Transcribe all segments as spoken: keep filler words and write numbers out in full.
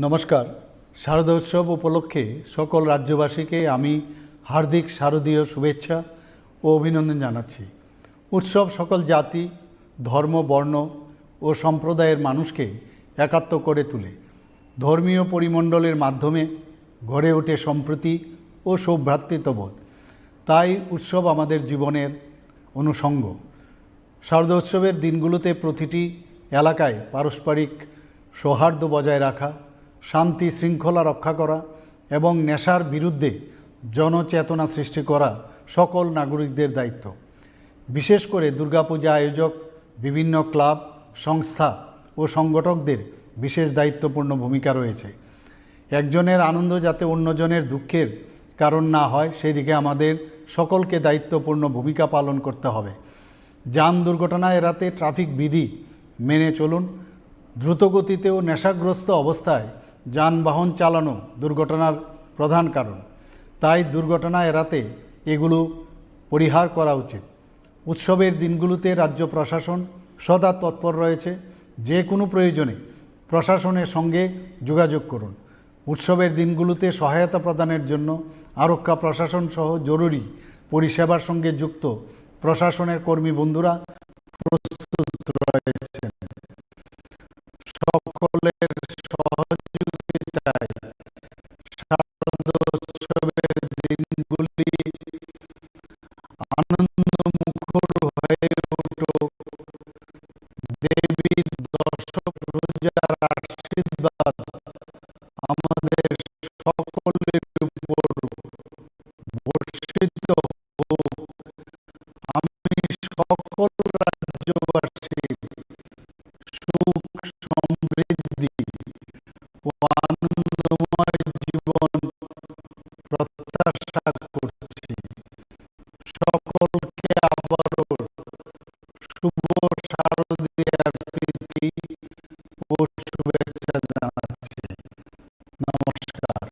নমস্কার। শারদোৎসব উপলক্ষে সকল রাজ্যবাসীকে আমি হার্দিক শারদীয় শুভেচ্ছা ও অভিনন্দন জানাচ্ছি। উৎসব সকল জাতি, ধর্ম, বর্ণ ও সম্প্রদায়ের মানুষকে একাত্ম করে তোলে। ধর্মীয় পরিমণ্ডলের মাধ্যমে গড়ে ওঠে সম্প্রীতি ও সৌভ্রাতৃত্ববোধ। তাই উৎসব আমাদের জীবনের অনুষঙ্গ। শারদোৎসবের দিনগুলোতে প্রতিটি এলাকায় পারস্পরিক সৌহার্দ্য বজায় রাখা, শান্তি শৃঙ্খলা রক্ষা করা এবং নেশার বিরুদ্ধে জনচেতনা সৃষ্টি করা সকল নাগরিকদের দায়িত্ব। বিশেষ করে দুর্গাপূজা আয়োজক, বিভিন্ন ক্লাব, সংস্থা ও সংগঠকদের বিশেষ দায়িত্বপূর্ণ ভূমিকা রয়েছে। একজনের আনন্দ যাতে অন্যজনের দুঃখের কারণ না হয়, সেদিকে আমাদের সকলকে দায়িত্বপূর্ণ ভূমিকা পালন করতে হবে। যান দুর্ঘটনা এড়াতে ট্রাফিক বিধি মেনে চলুন। দ্রুতগতিতে ও নেশাগ্রস্ত অবস্থায় যানবাহন চালানো দুর্ঘটনার প্রধান কারণ। তাই দুর্ঘটনা এড়াতে এগুলো পরিহার করা উচিত। উৎসবের দিনগুলোতে রাজ্য প্রশাসন সদা তৎপর রয়েছে। যে কোনো প্রয়োজনে প্রশাসনের সঙ্গে যোগাযোগ করুন। উৎসবের দিনগুলোতে সহায়তা প্রদানের জন্য আরক্ষা প্রশাসন সহ জরুরি পরিষেবার সঙ্গে যুক্ত প্রশাসনের কর্মী বন্ধুরা প্রস্তুত রয়েছেন। সকলের সহযোগিতায় শারদোৎসবের দিনগুলি আনন্দ মুখর হয়ে উঠুক। দেবীর দশভুজার আশীর্বাদ আমাদের সকলের উপর বর্ষিত হোক। আমি সকল রাজ্যবাসীর সুখ, সমৃদ্ধি ও আনন্দময় জীবন প্রত্যাশা করছি। সকলকে আবারও শুভ শারদীয়ার প্রীতি ও শুভেচ্ছা জানাচ্ছি। নমস্কার।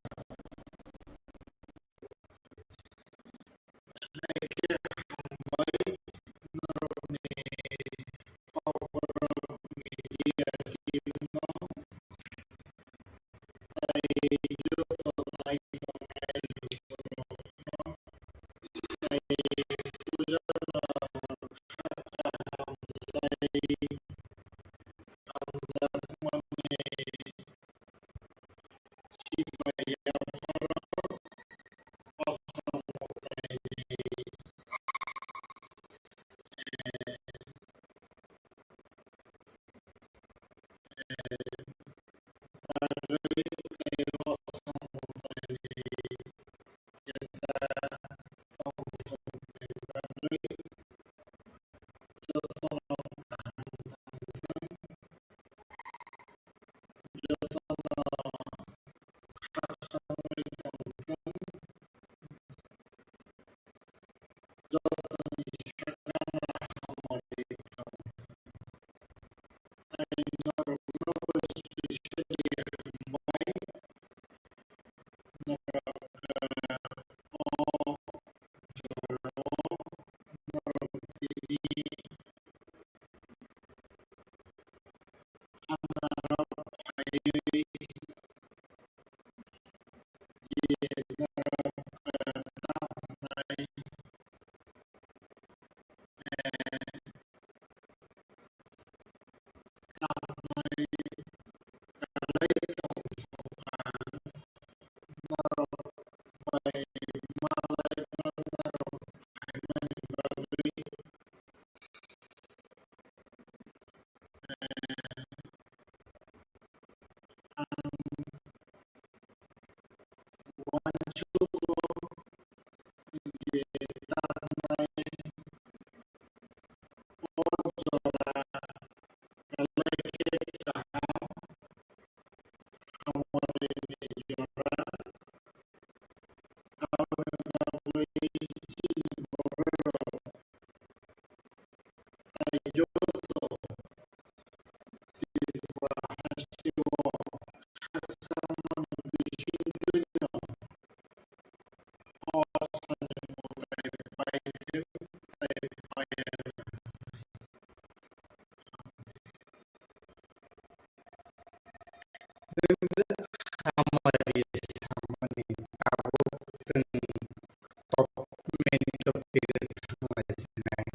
main topic o thangna sinai.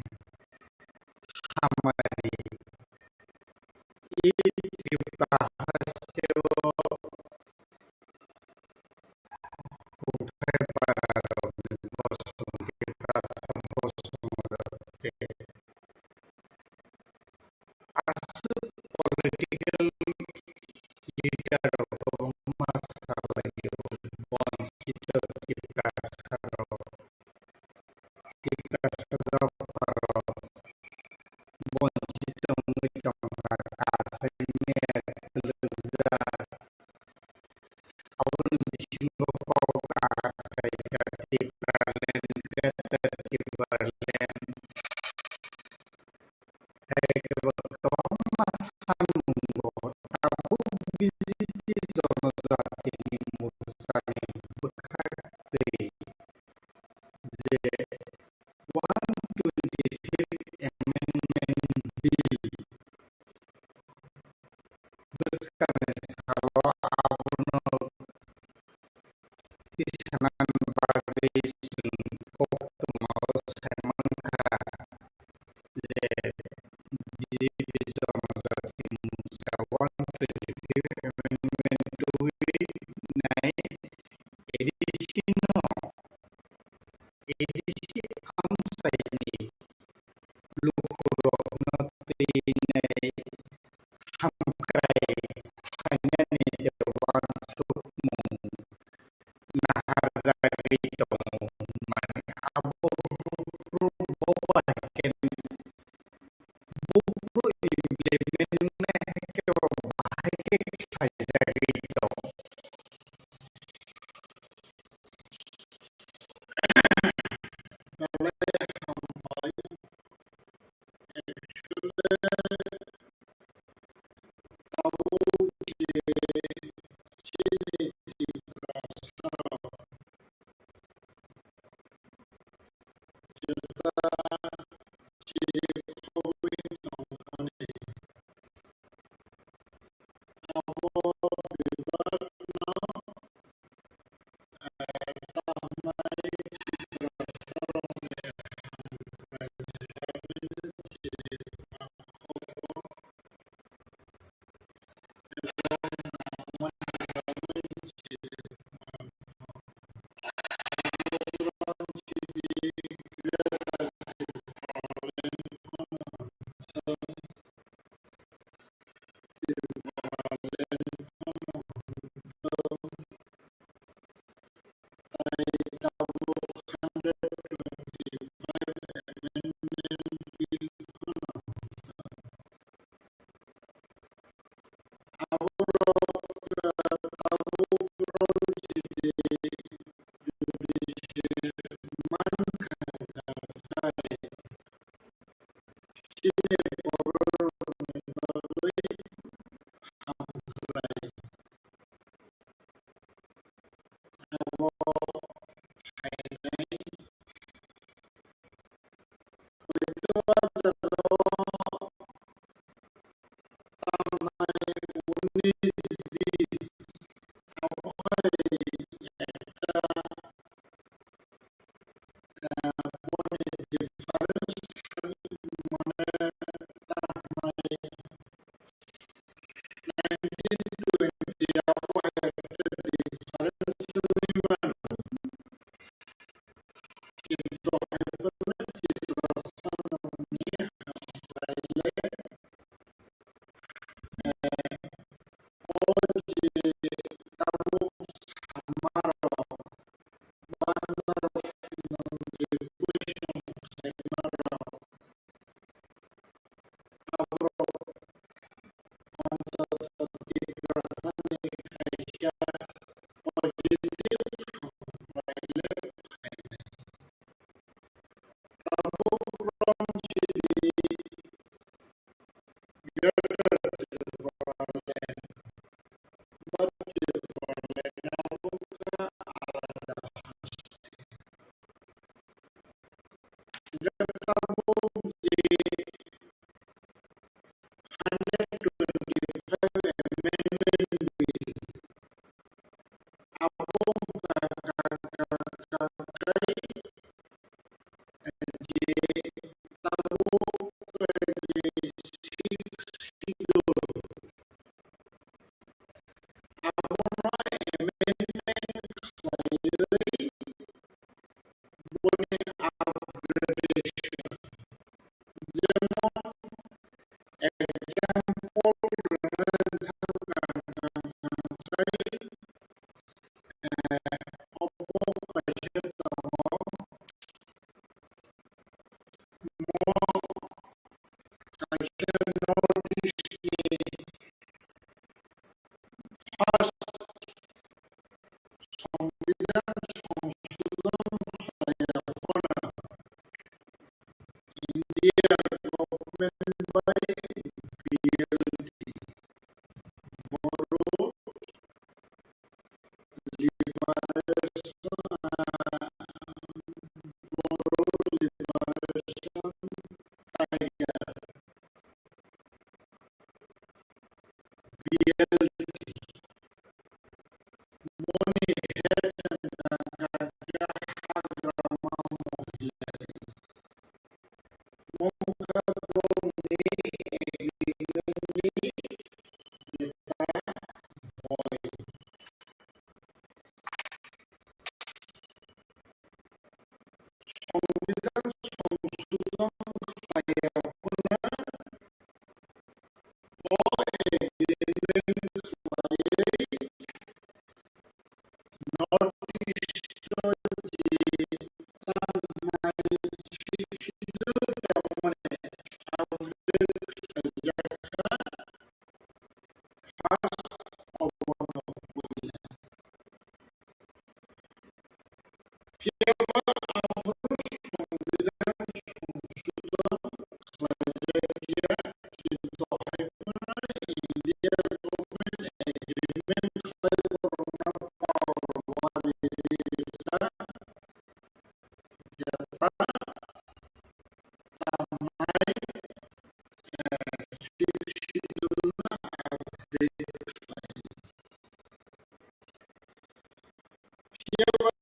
Hamari. I Tripura hasteo Kuthai para rokni bosong, Tiprasa bosong rok se aswk political leader rok kwbangma salai o, bonchito Tiprasa rok, Tiprasa dopha rok bonchito wngwi tongkha, kasai meya kwlwkjak. Aboni bisingo kok ta sai kha Tipraland, Greater Tipraland. Hai khe bo kwbangma sanmungo tabuk B J P Jonojatini Morchani bwkha twi je one twenty-fifth Amendment Bill bwskangni salo abono tisanani bagwi chwng koktwmao sai mankha je B J P Jonojati Morcha one twenty-fifth Amendment tubui nai A D C no A D C amchaini lukurokno twinai hamkrai phainani je uansukmung naharjagwi tongo hwnmani abo buphuru bo bai khe buphuru implement wngnai hai khe bo bahai khe khlaijagwi tongo. Actually, tabuk je chini Tiprasa rok jeta chirikhogwi tongmani abo bebakno, eh, tamnai Tiprasa rokni hamkrai ni bagwi chirikhogwi Aborok, eh, tabuk rwng chini jodi se mankha, nakhai chini bororokni bagwi hamkrai. Abo phainai. Hwito a jagao tamnai unis bis abo hai ekta, eh, boni difference mane tamnai nineteen twenty abo hai ekta difference wngwi mano. Kintu hai phano Tiprasa nokni hamkrai le, eh, o je tabuk samarok, bandarok, requisition khaimarok, aborok Tiprasani kaisa positive hamkrai le phainai. Tabuk rwng chini Greater Tipraland, ba Tipraland abo khe alada hasteo. Hwnkhe tabuk je hundred twenty-five amendment bill, abo wngkha ka, ka, ka, kakai wngkha borokni agreement ni neta boi. Songbidan songsodon khlaiya phano o agreement khlaiwi North East o je tangnai sixth schedule tongmani upgrade khlaijakha, first obono puila. Phiya ba aphuru songbidan songsodon khlaijakya, kintu hai phano India government agreement khlai borokno power wadi rikha, jeta tangnai, eh, sixth schedule no upgrade khlai. Phiya ba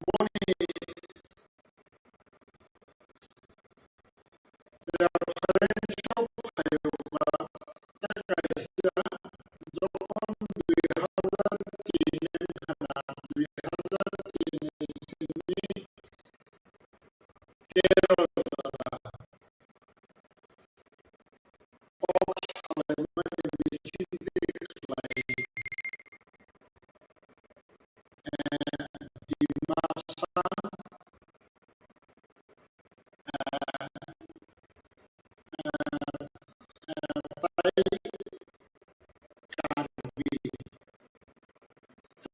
boni reference o phaiba ta kaisa jokhon dui hazar tin wngkha na, dui hazar tin ni simi tero jora kok salaimani bisingtwi khlai, eh, Dimasa, eh, eh, eh, tai Karbi,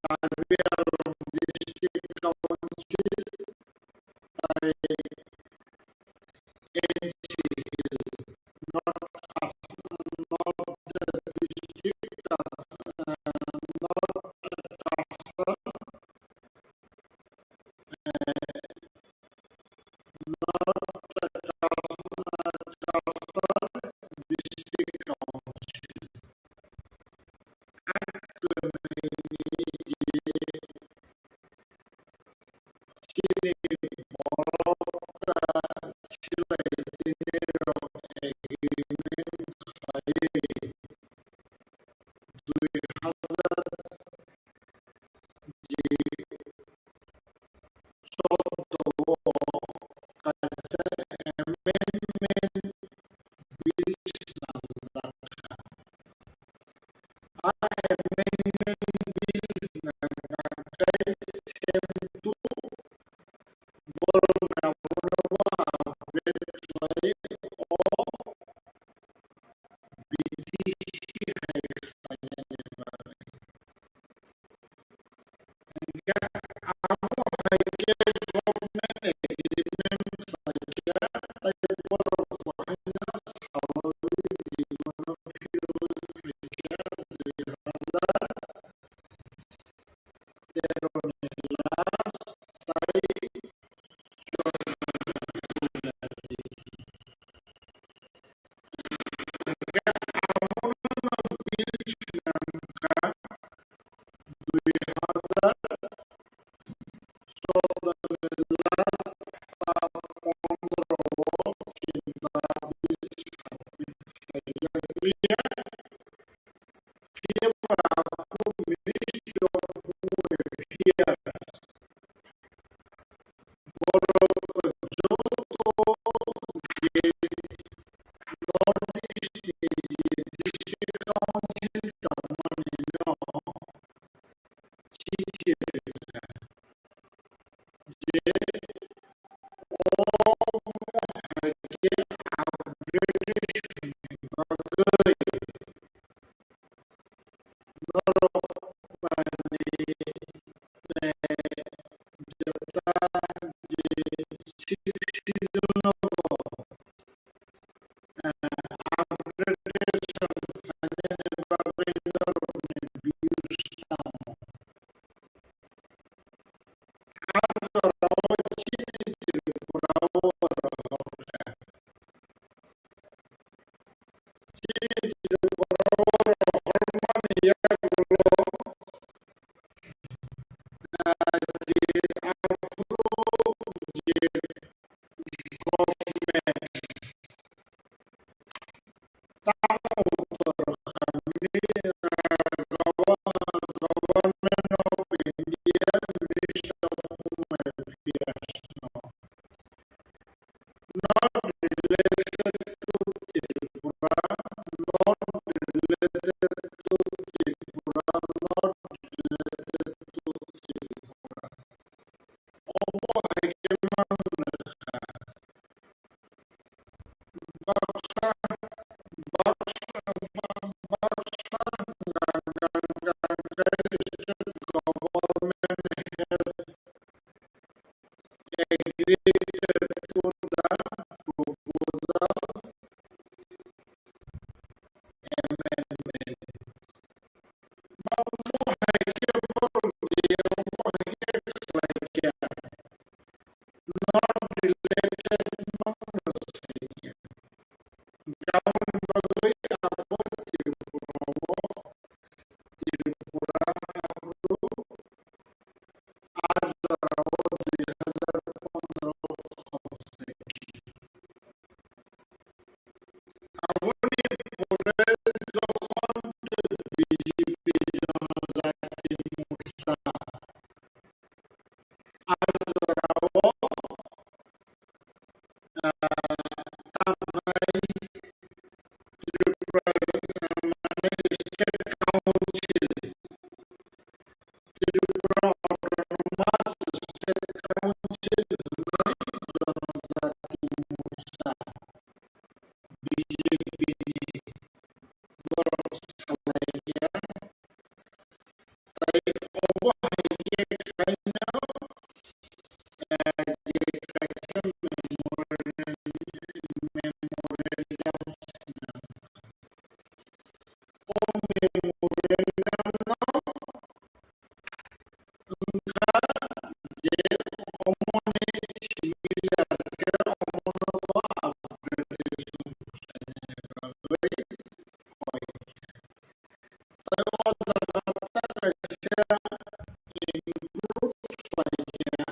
Karbi Anglong District Council tai N C Hill, North Assam, North District, Assam, North Assam, eh, North Assam, Assam District Council. Ang kwnwi di chini borok ta silai tini rok agreement khlaiwi dui hazar ji choudo o kaisa amendment bill swnamjak kha. A amendment bill hwnka hwnkhe sem two borok abono upgrade khlai o B T C hai khlainani bagwi. Hingkhe abo hai khe government agreement khlaikha, tei borok bo haino salwi rimano phiyogwi phaikha dui hazar tero ni last tai Phiya ba aphuru Ministry of Home Affairs borok joto je North East ni je District Council tongmani no chithi rwkha je o hai khe upgradation ni bagwi norok mani, eh, jeta je sixth schedule no bo, eh, upgradation khlainani bagwi norokni views tamo. A jorao chini Tripura o rohorkha. Chini Tripura o rohormani yagulo, ah, je aphuru je not related to Tripura, not related to Tripura, not related to Tripura. Obo hai khe man wngkha. Baksa, baksa, baksa hwnka hwnka hwnka khe state government has agreed to the proposal amendment. Ba omo hai khe borok je omo hai khe khlai kha. Not related no sai kha. Karon bagwi abo Tripura o, Tripura hapro a jorao dui hazar pondro khobosai. Aboni pore jokhon B J P Jonojati Morcha a jorao, ah, tamnai Tripura, ah, mane State Council, Tripura Autonomous State Council hwnwi Jonojati Morcha B J P ni borok salai kha. Tai obo hai khe khaina, eh, je kaisa memorandum, memorandum swnam. O memorandum no wngkha je omoni similar khe omono bo upgradation khlainani bagwi koi kha. Tei o jaga ta kaisa include khlai kha,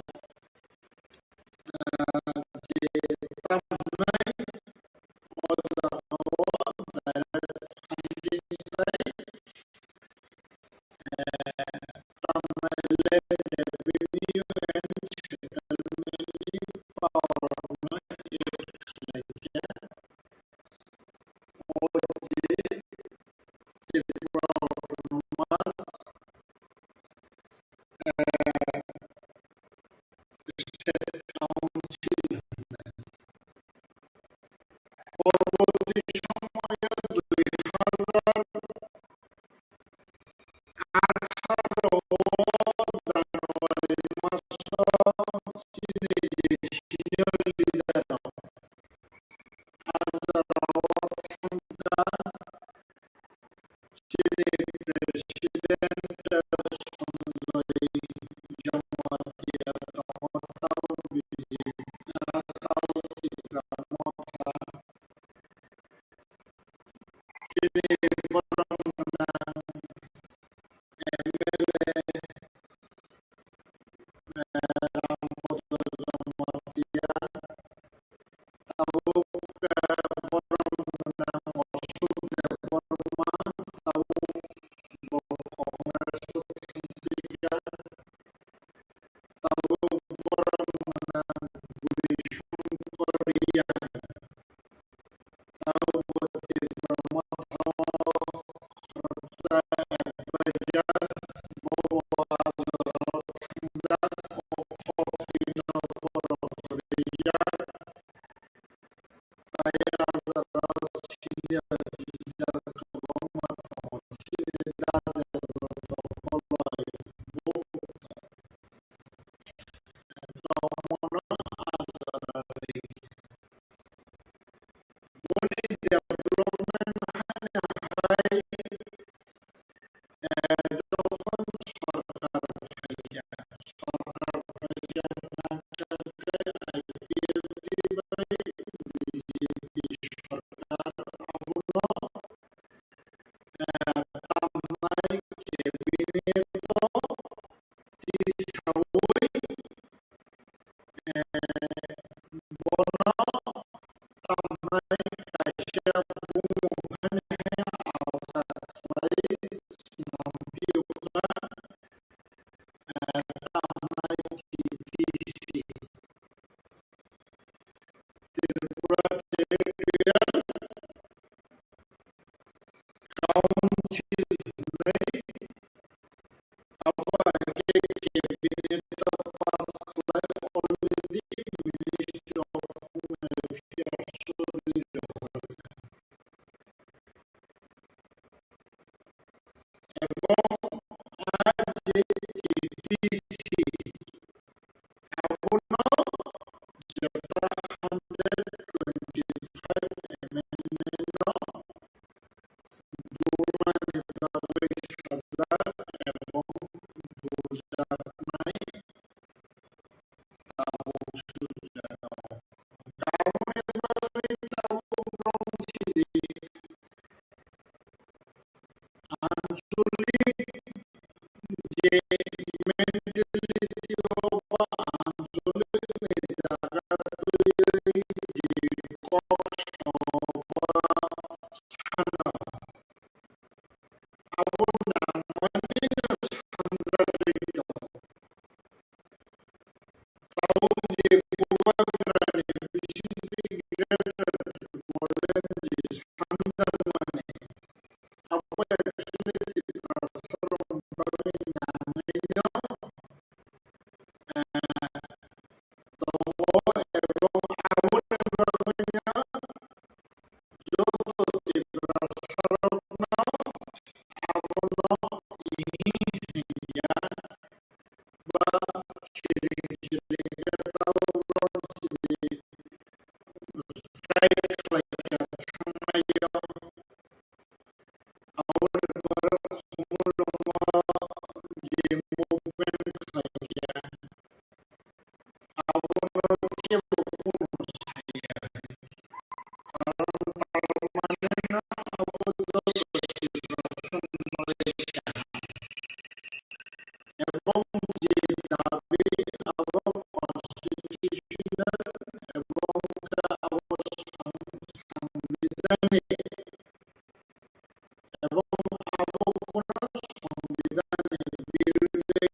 ah, je tamnai o jaga o direct finding sai, eh, tamnai land revenue and settlement ni power no add khlai kha. O je Tripura Autonomous, eh, State Council hwnwi. Porborti somoyo dui hazar atharo o January maso chini je senior leader rok a jorao thangkha, chini president Sanjoy Jamatia tongo, tamo B J P, tamo Tipra Motha, chini borok gwnang M L A, eh, Rambodol Jamatia, tabuk, eh, borok gwnang Ashok Debbarma, tabuk bo Congress o thangphi kha, tabuk borok gwnang Buri Songkor Reang, tabuk bo Tipra Motha o Council hwnwi abo hai khe cabinet o pass khlai already Ministry of Home Affairs o ri rwkha. Ebong a je K T C abono jeta hundred twenty five amendment no dulmani bagwi sajak ebong duljaknai tabuk sujak. Aboni bagwi tabuk rong sidi ancholic je mentality o ba ancholic ni jaga twiwi je kok sao ba sano abo nangmani no sanjagwi tongo. Tabuk je Bubagrani bisingtwi Greater Tipraland je sanjakmani, abo actually Tiprasarokni bagwi nangwi no, eh, tongo, ebong aboni bagwi no joto Tiprasarokno abono ihi hwnya ba siring siring khe tabuk rong sidi strike khlai kha thangnaio. Aboni borok Khumulwngo je movement khlai kha, abono kebo kunu saya. Karon Parmanino abo joto Tiprasa nai saha. Ebong je dabi abo constitutional ebong khe abo sangbidhanik ebong abo kunu songbidhan ni birudhe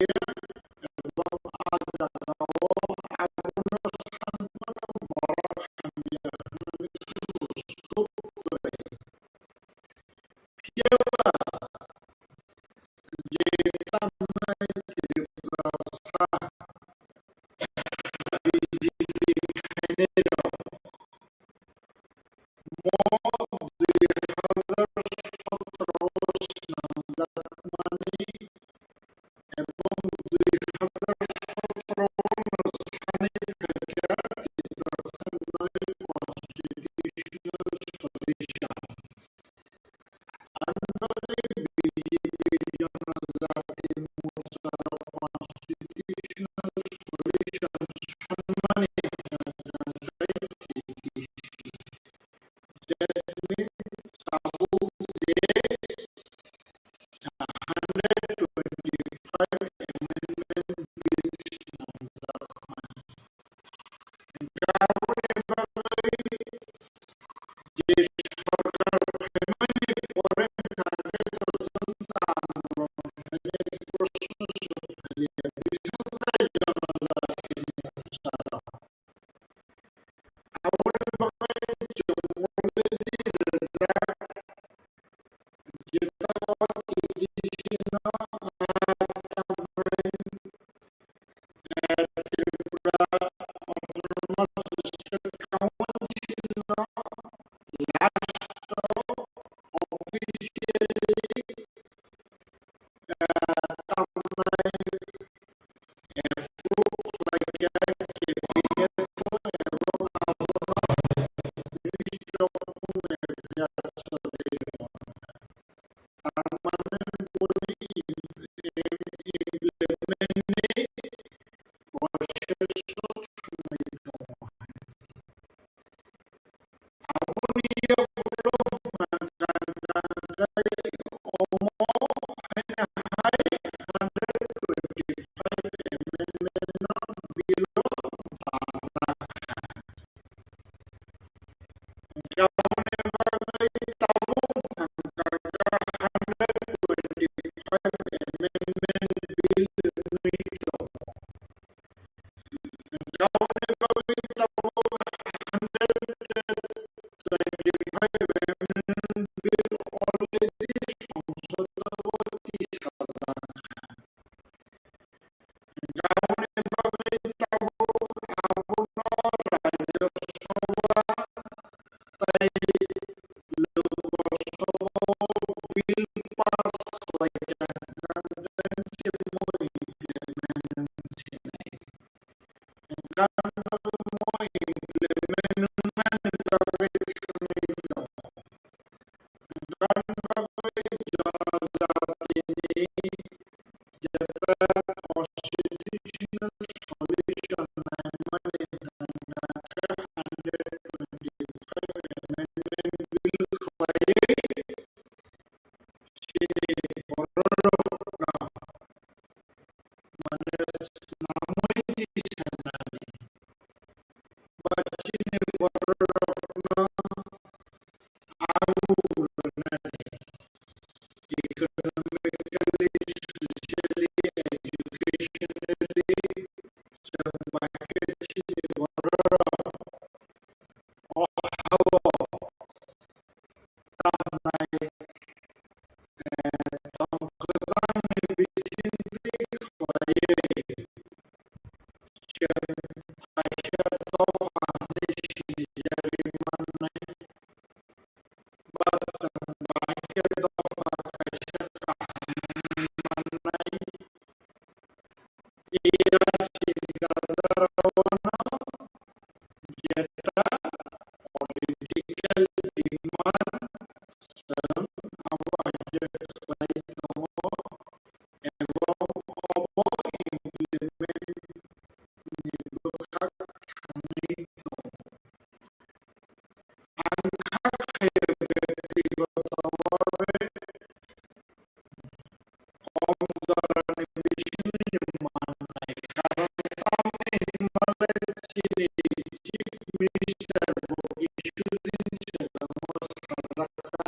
ebong a jagao abono sanmano borok hamya hwnwi suk kwrwi. Phiya ba je tamnai Tiprasa B J P khainai rok mo dui hazar sotro o swnamjakmani ebong dui hazar sotro o no sani phaikha Tiprasa nai constitutional solution. Ani bagwi B J P Jonojati Morcha constitutional solution sanmani That means tabuk je hundred twenty five amendment bill swnamjakmani. Hwnkhe aboni bagwi je sorkar phaimani pore hwnkhe to jonta andolon hwnwi proshon sokphailiya, biseskhai jonojatini bwsarok. Aboni bagwi chwng already rijak, jeta o K T C no, ah, tamni, eh, Tripura Autonomous State Council no last o officially, ah, tamni approve khlaikha cabinet o, ebong abono Ministry of Home Affairs o rwkha. Tar mane boni im-, im-, implement ni process o thangwi tongo. Aboni yagulo hwnkha, hwnkha, hwnkha, omo haino hai hundred twenty five amendment no bill o dajak kha. Hwnkhe abo Sabha tai Lok Sabha o bill pass khlaikha, hwnkhe tamo implement sinai. Hwnkhe tamo implement wngnani bagwi thangwi tongo. Hwnkhe tamo bagwi jonojatini jeta constitutional solution naimani hwnkha khe hundred twenty-five amendment bill khlaiwi chini bororokno, mane, snamwi tisanani ba chini bororokno aru rwnani, economically, socially, educationally, chwng bai khe chini bororok o ha-o tamnai, eh, tong kwchangni bisingtwi khlaiwi chwng kaisa dopha hwnwi sinijagwi mannai, ba chwng bai khe dopha kaisa kaham mannai. Iya chinta dharao no jeta political demand chwng abo hai khe khlai tongo, ebong obo implement ni bwkhak thangwi tongo. Ang kha khaio byaktigoto bhabe kom jorani bisingtwi mannai, karon tamni hwnmale chini Chief Minister bo kisudin swkang o sajakha,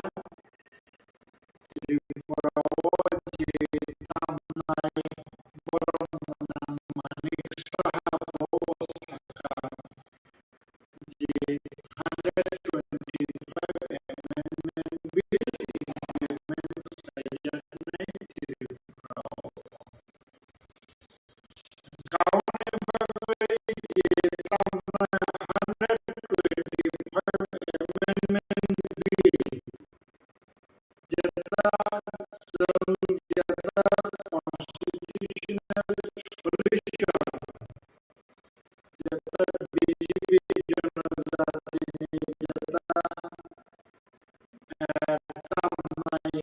Tripura o je tamnai borok nang manik saha bo sakha je hundred twenty-five amendment bill implement khlaijaknai Tripura o. Kauni bagwi je tamna hundred twenty-five amendment bill, jeta chwng jeta constitutional solution, jeta B J P jonojatini jeta, eh, tamnai,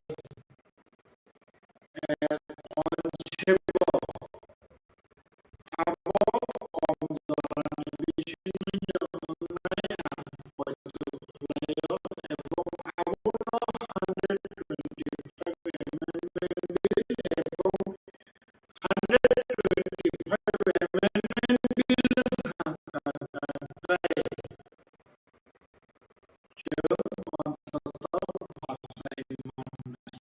eh, onsebo abo kom jorani bisingtwi wngnai ang poito khlaio, ebong abono hundred twenty-five amendment bill ebong hundred twenty-five amendment bill wngkha kha khe chwng onthoto bachai mannai.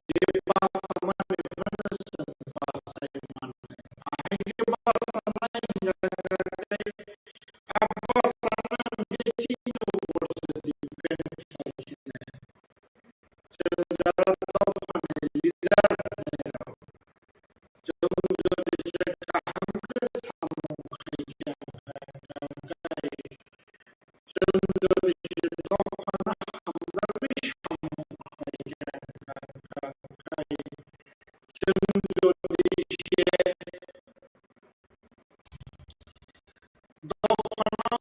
Je bachamani phano chwng bachai mannai. Ahai khe bachanai hwnkha khe a bachana hwnkhe chini upor se depend khlai sinai. Chwng jara dophani leader hwnairok, chwng jodi se kaham khe samung khai khe, hwnkha khe chwng jodi se dophano hamjakwi samung khai khe, hwnkha khe chwng jodi se dophano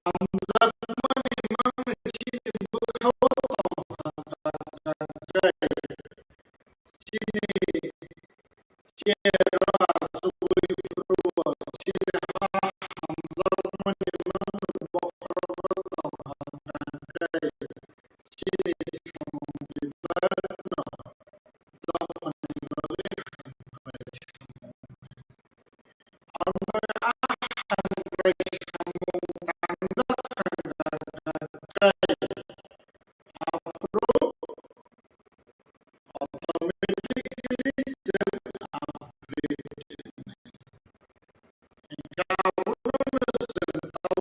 hamjakmani mangni chini bwkhao tongkha khe, chini chair-o achugwi phuru-o chini ha hamjakmani mangni bokhorogo tongkha khe, chini samung bebakno dophani bagwi hamkrai samung. Ang bai a hamkrai samung tangjak kha, aphuru automatically chwng upgrade wngnai. Hwnkhe abono chwng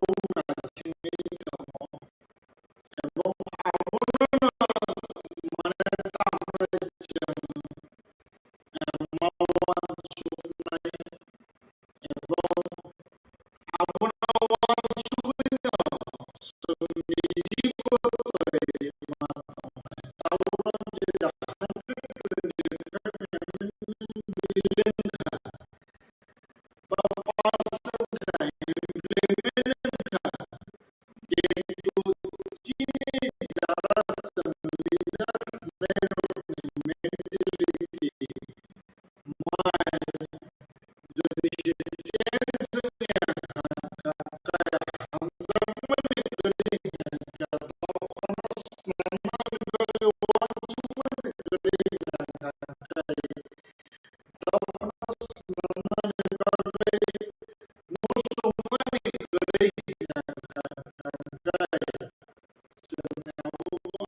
chwng niji bo twi rwma tongnai. Tabukno je the hundred twenty-five amendment bill wngkha, ba pass wngkha, implement wngkha, kintu chini jara chwng leader hwnwi rokni mentality, mind, jodi se change wngya kha, kha, kha, hamjakmani kwrwi hwnkha, dophano swnamnani bagwi uansukmani kwrwi hwnkha, kha, kha, dophano swnamnani bagwi muchungmani kwrwi hwnkha, kha, kha, kha, chwng abo o jaga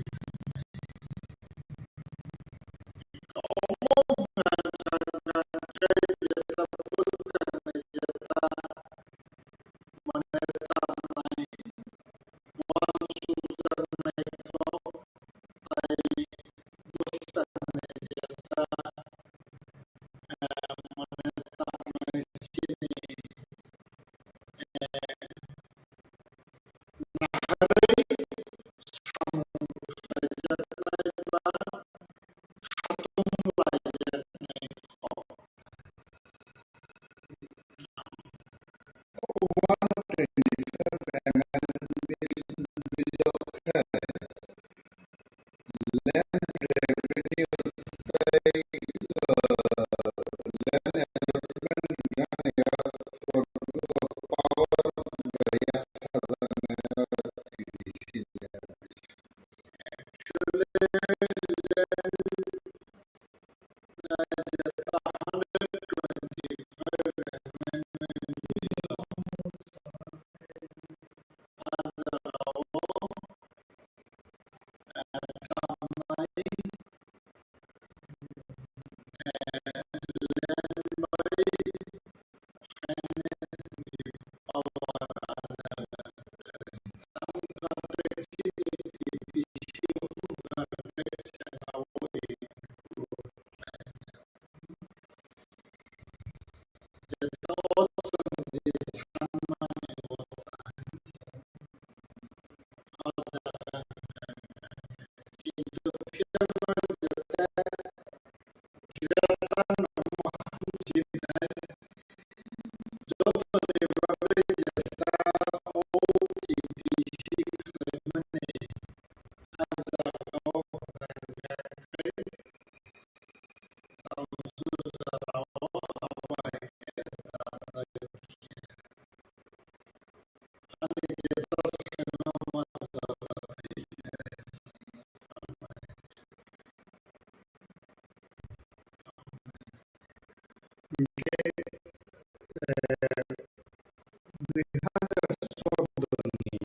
wngkha. Dui hazar sodro ni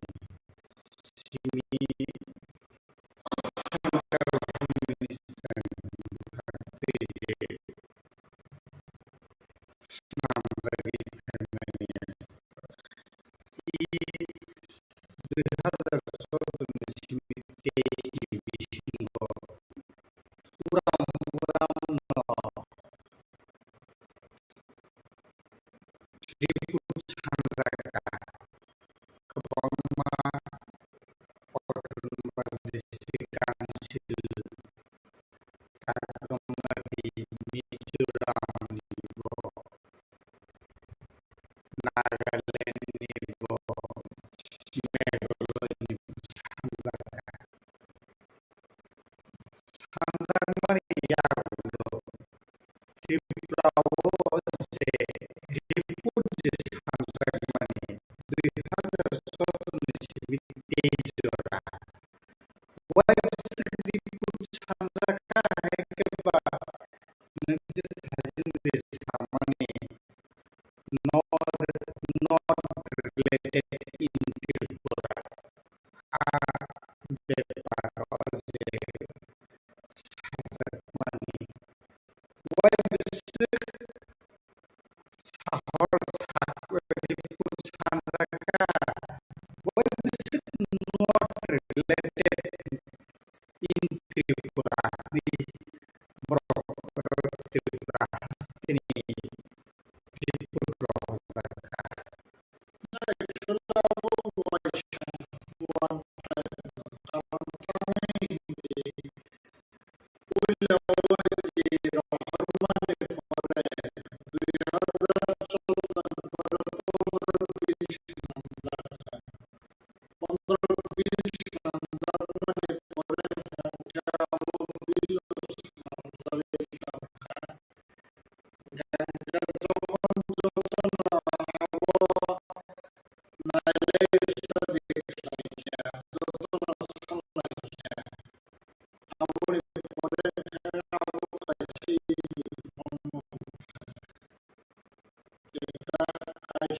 simi dui hazar sodro ni simi teis ni bisingo uram uram no report sanjak kha kwbangma autonomous district council, Kaitormari, Mizoram ni bo, Nagaland ni bo, Meghalaya ni bo sanjak kha. Sanjakmani yagulo Tripura o je report je sanjakmani dui hazar sotoro ni simi tei jora website report sanjak puila o di rohormani pore dui hazar chouda ni pore pondro bish namjak kha. Pondro bish namjakmani pore hwnkhe abo bill o swnamjagwi tongkha. Hwnkhe jokhon jotono abo nailai study khlaikha, jotono salaikha, aboni pore khe abo kaisa uniform wngkha. Khe kaisa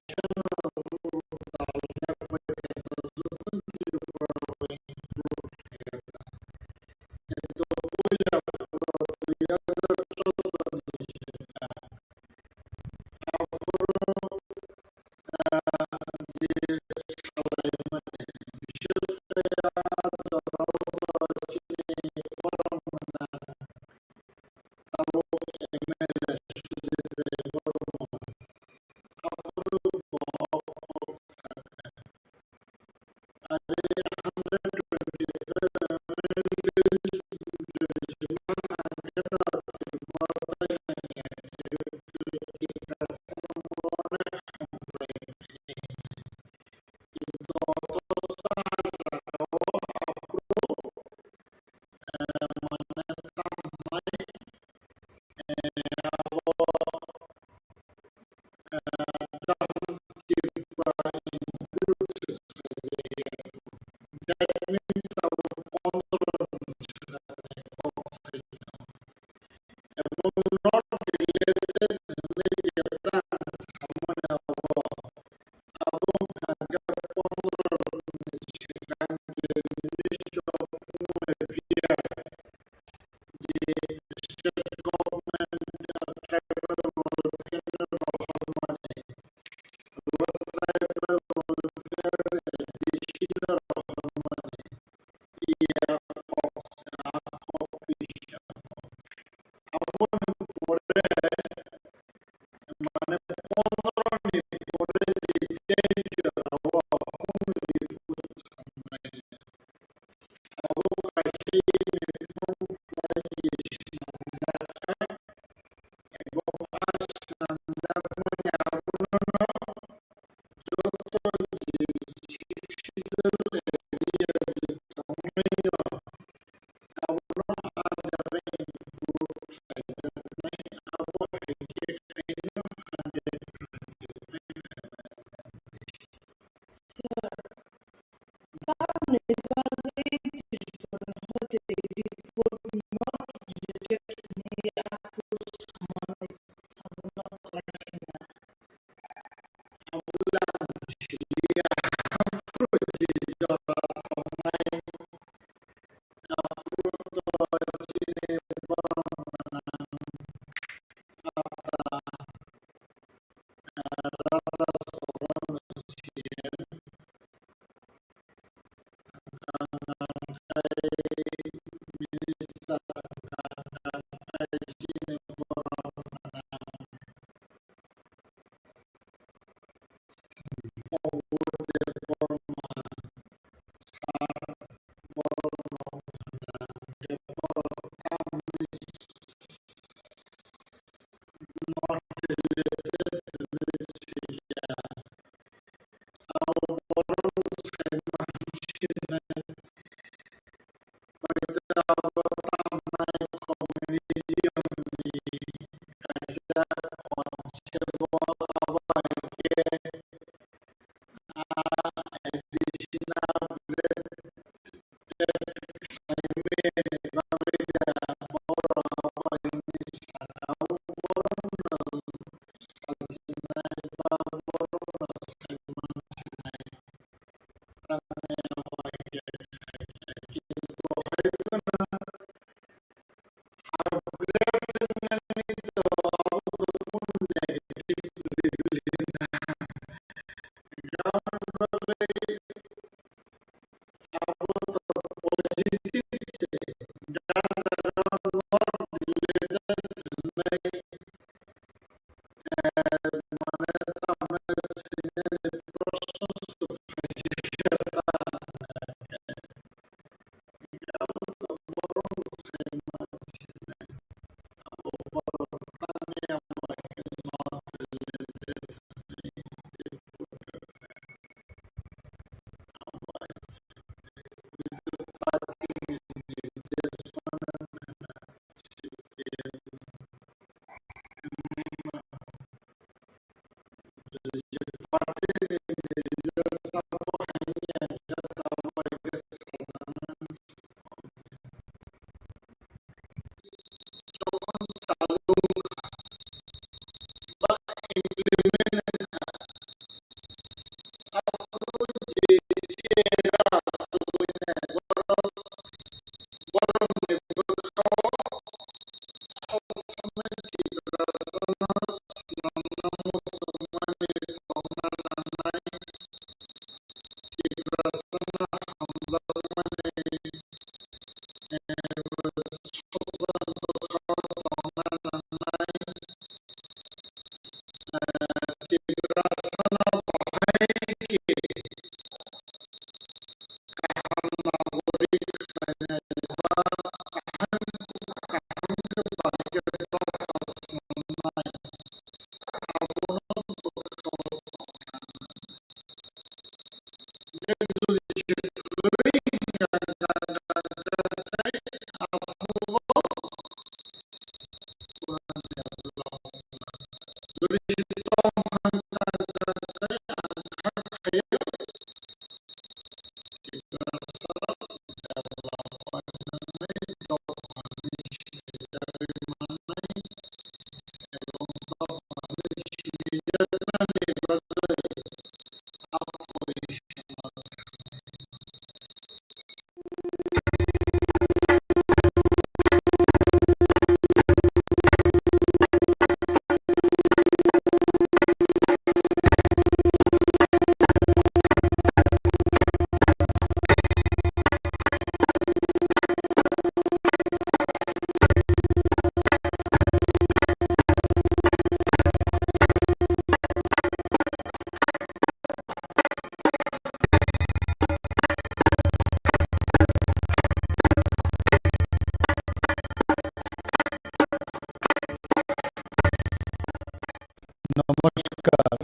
নমস্কার।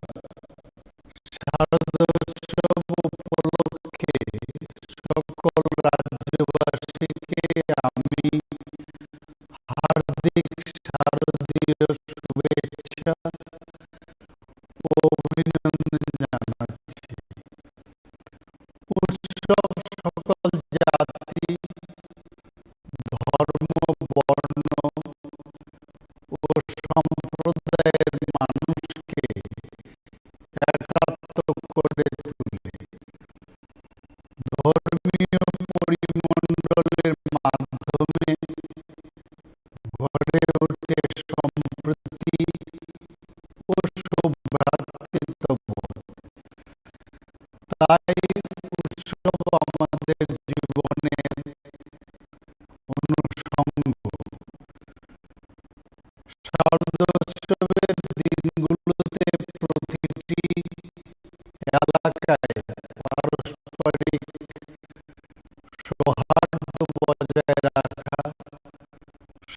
শারদোৎসব উপলক্ষে সকল রাজ্যবাসীকে আমি হার্দিক শারদীয় শুভেচ্ছা ও অভিনন্দন জানাচ্ছি। উৎসব সকল জাতি, ধর্ম, বর্ণ ও সম্প্রদায়ের মানুষকে একাত্ম করে তোলে। ধর্মীয় পরিমণ্ডলের মাধ্যমে গড়ে ওঠে সম্প্রীতি ও সৌভ্রাতৃত্ববোধ। তাই উৎসব আমাদের জীবনের অনুষঙ্গ। শারদোৎসবের দিনগুলোতে প্রতিটি এলাকায় পারস্পরিক সৌহার্দ্য বজায় রাখা,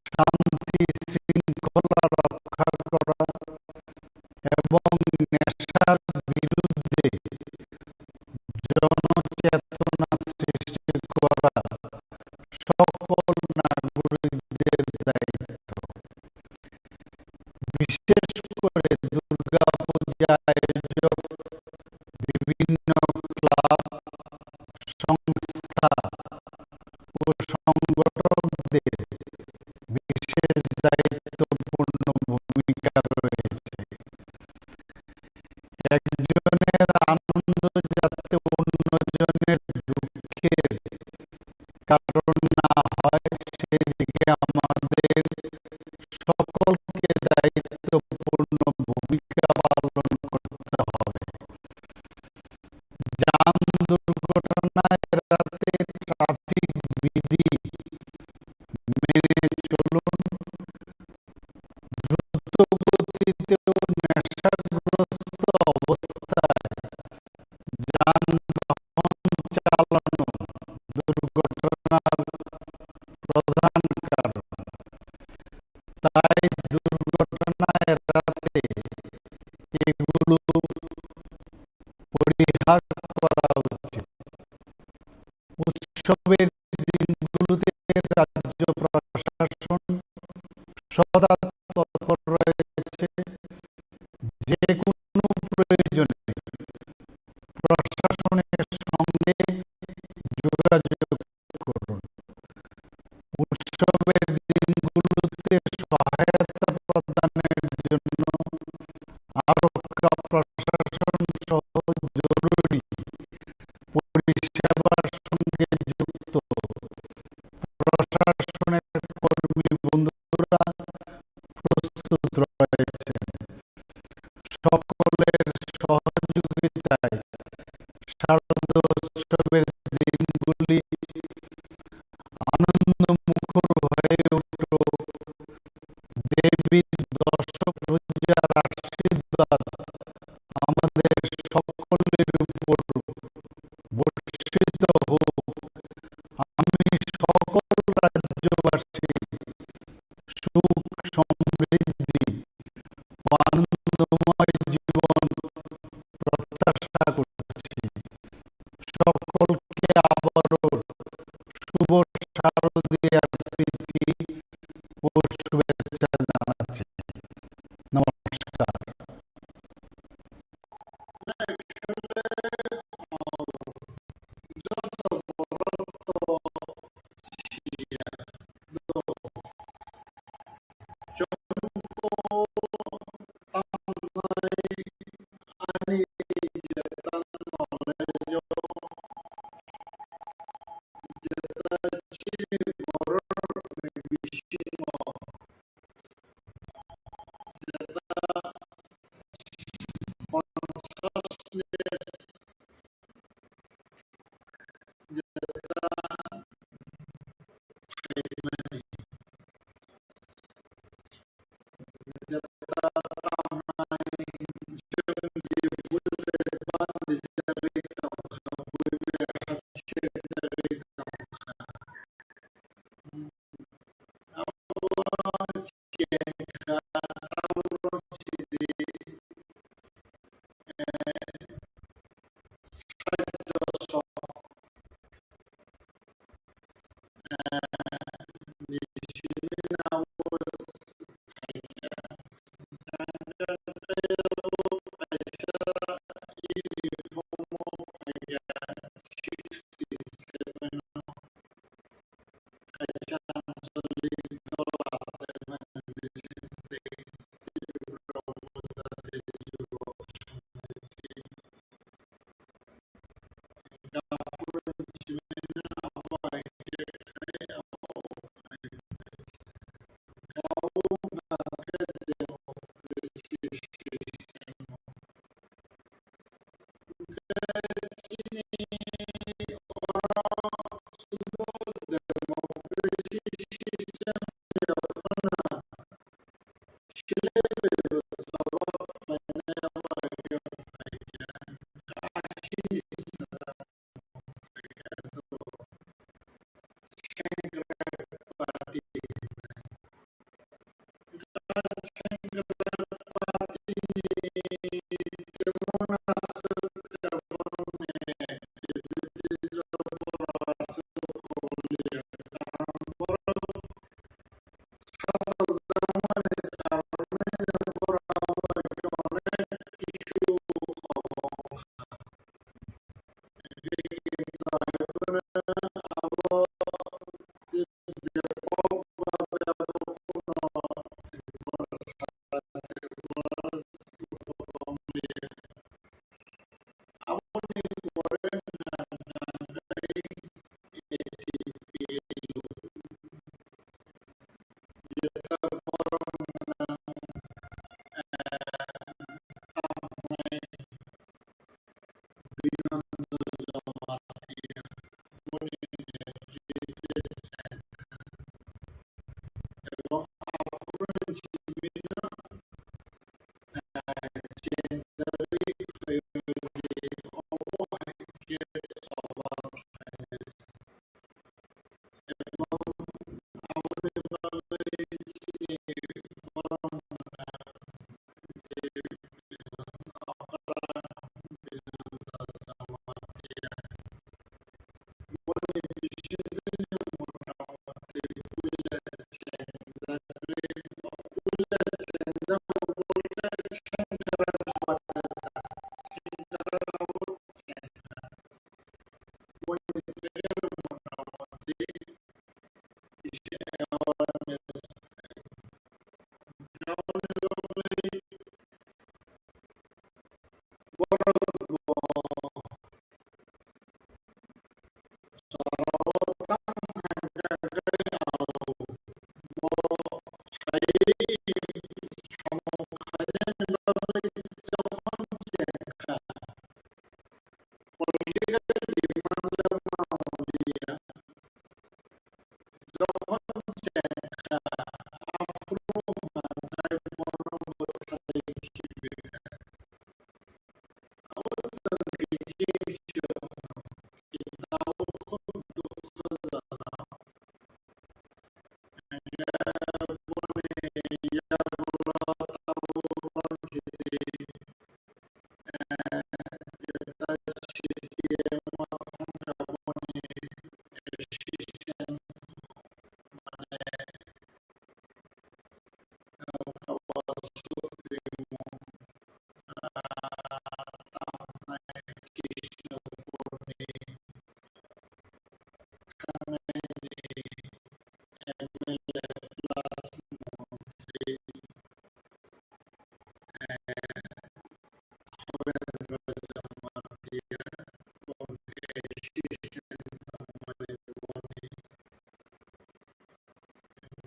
শান্তি শৃঙ্খলা রক্ষা করা এবং নেশার বিরুদ্ধে জনচেতনা সৃষ্টি করা সকল নাগরিকদের দায়িত্ব। বিশেষ করে দুর্গাপূজা আয়োজক বিভিন্ন ক্লাব, সংস্থা ও সংগঠকদের বিশেষ দায়িত্বপূর্ণ ভূমিকা রয়েছে। একজনের আনন্দ যাতে অন্যজনের দুঃখের কারণ না হয়, সেদিকে আমাদের সকলকে দায়িত্বপূর্ণ ভূমিকা পালন করতে হবে। যান দুর্ঘটনা এড়াতে ট্রাফিক বিধি মেনে চলুন। দ্রুত গতিতে ও নেশাগ্রস্ত অবস্থায় যানবাহন চালানো দুর্ঘটনার প্রধান কারণ। তাই দুর্ঘটনা যোগাযোগ করুন। উৎসবের দিনগুলোতে সহায়তা প্রদানের জন্য আরক্ষা প্রশাসন সহ জরুরি পরিষেবার সঙ্গে যুক্ত প্রশাসনের কর্মী বন্ধুরা প্রস্তুত রয়েছেন। সকলের সহযোগিতায় শারদোৎসবের দিনগুলি আনন্দমুখর হয়ে উঠুক। দেবীর দশ ভুজার আশীর্বাদ আমাদের সকলের উপর বর্ষিত হোক। আমি সকল রাজ্যবাসী সুখ, সমৃদ্ধি ও আনন্দময় জীবন প্রত্যাশা করছি। সকলকে আবারও শুভ শারদীয়ার প্রীতি ও শুভেচ্ছা জানাচ্ছি। নমস্কার।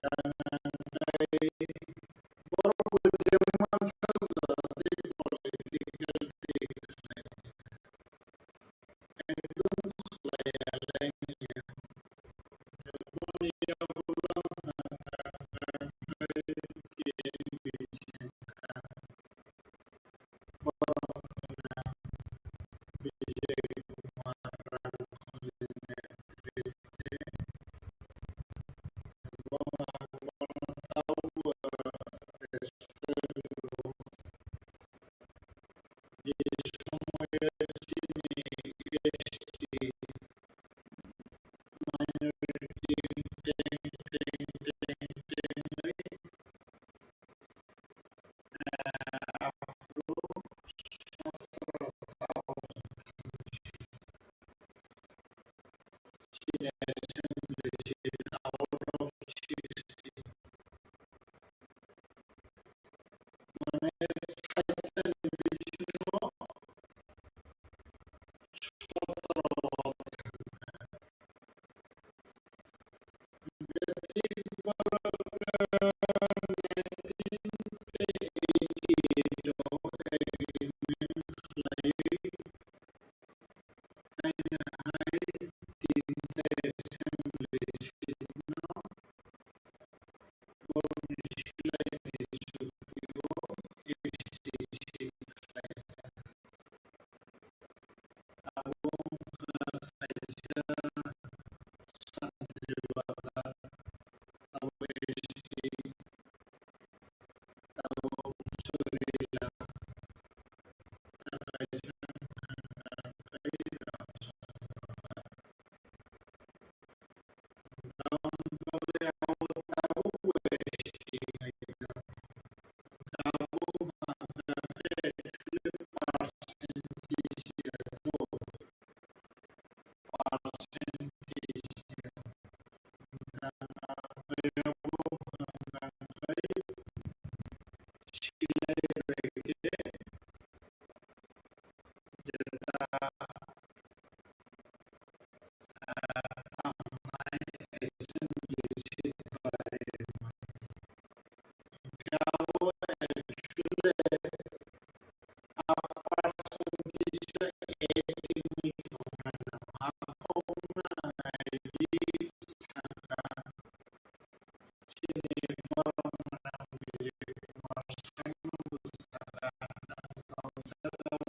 Tei borok bo jemon sakjak tei political tei ekdom khlaiya lengya. Jemon yagulang hwnka kha khe T N B sengkha. Borok hwnka Vijay Kumar Rangkholi netrite bo ang bono tabukbo respect rw. Je somoyo chini S T minority teng teng teng tengwi, eh, aphuru sotoro thousand chini assembly seat out of sixty. Mane, saitan ni bisingo sotoro thangkha. Bethik borok nineteen eighty-eight o agreement khlaiwi, haino hai tinta assembly seat no borokni silaini chukio S T seat khlaikha. Abo wngkha kaisa santri bwkha, abo S T, abo Surila, kaisa wngkha tei Ramchandra.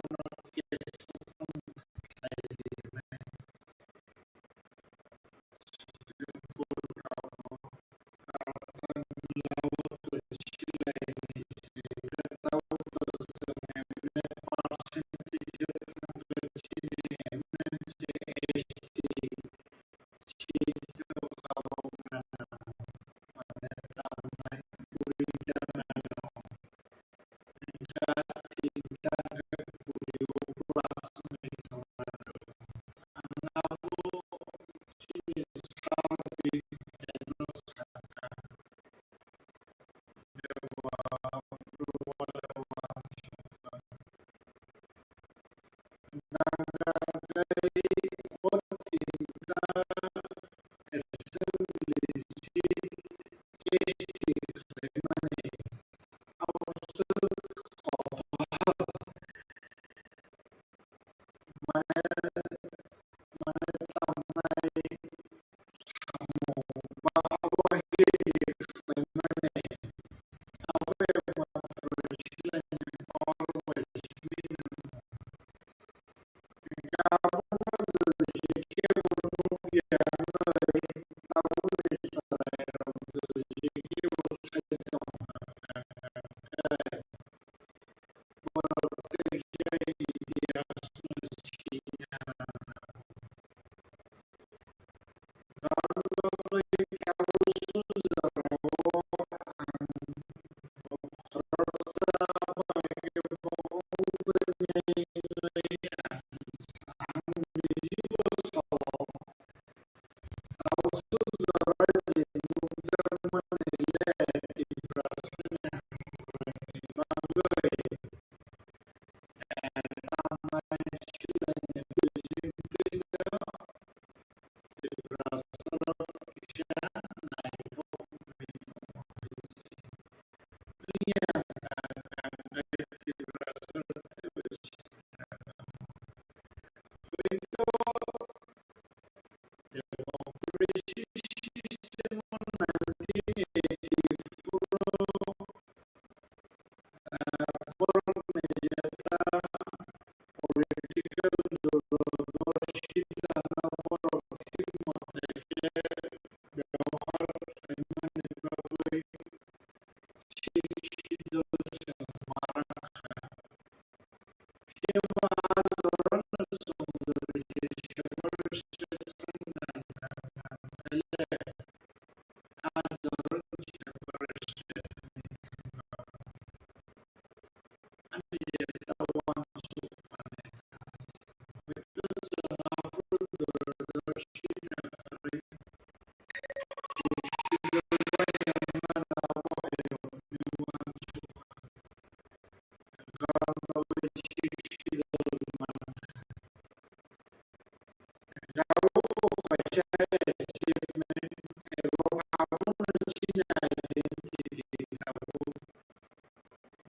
chini identity tabuk.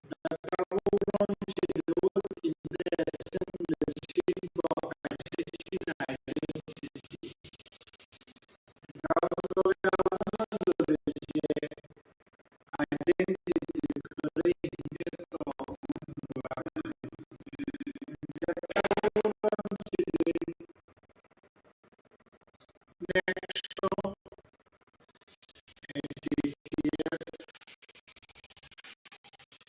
The Kabugrong chini o tini de assembly seat bo kaisa chini identity. Gabon jodi je identity kwrwi hinkhe to next o A D C F, eh, chini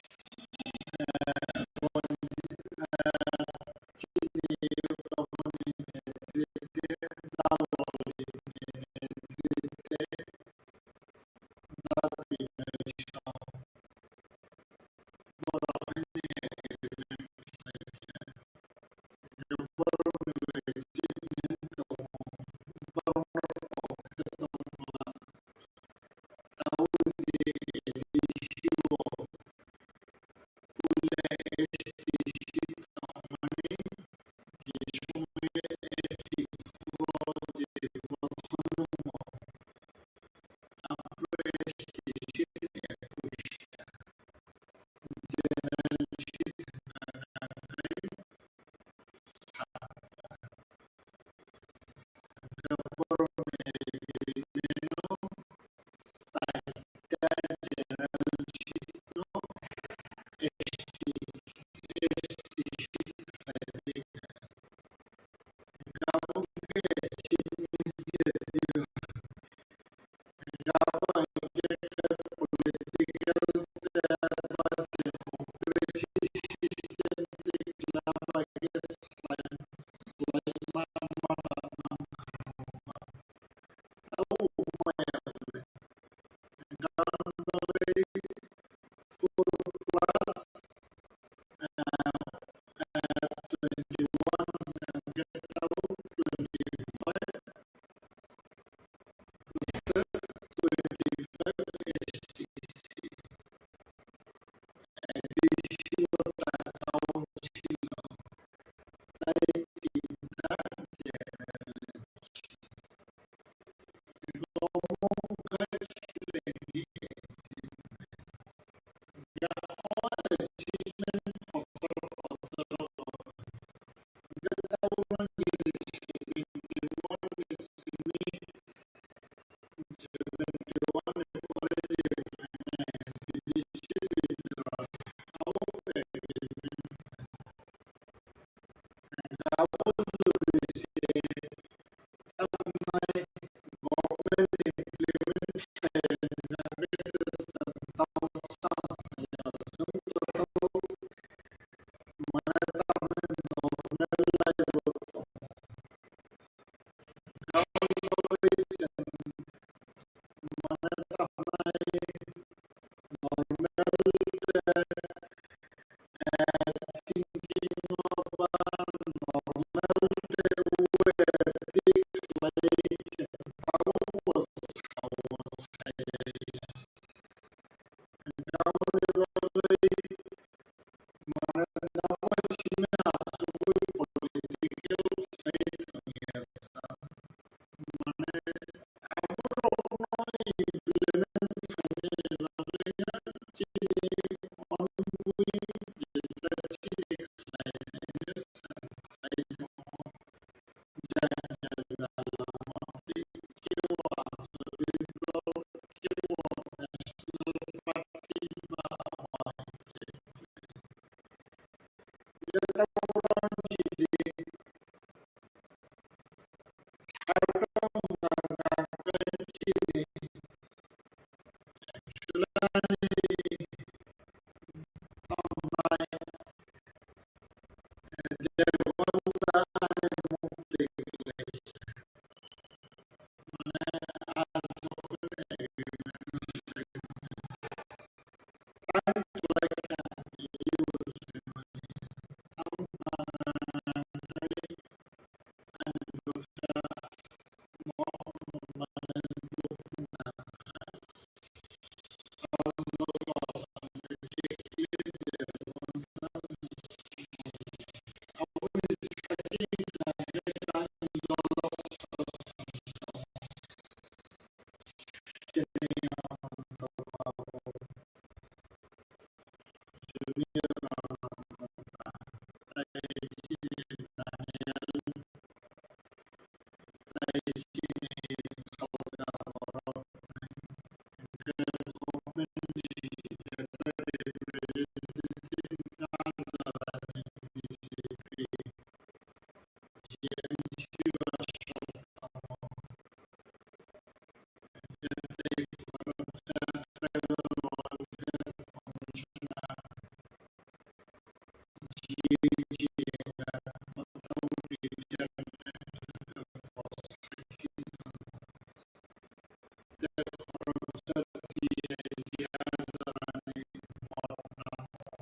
netrite, dalni netrite, junior rok tei chini Daniel tei chini salka borok, hwnkhe government ni jeta representative ni kaam jorani D C P, G M C o sok thango. Hwnkhe tei khoroksa tribal welfare commissioner, G A G eba kwtal retirement post khe thango. Tei khoroksa T I G a jorani borok nang tongo.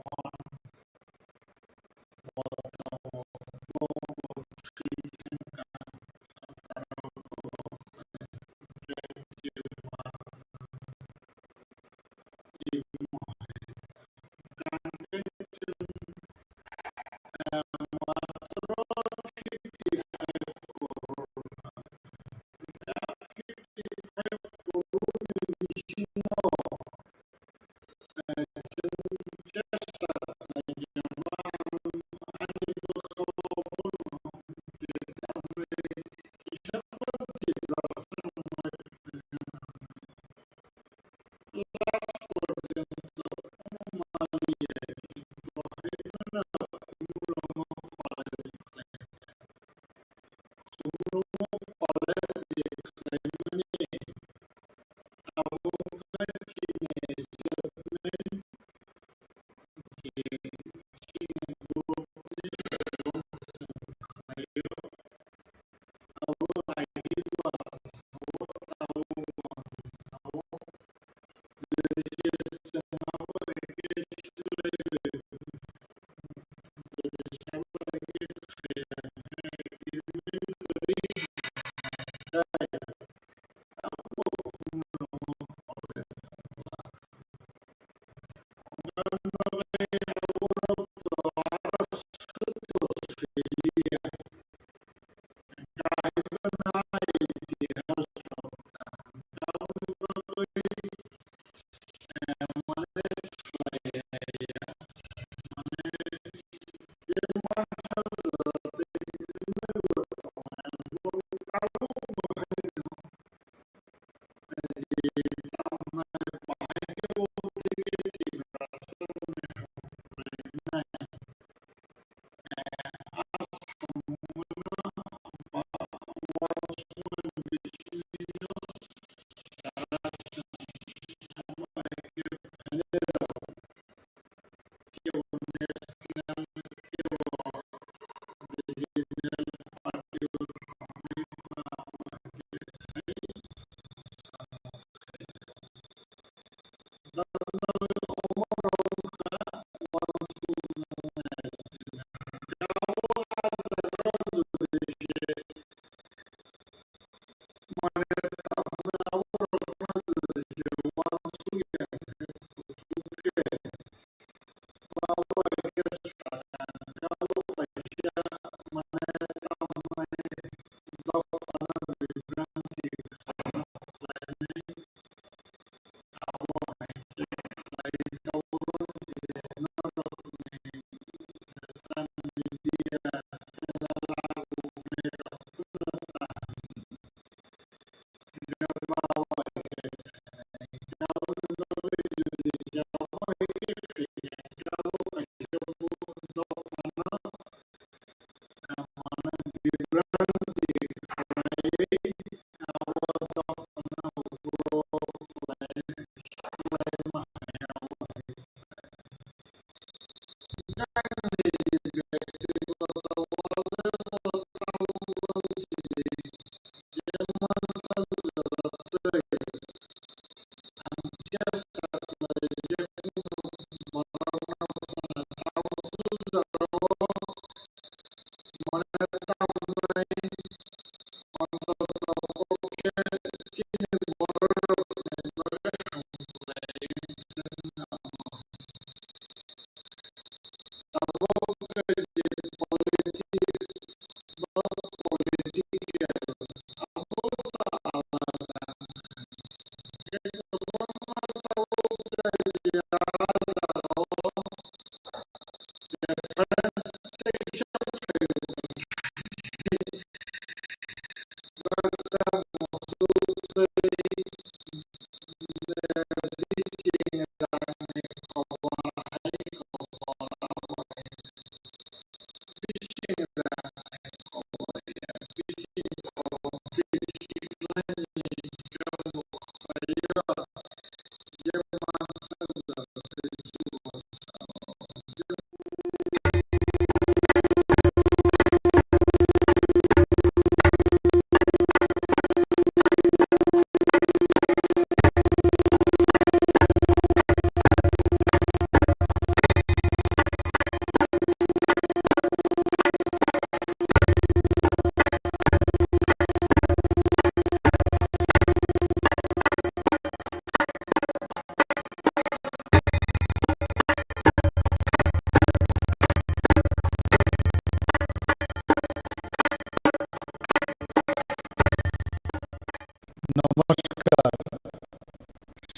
নমস্কার।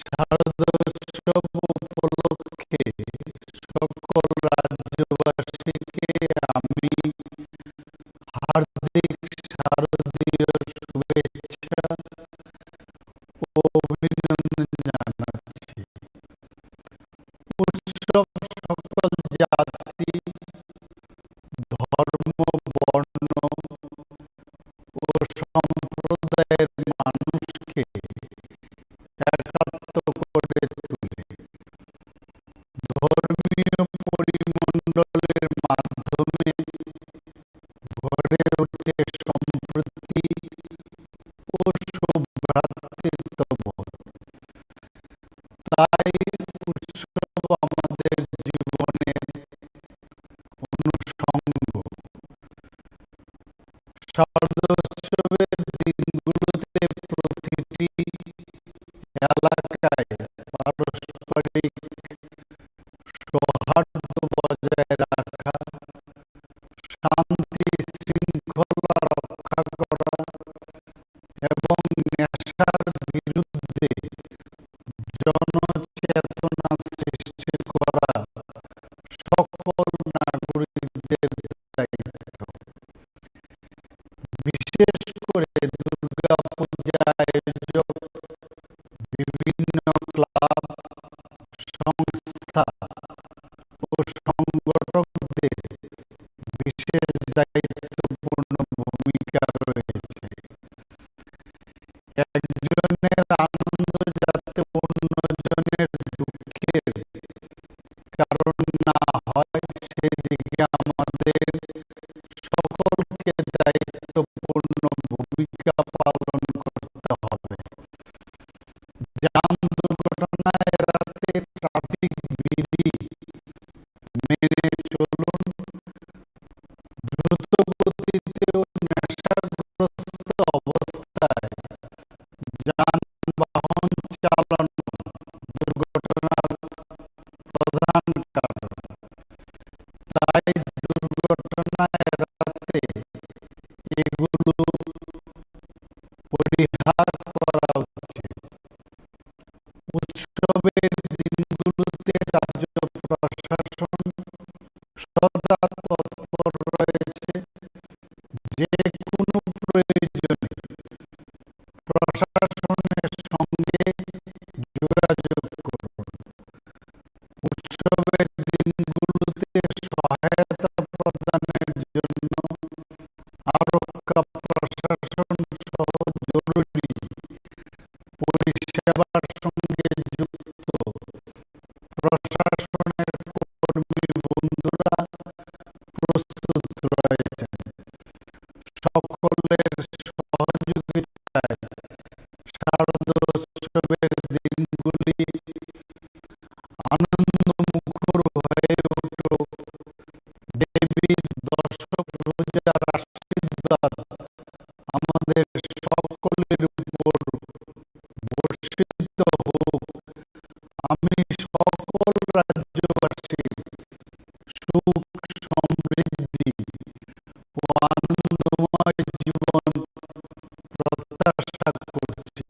শারদোৎসব উপলক্ষে সকল রাজ্যবাসীকে আমি হার্দিক শারদীয় শুভেচ্ছা ও অভিনন্দন জানাচ্ছি। উৎসব সকল জাতি, ধর্ম, বর্ণ ও সম্প্রদায়ের মানুষকে একাত্ম করে তোলে। ধর্মীয় পরিমণ্ডলের মাধ্যমে গড়ে ওঠে সম্প্রীতি ও সৌভ্রাতৃত্ববোধ। তাই উৎসব আমাদের জীবনের অনুষঙ্গ। শারদোৎসবের দিনগুলোতে প্রতিটি এলাকায় পারস্পরিক সৌহার্দ্য বজায় রাখা, শান্তি শৃঙ্খলা রক্ষা করা এবং নেশার বিরুদ্ধে জনচেতনা সৃষ্টি করা সকল নাগরিকদের দায়িত্ব। বিশেষ করে দুর্গা পূজা আয়োজক বিভিন্ন ক্লাব, সংস্থা ও সংগঠকদের বিশেষ দায়িত্বপূর্ণ ভূমিকা রয়েছে। একজনের আনন্দ যাতে অন্যজনের দুঃখের কারণ না হয়, সেদিকে আমাদের সকলকে দায়িত্বপূর্ণ ভূমিকা পালন করতে হবে। যান দুর্ঘটনা এড়াতে ট্রাফিক বিধি মেনে চলুন। দ্রুত গতিতে ও নেশাগ্রস্ত অবস্থায় যানবাহন চালানো দুর্ঘটনার প্রধান কারণ। তাই দুর্ঘটনা এড়াতে এগুলো পরিহার করা উচিত। উৎসবের দিনগুলোতে রাজ্য প্রশাসন সদা তৎপর রয়েছে, যে কোনো প্রয়োজনে প্রশাসনের সঙ্গে যোগাযোগ করুন। উৎসবের দিনগুলোতে সহায়তা প্রদানের জন্য আরক্ষা প্রশাসন সহ জরুরি পরিষেবার সঙ্গে যুক্ত প্রশাসনের কর্মী বন্ধুরা প্রস্তুত রয়েছেন। সকলের সহযোগিতায় শারদোৎসবের দিনগুলি আনন্দমুখর হয়ে উঠুক। দেবীর দশরোজার আশীর্বাদ আমাদের সকলের উপর বর্ষিত হোক। আমি সকল রাজ্যবাসীর সুখ, সমৃদ্ধি ও আনন্দময় জীবন প্রত্যাশা করছি।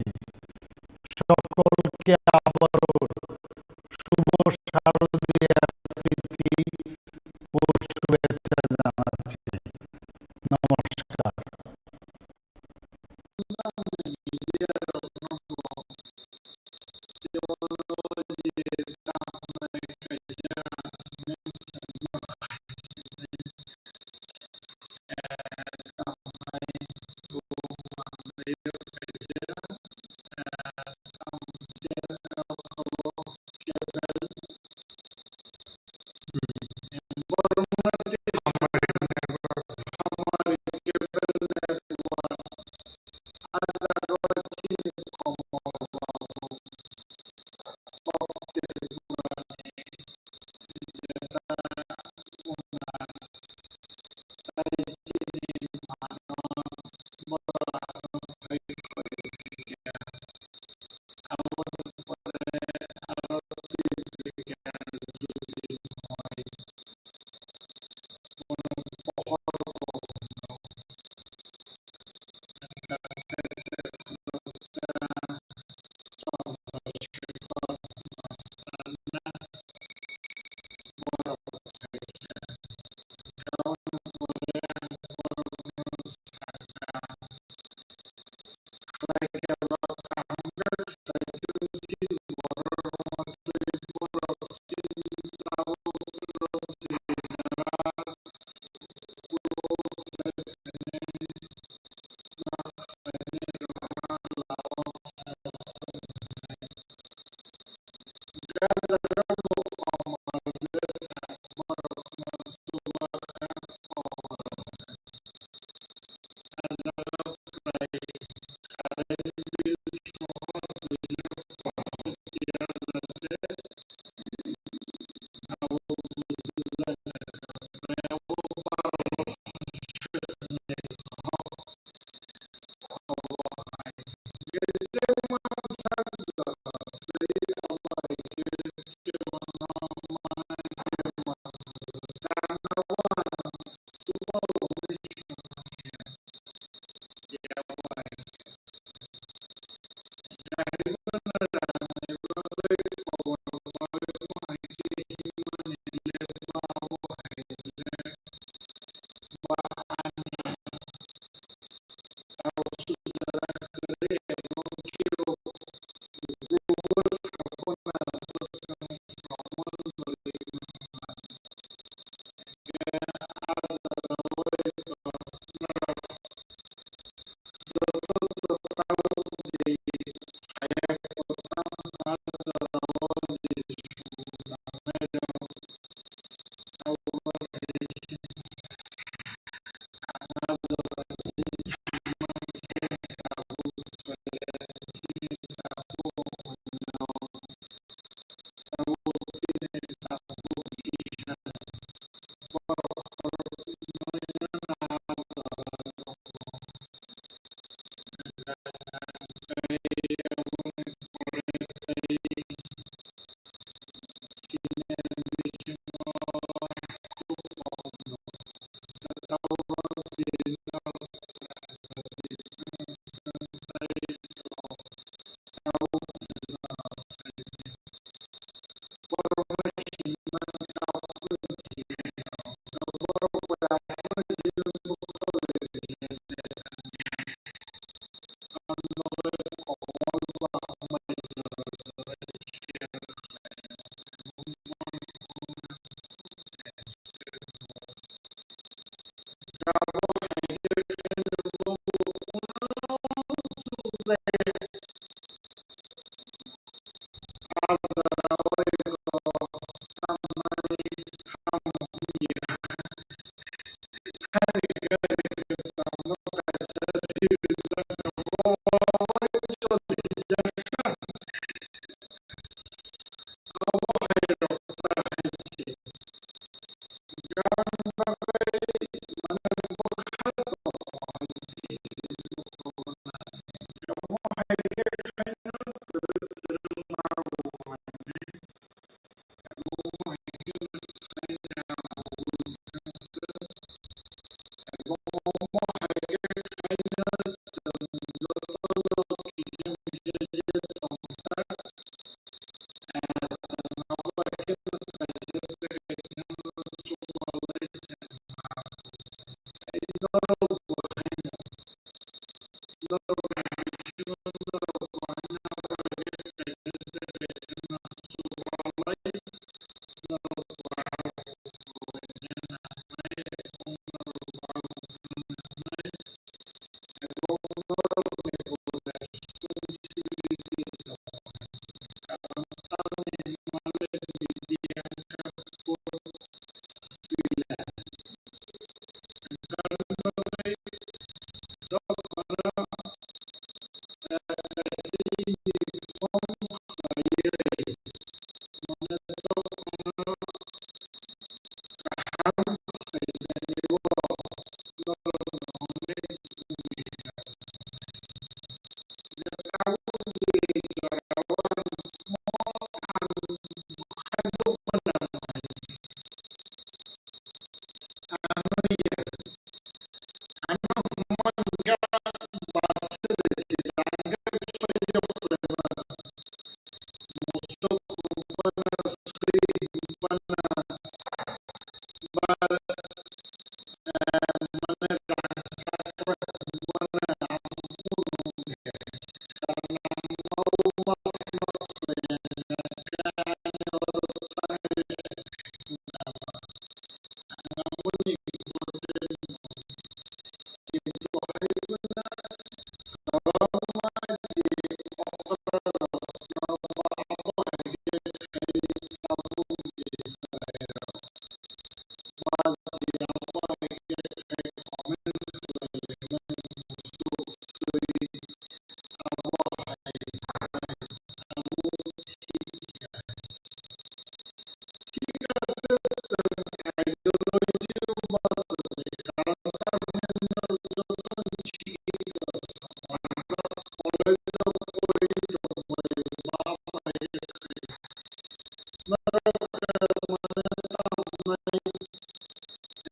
Norok, eh, mane tamo wngnai,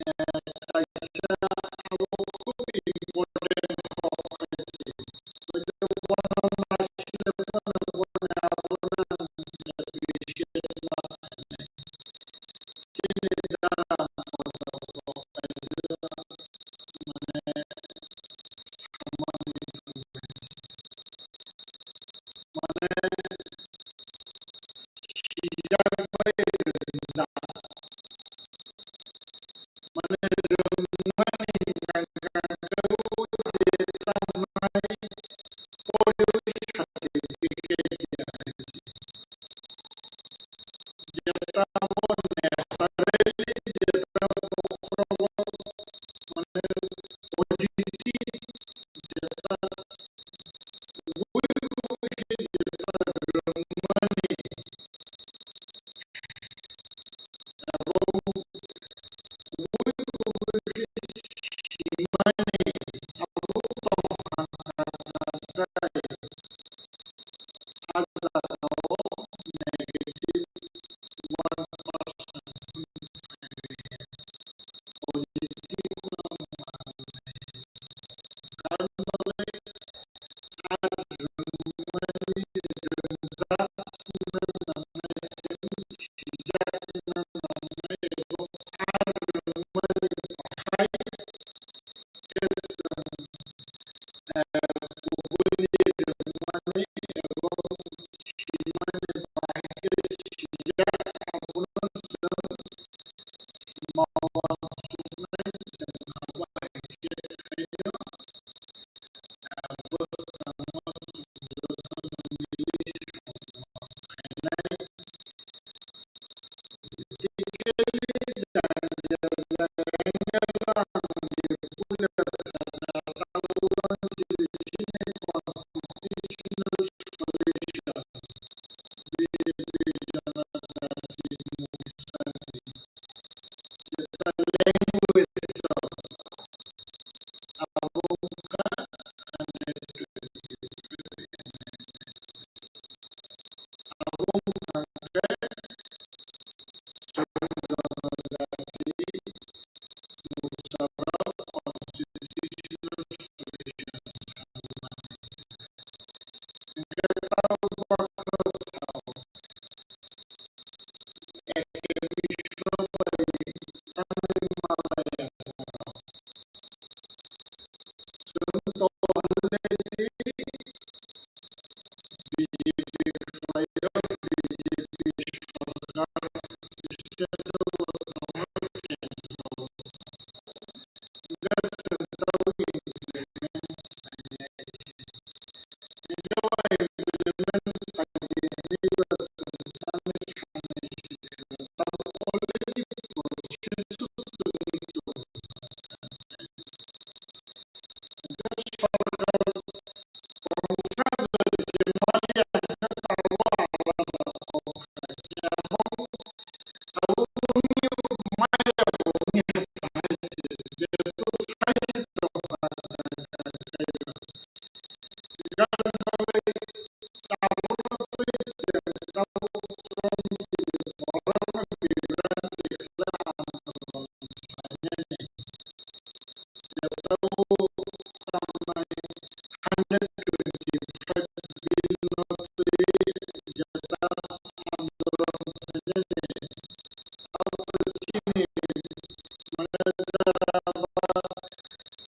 eh, kaisa abo khub important kok khe se. Hwnkhe bono naisile phano bono abono ang appreciate ma khainai. Chini dara moto kok kaisa mane samani thangkhe. Mane sijak bai rwngjak. Mane rwngmani nangkukgo je tamnai polio certificate ya hai se. Jeta bo naturally jeta bokhorogo mane positive jeta kubui kubui khe jeta rwngmani abo kubui kubui khe sinmani abo tong kha khe. Ah jagao negative one percent, positive no manwi, karon bagwi a rwngmani rwngjakna nangnai, sijakna nangnai, abo a rwngmani bahai khe chwng, eh, kubui rwngmani abo sinmani bahai khe sijak, abono chwng ma uansuknai, chwng abo hai khe khaino, ah, bwskango chwng jotono mili samung khainai. Equally, jang jang jang ang je puila sana tabuk ang chini constitutional solution, B J P Janata Dimokrasi, jeta language rok abo wngkha hundred twenty-three. Abo wngkha khe chwng janajati morsarok constitutional solution sanmani. Hwnkhe tabuk baksa sao, eke Mishra bai tangwi malaya. Chwng to already B J P khlaio, B J P sorkar state o bo tongo, kendro o. Hwnkhe chwng tabuk implement khlainai. Hwnkhe o implement khlai di hwnwi bo chwng tamo sanai si khe, tabuk already process o chwngwi tongo. Hwnkhe sorkar tongsa bai se maliya hwnkhe tabuk alada kok kha khe abo, abo wngya maya bo wngya bahai se, jehetu sai se tongkha. Hwnkhe abo bagwi tabukno twi chwng tabuk chwng chini borokno bibranti khlai andolon khlainani. Jeta o tamnai hundred twenty-five bill no twi jeta andolon khlainani. Abo chini mane jara ba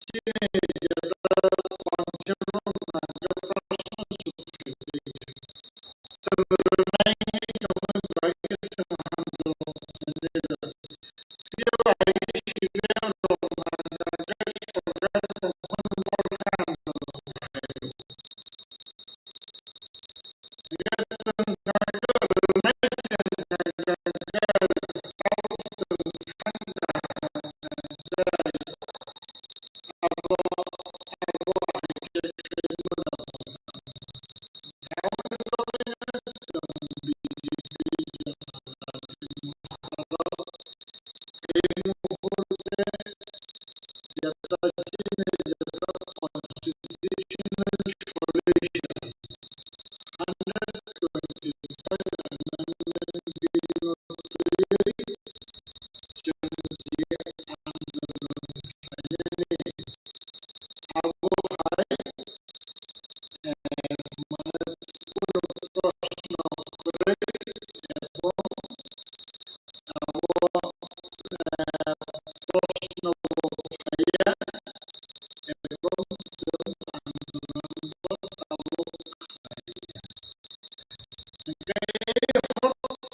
chini jeta constitution no nangkhe proshno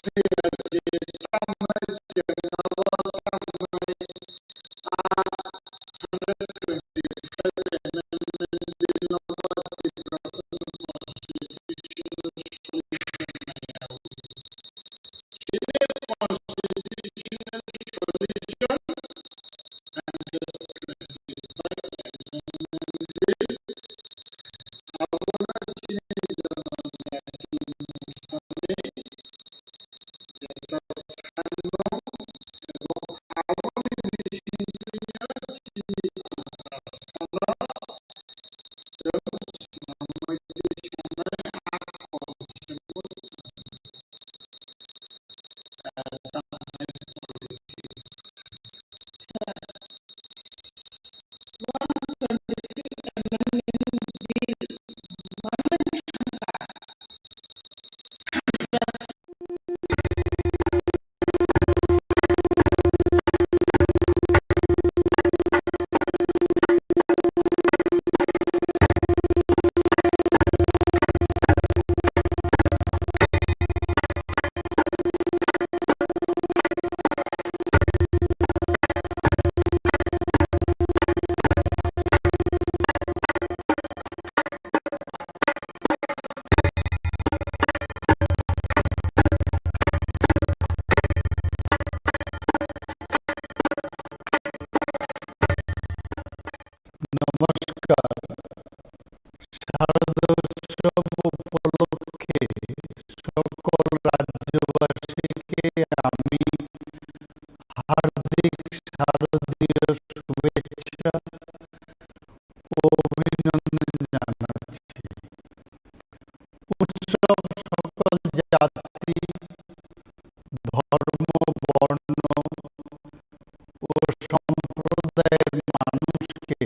Australia je tamni chengalo tamni a hundred twenty-five amendment bill no ba Tiprasa constitutional solution nai ya. Chini constitutional solution hundred twenty-five amendment bill, abono chini janani jeta sano ebo aboni bisingtwi chini Tiprasano chwng swnamwi twi sanai a constitution, eh, tamni politics. নমস্কার। শারদোৎসব উপলক্ষে সকল রাজ্যবাসীকে আমি হার্দিক শারদীয় শুভেচ্ছা ও অভিনন্দন জানাচ্ছি। উৎসব সকল জাতি, ধর্ম, বর্ণ ও সম্প্রদায়ের মানুষকে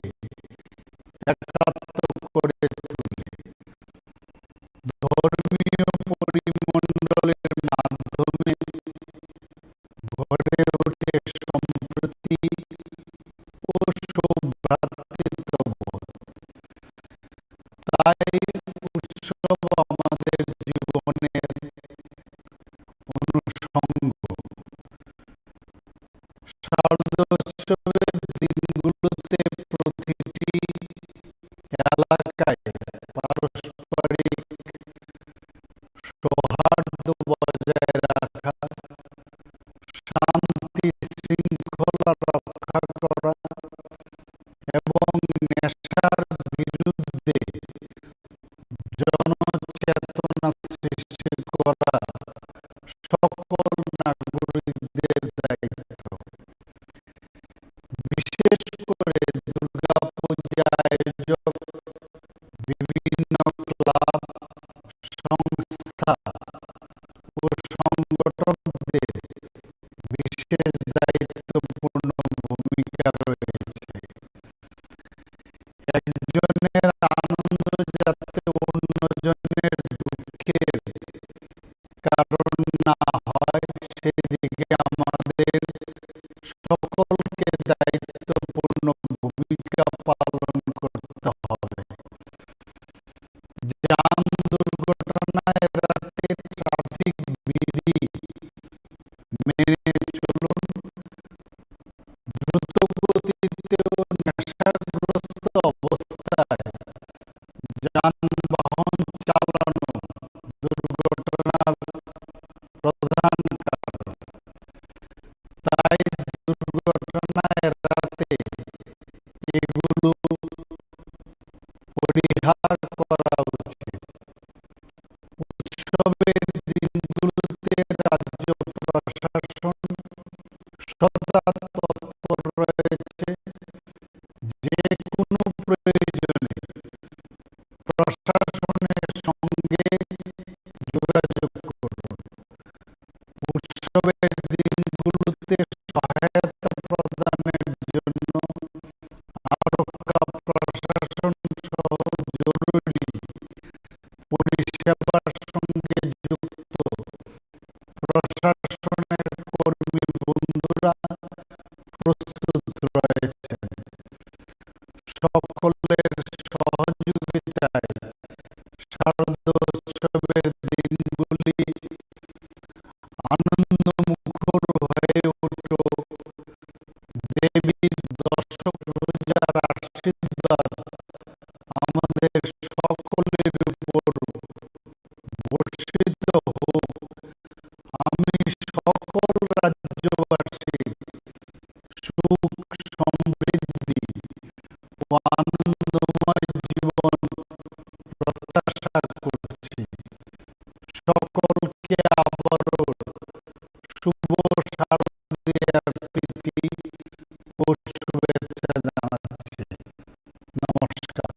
একাত্ম করে তোলে। ধর্মীয় পরিমণ্ডলের মাধ্যমে গড়ে ওঠে সম্প্রীতি ও সৌভ্রাতৃত্ববোধ। তাই উৎসব আমাদের জীবনের অনুষঙ্গ। শারদোৎসবের দিনগুলোতে প্রতিটি এলাকায় পারস্পরিক সৌহার্দ্য বজায় রাখা, শান্তি শৃঙ্খলা রক্ষা করা এবং নেশার বিরুদ্ধে জনচেতনা সৃষ্টি করা সকল নাগরিকদের দায়িত্ব। বিশেষ করে দুর্গাপূজা আয়োজক, বিভিন্ন ক্লাব, সংস্থা ও সংগঠকদের বিশেষ দায়িত্বপূর্ণ ভূমিকা রয়েছে। একজনের আনন্দ যাতে অন্যজনের দুঃখের কারণ না হয়, সেদিকে আমাদের সকলকে দায়িত্বপূর্ণ ভূমিকা পালন করতে হবে। যান দুর্ঘটনা এড়াতে ট্রাফিক বিধি মেনে চলুন। দ্রুত গতিতে ও নেশাগ্রস্ত অবস্থায় যানবাহন চালানো দুর্ঘটনার প্রধান কারণ। তাই দুর্ঘটনা এড়াতে এগুলো পরিহার করা উচিত। উৎসবের দিনগুলোতে রাজ্য প্রশাসন সদা তৎপর রয়েছে। যে কোনো প্রয়োজনে প্রশাসনের সঙ্গে যোগাযোগ করুন। উৎসবের দিনগুলোতে সহায়তা প্রদানের জন্য আরক্ষা প্রশাসন সহ জরুরি পরিষেবার সঙ্গে যুক্ত প্রশাসন আনন্দ মুখর হয়ে উঠুক। দেবীর দশ রোজার আশীর্বাদ আমাদের সকলের উপর বর্ষিত হোক। আমি সকল রাজ্যবাসীর সুখ, সমৃদ্ধি ও আনন্দময় জীবন প্রত্যাশা করছি। সকলকে আবারও শুভ শারদীয়ার প্রীতি ও শুভেচ্ছা জানাচ্ছি। নমস্কার।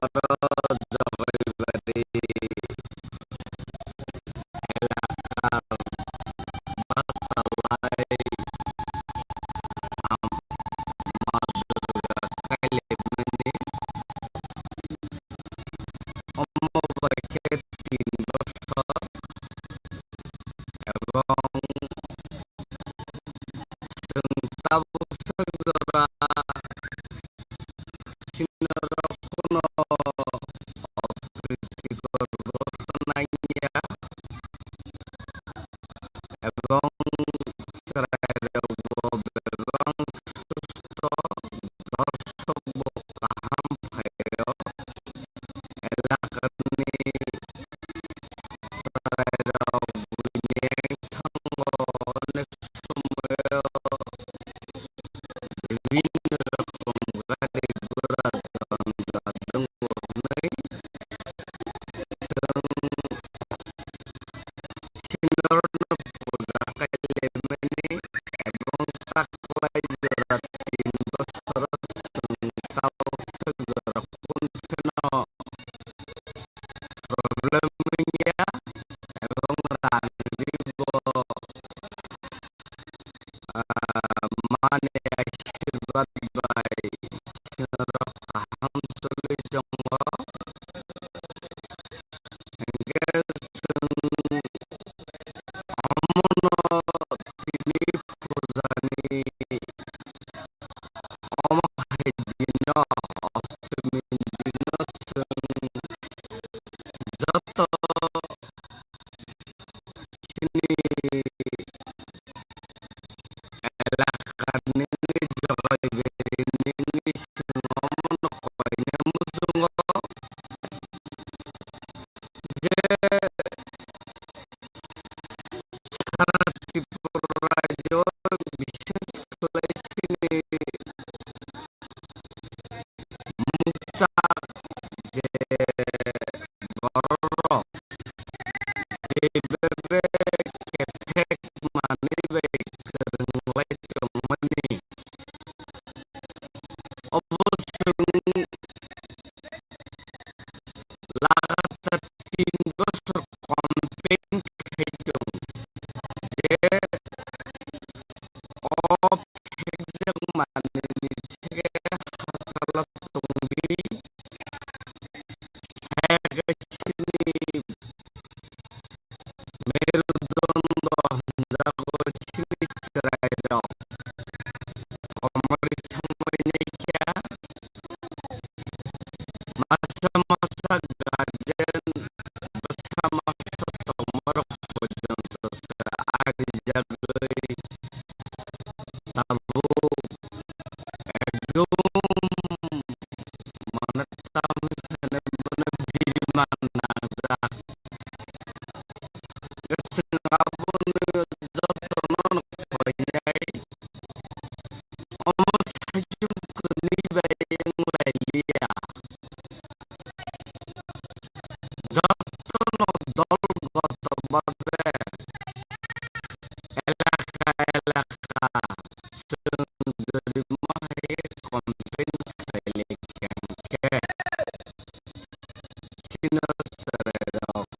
Oro Jogoibari elakar bwsalai ang Ma Durga kailaimani, omo bai khe tin bosor, ebong chwng tabuk swk jora chini norok kuno opritikor gothon nangya, ebong chwrairokbo bebak susto, dorsokbo kaham phaio, elakani chwrairok buini thango onek somoio bibhinno rokom gari gura janja dwngo hwnwi chwng sinorokno puja kailaimani, ebong taklai jora tin bosoro chwng tabuk swk jora kun pheno problem wngya, ebong rang ribo, ah, mani asirwad bai tini chwng omono koinai muchungo je sara Tripura rajyo, bishesh khlai chini mukchak je bororok je bebak kephek manwi bai kwrwng lai tongmani, obo chwng lagatar tin bosor campaign khai tong je o phekjak manwini theke hachalo tongdi, hayakhe chini merudondo hwnjago chini chwrairok komorwi thangwi naikha. Masa masa guardian bwsa masa tongmarok porjonto se arijagwi tabuk ekdom mane tamni sani bono birma nangjak. Chwng abono jotono koinai omo saichung kwnwi bai wng lai liya. Jotono dol goto babe elaka elaka chwng jorimo hai campaign khlai lai kha hwnkhe chini chwrairok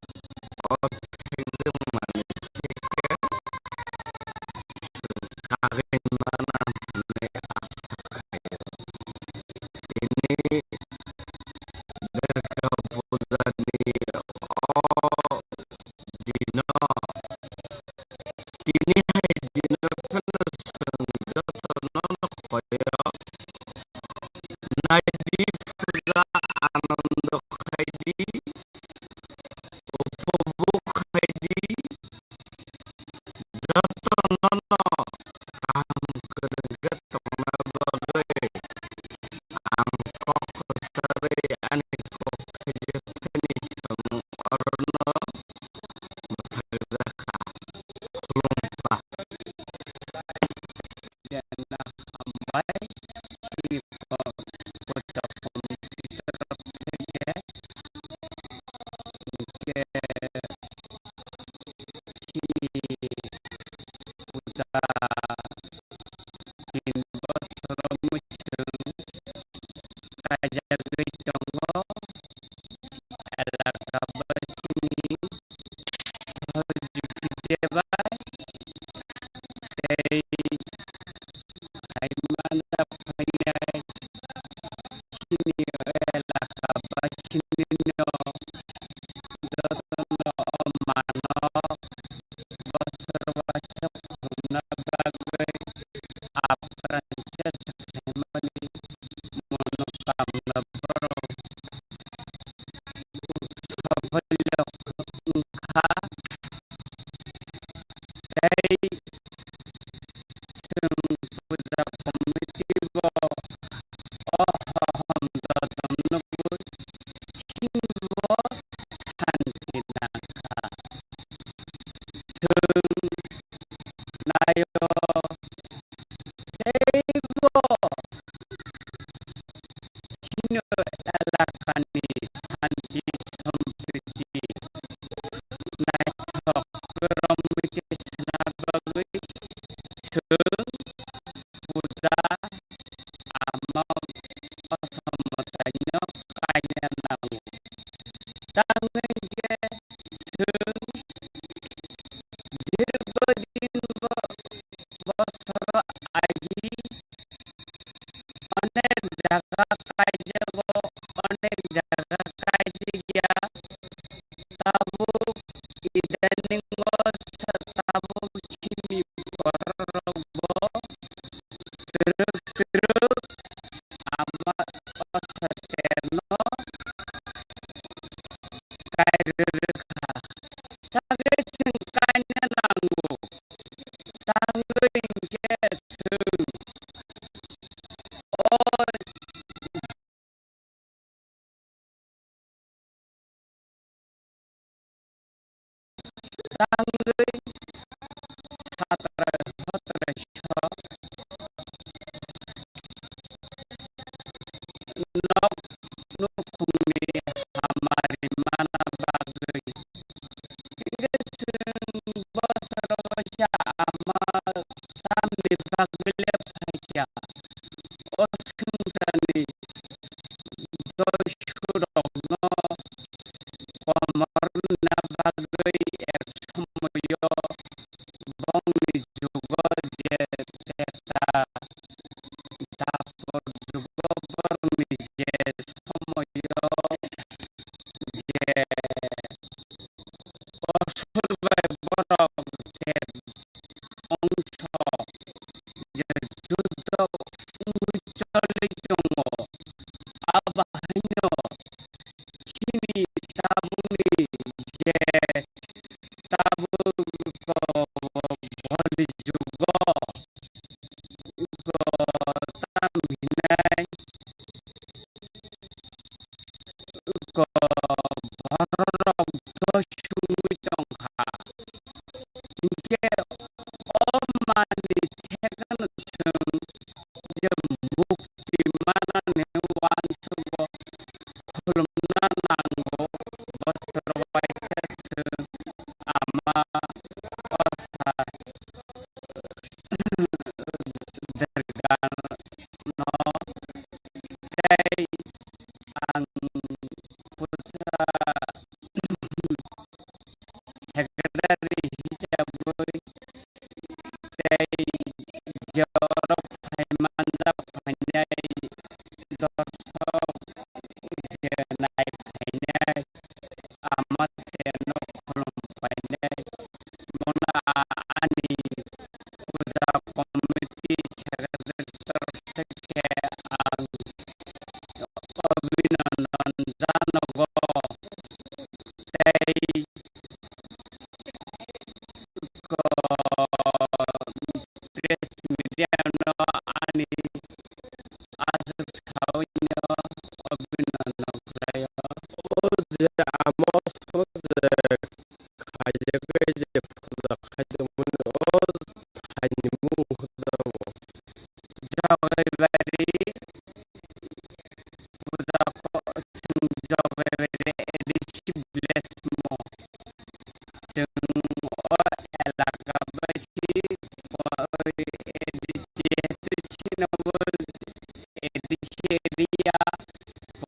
o thekjak manwi theke chwng kagwi mana hwnwi asa khaio. Tini Durga Puja ni o dino, tini hai dino phano chwng jotono no koi o naidi, puja anondo khaidi, upobhog khaidi, jotono no kaham kwrwng khe tongna bagwi ang kok kwcharwi ani kok khe jepheni samung orono mwthangjakha. Khulumkha. Hambai, chini puja committee torof theke hwnkhe chini puja tin bosoro mwchwng kaijagwi tongo elaka bai chini Jyoti Debai tei hai manya phainai chini elaka bai chini no jotono o mano bosor waisa phunukna bagwi apran chest khaimani monokamna borok sopholyo wngkha tei chwng puja committee bo o hohom joton nugwi chini bo santi nangkha. Chwng naio teibo chini elakani santi sompriti naithok kwrwngwi tei sana bagwi chwng puja ama o somodai no kaina nango. Tangwi hwnkhe chwng dirgho din bo bosoro agi onek jaga kaijago, onek jaga kaijagya. Tabuk idaningo sa tabuk chini bororokbo twrwk twrwk ama o saterno kairwrwkha. Tangwi chwng kaina nango. Tangwi hwnkhe chwng o bagwi satrai hotrai so nok nukhungni hamari mana bagwi. Hingke chwng bosoro waisa ama tamni bagwi le phaikha. O swngcharni doisurokno komorna bagwi ek somoio bongni jugo je teta dapor jugo borokni je somoio je kosor bai borok je ongso je judo wngwi choli tongo. Abo haino chini tabukni je tabuk ko boni jugo ko tam hinai ko bororok dosungwi tongkha. Hinkhe o manni thekno chwng je mukti manani uansukgo khulumna nango, bosor waisa chwng ama osa dergano tei ang pusa secretary hisabwi tei je oro phai manjak phainai dorsok je nai phainai ama teno khulum phainai bono ani puja committee secretary torok se khe ang Abhinandan janogo tei ko press media no ani aswk sawi no abhinandan khlaio. O je amo so je khaijagwi je puja khaitongmani o thaini mung hwnjago. Jogaibairi puja ko chwng Jogaibairi A D C village mo. Chwng o elaka bai si, o A D C jehetu chini bo A D C area,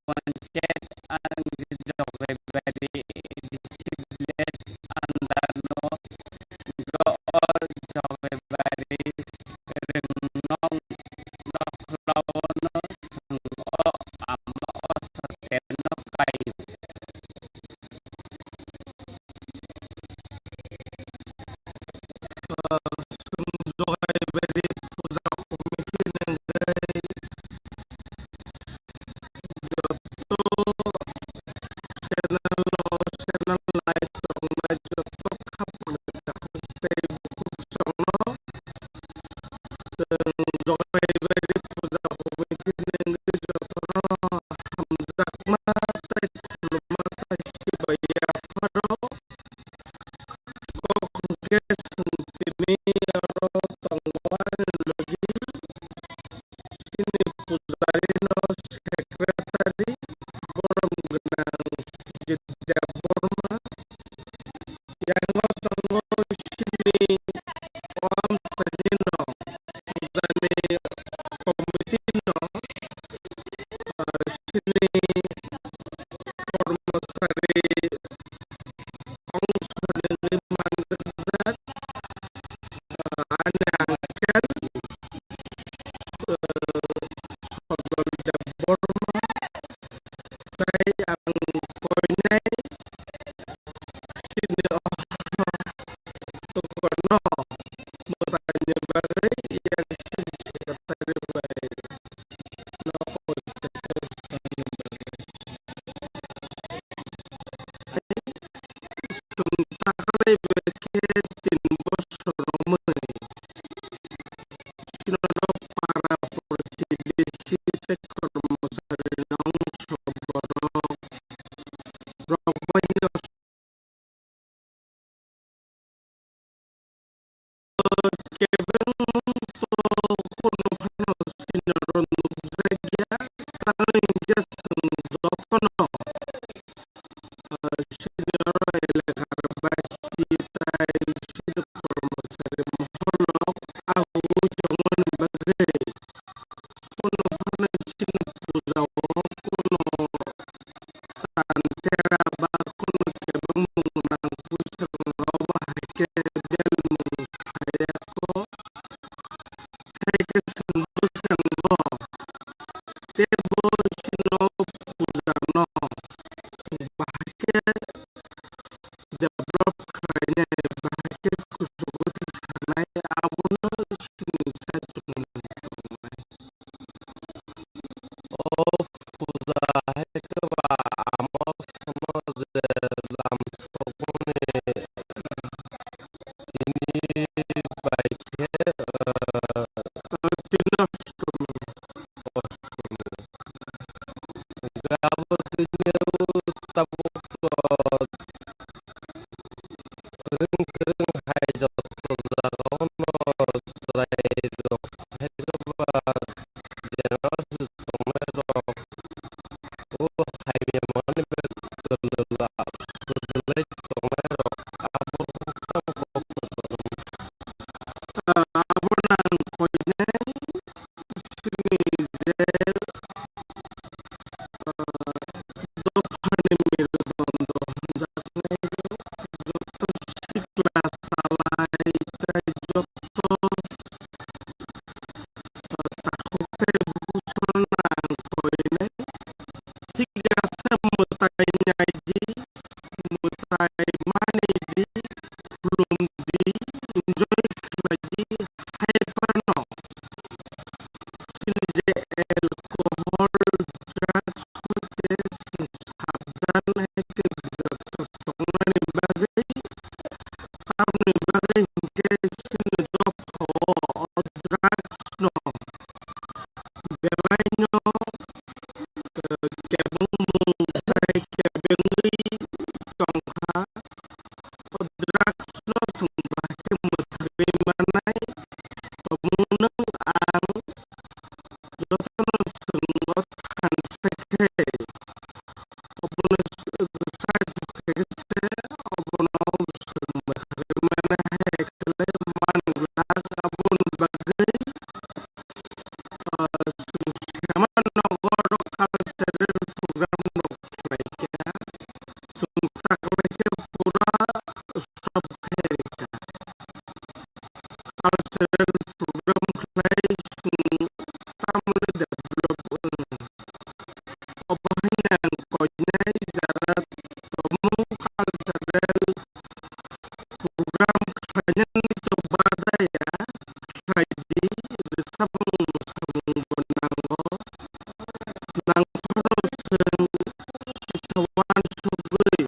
panchayat ang Jogaibairi A D C village under no go o Jogaibairi rwngnong nokhla o no chwng o ama o sateno kai. Chwng Jogaibairi puja committee ni wngwi joto channel o channel nai tongnai joto khapang tei bukhuk chwngno chwng Jogaibairi puja committee ni wngwi jotono hamjakma tei khulumma tei sibai yapharo kok hwnkhe chwng tini oro tongo ani logi chini pujarino secretary borom gwnang Sujit Debbarma, yango tongo chini o amchaini no pujani committee no, ah, chini kormosari ongsorwi manjakjak, ah, ani uncle, ah, Sojol Debbarma, tei ang koinai chini o tukano mwtaini bagwi yang chini secretary bai no koi khe Chwng takhwlai bai khe tin bosor romwi, chwngno para protibesi tei kormosari no wngso borok rok bai no kebengmung to kunu phano sini oro nukjakya, tamni hwnkhe chwng jotono, ah, sini oro elakar basi tai sini kormosari mohorno agugwi tongmani bagwi kunu phano chini puja o kunu tan tera ba kunu kebengmung nang pui swrwngno bahai khe belmung khaiyakho. Hai khe chwng bwskango teibo chini puja no bahai khe develop khlainai, bahai khe kuchugo sanai, abono chini side o tongnai. O puja hai khe ba amo samo je lam sokmani tini bai khe, eh, tini Hwnkhe abo tini o tabuk to ring kwrwng hai joto jaga o no chwrai rok hai khe ba general se tongnai rok o hai mani bai kwlwla kwdwlai tongnai rok abo wngkha kok. Ah, abo nang koinai. Chini je, ah, dophani merudondo hwnjaknai joto sikla salai tei joto, ah, takhuk tei bukusorno ang koinai. Thik ase mwtai naidi, mwtai manidi, khulumdi, enjoy khlaidi, hai phano. Chini je alcohol, drugs hoite chwng sabdan hai khe birat tongnani bagwi, tamoni bagwi hinkhe chini dophao o drugs no belaino, eh, kebengmung sai kebengwi tongkha. O drugs no chwng bahai khe mwthangwi mannai. Tongmung nwng ang jotono chwng o thansa khe obono sai khe se obono chwng mwthangwi manna hai khe man glak aboni bagwi. Ah, chwng sema nogo oro cultural program rok khlai kha, chwng ta khlai khe pura stop khai rikha. Cultural program khlai chwng tamoni develop wng. Obo hai ang koinai jara tongmung cultural program khlainani to badaya, khlai di, rwchapmung mwsamung bo nango, nang phano chwng kisa uansugwi,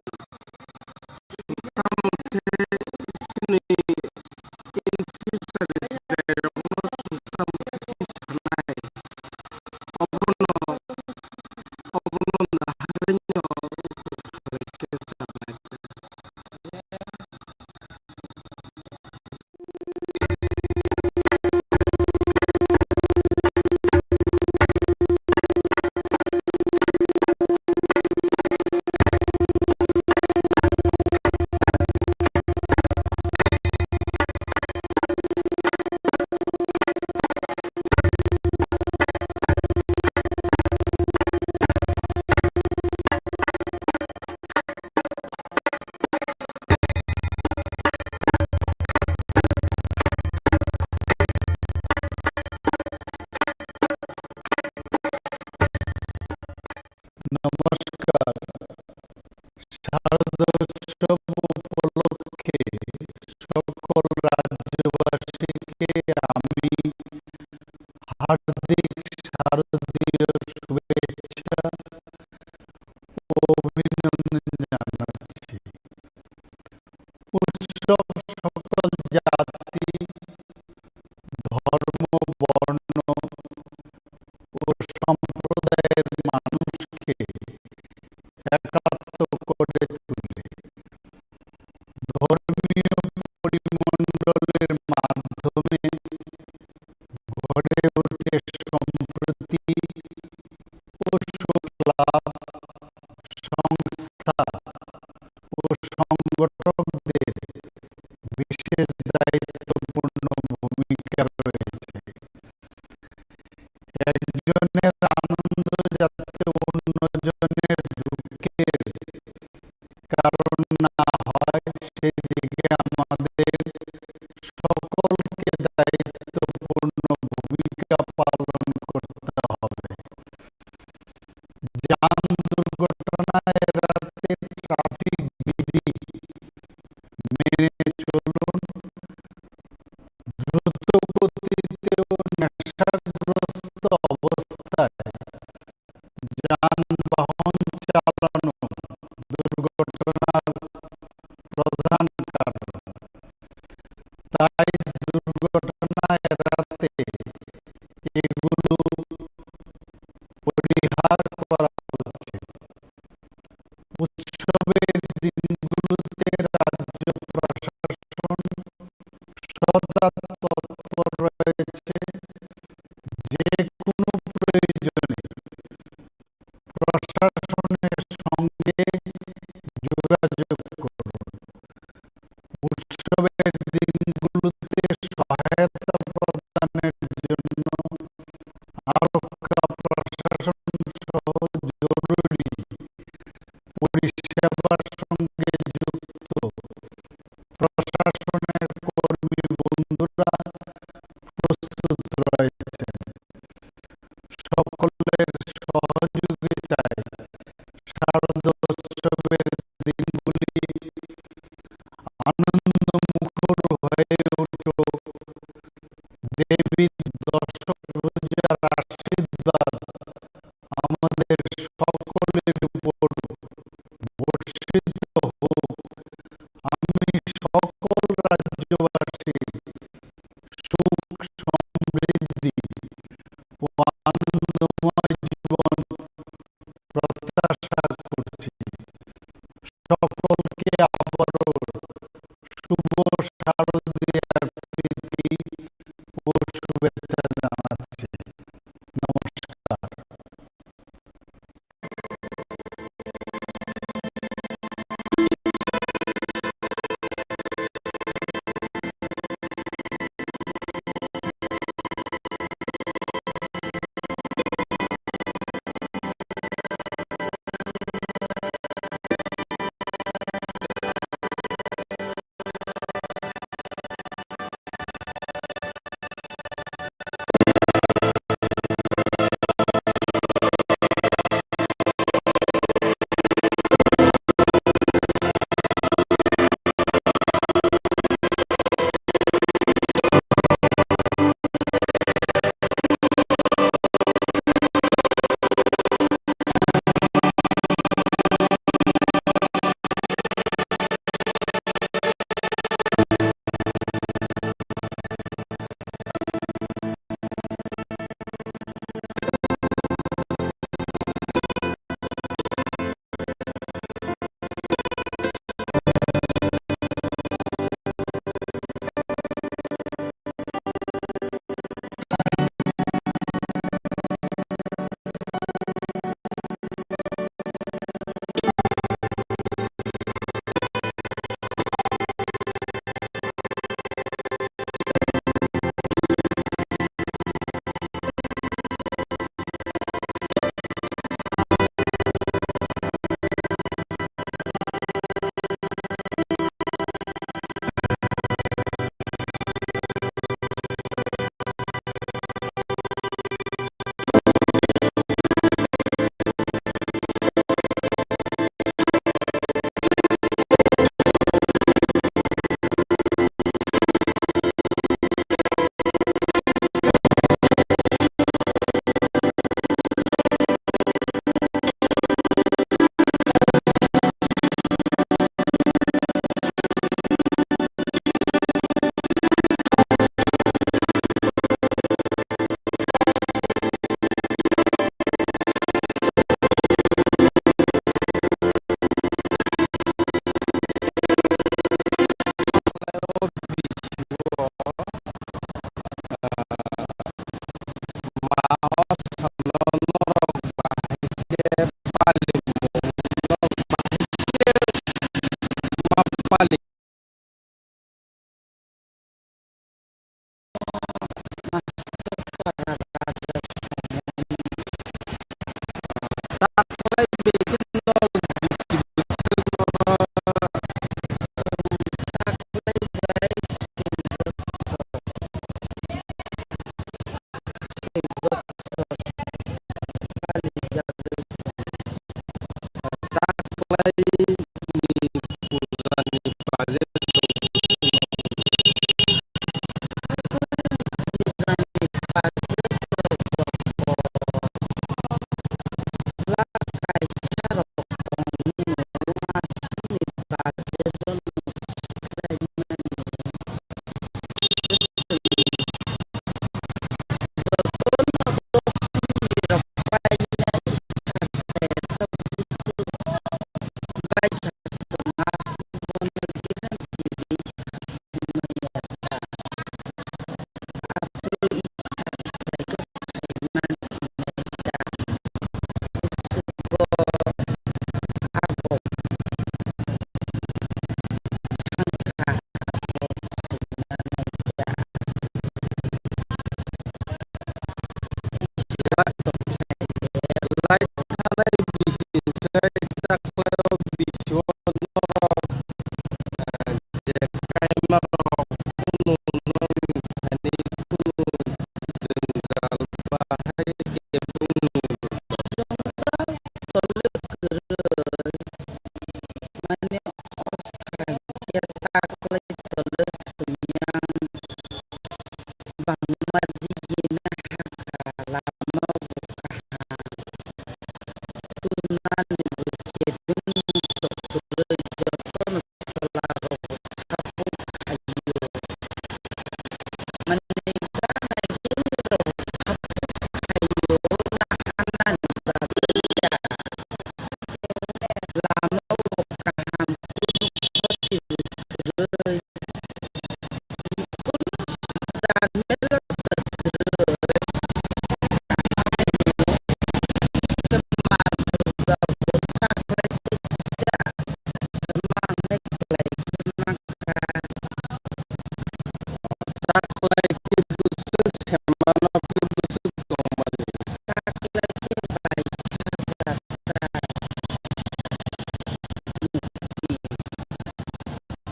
tamo khe chini in future chwrairokno chwng tamo khe sanai, obono, obono naharwi no khe sanai. নমস্কার। শারদোৎসব উপলক্ষে সকল রাজ্যবাসীকে আমি হার্দিক শারদীয় শুভেচ্ছা ও অভিনন্দন জানাচ্ছি। উৎসব সকল জাতি, ধর্ম, বর্ণ ও সম্প্রদায়ের মানুষকে একাত্ম করে তোলে। ধর্মীয় পরিমণ্ডলের মাধ্যমে সম্প্রীতি ও সুখ লাভ সংস্থা ও সংগঠকদের বিশেষ দায়িত্বপূর্ণ ভূমিকা রয়েছে। একজনের আনন্দ যাতে অন্যজনের দুঃখের কারণ না হয়, সেদিকে আমাদের সকলকে দায়িত্বপূর্ণ ভূমিকা পালন করতে হবে। যান দুর্ঘটনা এড়াতে ট্রাফিক বিধি মেনে চলুন। দ্রুত গতিতে ও নেশাগ্রস্ত অবস্থায় যানবাহন চালানো দুর্ঘটনার প্রধান কারণ। তাই দুর্ঘটনা এড়াতে এগুলো পরিহার করা উচিত। উৎসবের দিনগুলোতে রাজ্য প্রশাসন সদা তৎপর রয়েছে। যে কোনো প্রয়োজনে প্রশাসনের সঙ্গে যোগাযোগ করুন। উৎসবের দিনগুলোতে সহায়তা প্রদানের জন্য আরক্ষা প্রশাসন সহ জরুরি পরিষেবার সঙ্গে যুক্ত প্রশাসনের কর্মী বন্ধুরা প্রস্তুত রয়েছেন। সকলের সহযোগিতায় শারদোৎসবের দিনগুলি আনন্দমুখর হয়ে উঠুক। দেবীর দশ রোজার আশীর্বাদ আমাদের সকলের উপর বর্ষিত হোক। আমি সকল রাজ্যবাসী সুখ, সমৃদ্ধি ও আনন্দময় জীবন প্রত্যাশা করছি। সকলকে আবারও শুভ শারদীয়ার প্রীতি ও শুভেচ্ছা জানাচ্ছি। নমস্কার। pali mung no bahai khe ma pali. Taklai bedin no bisi bwswk no taklai bai swi bwswk. Swi bwswk. Pali jagwi tongo. Taklai ni puja ni budget rok puja ni budget rok bo lakh kaisa rok tongwi masni budget rok khlaimani. Jotono dos minute rok painai sakha, busu bai kha, mas bono gina tiri sakha maya ta. Aphuru isa khlai khe sai mansinai ta. Busu bo abo thangkha. Light thanai bisi sai taklaio bisi o norok, eh, je kaima rok kunu nong thani kunu jwngjal bahai khe bumung. Jwngjal tolwi kwrwi mane o sa khe taklai tolwi swmyang. Bangma digi na hakha, lama bo kaham. Tunani bo khe bini tokrwi jotono chwla rok bo support khaio. Mane ganai bini rok bo support khaio, na hanani bagwi ya. Lama bo kaham, kunu khoti bo kwrwi. Taklai khe bwswk semano khe bwswk tongmani. Taklai khe bai sajak ta.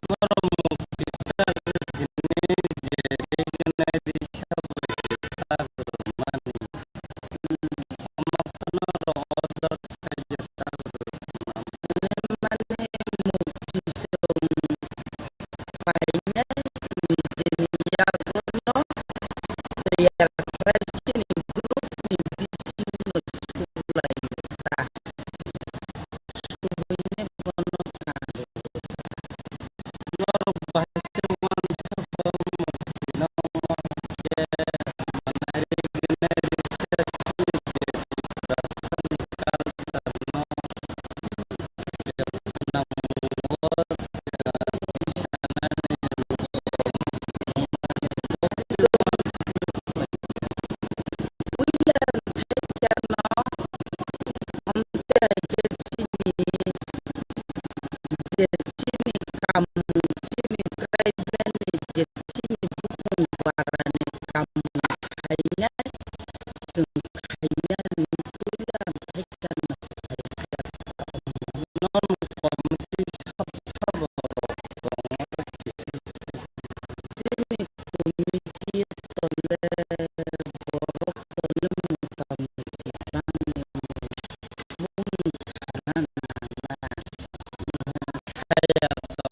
Norok mukti ta rwgwini je regnai risa bai ta rwmani. Omo kheno norok order khai je ta rwmani. Mane mukti chwng painai nijeni yago no tiyar khlai chini group ni bisingo sulaio ta. Subuini bono kha. Norok bahai khe uansukgo, mukti no uankhe mwnai rwgwinai risa chini je Tiprasani culture no je gwnang mungo twi sanani. Puila wngthai khe ano, amtwi hai khe chini, je chini kamung, chini tribe ni, je chini bukung barani kamung khainai, chwng khainani puila wngthai khe ano hai khe. Norok committee sab sabo rok tongo kisa se. Chini committee tole borok tole mota moti bangni mung sana nana. Saya to.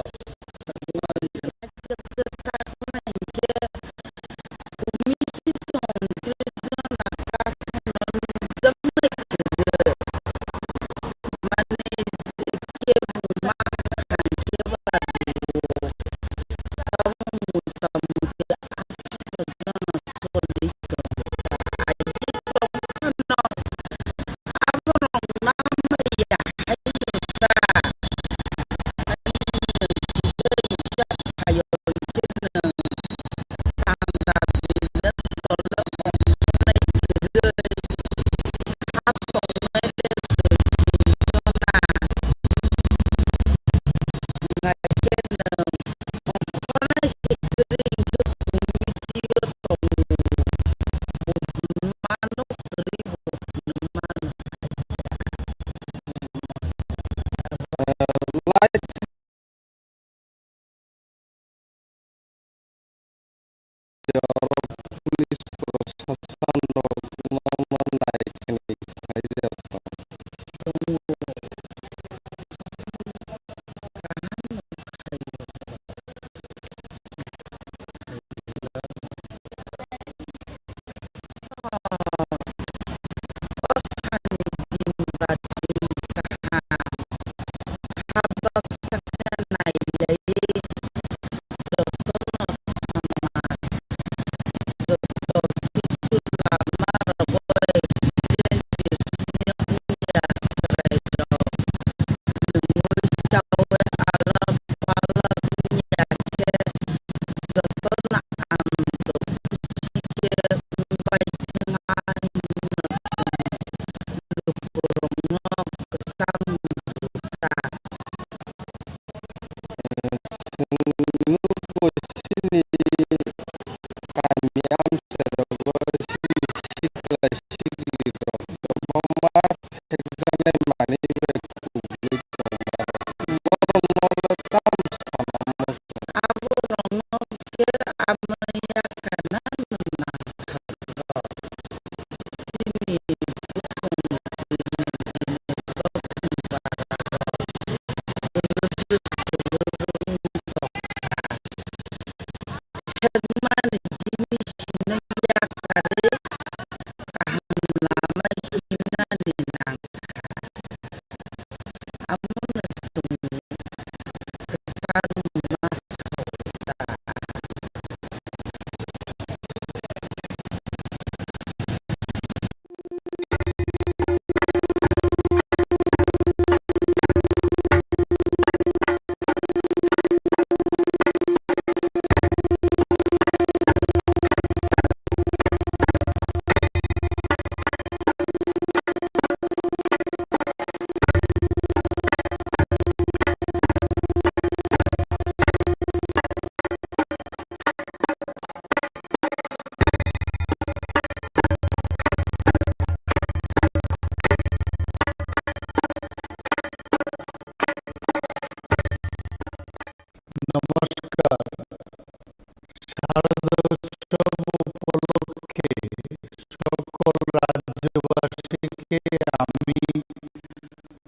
Committee tong twi jona kha phano nukjaknai kwrwi. Mane je kebo ma khan kebo lajigo. Tabuk mota moti atharo jona solwi tongo ta. Aidi tong phano aborok namya haino ta. Ani je oro police prosason rok nono nai khe nai khlai jak tong. O sani din ba din kaham, kha baksa khe nailaiwi jotono sama, joto kisu lama rogo accident bisingni ya chwrairok nwngwi chaui alap palap wngya khe jotono ang dophusi khe wngbai thangma hwnwi lukurokno kwchangni juda. Chwngno bo chini kami amchairogo chini sikla siklirok kwbangma phekjaknai manwi bai kubui tongmarok. Borokno le tamo sana muchung? Aborokno khe amya kana nangkha. Chini bukhuk ni chini chini tokni bara rok rwdwk kwlwrwk wng tongkha. Phekmani jini simi yakarwi kaham lama himnani nangkha. Amono chwng kwchangni ma sao da? নমস্কার। শারদোৎসব উপলক্ষে সকল রাজ্যবাসীকে আমি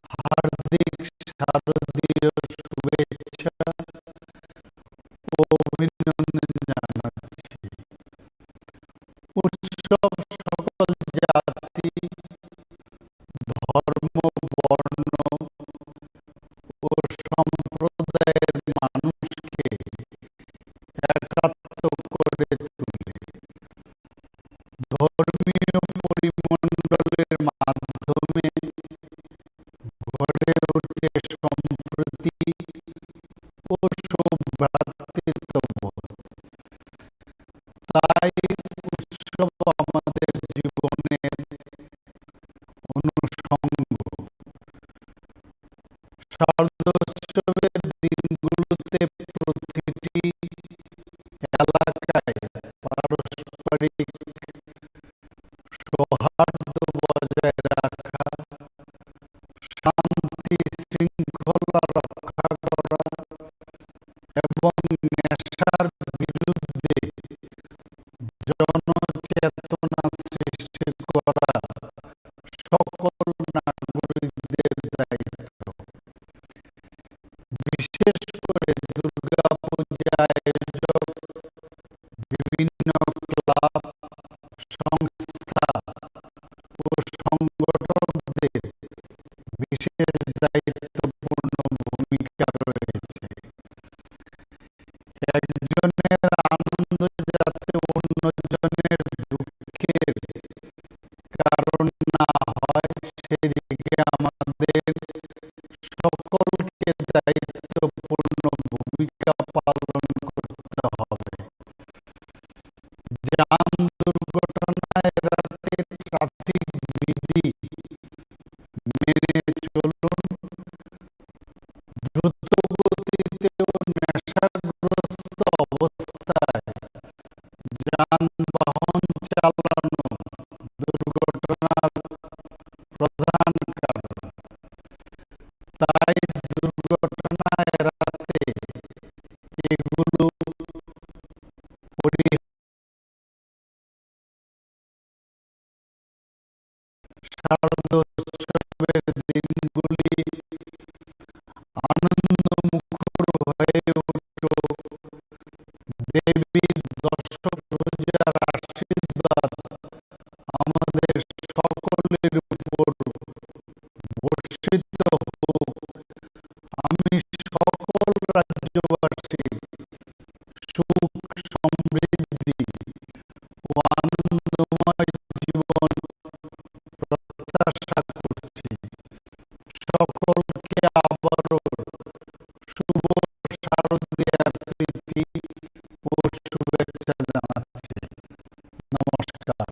হার্দিক শারদীয় শুভেচ্ছা ও অভিনন্দন জানাচ্ছি। উৎসব সকল জাতি, ধর্ম, বর্ণ ও সম্প্রদায়ের মানুষকে একাত্ম করে তোলে। ধর্মীয় পরিমণ্ডলের মাধ্যমে গড়ে ওঠে সম্প্রীতি ও সৌভ্রাতৃত্ববোধ। তাই উৎসব আমাদের জীবনের অনুষঙ্গ। শারদোৎসবের দিনগুলোতে প্রতিটি এলাকায় পারস্পরিক সৌহার্দ্য বজায় রাখা, শান্তি শৃঙ্খলা রক্ষা করা এবং নেশার বিরুদ্ধে জনচেতনা সৃষ্টি করা সকল নাগরিকদের দায়িত্ব। বিশেষ করে দুর্গাপূজা আয়োজক, বিভিন্ন ক্লাব, সংস্থা ও সংগঠকদের বিশেষ দায়িত্বপূর্ণ ভূমিকা রয়েছে। একজনের আনন্দ যাতে অন্যজনের দুঃখের কারণ না হয়, সেদিকে আমাদের সকলকে দায়িত্বপূর্ণ ভূমিকা পালন করতে হবে। যান দুর্ঘটনা এড়াতে ট্রাফিক বিধি মেনে চলুন। দ্রুত গতিতে ও নেশাগ্রস্ত অবস্থায় যানবাহন চালানো দুর্ঘটনার প্রধান কারণ। তাই দুর্ঘটনা এড়াতে এগুলো পরি- শারদোৎসবের দিনগুলি আনন্দমুখর হয়ে উঠুক। দেবীর দশরোজার আশীর্বাদ আমাদের সকলের উপর বর্ষিত হোক। আমি সকল রাজ্যবাসীর সুখ, সমৃদ্ধি ও আনন্দময় জীবন প্রত্যাশা করছি। সকলকে আবারও শুভ শারদীয়ার প্রীতি ও শুভেচ্ছা জানাচ্ছি। নমস্কার।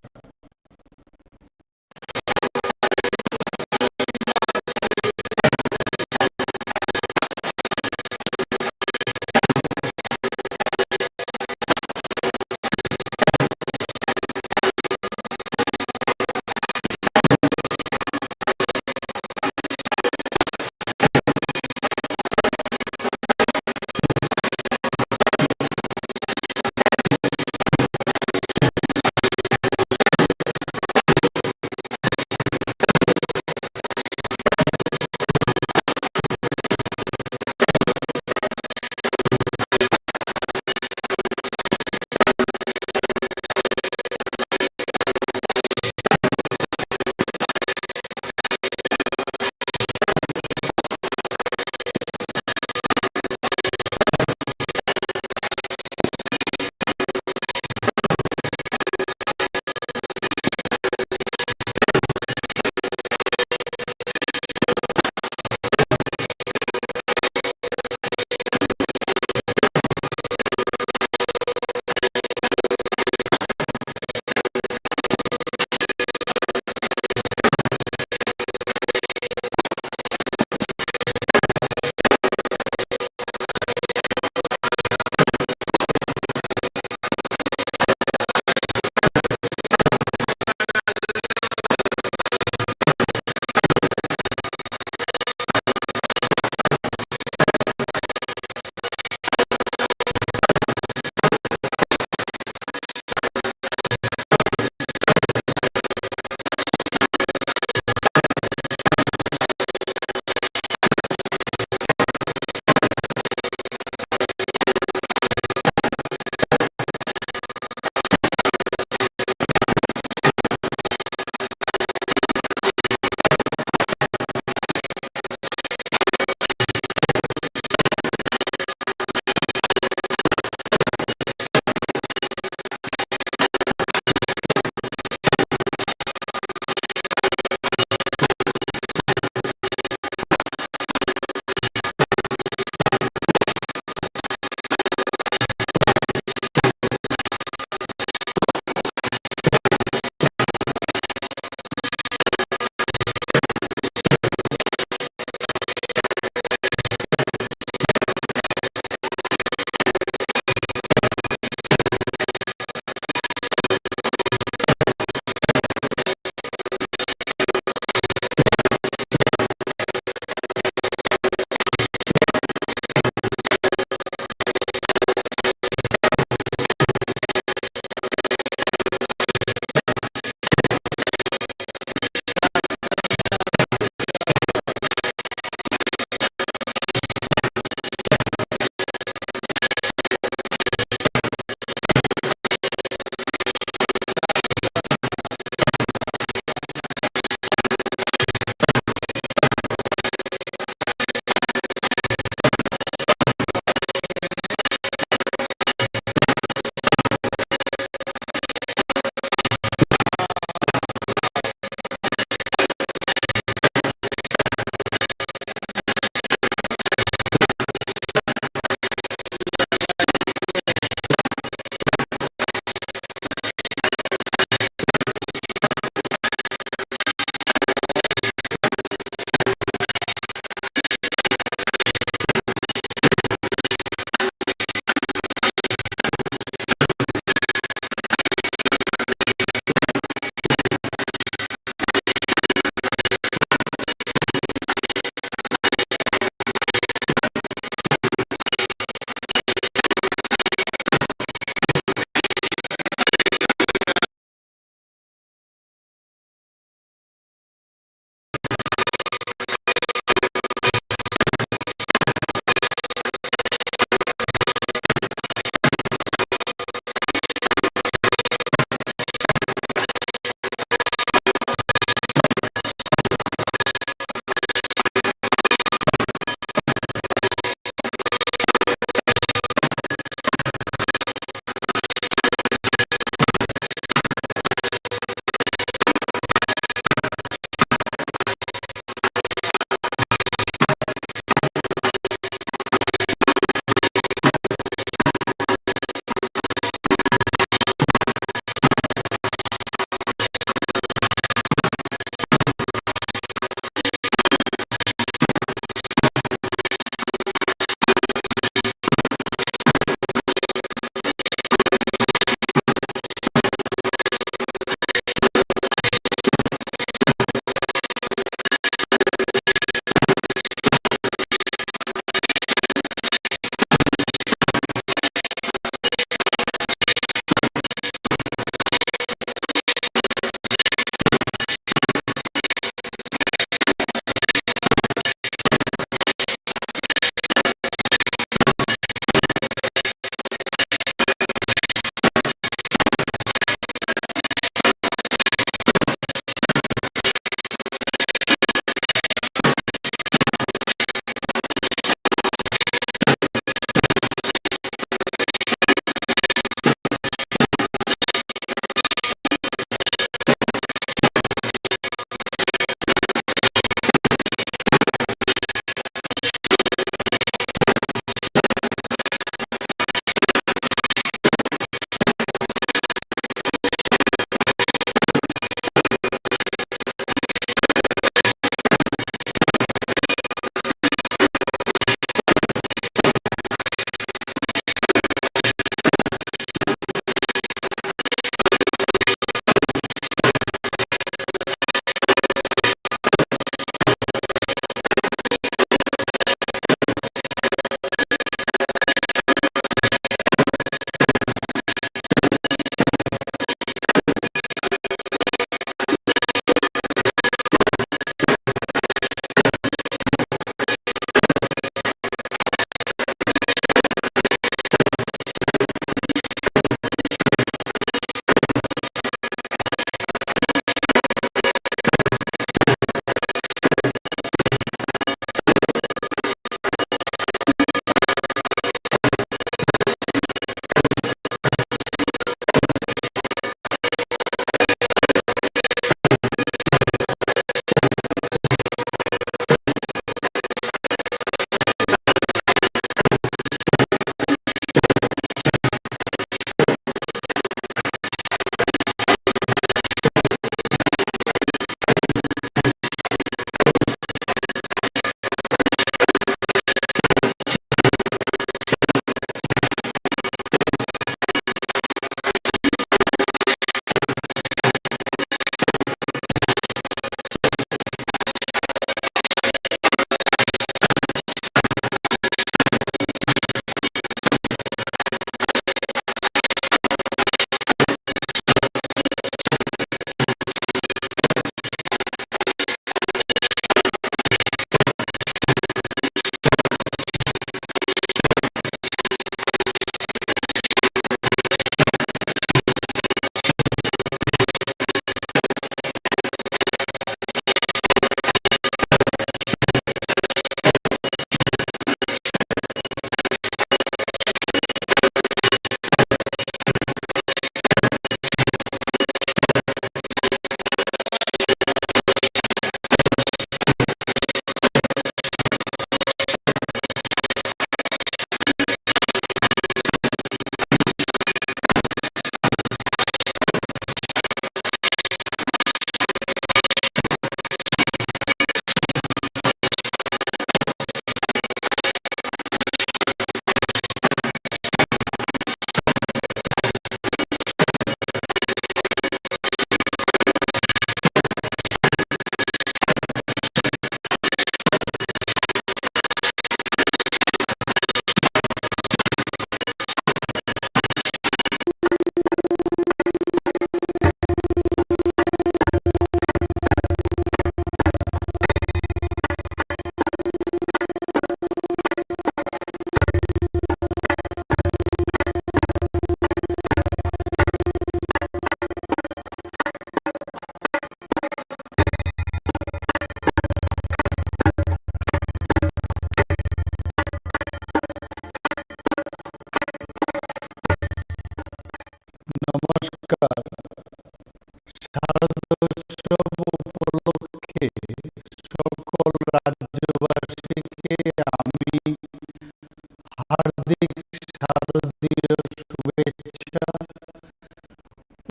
হার্দিক শারদীয় শুভেচ্ছা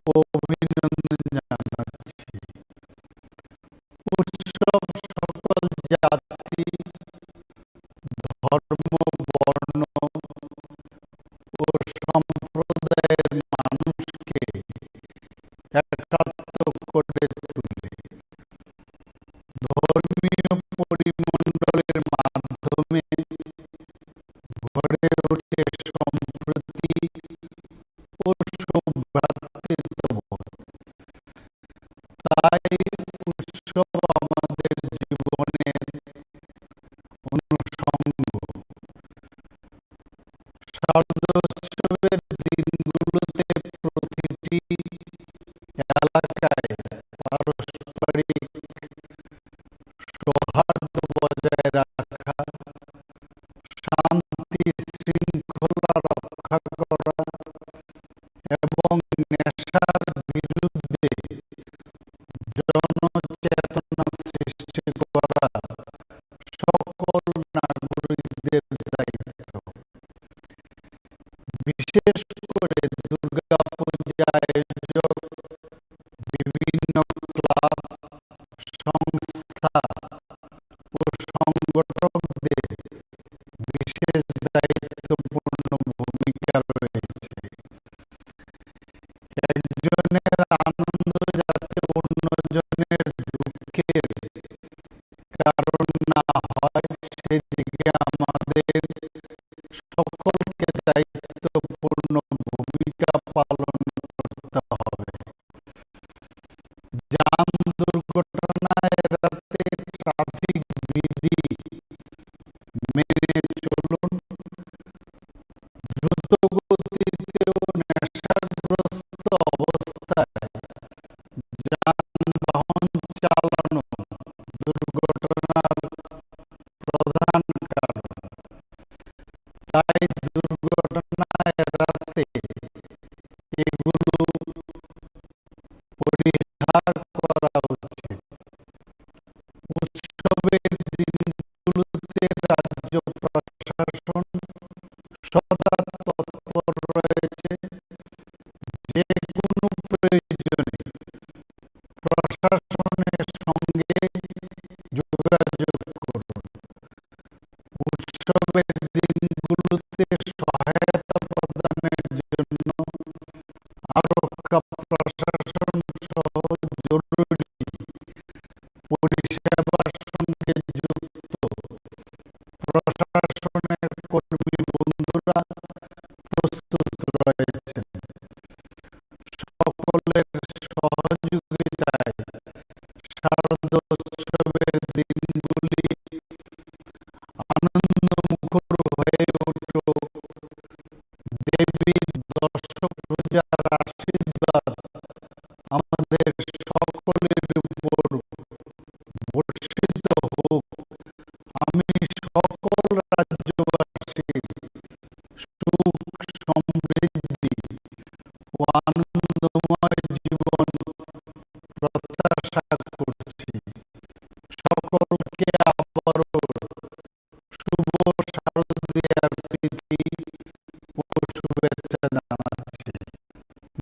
ও অভিনন্দন জানাচ্ছি। উৎসব সকল জাতি, ধর্ম, বর্ণ ও সম্প্রদায়ের মানুষকে একাত্ম করে তোলে। ধর্মীয় পরিমণ্ডলের মাধ্যমে গড়ে ওঠে সম্প্রীতি ও সৌভ্রাতৃত্ববোধ। তাই উৎসব আমাদের জীবনের অনুষঙ্গ। শারদোৎসবের দিনগুলোতে প্রতিটি এলাকায় পারস্পরিক সৌহার্দ্য বজায় রাখা, শান্তি শৃঙ্খলা রক্ষা করা এবং নেশার বিরুদ্ধে জনচেতনা সৃষ্টি করা সকল নাগরিকদের দায়িত্ব। বিশেষ করে দুর্গাপূজা আয়োজক, বিভিন্ন ক্লাব, সংস্থা ও সংগঠকদের বিশেষ দায়িত্বপূর্ণ ভূমিকা রয়েছে। একজনের আনন্দ যাতে অন্যজনের দুঃখের কারণ না হয়, সেদিকে আমাদের সকলকে দায়িত্বপূর্ণ ভূমিকা পালন করতে হবে। যান দুর্ঘটনা এড়াতে ট্রাফিক বিধি মেনে চলুন। দ্রুত গতিতে ও নেশাগ্রস্ত অবস্থায় যানবাহন চালানো দুর্ঘটনার প্রধান কারণ। তাই দুর্ঘটনা এড়াতে এগুলো পরিহার করা উচিত। উৎসবের দিনগুলোতে রাজ্য প্রশাসন সদা তৎপর রয়েছে। যে কোনো প্রয়োজনে প্রশাসনের সঙ্গে যোগাযোগ করুন। উৎসবের দিনগুলোতে সহায়তা প্রদানের জন্য আরক্ষা প্রশাসন সহ জরুরি পরিষেবার সঙ্গে যুক্ত প্রশাসনের কর্মী বন্ধুরা প্রস্তুত রয়েছেন। সকলের সহযোগিতায় শারদোৎসবের দিনগুলি আনন্দমুখর হয়ে উঠুক। দেবীর দশ ভুজার আশীর্বাদ আমাদের সকলের উপর বর্ষিত হোক। আমি সকল রাজ্যবাসীর সুখ, সমৃদ্ধি ও আনন্দময় জীবন প্রত্যাশা করছি। সকলকে আবারও শুভ শারদীয়ার প্রীতি ও শুভেচ্ছা জানাচ্ছি।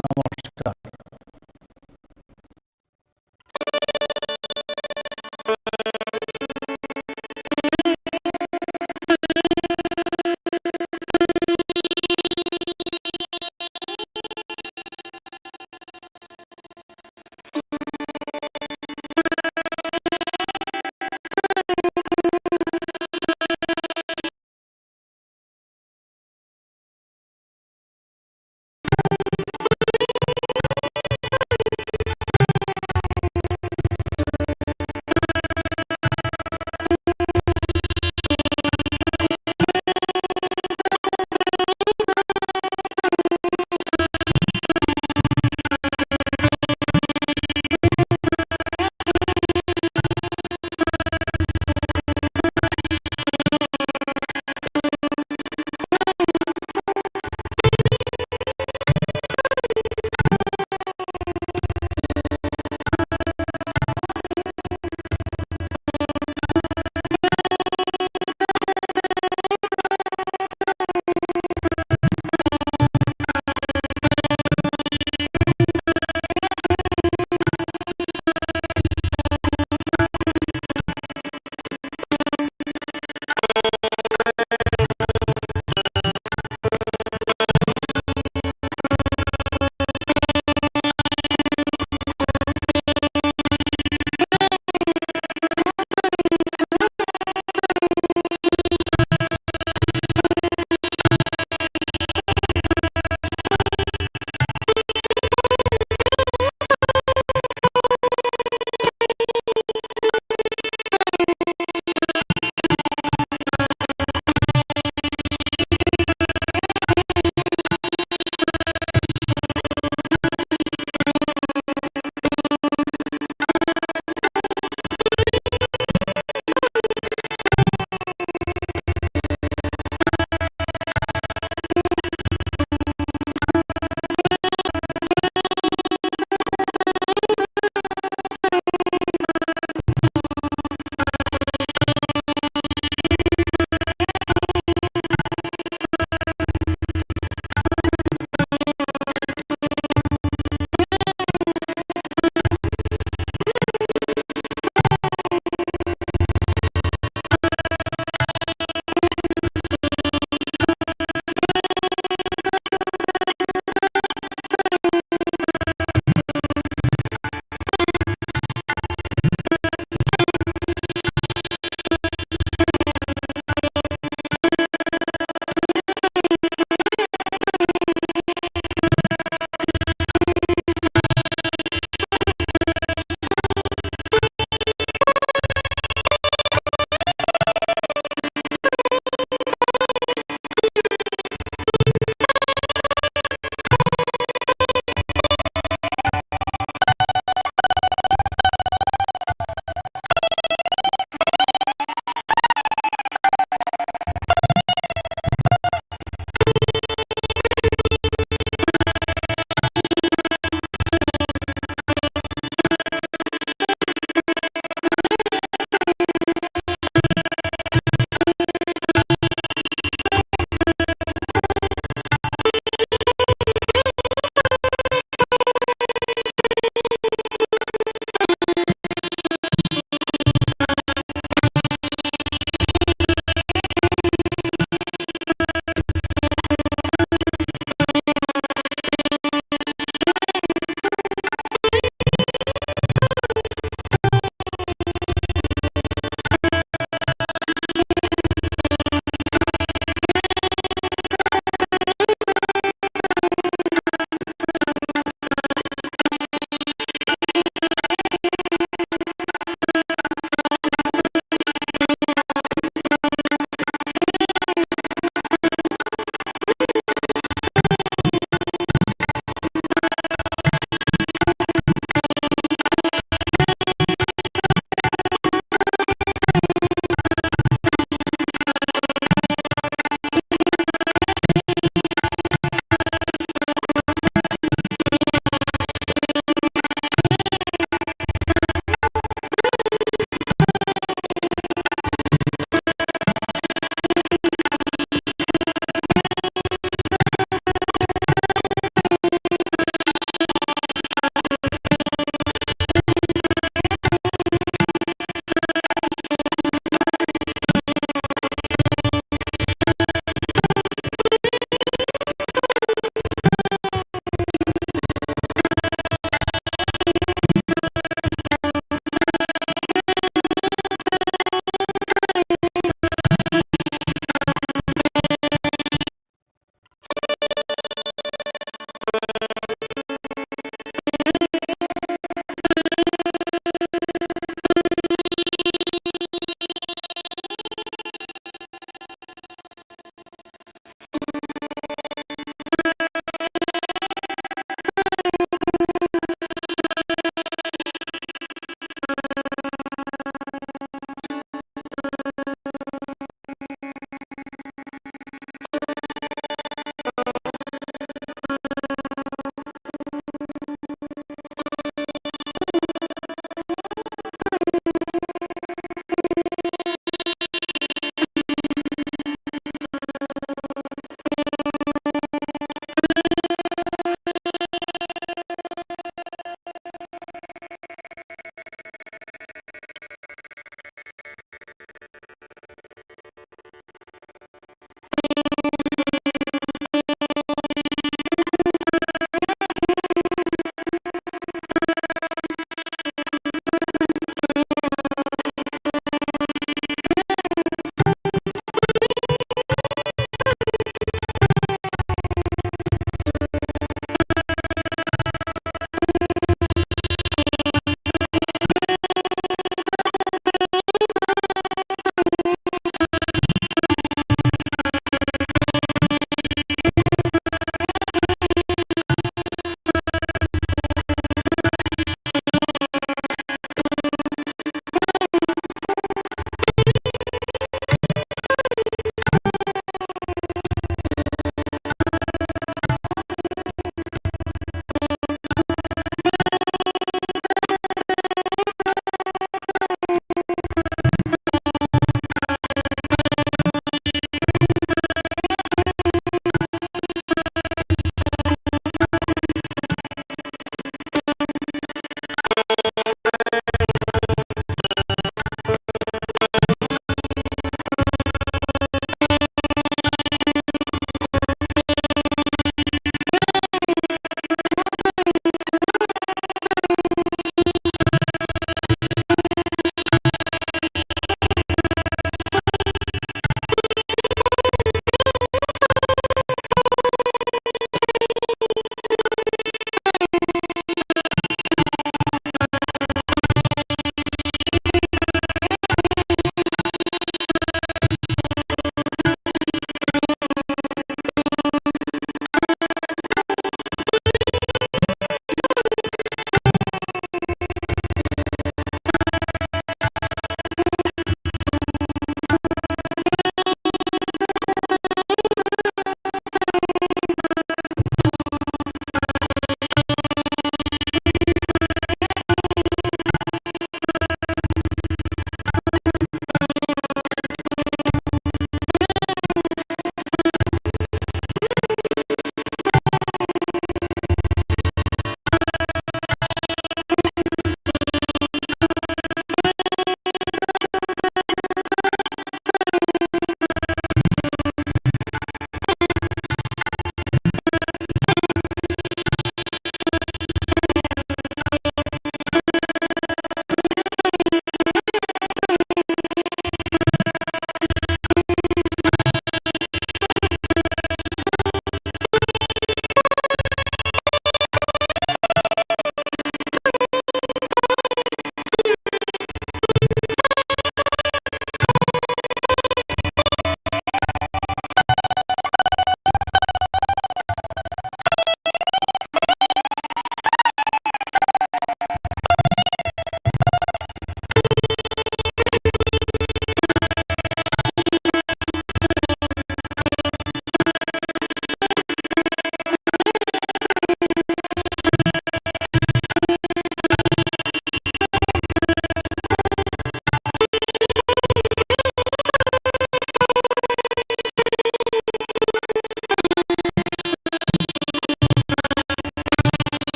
নমস্কার।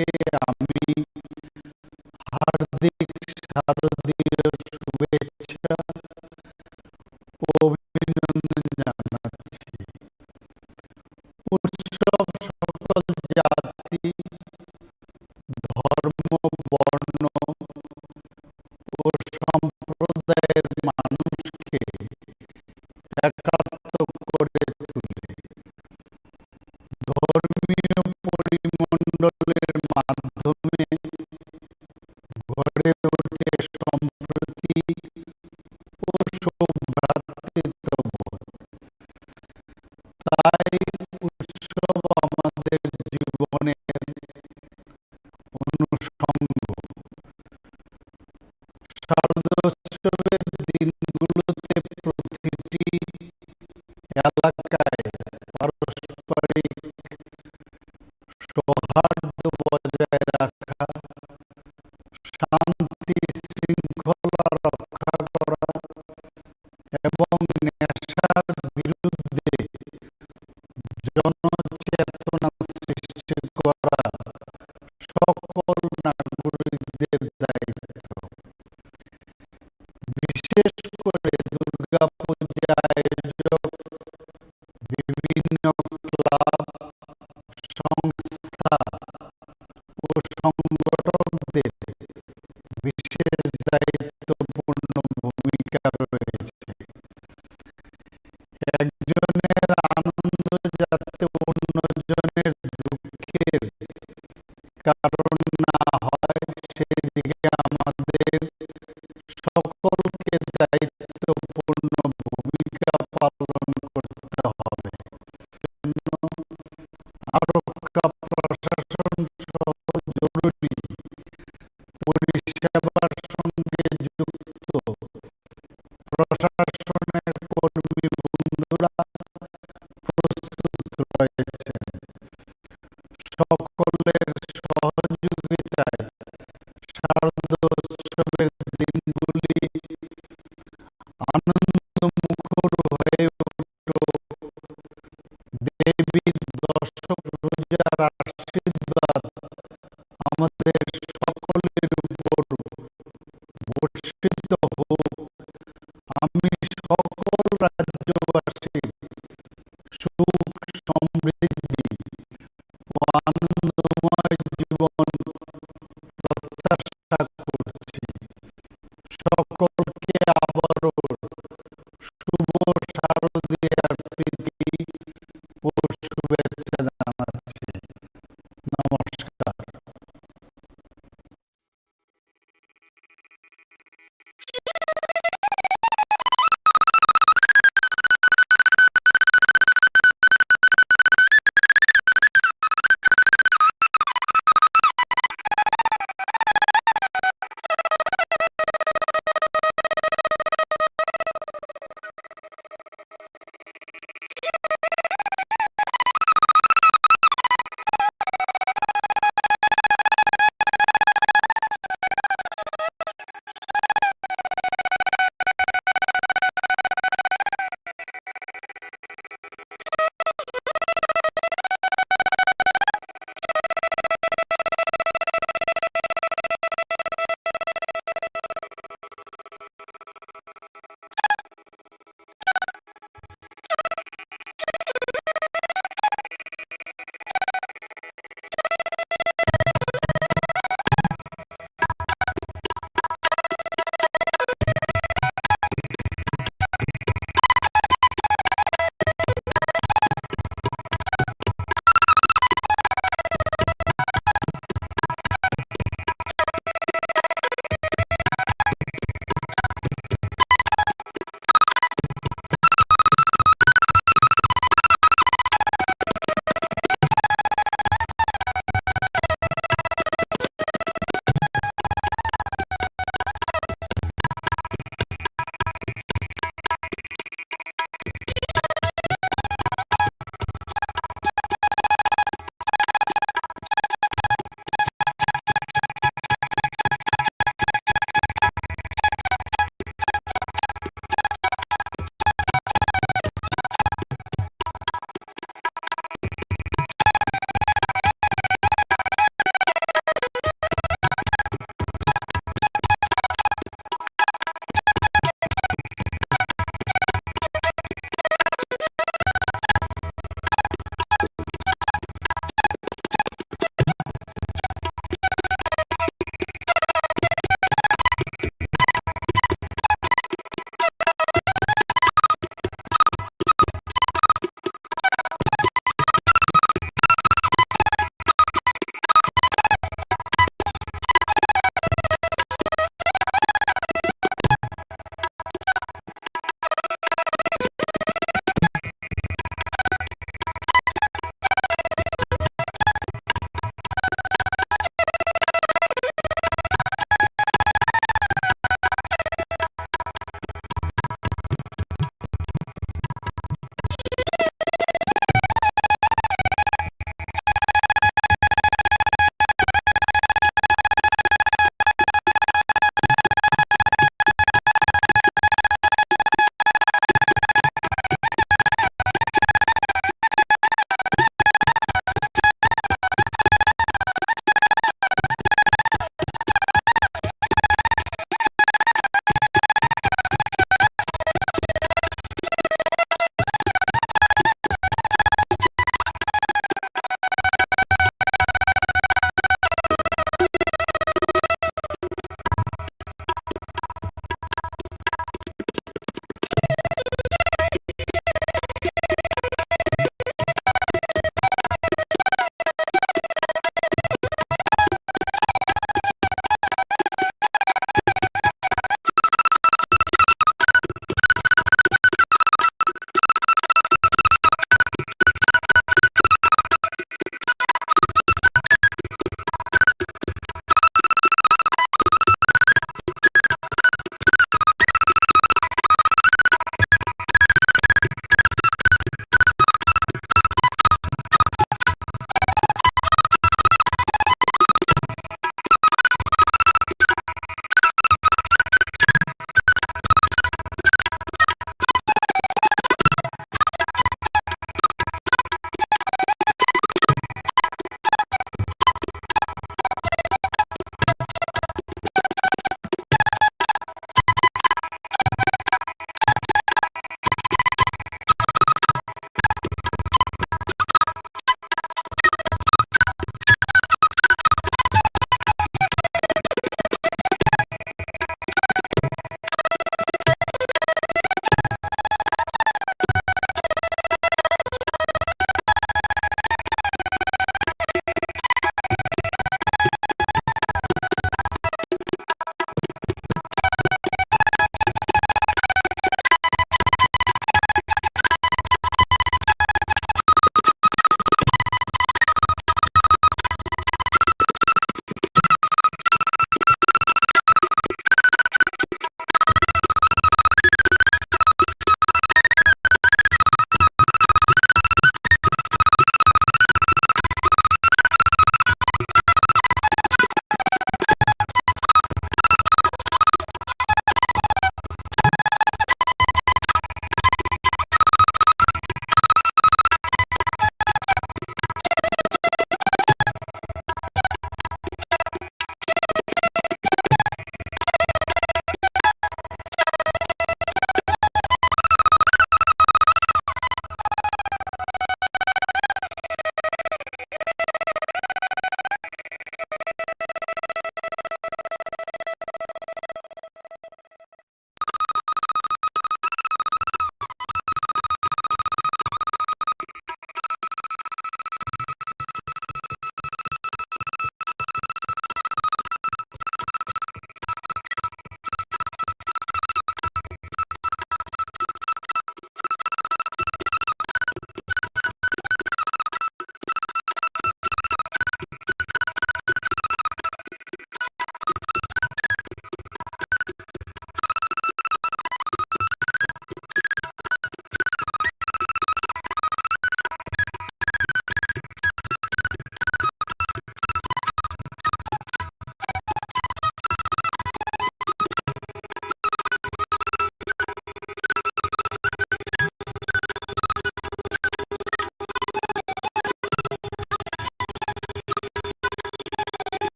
সবাইকে আমি হার্দিক শারদীয় শুভেচ্ছা ও অভিনন্দন জানাচ্ছি। উৎসব সকল জাতি, ধর্ম, বর্ণ ও সম্প্রদায়ের মানুষকে একাত্ম করে তোলে। ধর্মীয় পরিমণ্ডলের মাধ্যমে গড়ে ওঠে সম্প্রীতি ও সৌভ্রাতৃত্ববোধ। তাই উৎসব আমাদের জীবনের অনুষঙ্গ। শারদোৎসবের দিনগুলোতে প্রতিটি এলাকায় পারস্পরিক সৌহার্দ্য বজায় রাখা, শান্তি শৃঙ্খলা রক্ষা করা এবং নেশার বিরুদ্ধে জনচেতনা সৃষ্টি করা সকল নাগরিকদের দায়িত্ব। বিশেষ করে দুর্গাপূজা আয়োজক বিভিন্ন ক্লাব, সংস্থা ও সংগঠকদের বিশেষ দায়িত্বপূর্ণ ভূমিকা রয়েছে। একজনের আনন্দ যাতে অন্যজনের দুঃখের কারণ না হয়, সেই দিকে আমাদের সকলকে দায়িত্বপূর্ণ ভূমিকা পালন করতে হবে। জন্য আরক্ষা প্রশাসন সহ জরুরি পরিষেবার সঙ্গে যুক্ত প্রশাসনের কর্মী বন্ধুরা প্রস্তুত রয়েছেন। সকলের সহযোগিতায় শারদোৎসবের দিনগুলি আনন্দমুখর হয়ে উঠুক। দেবীর দশরোজার আশীর্বাদ আমাদের সকলের উপর বর্ষিত হোক। আমি সকল রাজ্যবাসীর সুখ, সমৃদ্ধি ও আনন্দময় জীবন প্রত্যাশা করছি। সকলকে আবারও শুভ শারদীয়ার প্রীতি ও শুভেচ্ছা জানাচ্ছি। নমস্কার।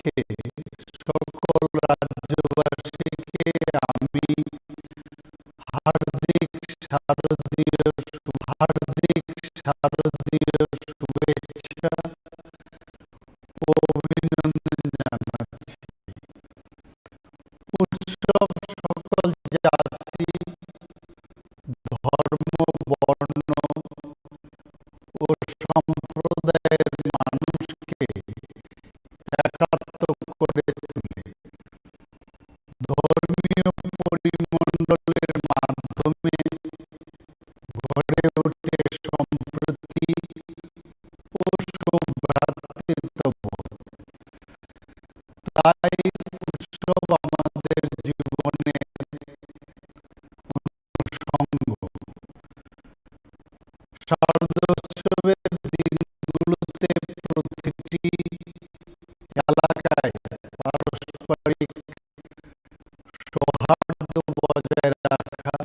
মানুষকে, সকল রাজ্যবাসীকে আমি হার্দিক শারদীয় শু-, হার্দিক শারদীয় শুভেচ্ছা ও অভিনন্দন জানাচ্ছি। উৎসব সকল জাতি, ধর্ম, বর্ণ ও সম্প্রদায়ের মানুষকে একাত্ম করে তোলে। ধর্মীয় পরিমণ্ডলের মাধ্যমে গড়ে ওঠে সম্প্রীতি ও সৌভ্রাতৃত্ববোধ। তাই উৎসব আমাদের জীবনের অনুষঙ্গ। শারদোৎসবের দিনগুলোতে প্রতিটি এলাকায় পারস্পরিক সৌহার্দ্য বজায় রাখা,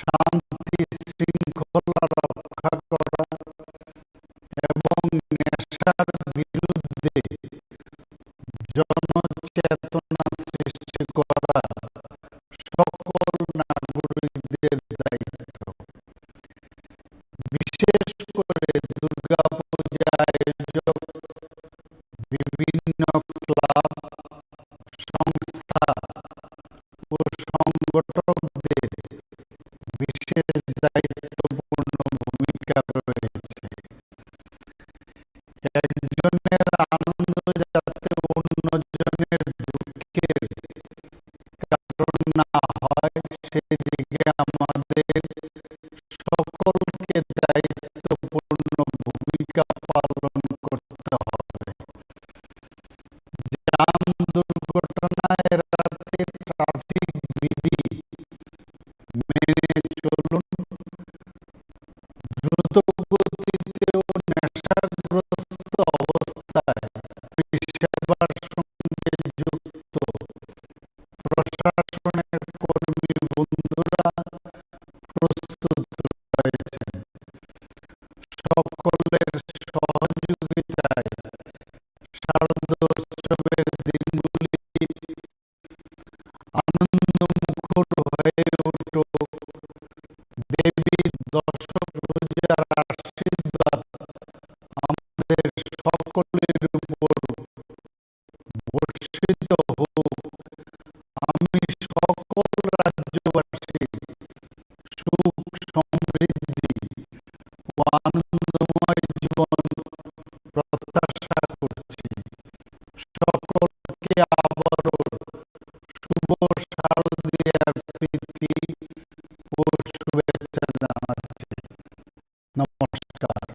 শান্তি শৃঙ্খলা রক্ষা করা এবং নেশার বিরুদ্ধে জনচেতনা সৃষ্টি করা সকল নাগরিকদের দায়িত্ব। বিশেষ করে দুর্গাপূজা আয়োজক, বিভিন্ন ক্লাব, সংস্থা ও সংগঠকদের বিশেষ দায়িত্বপূর্ণ ভূমিকা রয়েছে। একজনের আনন্দ যাতে অন্যজনের দুঃখের কারণ না হয়, সেদিকে আমাদের সকলকে দায়িত্বপূর্ণ ভূমিকা পালন করতে হবে। যান দুর্ঘটনা এড়াতে ট্রাফিক বিধি মেনে চলুন। দ্রুত গতিতে ও নেশাগ্রস্ত অবস্থায় সেবার সঙ্গে যুক্ত প্রশাসনের কর্মী বন্ধুরা প্রস্তুত রয়েছেন। সকলের সহযোগিতায় শারদোৎসবের দিনগুলি আনন্দমুখর হয়ে উঠুক। দেবী দশ রোজার আশীর্বাদ আমাদের সকলের উপর বর্ষিত হোক। আমি সকল রাজ্যবাসী সুখ, সমৃদ্ধি ও আনন্দময় জীবন প্রত্যাশা করছি। সকলকে আবারও শুভ শারদীয়ার প্রীতি ও শুভেচ্ছা জানাচ্ছি। নমস্কার।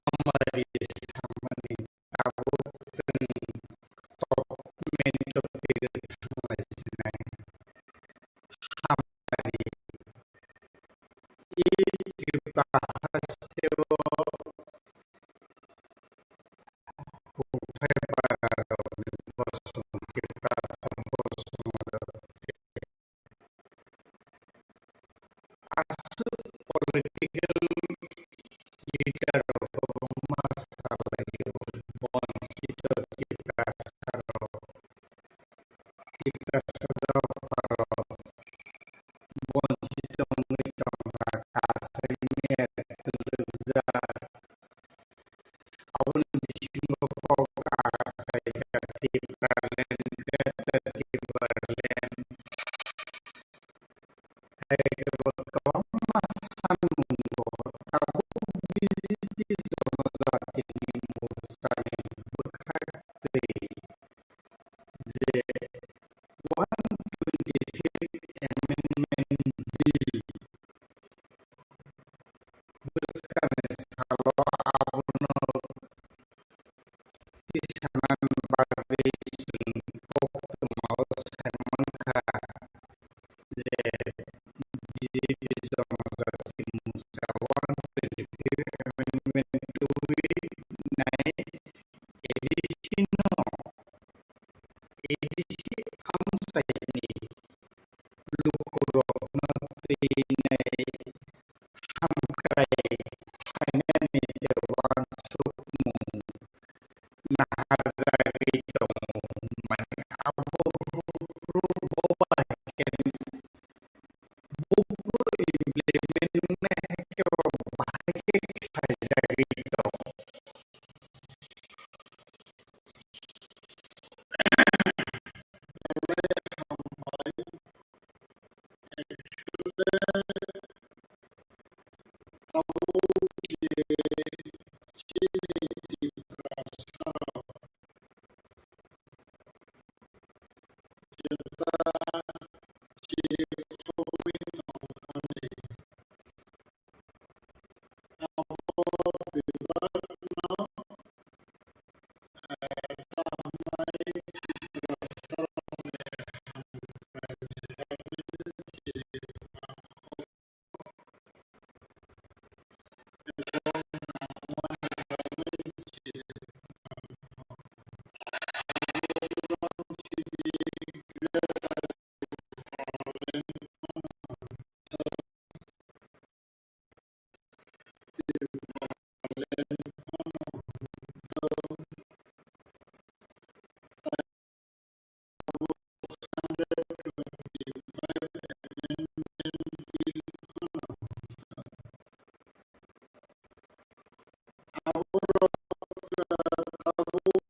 Hamari samani tabuk chwng top main topic o thangna sinai. Hamari. I Tripura hasteo Kuphai bara rokni bosong, Tiprasa bosong rok aswk political leader rok kwbangma salaio, bonchito Tiprasa rok, Tiprasa dopha rok bonchito wngwi tongkha, kasaimya twlwkjak. Aboni bisingo kok kasaijak Tipraland, Greater Tipraland. Hai khe bo kwbangma sanmungo tabuk B J P Jonojatini Morchani bwkhaktwi je one twenty-fifth Amendment Bill bwskangni salo abono tisanani bagwi chwng koktwmao sai mankha je B J P Jonojatini Morcha one twenty-fifth Amendment twiwi nai A D C no, A D C amchaini lukurokno twinai hamkrai khainani je uansukmung naharjagwi tongo, hwnmani abo buphuru bo bai khe buphuru implement wngnai hai khe bo bahai khe khlaijagwi tongo. Parliament phano hwnkha, tei abo hundred twenty-five amendment bill phano hwnkha. Aborok, ah, tabuk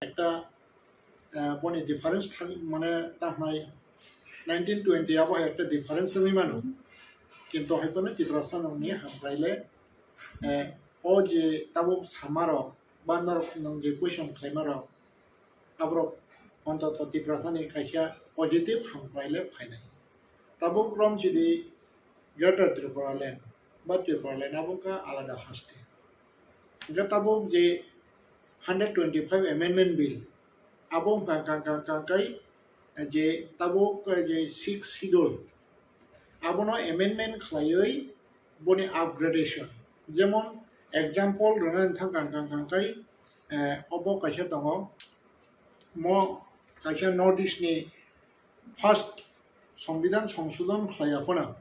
একটা, ah, boni difference thang, mane, tamo hai nineteen twenty abo hai ekta difference wngwi mano. Kintu hai phano Tiprasa nokni hamkrai le, eh, o je tabuk samarok ba norok nwng je question khlaimarok, aborok ontoto Tiprasani kaisa positive hamkrai le phainai. Tabuk romchidi Greater Tripura Land ba Tripura Land abo wngkha alada haste. Hingkhe tabuk je hundred twenty-five Amendment Bill, abo wngkha kang kang kang kai je tabuk je Sixth Schedule, abono amendment khlaiwi boni upgradation. Jemon example rwna thang kang kang kang kai, eh, obo kaisa tongo, mo kaisa North East ni first Songbidan Songsodhon khlaiya phano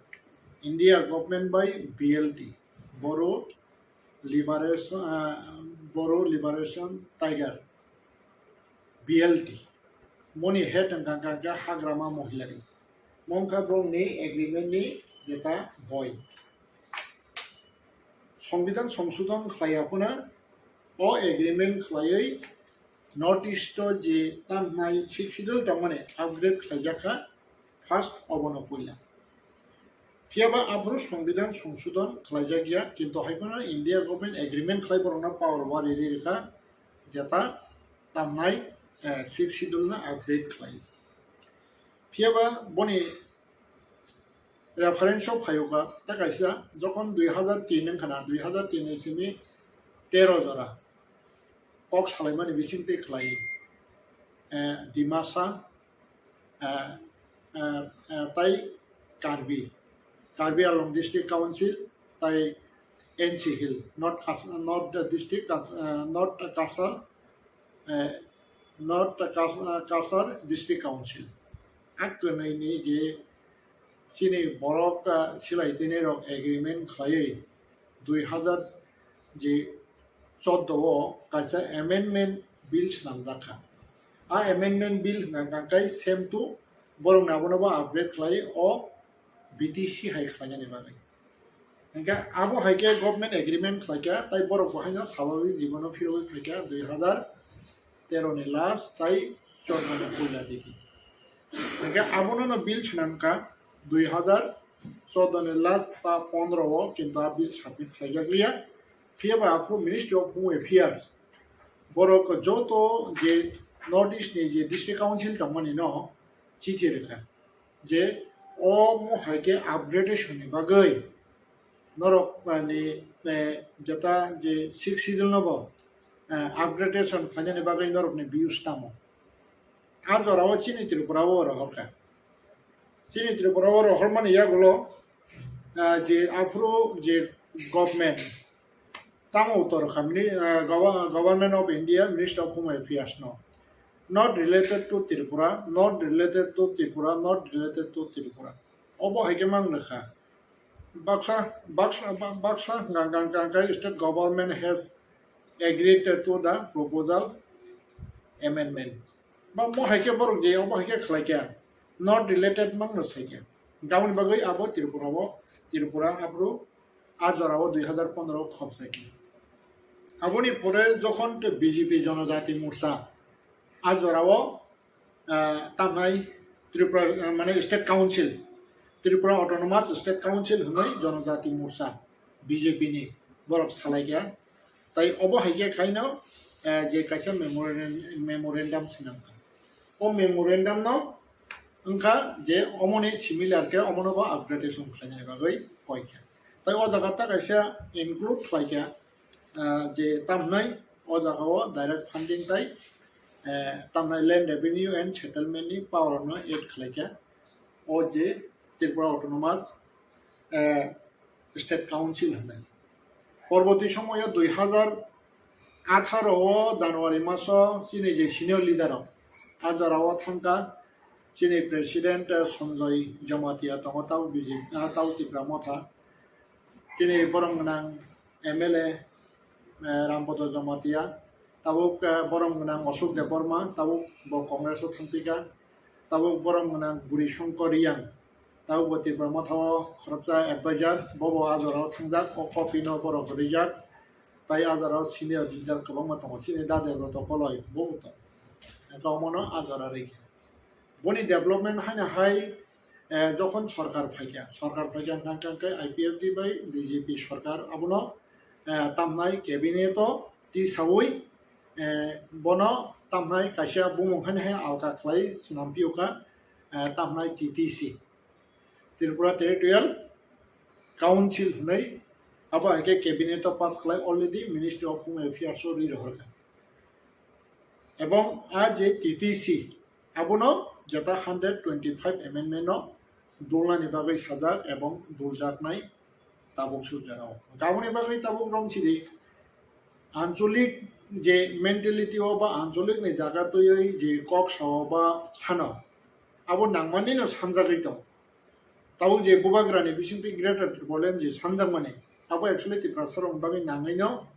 India government bai B L T, Bodo Liberation, ah, Bodo Liberation Tiger, B L T. Moni head wngkha kha hagrama mohilani. Mongkha bongni agreement ni jeta boi. Songbidan Songsodhon khlaiya phano o agreement khlaiwi North East o je tamo hai Sixth Schedule tongmani upgrade khlaijak kha first obono puila. Phiyaba aphuru Songbidan Songsodhon khlaijak ya, kintu hai phano India government agreement khlai borokno power wari ri rikha, jeta tamo hai, eh, Sixth Schedule no upgrade khlai. Phiyaba boni reference o phaiyokha, ta kaisa jokhon dui hazar tin wngkha na, dui hazar tin ni simi tero jora kok salaimani bisingtwi khlai, eh, Dimasa, eh, eh, eh, tai Karbi, Karbi Anglong District Council, tai N C Hill, North Kas-, North District Kas-, eh, North Cachar, eh, North Kas-, eh, Cachar District Council. A kwnwi ni je chini borok, eh, silai tini rok agreement khlaiwi dui hazar je chordo o kaisa amendment bill swnamjak kha. A amendment bill hwnkha kha kai same to borok ni abono bo upgrade khlai o B T C hai khlainani bagwi. Hingkhe abo hai khe government agreement khlaikha, tai borok bo haino swbabik jibon o phirogwi phaikha dui hazar tero ni last tai chordo ni puila digi. Hingkhe abono no bill swnamkha dui hazar chordo ni last ba pondro o, kintu a bill submit khlaijak liya. Phiyaba aphuru Ministry of Home Affairs borok joto je North East ni je District Council tongmani no chithi rwkha je omo hai khe upgradation ni bagwi norok, mani, eh, jeta je Sixth Schedule no bo, eh, upgradation khlainani bagwi norok ni views tamo. A jora o chini Tripura o rohorkha. Chini Tripura o rohormani yagulo, eh, je aphuru je government tamo utor kha, mini, eh, Gov-, Government of India, Minister of Home Affairs no. Not related to Tripura, not related to Tripura, not related to Tripura. Obo hai khe mang rwkha. Baksa, baksa, ba-, baksa gang gang gang kai state government has agreed to the proposal amendment. Ba mo hai khe borok je, obo hai khe khlai khe not related mang no sai khe. Gaboni bagwi abo Tripura o, Tripura aphuru a jora o dui hazar pondro o khopsai khe. Aboni pore jokhon to B J P Jonojati Morcha a jora o, ah, tamnai Tripura, ah, mane State Council, Tripura Autonomous State Council hwnwi Jonojati Morcha B J P ni borok salai kha. Tai obo hai khe khaino, ah, je kaisa memorandum, memorandum swnam kha. O memorandum no wngkha je omoni similar khe omono bo upgradation khlainani bagwi koi kha. Tai o jaga ta kaisa include khlai kha, ah, je tamnai o jaga o direct funding tai, eh, tamnai Land Revenue and Settlement ni power no add khlai kha. O je Tripura Autonomous, eh, State Council hwnwi. Porboti somoyo dui hazar atharo o January maso chini je senior leader rok a jora o thangkha, chini President, eh, Sanjoy Jamatia tongo, tabo B J P, ah, tabo Tipra Motha, chini borok gwnang M L A, eh, Rambodo Jamatia, tabuk, eh, borok gwnang Ashok Debbarma, tabuk bo Congress o thangpikha, tabuk borok gwnang Buri Shankar Reang, tabuk bo Tipra Motha o khoroksa advisor, bo bo a jora o thangjak, o copy no borok rijak, tai a jora o senior leader kwbangma tongo, chini Da Debroto Koloi, bo bo tongo. Hwnkhe omono a jora rwkha. Boni development haino hai, eh, jokhon sorkar phaikha, sorkar phaikha hwnkhe, hwnkhe I P F T bai B J P sorkar abono, eh, tamnai cabinet-o tisaui, eh, bono tamnai kaisa bumung haino hai alka khlai swnam phiyokha, eh, tamnai T T C, Tripura Territorial Council hwnwi, abo hai khe cabinet-o pass khlai already Ministry of Home Affairs-o rwi rohorkha. Ebong a je T T C, abono jeta hundred twenty-five amendment-no dulnani bagwi sajak ebong duljaknai tabuk surjak. Aboni bagwi tabuk romsidi ancholik je mentality-o ba ancholik ni jaga twiwi je kok sao ba sano, abo nangmani no sanjagwi tong. Tabuk je bubagrani bisingtwi Greater Tipraland je sanjakmani, abo actually Tiprasarokni bagwi nangwi no,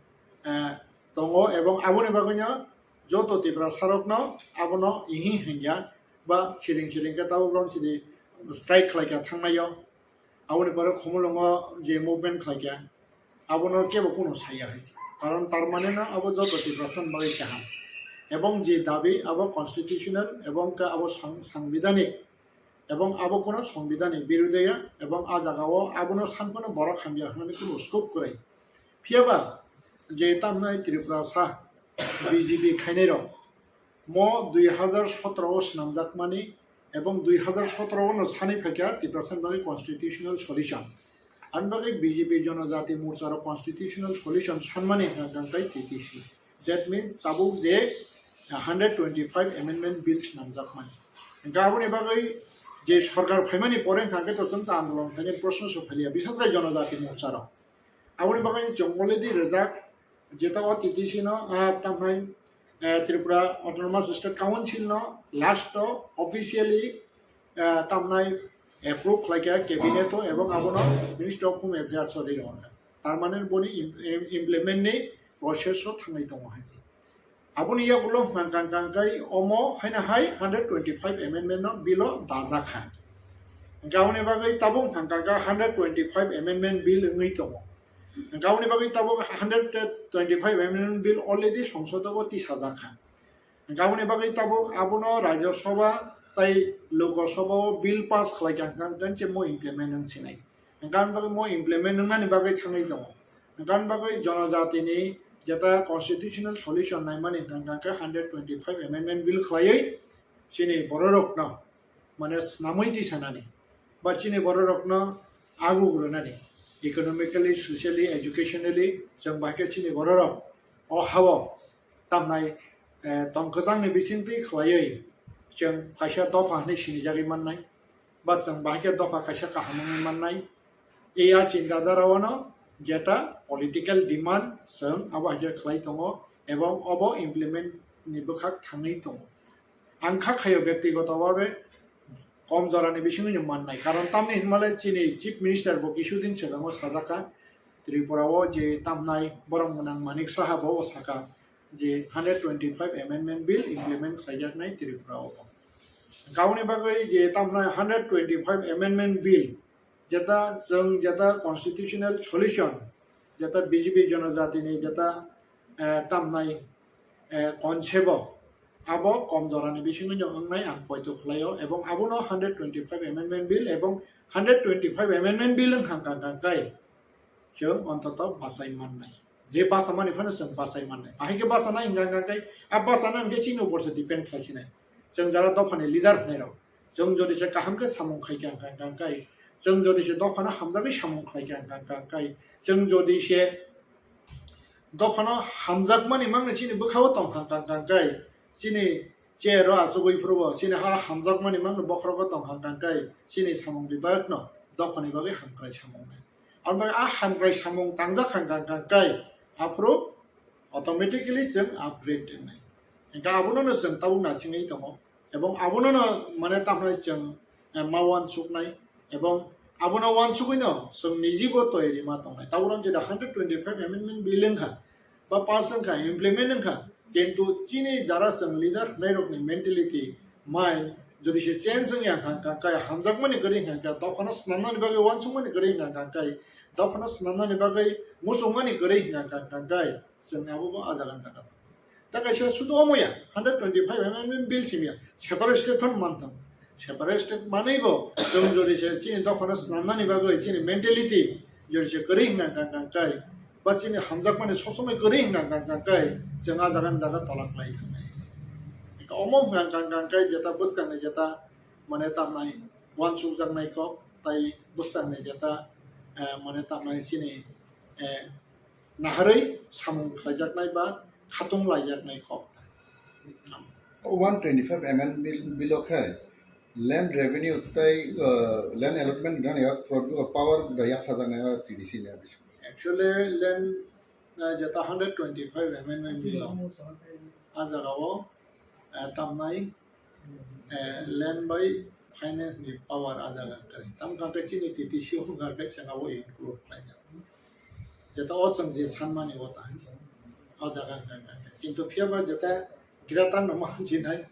eh, tongo, ebong aboni bagwi no joto Tiprasarokno abono ihing hingya ba siring siring khe tabuk romsidi strike khlaikha thangnaio. Aboni pore Khumulwngo je movement khlaikha, abono kebo kuno saya hai se. Karon tar mane no abo joto Tiprasani bagwi kaham. Ebong je dabi abo constitutional ebong khe abo sang-, sangbidhanik, ebong abo kuno songbidhanni birudeya, ebong a jagao abono sanphano borok hamya hwnwi kuno scope kwrwi. Phiyaba je tamnai Tripurasa B J P khainairok mo dui hazar sotro o swnamjakmani ebong dui hazar sotro o no sanwi phaikha Tiprasani bagwi constitutional solution. Ani bagwi B J P Jonojati Morcha rok constitutional solution sanmani hwnkha hwnkhe T T C. That means tabuk je hundred twenty-five amendment bill swnamjakmani. Hwnkhe aboni bagwi je sorkar phaimani pore hwnkha hwnkhe to chwng ta andolon khainai proshno se phaiya, biseskai Jonojati Morcha rok. Aboni bagwi chwng already rijak, jeta o T T C no, ah, tamhai, eh, Tripura Autonomous State Council no last o officially, eh, tamnai approve khlaikha cabinet o ebong abono Ministry of Home Affairs o rwi rwkha. Tar mane boni im-, im-, implement ni process o thangwi tongo hai. Aboni yagulo hwnkha hwnkha hwnkha hwnkhe omo haino hai hundred twenty-five amendment no bill o dajak kha. Hwnkhe aboni bagwi tabuk hwnkha hwnkha hundred twenty-five amendment bill wngwi tongo. Hwnkhe aboni bagwi tabuk hundred twenty-five amendment bill already Songsod o tisajak kha. Hwnkhe aboni bagwi tabuk abono Rajya Sabha tei Lok Sabha o bill pass khlai kha hwnkha hwnkhe mo implement wng sinai. Hwnkhe aboni bagwi mo implement wngnani bagwi thangwi tongo. Hwnkhe aboni bagwi jonojatini jeta constitutional solution naimani hwnkha hwnkhe hundred twenty-five amendment bill khlaiwi chini bororokno, mane, snamwi tisanani ba chini bororokno aguk rwnani, economically, socially, educationally, chwng bai khe chini bororok o hao tamnai, eh, tong kwchangni bisingtwi khlaiwi chwng kaisa dopha hwnwi sinijagwi mannai, ba chwng bahai khe dopha kaisa kaham wngwi mannai. E a chinta dhara o no jeta political demand chwng abo hai khe khlai tongo, ebong obo implement ni bwkhak thangwi tongo. Ang kha khaio byaktigoto bhabe kom jorani bisingtwi no mannai. Karon tamni hinmale chini Chief Minister bo kisudin swkango sajak kha, Tripura o je tamnai borok gwnang Manik Saha bo saka je hundred twenty-five amendment bill implement khlaijaknai Tripura o. Aboni bagwi je tamnai hundred twenty-five amendment bill, jeta chwng jeta constitutional solution, jeta B J P jonojatini jeta, eh, tamnai, eh, concept o, abo kom jorani bisingo no wngnai ang poito khlaio, ebong abono hundred twenty-five amendment bill ebong hundred twenty-five amendment bill wngkha hwnkha hwnkha khe chwng ontoto bachai mannai. Je bachamani phano chwng bachai mannai. Bahai khe bachanai hwnkha hwnkha khe, a bachana hwnkhe chini upor se depend khlai sinai. Chwng jara dophani leader hwnwi rok, chwng jodi se kaham khe samung khai kha hwnkha hwnkha khe, chwng jodi se dophano hamjagwi samung khlai kha hwnkha hwnkha khe, chwng jodi se dophano hamjakmani mangni chini bwkhao tong hwnkha hwnkha khe, chini chair o achugwi phuru bo chini ha hamjakmani mangni bokhorogo tong hwnkha hwnkha khe, chini samung bebakno dophani bagwi hamkrai samung nai. Aboni bagwi a hamkrai samung tangjak hwnkha hwnkha khe, aphuru automatically chwng upgrade wngnai. Hwnkhe abono no chwng tabuk nasingwi tongo, ebong abono no, mane, tamhai chwng, eh, ma uansuknai, ebong abono uansugwi no chwng nijibo toyari ma tongnai. Tabuk jeta hundred twenty-five amendment bill wngkha, ba pass wngkha, implement wngkha, kintu chini jara chwng leader hwnwi rokni mentality, mind, jodi se change wngya hwnkha hwnkha khe, hamjakmani kwrwi hwnkha hwnkha khe, dophano swnamnani bagwi uansukmani kwrwi hwnkha hwnkha khe, dophano swnamnani bagwi muchungmani kwrwi hwnkha hwnkha khe, chwng abobo a jaga ni taka. Ta kaisa sudu omo ya, hundred twenty-five amendment bill simi ya, separate state phano manthang. Separate state manwi bo, chwng jodi se chini dophano swnamnani bagwi chini mentality jodi se kwrwi hwnkha hwnkha hwnkha kai, ba chini hamjakmani sob somoi kwrwi hwnkha hwnkha hwnkha kai, chwng a jaga ni jaga tola khlai thangnai. Omo hwnkha hwnkha hwnkha kai jeta bwskangni jeta mane tamnai uansukjaknai kok tai bwskangni jeta, eh, mane tamnai chini, eh, naharwi samung khlaijaknai ba khatung laijaknai kok. One twenty-five amendment bill, bill o khe land revenue tei, uh, land allotment rwnani o pro-, power da yaphajaknai o T D C ni. Actually, land, uh, jeta hundred twenty-five amendment bill o, a jaga o, uh, tamnai, eh, land bai finance ni power a jaga kwrwi. Tamo khe chini T T C wngkha khe chwng abo include khlaijak. Jeta o chwng je sanmani o ta hinsa. O jaga wngkha khe. Kintu phiya ba jeta greater no manjinai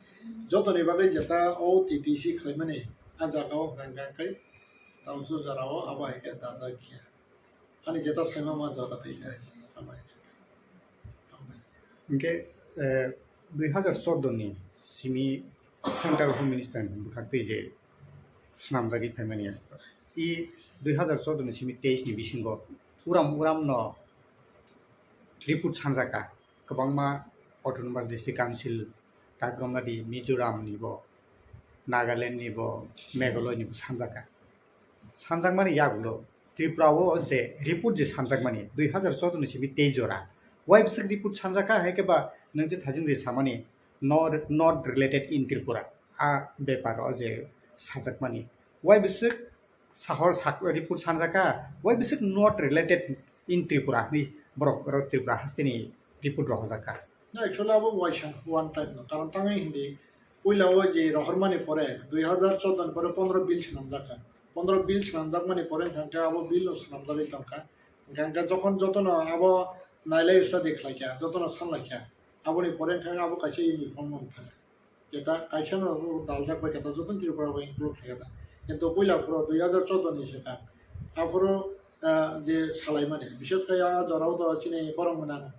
jotoni bagwi jeta o T T C khlaimani a jaga o wngkha khe tamo jora o abo hai khe dajak ya. Ani jeta saima ma jora tei khe. Hambai. Hambai. Hingke, eh, dui hazar choudo ni simi Central Home Minister ni bwkhak twi je swnamjagwi phaimani. I dui hazar choudo ni simi teis ni bisingo uram uram no report sanjaka kwbangma Autonomous District Council, Takromnadi, Mizoram ni bo, Nagaland ni bo, Meghalaya ni bo sanjaka. Sanjakmani yagulo Tripura o je report je sanjakmani dui hazar choudo ni simi tei jora. Wai bwswk report sanjaka hai khe ba nwng je thajing je samani no, not related in Tripura. A bepar o je sajakmani. Wai bwswk sahor sak-, report sanjaka, wai bwswk not related in Tripura hinwi borok oro Tripura hasteni report rohorjaka. Na, actually abo waisa one time no. Karon tangwi hindi puila o je rohormani pore, dui hazar choudo ni pore pondro bill swnamjak kha. Pondro bill swnamjakmani pore hwnkha khe abo bill no swnamjagwi tongkha. Hwnkha khe jokhon jotono abo nailai study khlaikha, jotono sanlaikha. Aboni pore hwnkha khe abo kaisa uniform wngkha. Jeta kaisa no daljak bai khe ta joto Tripura bai include khlai kha ta. Kintu puila phuru dui hazar choudo ni swkang. Aphuru, ah, je salaimani, bishes khe a jorao to chini borok gwnang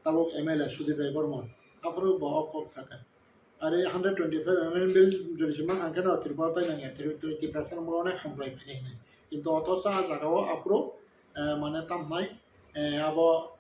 tabuk M L A Sudip Rai Bormon. Aphuru bo o kok sakha. Are hundred twenty-five amendment bill jodi se mang khe no Tripura tai nang ya, Tri-, Tri-, Tiprasa rok onek hamkrai phai nai hinwi. Kintu othocho a jaga o aphuru, eh, mane tamnai, eh, abo,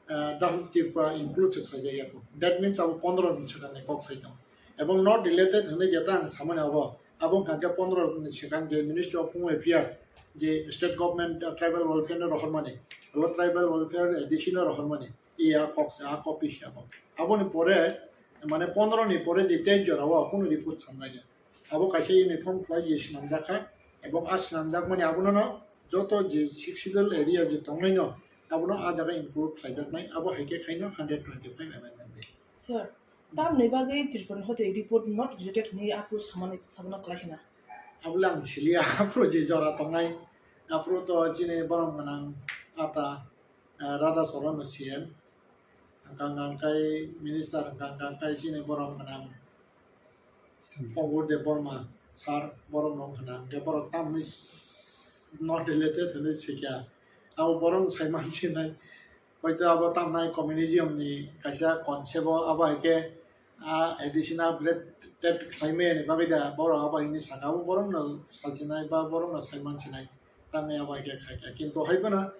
eh, Dahuk Tripura include se khlaijak ya. That means abo pondro ni swkang ni kok sai tongo. Ebong not related hinwi jeta ang samani abo, abo wngkha khe pondro ni swkang je Ministry of Home Affairs, je state government, eh, tribal welfare no rohormani, abo tribal welfare A D C no rohormani. I a kok se, a copy se abo. Aboni pore, mane pondro ni pore je tei jora o kunu report sanjak ya. Abo kaisa uniform khlai je swnamjak kha, ebong a swnamjakmani abono no joto je Sixth Schedule area je tongnai no, abono a jaga include khlaijaknai, abo hai khe khaino hundred twenty-five amendment bill. Sir, tamni bagwi Tripura ni hote report not related hinwi aphuru samani sajana kwlai khna. Abole ang siliya, aphuru je jora tongnai, aphuru to chini borom gwnang ata, eh, Radha Charan no C M, hwnkha hwnkha khe minister, hwnkha hwnkha khe chini borom gwnang Obur Debbarma sir, borom no hwnkha hwnkhe borok tamni not related hinwi sikya. Abo borom sai mansinai. Hoito abo tamnai communism ni kaisa concept o abo hai khe a additional upgrade khlaimaya ni bagwi da borok abo hini saka abo borok no sajinai ba borok no sai mansinai tamni abo hai khe khai kha. Kintu hai phano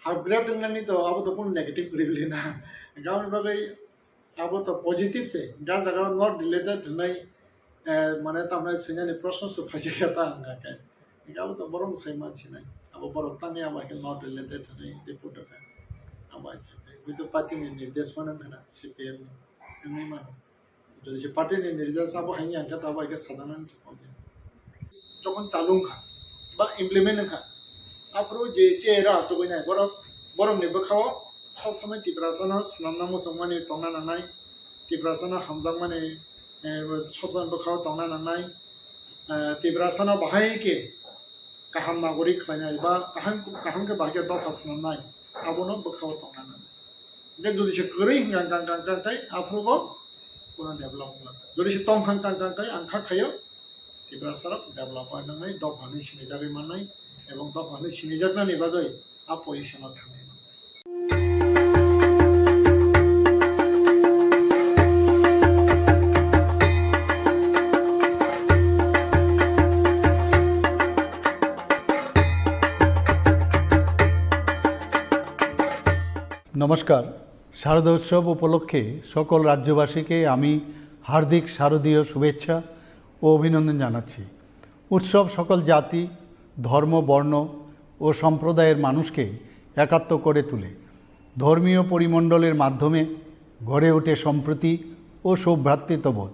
upgrade wngnani to abo to kunu negative kwrwi na. Aboni bagwi abo to positive se, ga jaga not related hinai, eh, mane tamnai sinani proshno se phaikha ta hwnkha khe. Abo to borok sai mansinai. Abo borok tangwi abo hai khe not related hinai report kha. Abo hai khe. Hoi to party ni nirdesh mano hwnkha na, C P M ni. Wngwi mano. Jodi se party ni nirdesh abo hai ya khe abo hai khe sajaknani se kok ya. Jokhon chalu wngkha ba implement wngkha, aphuru je C A rok achugwi nai borok, borokni bwkhao sob somoi Tiprasano swnamna muchungmani tongna nangnai, Tiprasano hamjakmani, eh, sob somoi bwkhao tongna nangnai, eh, Tiprasano bahai khe kaham nagorik khlainai ba kaham, kaham khe bahai khe dopha swnamnai, abono bwkhao tongna nangnai. Hingke jodi se kwrwi hwnkha kang kang kang kang kang khe aphuru bo kuno develop wngkha. Jodi se tong kang kang kang kang khe ang kha khaio Tiprasa rok develop wngnai, dopha hwnwi sinijagwi mannai ebong dopha hwnwi sinijaknani bagwi a position o thangnai mannai. নমস্কার। শারদোৎসব উপলক্ষে সকল রাজ্যবাসীকে আমি হার্দিক শারদীয় শুভেচ্ছা ও অভিনন্দন জানাচ্ছি। উৎসব সকল জাতি, ধর্ম, বর্ণ ও সম্প্রদায়ের মানুষকে একাত্ম করে তোলে। ধর্মীয় পরিমণ্ডলের মাধ্যমে গড়ে ওঠে সম্প্রীতি ও সৌভ্রাতৃত্ববোধ।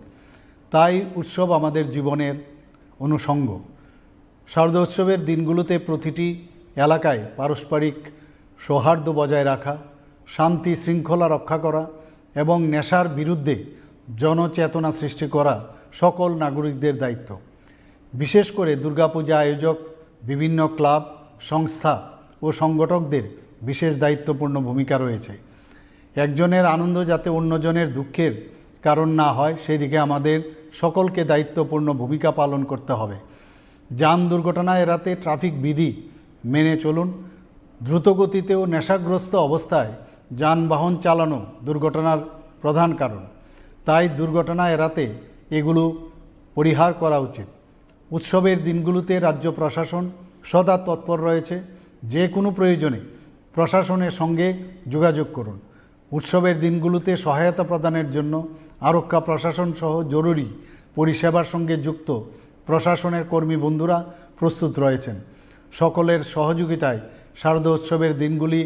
তাই উৎসব আমাদের জীবনের অনুষঙ্গ। শারদোৎসবের দিনগুলোতে প্রতিটি এলাকায় পারস্পরিক সৌহার্দ্য বজায় রাখা, শান্তি শৃঙ্খলা রক্ষা করা এবং নেশার বিরুদ্ধে জনচেতনা সৃষ্টি করা সকল নাগরিকদের দায়িত্ব। বিশেষ করে দুর্গাপূজা আয়োজক, বিভিন্ন ক্লাব, সংস্থা ও সংগঠকদের বিশেষ দায়িত্বপূর্ণ ভূমিকা রয়েছে। একজনের আনন্দ যাতে অন্যজনের দুঃখের কারণ না হয়, সেই দিকে আমাদের সকলকে দায়িত্বপূর্ণ ভূমিকা পালন করতে হবে। যান দুর্ঘটনা এড়াতে ট্রাফিক বিধি মেনে চলুন। দ্রুতগতিতে ও নেশাগ্রস্ত অবস্থায় যানবাহন চালানো দুর্ঘটনার প্রধান কারণ। তাই দুর্ঘটনা এড়াতে এগুলো পরিহার করা উচিত। উৎসবের দিনগুলোতে রাজ্য প্রশাসন সদা তৎপর রয়েছে। যে কোনো প্রয়োজনে প্রশাসনের সঙ্গে যোগাযোগ করুন। উৎসবের দিনগুলোতে সহায়তা প্রদানের জন্য আরক্ষা প্রশাসন সহ জরুরি পরিষেবার সঙ্গে যুক্ত প্রশাসনের কর্মী বন্ধুরা প্রস্তুত রয়েছেন। সকলের সহযোগিতায় শারদোৎসবের দিনগুলি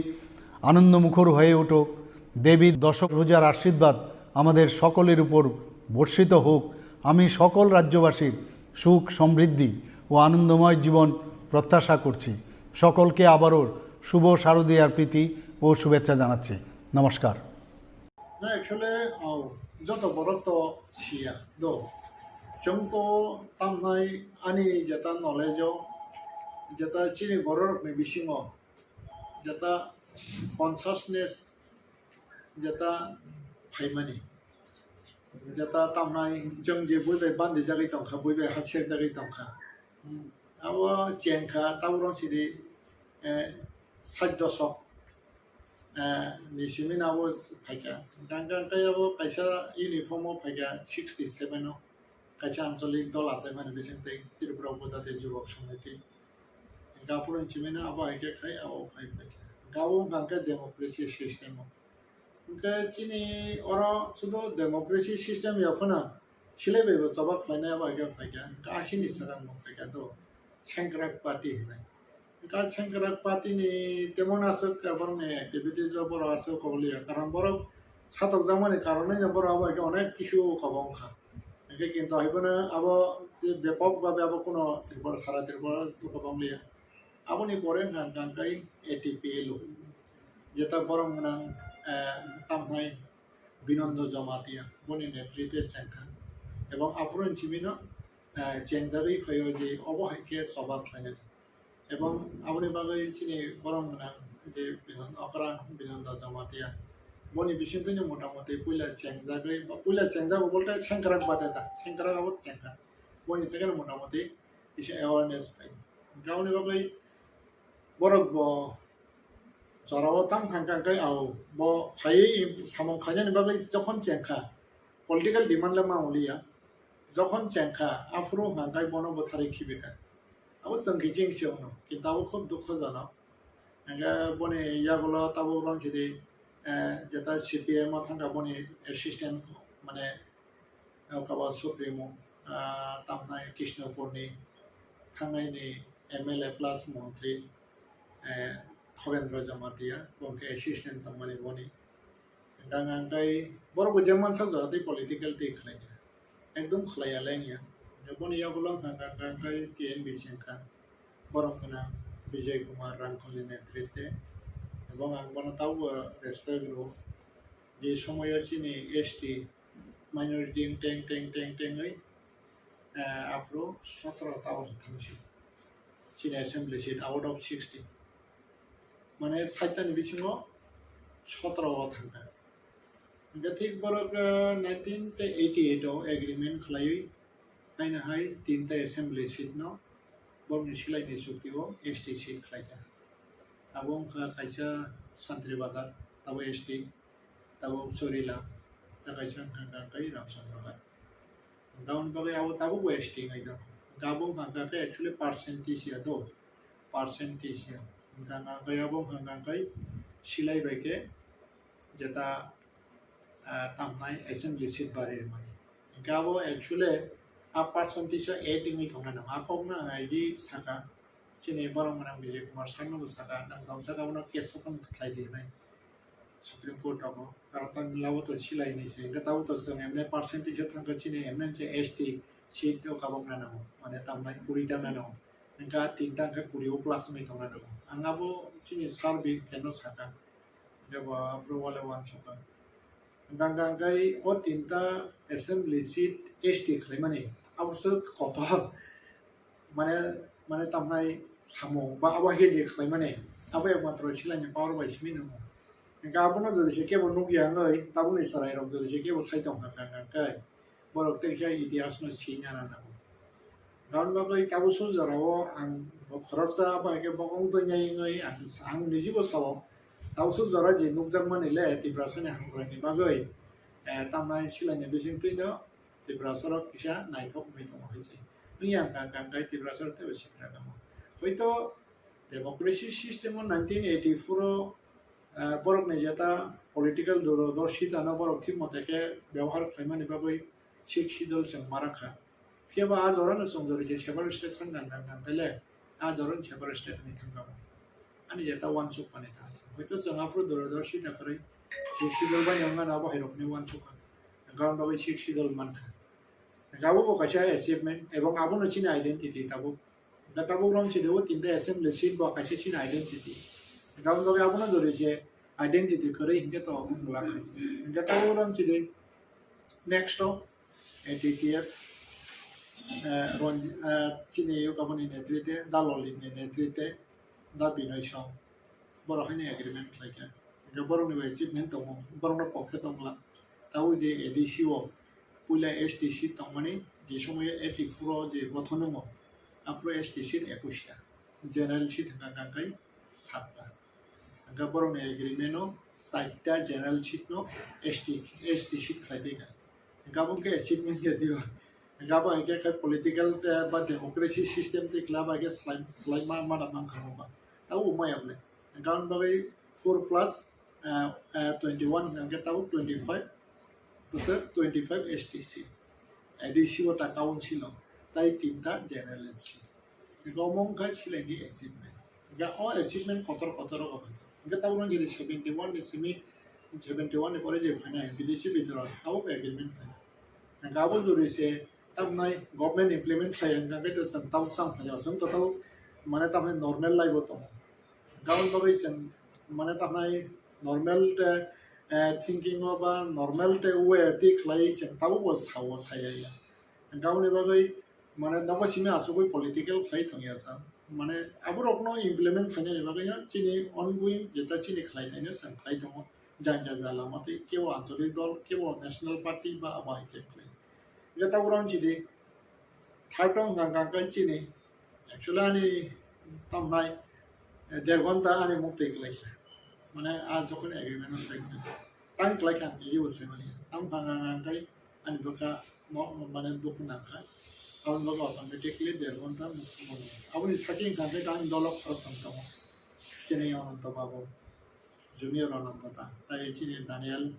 আনন্দমুখর হয়ে উঠুক। দেবীর দশভুজার আশীর্বাদ আমাদের সকলের উপর বর্ষিত হোক। আমি সকল রাজ্যবাসীর সুখ, সমৃদ্ধি ও আনন্দময় জীবন প্রত্যাশা করছি। সকলকে আবারও শুভ শারদীয়ার প্রীতি ও শুভেচ্ছা জানাচ্ছি। নমস্কার। Na, actually, oh, joto borok to siya do. Chwng to tamnai ani jeta knowledge o, jeta chini borok ni bisingo, jeta consciousness, jeta phaimani, jeta tamnai chwng je bui bai bandi jagwi tongkha, bui bai ha ser jagwi tongkha. Hmm. Abo chengkha, taborok sidi, eh, sait dosok, eh, ni simi na abo phaikha. Gang gang tei abo kaisa uniform o phaikha sixty seven o, kaisa ancholik dol achaimani bising tei Tripura Upajati Jubak Samiti. Gaphuru simi na abo hai khe khai abo phai phaikha. Gabo wngkha khe democracy system o. Hwnkhe chini oro sudu democracy system ya phano silai bai bo choba khlainai abo hai khe phaikha. Hwnkhe asini swkang bo phaikha do Sengkrak party hinai. Hwnkhe Sengkrak party ni temon aswk borok ni activities o borok aswk koboliya. Karon borok satokjakmani karonwi no borok abo hai khe onek kisu kobong kha. Hwnkhe kintu hai phano abo bepok babe abo kuno Tripura, sara Tripura kobong liya. Aboni pore hwnkha hwnkha khe A T P L o, jeta borok gwnang, eh, tamhai Binondo Jamatia, boni netritwe chengkha. Ebong aphuru simi no, eh, chengjagwi phaio je obo hai khe choba khlainani. Ebong aboni bagwi chini borok gwnang je Binon-, okra Binondo Jamatia, boni bisingtwi no motamoti puila chengjagwi, ba puila chengjago bolte Sengkrak bade ta, Sengkrak abo chengkha. Boni theke no motamoti kisa awareness phai. Hwnkhe aboni bagwi borok bo jorao tang thang kha khe ao bo phaiwi samung khlainani bagwi jokhon chengkha, political demand le ma wngya, jokhon chengkha aphuru hwnkha khe bono bwtharwi khibikha. Abo chwng khe chini siyokno, kintu abo khub dukhojonok. Hwnkhe boni yagulo tabuk rong sidi, eh, jeta C P M o thangkha boni assistant, mane, Kaba Supremo, ah, tamnai Krishnapurni thangnai ni M L A plus montri, eh, Khovendra Jamatia, bo khe assistant tongmani boni. Hwnkhe ang khe borok bo je mansak jora tei political tei khlai kha. Ekdom khlai ya le wngya. Boni yagulo wngkha kha, kha, kha T N B C wngkha. Borok gwnang Bijay Kumar Rangkhol ni netritwe. Ebong ang bono tabukbo respect rwo. Je somoyo chini S T minority teng teng teng tengwi, eh, aphuru sotoro ta o thangsi. Chini assembly seat out of sixty. Mane saitani bisingo sotoro o thangkha. Hwnkhe thik borok, eh, nineteen eighty eight o agreement khlaiwi haino hai tinta assembly seat no borokni silaini chukti o S T seat khlaikha. Abo wngkha kaisa Santri Bazar, abo S T, tabuk Chorila, ta kaisa wngkha kha khe Ramchandra Ghat. Hwnkha aboni bagwi abo tabukbo S T wngwi tongo. Hwnkha abo wngkha khe actually percentage ya do, percentage ya. Hwnkha khe abo wngkha khe silai bai khe jeta, ah, tamnai assembly seat bari rwmani. Hingke abo actually a percentage o add wngwi tongna nang. A kokno ang aidi saka, chini borok mwnang Vijay Kumar Sharma bo saka, nang tong saka bono case open khlai di hinwi Supreme Court rogo. Karon tamni labo to silai ni se, hingke tabuk to chwng emne percentage o thangkha chini emne se S T seat o kabokna nango, mane tamnai kuri ta nango. Hingke a tinta hingke kuri o plus wngwi tongna nango. Ang abo chini survey keno saka. Hingke bo aphuru wale uansukha. Hingke hingke o tinta assembly seat S T khlaimani, abo se kotor. Mane, mane tamnai samung ba abo hede khlaimani, abo ekmatro silaini power bai simi nungo. Hingke abono jodi se kebo nukya wngwi, tabukni chwrairok jodi se kebo sai tongkha hingke, hingke borok tei khe itihasno sina nango. Aboni bagwi tabuk suk jorao ang bo khoroksa abo hai khe bo wng tongya wngwi ang, ang nijibo sao. Tabuk suk jora je nukjakmani le Tiprasani hamkraini bagwi, eh, tamnai silaini bisingtwi no Tiprasarok kisa naithok wngwi tongo hai se. Wngya hwnka hwnka hwnkhe Tiprasarok teibo sikra kamo. Hoito democracy system o nineteen eighty-four o, eh, borokni jeta political durodorshitano borok thik mote khe byabohar khlaimani bagwi Sixth Schedule chwng ma rakha. Phiya ba a jorano chwng jori je separate state thang gang gang gang khe le, a jorani separate state wngwi thang kamo. Ani jeta uansuk mani tha. Hoito chwng aphuru durodorshita kwrwi Sixth Schedule bai wngmano abo hai rokni uansukha. Hwnkhe aboni bagwi Sixth Schedule mankha. Hwnkhe abo bo kaisa achievement, ebong abono chini identity tabuk. Hwnkhe tabuk rong sidi o tinta assembly seat bo kaisa chini identity. Hwnkhe aboni bagwi abono jori je identity kwrwi hinkhe to wng glak hai se. Hwnkhe tabuk rong sidi next o A T T F, eh, Ron-, eh, chini Yukaboni netrite, Da Lolitni netrite, Da Binoy Song. Borok haino agreement khlaikha. Hingke borokni bai achievement tongo, borokno pokhe tongla. Tabuk je A D C o puila S T seat tongmani, je somoyo eighty-four o je gothon wngo, aphuru S T seat ekush ta, general seat hwnka hwnka khe satta. Hingke borokni agreement o chaita general seat no S T, S T seat khlai phaikha. Hingke abo khe achievement ya diba. Hingke abo hai khe, khe political, eh, ba democracy system tei kla bai khe slai, slai ma, ma da mankha bo ba. Abo maya bole. Hingke aboni bagwi four plus, eh, eh, twenty-one hingke tabuk twenty-five, bwswk twenty-five S T seat. A D C o ta council o, tai tinta general seat. Hingke omo wngkha silaini achievement. Hingke o achievement kotor kotor rok bai. Hingke tabuk nang jodi seventy-one ni simi, seventy-one ni pore je phainai B D C bidro abo agreement phainai. Hingke abo jodi se tamnai government implement khlai hingke to chwng tabuk tang phainai, chwng to tabuk mane tamnai normal life o tongo. Hingke aboni bagwi chwng mane tamnai normal te, eh, thinking o ba normal te way ti khlai chwng tabuk bo sao saya ya. Hingke aboni bagwi mane nogo simi asugwi political khlai tongya sa. Mane aborokno implement khlainani bagwi no chini ongoing jeta chini khlai thaino chwng khlai tongo. Jang jang jala mate kebo ancholik dol, kebo national party ba abo hai khe khlai. Hingke tabuk rong chidi thai tong hwnka hwnka khe chini actually ani tamnai, eh, der ghonta ani muk twi kwlai kha. Mane a jokhon agreement o sai kha. Tang kwlai kha, iri bo sai mani. Tang hwnka hwnka khe ani bwkha mo-, mane dukhu nangkha. Aboni bagwi automatically der ghonta muchung mano. Aboni sakhe wngkha khe ang dolo khorok thang tongo. Chini Ananta Babu, Junior Ananta ta, tai chini Daniel,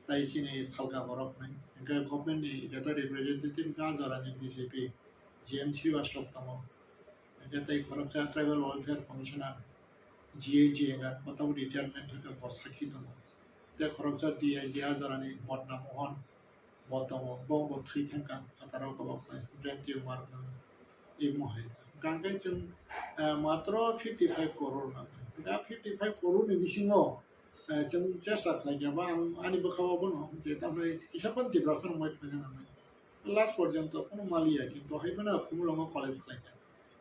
tai chini salka borok ni. Hingke government ni jeta representative wngkha jora ni D G P, G M Srivastava tongo. Hingke tai khoroksa Tribal Welfare Commissioner, G A G wngkha, bo tabuk retirement wngkha, bo sakhi tongo. Tai khoroksa D I G a jora ni Modna Mohan, bo tongo, bo bo thwi thangkha, phataro kobok bai, brain tumor no, imo hai. Hingkha khe chwng, eh, matro fifty five crore nangkha. Hingkha fifty five crore ni bisingo, eh, chwng chesta khlaikha ba ang ani bwkhao bono je tamni kisa phano Tiprasa rok mai phaina nangnai. Last porjonto kono maliya, kintu hai phano Khumulwngo college khlaikha.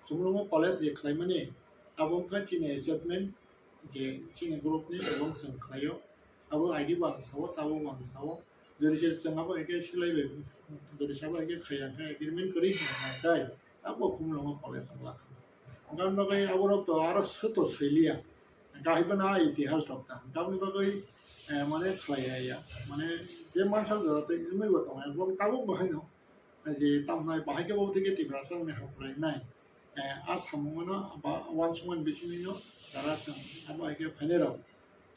Khumulwngo college je khlaimani, abo wngkha chini achievement, je chini group ni ebong chwng khlaio. Abo I D bo ang sao, tabo bo ang sao. Jodi se chwng abo hai khe silai bai, jodi se abo hai khe khaiya khe agreement kwrwi hwnka khe, abo Khumulwngo college wng lakha. Hwnka hwnba khe aborok to aro swto swiliya. Hwnka hai phano a itihas rok ta. Hwnka aboni bagwi, eh, mane khlai ya ya. Mane je mansa jora tei wngwi bo tongo. Ebong tabuk bo haino. Je tamnai bahai khe bo thike Tiprasa rokni hamkrai nai. Eh, a samung no ba uansukmani bisingtwi no jara chwng abo hai khe phainai rok.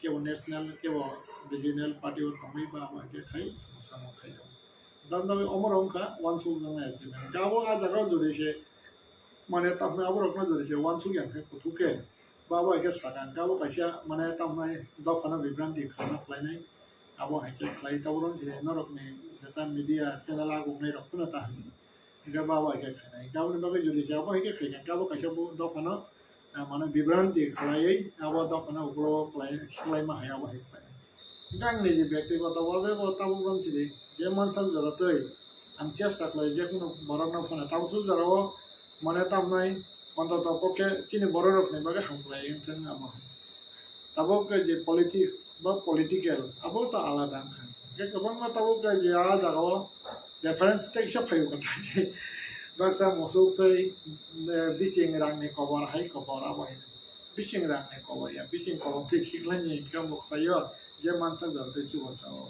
kebo national, kebo regional party o thangwi ba abo hai khe khai, samo khai tong. Tamni bagwi omo rok wngkha uansuk jaknai achievement. Hwnkhe abo a jaga o jodi se, mane, tamni abo rokno jodi se uansuk ya khe kuthuk khe, ba abo hai khe sakha, hwnkhe abo kaisa, mane, tamni dophano bibranti khana khlainai, abo hai khe khlai, tabuk rok khe norokni jeta media channel agungnai rok phano ta hai. Hingke bo abo hai khe khainai. Hingke aboni bagwi jodi se abo hai khe khaikha, hingke abo kaisa bo dophano, ah, mane bibranti khlaiwi abo dophano ukhulok khlai, khlaima hai abo hai khlainai. Hingke ang niji bektigoto bhabe bo tabuk bang sidi je mansak jora twi ang chesta khlai je kunu borokno phano tabuk suk jora o mane tamnai ontoto kok khe chini borok rokni bagwi hamkrai wngthang abo hai. Tabuk khe je politics ba political, abo to alada wngkha. Hingke kwbangma tabuk khe je a jagao reference teisa phaio kha, baksa musuk soi, eh, bising rangni kobor hai kobor abo hai. Bising rangni kobor ya, bising kobor twi khiklai ni income bo khlaio, je mansak jora tei chubacha o.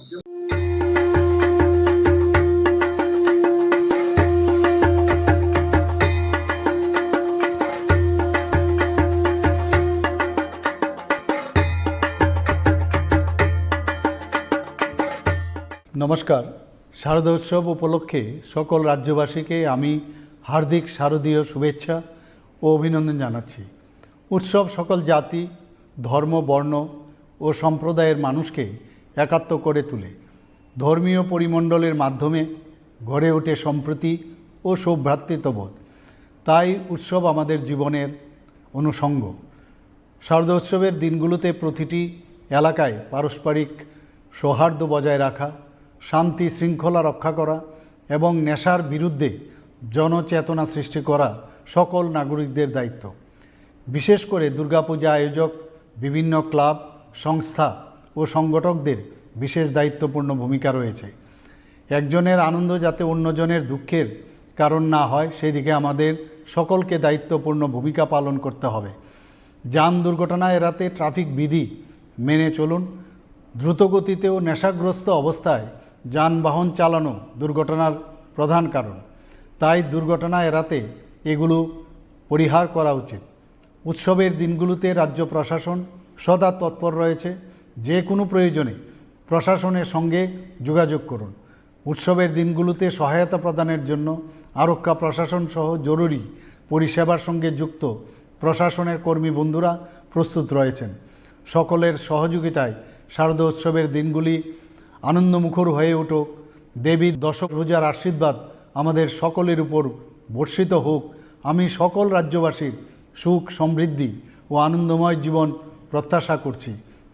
নমস্কার। শারদোৎসব উপলক্ষে সকল রাজ্যবাসীকে আমি হার্দিক শারদীয় শুভেচ্ছা ও অভিনন্দন জানাচ্ছি। উৎসব সকল জাতি, ধর্ম, বর্ণ ও সম্প্রদায়ের মানুষকে একাত্ম করে তোলে। ধর্মীয় পরিমণ্ডলের মাধ্যমে গড়ে ওঠে সম্প্রীতি ও সৌভ্রাতৃত্ববোধ। তাই উৎসব আমাদের জীবনের অনুষঙ্গ। শারদোৎসবের দিনগুলোতে প্রতিটি এলাকায় পারস্পরিক সৌহার্দ্য বজায় রাখা, শান্তি শৃঙ্খলা রক্ষা করা এবং নেশার বিরুদ্ধে জনচেতনা সৃষ্টি করা সকল নাগরিকদের দায়িত্ব। বিশেষ করে দুর্গাপূজা আয়োজক, বিভিন্ন ক্লাব, সংস্থা ও সংগঠকদের বিশেষ দায়িত্বপূর্ণ ভূমিকা রয়েছে। একজনের আনন্দ যাতে অন্যজনের দুঃখের কারণ না হয়, সেদিকে আমাদের সকলকে দায়িত্বপূর্ণ ভূমিকা পালন করতে হবে। যান দুর্ঘটনা এড়াতে ট্রাফিক বিধি মেনে চলুন। দ্রুতগতিতে ও নেশাগ্রস্ত অবস্থায় যানবাহন চালানো দুর্ঘটনার প্রধান কারণ। তাই দুর্ঘটনা এড়াতে এগুলো পরিহার করা উচিত। উৎসবের দিনগুলোতে রাজ্য প্রশাসন সদা তৎপর রয়েছে। যে কোনো প্রয়োজনে প্রশাসনের সঙ্গে যোগাযোগ করুন। উৎসবের দিনগুলোতে সহায়তা প্রদানের জন্য আরক্ষা প্রশাসন সহ জরুরি পরিষেবার সঙ্গে যুক্ত প্রশাসনের কর্মী বন্ধুরা প্রস্তুত রয়েছেন। সকলের সহযোগিতায় শারদোৎসবের দিনগুলি আনন্দমুখর হয়ে উঠুক। দেবীর দশভুজার আশীর্বাদ আমাদের সকলের উপর বর্ষিত হোক। আমি সকল রাজ্যবাসীর সুখ, সমৃদ্ধি ও আনন্দময় জীবন প্রত্যাশা করছি।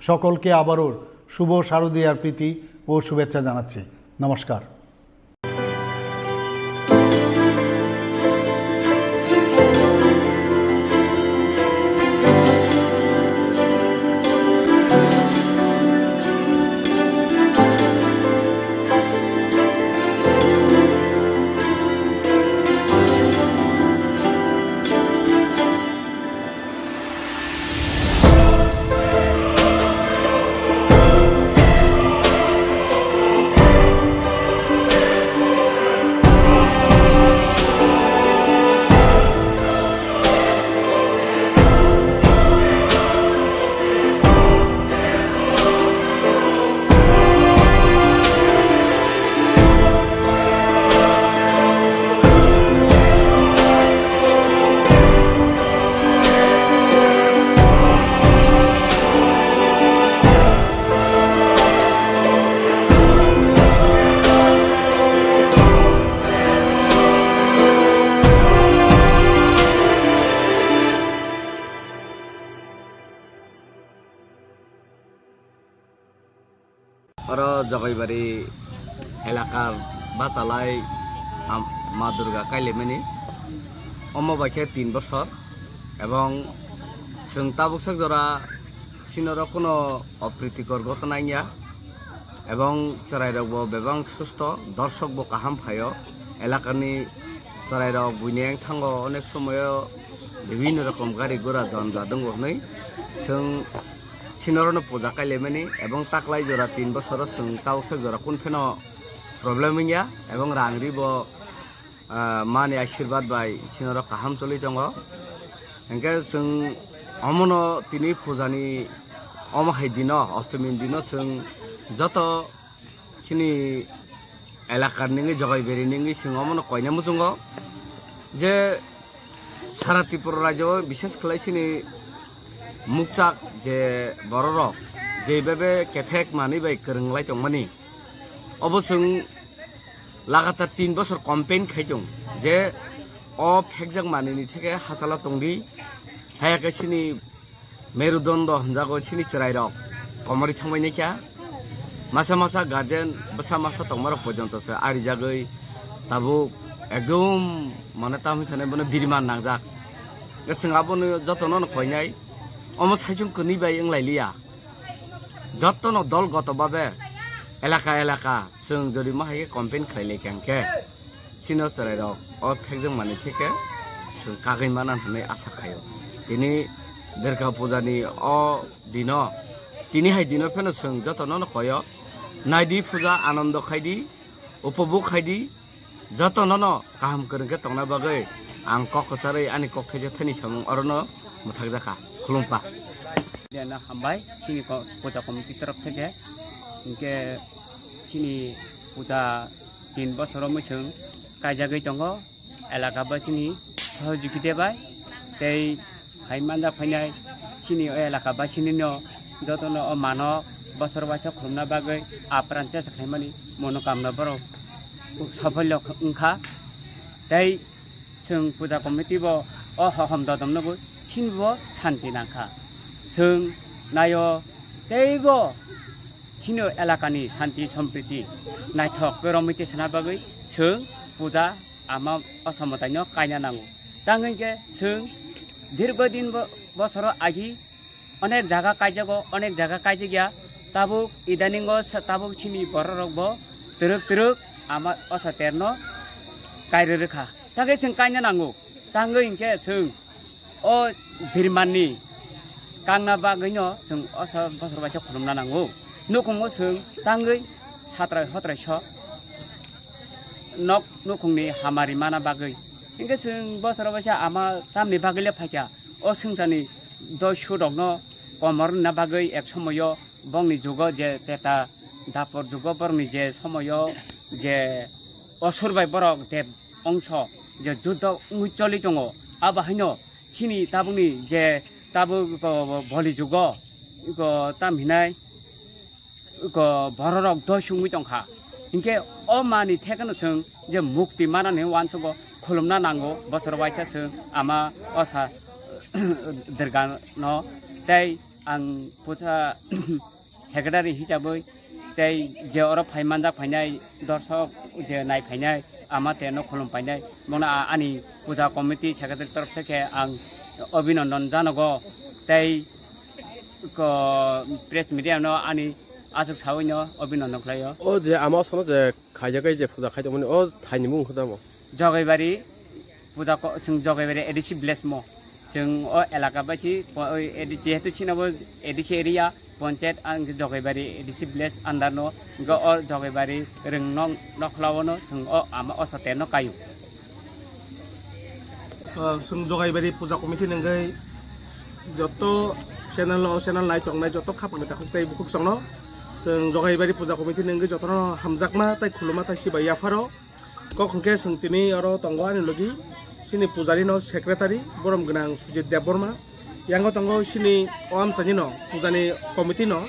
সকলকে আবারও শুভ শারদীয়ার প্রীতি ও শুভেচ্ছা জানাচ্ছি। নমস্কার। Oro Jogaibari elaka bachalai am-, Ma Durga kailaimani. Omo bai khe tin bosor, ebong chwng tabuk sak jora sinoro kuno opritikor gotona wngya, ebong chwrairokbo bebak susto, dorsokbo kaham phaio. Elakani chwrairok buini wngthango, onek somoyo bibhinno rokom gari gura janja tongo hwnwi chwng sinorono puja kailaimani, ebong taklai jora tin bosoro chwng tabuk sak jora kun pheno problem wngya, ebong rang ribo, ah, mani ashirbad bai sinoro kaham choli tongo. Hingke chwng omono tini pujani omo hai dino, ostumi dino chwng joto chini elakar ningwi, Jogaiberi ningwi chwng omono koina muchungo je sara Tripura rajyo o, bishes khlai chini mukchak je bororok je bebe kephek manwi bai kwrwng lai tongmani, obo chwng lagatar tin bosor campaign khai tong je o phekjak manini theke hachalo tongdi, haya khe chini merudondo hwnjago chini chwrairok komorwi thangbai naikha. Masa masa guardian bwsa masa tongmarok porjonto se arijagwi tabuk ekdom mane tamni thane bono biriman nangjak. Chwng abono jotono no koinai, omo saichung kwnwi bai wng lai liya. Jotono dol goto babe elaka elaka chwng jodi ma hai khe campaign khlai lai kha hwnkhe, chini chwrairok o phekjak manwi theke chwng kagwi mana hwnwi asa khaio. Tini Durga Puja ni o dino, tini hai dino pheno chwng jotono no koyo. Naidi puja, anondo khaidi, upobhog khaidi, jotono no kaham kwrwng khe tongna bagwi ang kok kwcharwi ani kok khe je thani samung orono mwthakjakha. Khulumpa. Jena hambai chini ko-, puja committee torof theke, hinkhe chini puja tin bosoro mui chwng kaijagwi tongo, elaka basini sohojogita bai tei hai manjak phainai chini o elaka basini no jotono o mano bosor waisa khulumna bagwi apran chesa khlaimani monokamna borok sopholyo wngkha. Tei chwng puja committee bo o hohom dodom nugwi chini bo santi nangkha. Chwng naio teibo chini elakani santi sompriti naithok khe romwi tisana bagwi chwng puja ama osamwtaino kaina nango. Tang hinkhe chwng dirgo din bo-, bosoro agi onek jaga kaijago, onek jaga kaijagya. Tabuk idaningo sa-, tabuk chini bororokbo twrwk twrwk ama osa terno kairwi rwkha. Tangkhe chwng kaina nango. Tangwi hinkhe chwng o birmanni kangna bagwino chwng osa bosor waisa khulumna nango. Nukhungo chwng tangwi satrai hotrai so nok nukhungni hamari mana bagwi. Hinkhe chwng bosor waisa ama tamni bagwile phaikha. O swngcharni doi surokno komor wngna bagwi ek somoyo bongni jugo je teta dapor jugo borokni je somoyo je osur bai borok deb ongso je judo wngwi choli tongo, abo haino chini tabukni je tabuk, o, boli jugo, o, tam hinai, o, bororok doi sungwi tongkha. Hinkhe o mani thekno chwng je mukti manani uansugo khulumna nango, bosor waisa chwng ama osa Durgano tei ang puja secretary hisabwi tei je oro phai manjak phainai dorsok je nai phainai ama te no khulum phainai bono a-, ani puja committee secretary torof theke ang obinondon janogo tei ko press media no ani aswk sawi no obinondon khlaio. O je ama sono je khaijak je puja khai tongmani o thaini mung khe tamo? Jogaibari puja ko-, chwng Jogaibari A D C village mo. Chwng o elaka bai si po-, oi A D C, jehetu chini bo A D C area, ponchayat ang Jogaibari A D C village under no, go o Jogaibari rwng nong nokhlao no chwng o ama o sate no kaio. Ah, chwng Jogaibari puja committee nungwi joto channel o channel nai tongnai joto khapang ni takhuk tei bukhuk songno chwng Jogaibari puja committee nungwi jotono hamjakma tei khuluma tei sibai yapharo. Kok hwnkhe chwng tini oro tongo ani logi chini pujari no secretary borom gwnang Sujit Debbarma. Yango tongo chini o amchaini no pujani committee no,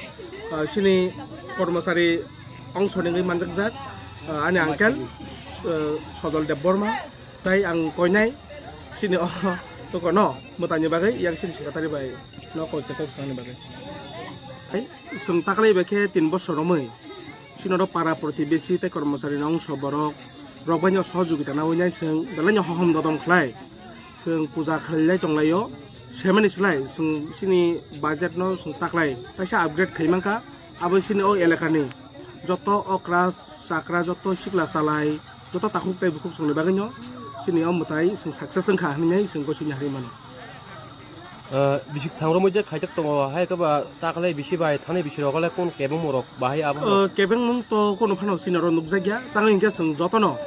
ah, chini kormosari ongso nungwi manjakjak, ah, ani uncle, ah, Sojol Debbarma. Tai ang koinai chini o tokono mwtaini bagwi yang chini secretary bai no koi khe tong swkangni bagwi. Ai, chwng taklai bai khe tin bosor romwi chini oro para protibesi tei kormosari no ongso borok rok bai no sohojogita nawi nai chwng belai no hohom dodom khlai chwng puja khlai lai tong lai o. Semani slai chwng chini budget no chwng taklai kaisa upgrade khai mankha. Abo chini o elakani joto okra, chakra, joto sikla chalai, joto takhuk tei bukhuk songni bagwino chini o mwtai chwng success wngkha hinwi chwng gosini hari mano. Ah, bisik thangrokmwi je khaijak tongo, hai khe ba taklai bisi bai thani bisi rok le kon kebengmung rok bahai abo? Ah, kebengmung to kono phano chini oro nukjakya, tamo hinkhe chwng jotono,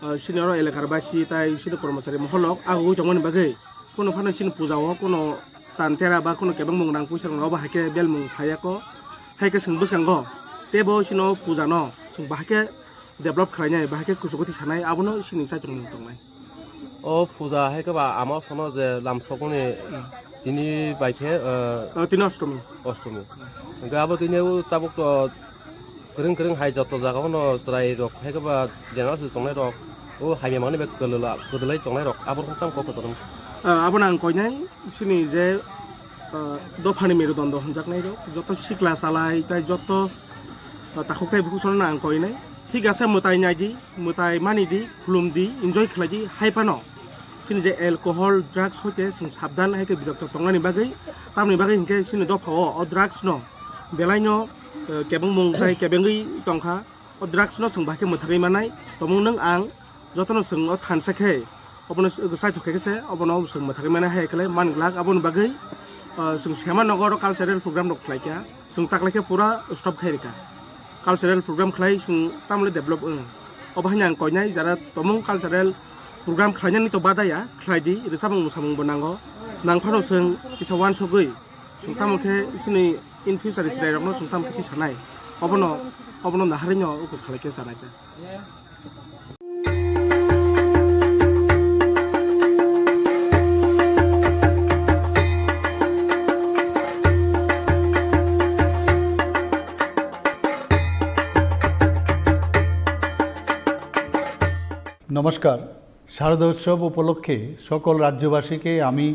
ah, chini oro elakar basi tai chini kormosari moholrok agugwi tongmani bagwi kono phano chini puja o kono Tantera ba kheno kebengmung rang puisa rok no obo hai khe belmung phaiya kho. Hai khe chwng bwskango teibo chini o puja no chwng bahai khe develop khlainai, bahai khe kuchukwtwi sanai, abono chini chaichomung tongnai. O puja hai khe ba ama sono je lamsokmani tini bai khe, eh, Oh, tini ostomi. Ostomi. Hingkhe abo tini o tabuk to kwrwng kwrwng hai joto jaga o no chwrai rok hai khe ba general se tongnai rok o hamya mani bai kwdwla-, kwdwlai tongnai rok abo rok tam kok kwdwlai. Ah, abono ang koinai chini je, ah, dophani merudondo hwnjaknai rok joto sikla chalai tai joto, ah, takhuk tai bukhuk sono ang koinai. Thik ase, mwtai nai di, mwtai mani di, khulum di, enjoy khlai di, hai phano chini je alcohol, drugs hoite chwng sabdan hai khe birokto tongnani bagwi, tamni bagwi hinkhe chini dophao o drugs no belai no, eh, kebengmung tai kebengwi tongkha. O drugs no chwng bahai khe mwthagwi manai, tomung nwng ang jotono chwng o thansa khe obono chaithok khe se obono chwng mwthagwi manai hai khlai man glak. Aboni bagwi, ah, chwng sema nogo oro cultural program rok khlai kha, chwng taklai khe pura stop khai rwkha. Cultural program khlai chwng tamle develop wng. Obo haino ang koinai jara tomung cultural program khlainani to badaya, khlai di, rwchapmung mwsamung bo nango. Nang phano chwng kisa uansugwi chwng tamo khe chini in future chwrai rokno chwng tamo khe tisanai. Obono, obono naharino ukur khlai khe chanai khe. নমস্কার। শারদোৎসব উপলক্ষে সকল রাজ্যবাসীকে আমি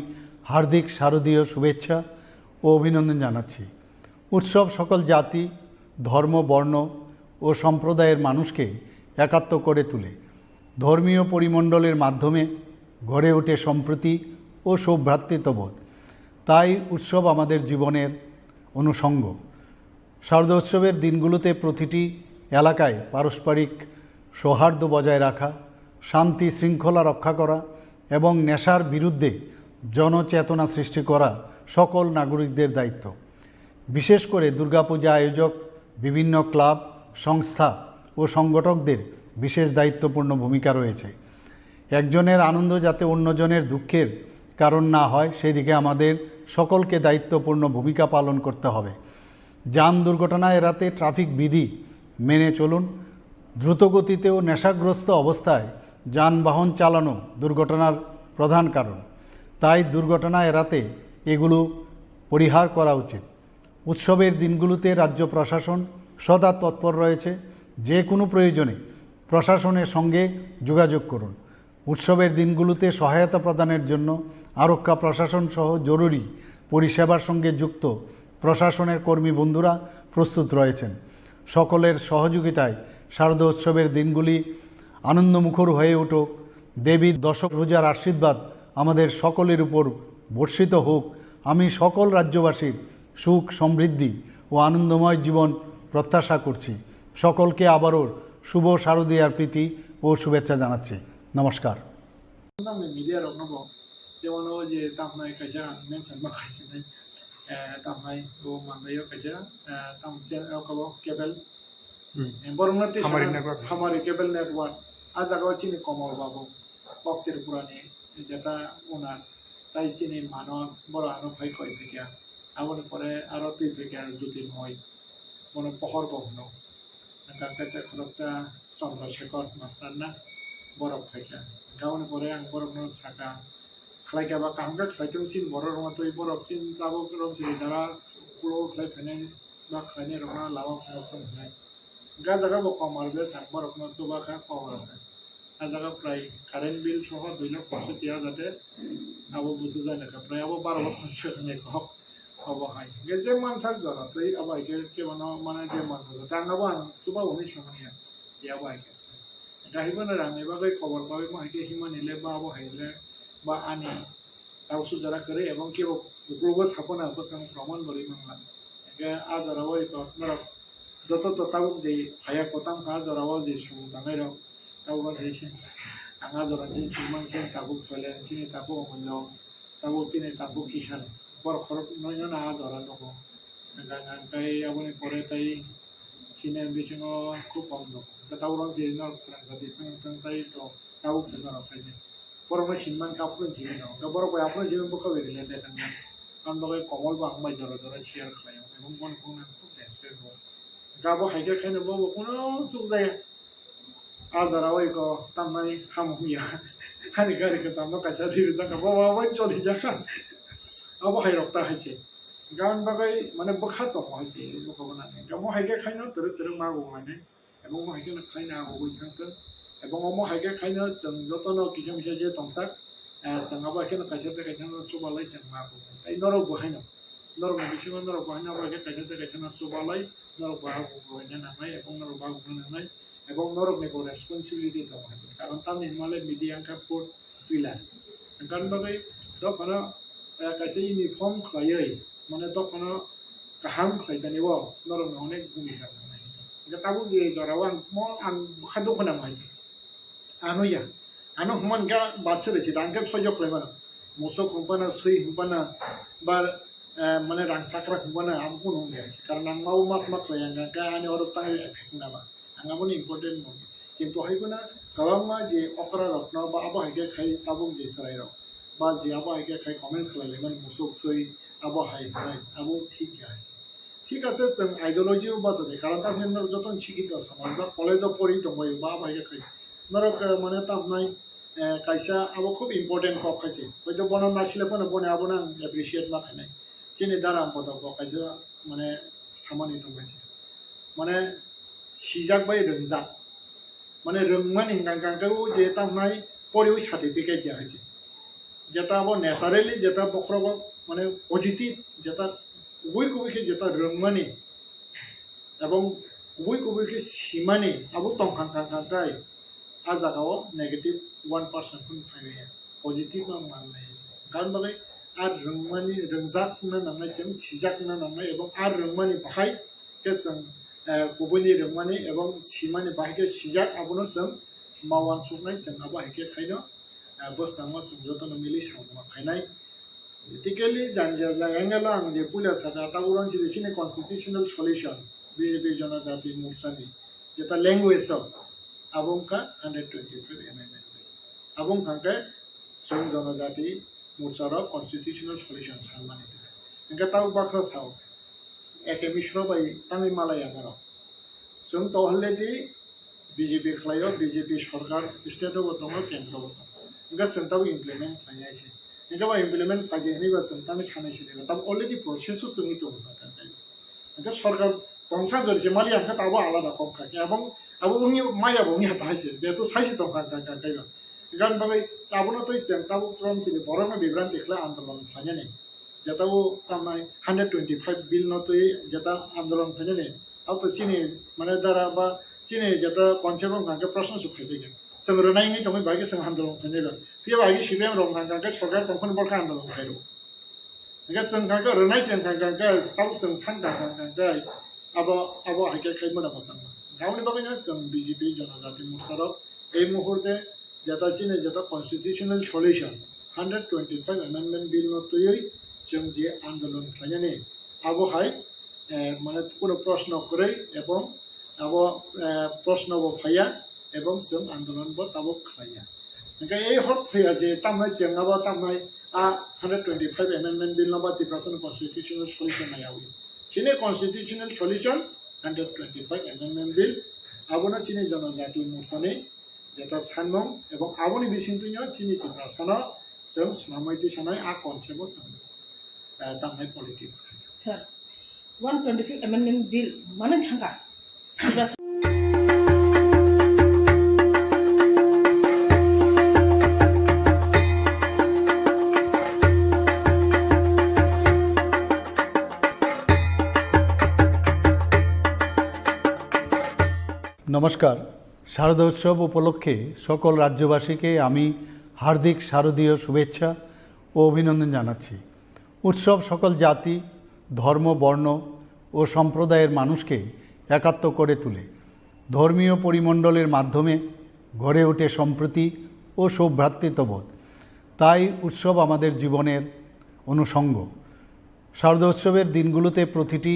হার্দিক শারদীয় শুভেচ্ছা ও অভিনন্দন জানাচ্ছি। উৎসব সকল জাতি, ধর্ম, বর্ণ ও সম্প্রদায়ের মানুষকে একাত্ম করে তোলে। ধর্মীয় পরিমণ্ডলের মাধ্যমে গড়ে ওঠে সম্প্রীতি ও সৌভ্রাতৃত্ববোধ। তাই উৎসব আমাদের জীবনের অনুষঙ্গ। শারদোৎসবের দিনগুলোতে প্রতিটি এলাকায় পারস্পরিক সৌহার্দ্য বজায় রাখা, শান্তি শৃঙ্খলা রক্ষা করা এবং নেশার বিরুদ্ধে জনচেতনা সৃষ্টি করা সকল নাগরিকদের দায়িত্ব। বিশেষ করে দুর্গাপূজা আয়োজক, বিভিন্ন ক্লাব, সংস্থা ও সংগঠকদের বিশেষ দায়িত্বপূর্ণ ভূমিকা রয়েছে। একজনের আনন্দ যাতে অন্যজনের দুঃখের কারণ না হয়, সেদিকে আমাদের সকলকে দায়িত্বপূর্ণ ভূমিকা পালন করতে হবে। যান দুর্ঘটনা এড়াতে ট্রাফিক বিধি মেনে চলুন। দ্রুতগতিতে ও নেশাগ্রস্ত অবস্থায় যানবাহন চালানো দুর্ঘটনার প্রধান কারণ। তাই দুর্ঘটনা এড়াতে এগুলো পরিহার করা উচিত। উৎসবের দিনগুলোতে রাজ্য প্রশাসন সদা তৎপর রয়েছে। যে কোনো প্রয়োজনে প্রশাসনের সঙ্গে যোগাযোগ করুন। উৎসবের দিনগুলোতে সহায়তা প্রদানের জন্য আরক্ষা প্রশাসন সহ জরুরি পরিষেবার সঙ্গে যুক্ত প্রশাসনের কর্মী বন্ধুরা প্রস্তুত রয়েছেন। সকলের সহযোগিতায় শারদোৎসবের দিনগুলি আনন্দমুখর হয়ে উঠুক। দেবীর দশভুজার আশীর্বাদ আমাদের সকলের উপর বর্ষিত হোক। আমি সকল রাজ্যবাসীর সুখ, সমৃদ্ধি ও আনন্দময় জীবন প্রত্যাশা করছি। সকলকে আবারও শুভ শারদীয়ার প্রীতি ও শুভেচ্ছা জানাচ্ছি। নমস্কার। Nangni media rokno bo tei uano je tamhnai kaisa ang mention ma khaisini, eh, tamhnai bo mandaio kaisa, eh, tam channel o kabo cable. Hmm. Eh, borokno tei Hamari sana network. Hamari cable network. A jaga o chini Komol Babu, kok Tripura ni, jeta owner, tai chini Manos, boro ano phai koi thikya. Aboni pore aro twi phikha Jyotirmoy, bono pohor bo hwno. Hwnkha khe tei khoroksa Chandra Shekhar master na borok phaikha. Hwnkha aboni pore ang borokno sakha, khlaikha ba kaham khe khlai tong chini borok rwma twi borok chini tabuk rok chini jara ulo khlai phainai ba khlainai rokno lama phunuk tong hwnwi. Hwnkha jaga bo Komar bwsang borokno chuba kha kok rok kha. A jaga prai current bill soho dui lakh poisotti hajar de abo busu jai nokha, prai abo baro bosor se nai kok obo hai. Ge je mansak jora tei abo hai khe kebono mane je mansak jora tei ang abo ang chuba hwnwi samani ya, ya abo hai khe. Ga himani rang ni bagwi kobor pawi mo hai khe himani le ba abo hai le ba ani tau sujara kwrwi ebong kebo uklogo sapona bwsang proman bo ri mangla. Hingkhe a jorao eko norok joto to tabuk de phaiya kwtam kha a jorao je song tangnai rok. Tabuk hai se ang a jora chini chwngmang chini tabuk Soilen, chini tabuk Omullo, tabuk chini tabuk Kisan. Borok khorok noino na a jora nugo. Hingkhe ang tei aboni pore tei chini bisingo khub kok nugo. Hingkhe tabuk rok je norok swrang jati thang thang tei to tabuk se norok khaidi. Borokno sinmani khe aphuru jibino, hwnkhe borok bai aphuru jibini bwkha bai related wngya. Ang bagwi Komol bo ang bai jora jora share khlaio, ebong bono kok nang khub respect bo. Gabo hai khe khaino bo bo kuno chuk jaya. A jora oi ko tamnai hamung ya. Hani gari kwcham no kaisa ri rijak kha, bo bo bai choli jak kha. Abo hai rok ta hai se. Gan bagwi mane bwkha tongo hai se, bwkha bo nani. Gamo hai khe khaino twrwk twrwk ma bo mane. Ebong omo hai kheno khaina abo ui thang khe. Ebong omo hai khe khaino chwng jotono kisa misa je tongsak, eh, chwng abo hai kheno kaisa tei kaisa no chubalai chwng ma bo. Tei norok bo haino, norok ni bisingo norok bo haino abo hai khe kaisa tei kaisa no chubalai, norok bo abo bo haino nangnai, ebong norok bo abo bo nangnai, ebong norok ni bo responsibility tongo hai khe. Karon tamni hwnba le media wngkha fourth pillar. Wngkha bagwi dophano, eh, kaisa uniform khlaiwi, mane dophano kaham khlai tani o norok ni onek bhumika nangnai. Hingke tabuk je jora o ang mo ang bwkha dukhu nang hai. Ano ya. Ano human ga batse resi dang ke sojo khlai mano. Musuk humpana, sui humpana, ba, eh, mane rang sakra humpana, abo kunu hung ya. Karon ang mau mak mak khlai ang ka ani oro tang ya phik na ba. Ang abo ni important mo. Kintu hai kuna kabang ma je okra rok no ba abo hai ke khai tabuk je sarai rok. Ba je abo hai ke khai comments khlai lai mano musuk sui abo hai hai. Abo thik ya hai. Thik ase, chwng ideology o bacha de, karon tamni norok joto ni sikito samaj ba college o pori tongbai ba bai khe khai. Norok, eh, mane tamnai, eh, kaisa abo khub important kok khai se. Hoito bono naisile phano boni abono ang appreciate ma khainai. Chini dara ang bodo bo kaisa mane samani tong khai se. Mane sijak bai rwngjak. Mane rwngmani hingka hingka khe o je tamnai poriwi certificate ya hai se. Jeta abo naturally jeta bokhorogo mane positive jeta kubui kubui khe jeta rwngmani ebong kubui kubui khe simani abo tongkha kha kha khe a jaga o negative one percent phano phai maya, positive ma man maya. Karon bagwi a rwngmani rwngjak wngna nangnai, chwng sijak wngna nangnai ebong a rwngmani bahai khe chwng, eh, kubuini rwngmani ebong simani bahai khe sijak abono chwng ma uansuknai, chwng abo hai khe khaino, eh, bwskangma chwng jotono mili samung khainai. Politically jani jani angle o ang je puila saka tabuk rang chini chini constitutional solution B J P Jonojati Morcha ni jeta language o abo wngkha hundred twenty-five amendment. Abo wngkha khe chwng Jonojati Morcha rok constitutional solution sanmani. Hingke tabuk baksa sao, Eke Misro bai tangwi malai ya norok. Chwng to already B J P khlaio, B J P sorkar state o bo tongo, kendro bo tongo. Hingke chwng tabuk implement khlai ya se. Hingke bo implement khlai di hinwi ba chwng tangwi sanai sini ba. Tabuk already process o chwngwi tongo kha kha kha. Hingke sorkar tongsa jori se mali hingke tabuk alada kok kha. Ebong abo wngya maya bo wngya ta hai se. Jehetu sai se tong kha kha kha kha. Gan bagwi abono twi chwng tabuk from chini borokno bibranti khlai andolon khlainani. Jeta o tamnai hundred twenty-five bill no twi jeta andolon khlainani. Abo to chini mane dara ba chini jeta concept wngkha khe proshno se phai tongya. Chwng rwnai wngwi tongwi bai khe chwng andolon khlainai ba. Phiya bai khe C P M rok wngkha khe sorkar tongphani borok khe andolon khlai rw. Hingke chwng kha khe rwnai chwng kha khe tabuk chwng san kha kha khe abo abo hai khe khai mano mwchang. Aboni bagwi no chwng B J P Jonojati Morcha rok ei muhurte jeta chini jeta constitutional solution, hundred twenty-five amendment bill no twiwi chwng je andolon khlainani abo hai, eh, mane kuno proshno kwrwi ebong abo, eh, proshno bo phaiya ebong chwng andolon bo tabuk khlaiya. Hingke ei hor thwiya je tamnai chwng abo tamnai a hundred twenty-five amendment bill no ba Tiprasa ni constitutional solution naiyawi. Chini constitutional solution hundred twenty-five amendment bill abono chini Jonojati Morcha ni jeta sanmung ebong aboni bisingtwino chini Tiprasano chwng swnamwi tisanai a concept o chwng, eh, tamnai politics khai. Sir, one twenty-fifth Amendment Bill manwi thangkha. Tiprasa নমস্কার। শারদোৎসব উপলক্ষে সকল রাজ্যবাসীকে আমি হার্দিক শারদীয় শুভেচ্ছা ও অভিনন্দন জানাচ্ছি। উৎসব সকল জাতি, ধর্ম, বর্ণ ও সম্প্রদায়ের মানুষকে একাত্ম করে তোলে। ধর্মীয় পরিমণ্ডলের মাধ্যমে গড়ে ওঠে সম্প্রীতি ও সৌভ্রাতৃত্ববোধ। তাই উৎসব আমাদের জীবনের অনুষঙ্গ। শারদোৎসবের দিনগুলোতে প্রতিটি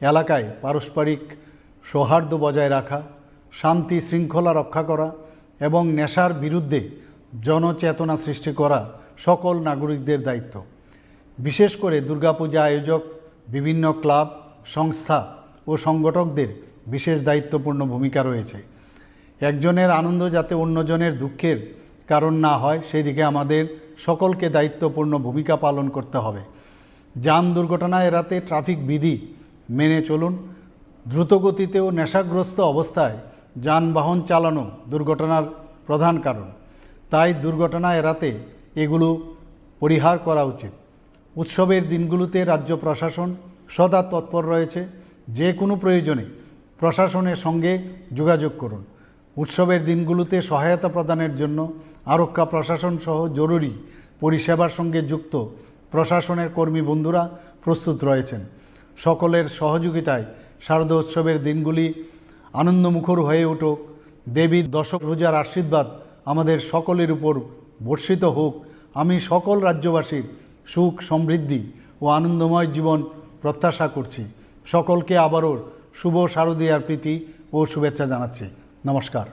এলাকায় পারস্পরিক সৌহার্দ্য বজায় রাখা, শান্তি শৃঙ্খলা রক্ষা করা এবং নেশার বিরুদ্ধে জনচেতনা সৃষ্টি করা সকল নাগরিকদের দায়িত্ব। বিশেষ করে দুর্গাপূজা আয়োজক, বিভিন্ন ক্লাব, সংস্থা ও সংগঠকদের বিশেষ দায়িত্বপূর্ণ ভূমিকা রয়েছে। একজনের আনন্দ যাতে অন্যজনের দুঃখের কারণ না হয়, সেই দিকে আমাদের সকলকে দায়িত্বপূর্ণ ভূমিকা পালন করতে হবে। যান দুর্ঘটনা এড়াতে ট্রাফিক বিধি মেনে চলুন। দ্রুতগতিতে ও নেশাগ্রস্ত অবস্থায় যানবাহন চালানো দুর্ঘটনার প্রধান কারণ। তাই দুর্ঘটনা এড়াতে এগুলো পরিহার করা উচিত। উৎসবের দিনগুলোতে রাজ্য প্রশাসন সদা তৎপর রয়েছে। যে কোনো প্রয়োজনে প্রশাসনের সঙ্গে যোগাযোগ করুন। উৎসবের দিনগুলোতে সহায়তা প্রদানের জন্য আরক্ষা প্রশাসন সহ জরুরি পরিষেবার সঙ্গে যুক্ত প্রশাসনের কর্মী বন্ধুরা প্রস্তুত রয়েছেন। সকলের সহযোগিতায় শারদোৎসবের দিনগুলি আনন্দমুখর হয়ে উঠুক। দেবীর দশভুজার আশীর্বাদ আমাদের সকলের উপর বর্ষিত হোক। আমি সকল রাজ্যবাসীর সুখ, সমৃদ্ধি ও আনন্দময় জীবন প্রত্যাশা করছি। সকলকে আবারও শুভ শারদীয়ার প্রীতি ও শুভেচ্ছা জানাচ্ছি। নমস্কার।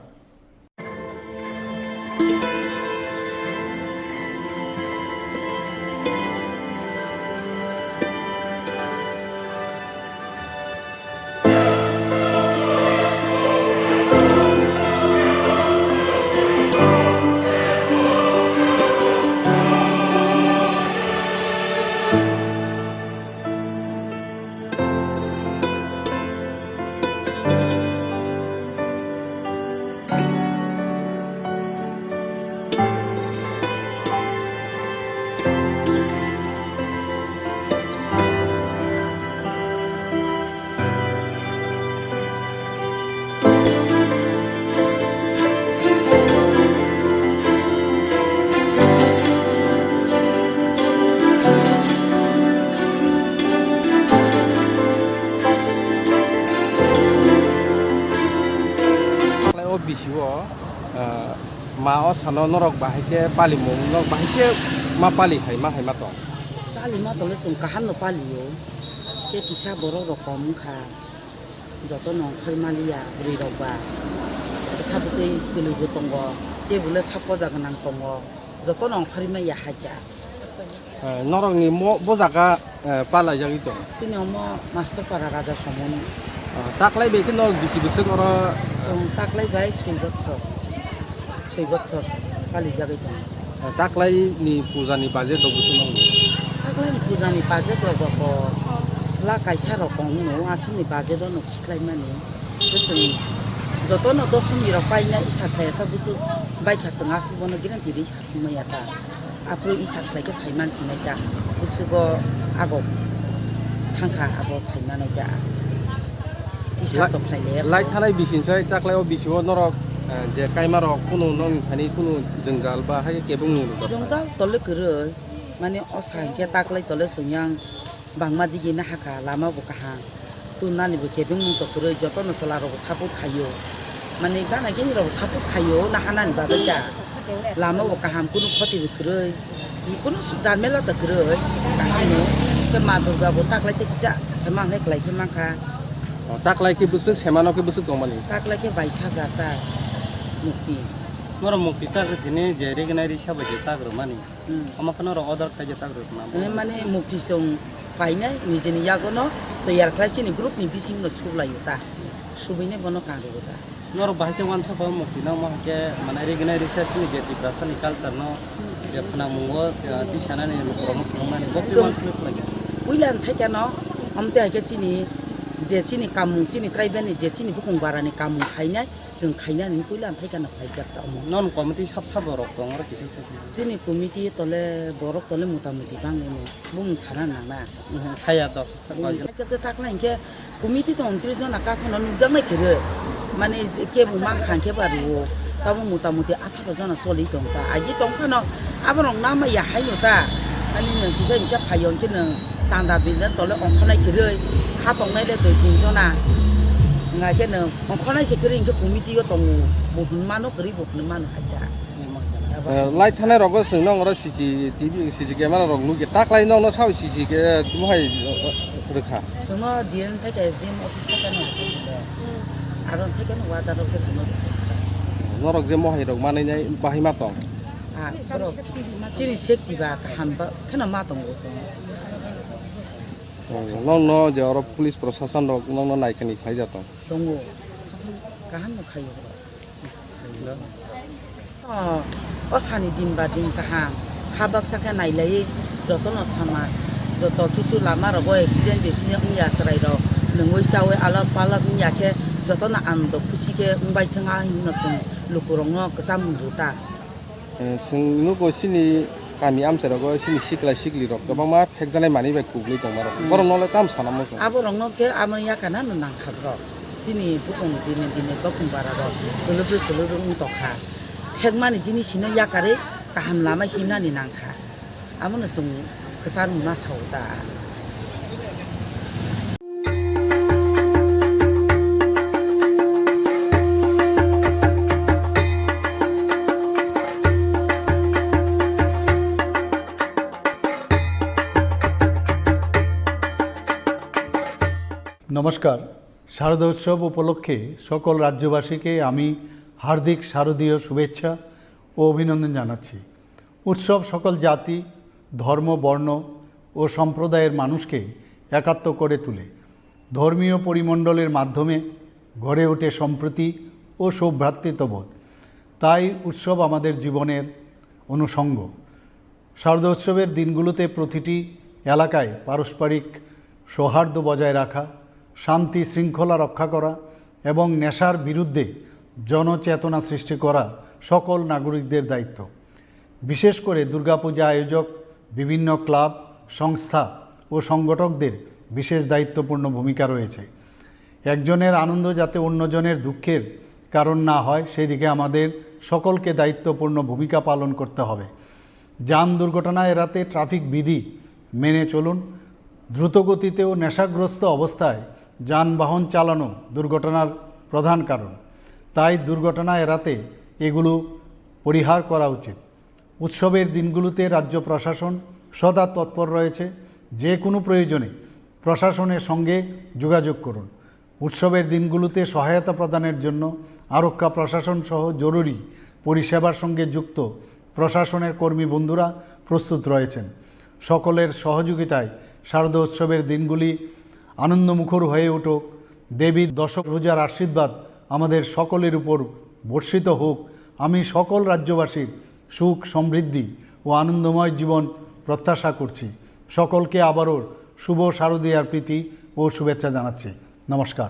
O bisi o, ah, ma o sano norok bahai khe palimung, norok bahai khe ma pali hai, ma hai ma tong? Pali ma tong le chwng kaham no pali o. Khe kisa borok rok kom wngkha. Joto no ongkhorwi maliya bwrwi rok ba. Sabukhe kwlwi bo tongo, tei bo le sapoja gwnang tongo. Joto no ongkhorwi maya hakya. Eh, norokni mo-, bo jaga, eh, palaijagwi tong? Chini omo Master Para Raja Somoni. Ah, taklai bai khe norok bisi bwswk oro? Chwng taklai bai soi bochor. Soi bochor palijagwi tongo. Ah, taklai ni puja ni budget rok bwswk nangni? Taklai ni puja ni budget rok bo ko la kaisa rokong no aswk ni budget no khiklai mani. Bwswk joto no dosomi rok paina isa khlai asa bwswk bai kha chwng aswk bono guarantee rwi sa sung maya ta. Aphuru isa khlai khe saiman sinai ta. Bwswk bo ago thangkha abo saimanai ta. Isa Lai-, to khlai le lai thanai bising sai taklai o bising o norok, eh, je kaima rok kunu nokni thani kunu jwngjal ba hai khe kebeng nung rwkha. Jwngjal tole kwrwi mani o sa hinkhe taklai tole chwng yang bangma digi na hakha lama bo kaham. Tun nani bo kebeng nung to kwrwi joto no chwla rok bo support khaio. Mani gana gini rok bo support khaio na hanani bagwi da. Lama bo kaham kunu khoti bo kwrwi. Kunu su-, jamela ta kwrwi, kaham no. Khe Ma Durga bo taklai tei kisa sama hinwi kwlai khe mankha. O, taklai khe bwswk, semano khe bwswk tongmani? Taklai khe bais hajar ta mukti. Norok mukti tak rwthini je regnai risa bai je tak rwmani. Hmm. Omo khe norok order khai je tak rwkha na? Eh, mane mukti song painai nijeni yagono toyar khlai chini group ni bising no suklaio ta. Subini bono kangrwgo ta. Norok bahai khe uansukha o mukti no, omo hai khe, mane, regnai risa chini je Tiprasa ni culture no je phwnangmungo, eh, tisanani, borokno phwnangnani, bo khe uansukha khlai kha. Puila thai khe no, omo tei hai khe chini, je chini kamung, chini tribal ni, je chini bukung bara ni kamung khainai, chwng khainani puila thai khe no khlaijak ta omo. Non committee sab sabo rok tong oro kisa se. Chini committee tole borok tole mota moti bangwi no, bumung sana nang na. Mhm, saya to. Bumung khaijak ta takhla hinkhe committee tong tris jona kakhono nukjaknai kwrwi. Mane je kebo mankha hinkhe ba rwo. Tamo mota moti atharo jona choli tong ta. Agi tong phano aborok nama ya haino ta. Ani nwng kisa kisa phaio hinkhe nwng chanda bilna tole ongkhornai kwrwi. Kha tongnai le dui tin jona. Wngkha khe nwng ongkhornai se kwrwi hinkhe committee o tongo. Bo hwn mano kwrwi bo hwn mano hai ta. Eh, lai thanai rogo chwng nong oro C C T V, C C camera rok nukya. Taklai nong no sao C C ke tamo hai, eh, rwkha. Chwngno D M thai ka S D M office thai ka no. Aro thai ka no order rok khe chwngno rwkha. Norok je mohai rok manai nai bahai ma tong. Ah, borok chini safety ba kaham ba kheno ma tongo chwng. Nokno je oro police prosason rok nokno naikani khlai ja tong. Tongo. Kaham no khaio. O, o sani din ba din kaham. Kha baksa khe nailaiwi jotono sama. Joto kisu lama rogo accident accident wngya chwrai rok. Nungwi chawi alak palak wngya khe jotono ando khusi khe wngbai thwng a hinwi no chwng lukurokno kwcham rw ta. Eh, chwng nugo chini kami amchai rogo chini sikla sikli rok kwbangma phekjaknai manwi bai kwbwi tongma rok. Hmm. Borok nole tam sana muchung. Abo rok no khe amo yakana no nangkha borok. Chini bukung dine dine bokung bara rok kwlwbwi kwlwbwi wng tongkha. Phekmani jinis hino yakarwi kaham lama himnani nangkha. Amo no chwng kwchar wngma sao ta. নমস্কার। শারদোৎসব উপলক্ষে সকল রাজ্যবাসীকে আমি হার্দিক শারদীয় শুভেচ্ছা ও অভিনন্দন জানাচ্ছি। উৎসব সকল জাতি, ধর্ম, বর্ণ ও সম্প্রদায়ের মানুষকে একাত্ম করে তোলে। ধর্মীয় পরিমণ্ডলের মাধ্যমে গড়ে ওঠে সম্প্রীতি ও সৌভ্রাতৃত্ববোধ। তাই উৎসব আমাদের জীবনের অনুষঙ্গ। শারদোৎসবের দিনগুলোতে প্রতিটি এলাকায় পারস্পরিক সৌহার্দ্য বজায় রাখা, শান্তি শৃঙ্খলা রক্ষা করা এবং নেশার বিরুদ্ধে জনচেতনা সৃষ্টি করা সকল নাগরিকদের দায়িত্ব। বিশেষ করে দুর্গাপূজা আয়োজক, বিভিন্ন ক্লাব, সংস্থা ও সংগঠকদের বিশেষ দায়িত্বপূর্ণ ভূমিকা রয়েছে। একজনের আনন্দ যাতে অন্যজনের দুঃখের কারণ না হয়, সেদিকে আমাদের সকলকে দায়িত্বপূর্ণ ভূমিকা পালন করতে হবে। যান দুর্ঘটনা এড়াতে ট্রাফিক বিধি মেনে চলুন। দ্রুতগতিতে ও নেশাগ্রস্ত অবস্থায় যানবাহন চালানো দুর্ঘটনার প্রধান কারণ। তাই দুর্ঘটনা এড়াতে এগুলো পরিহার করা উচিত। উৎসবের দিনগুলোতে রাজ্য প্রশাসন সদা তৎপর রয়েছে। যে কোনো প্রয়োজনে প্রশাসনের সঙ্গে যোগাযোগ করুন। উৎসবের দিনগুলোতে সহায়তা প্রদানের জন্য আরক্ষা প্রশাসন সহ জরুরি পরিষেবার সঙ্গে যুক্ত প্রশাসনের কর্মী বন্ধুরা প্রস্তুত রয়েছেন। সকলের সহযোগিতায় শারদোৎসবের দিনগুলি আনন্দমুখর হয়ে উঠুক। দেবীর দশভুজার আশীর্বাদ আমাদের সকলের উপর বর্ষিত হোক। আমি সকল রাজ্যবাসীর সুখ, সমৃদ্ধি ও আনন্দময় জীবন প্রত্যাশা করছি। সকলকে আবারও শুভ শারদীয়ার প্রীতি ও শুভেচ্ছা জানাচ্ছি। নমস্কার।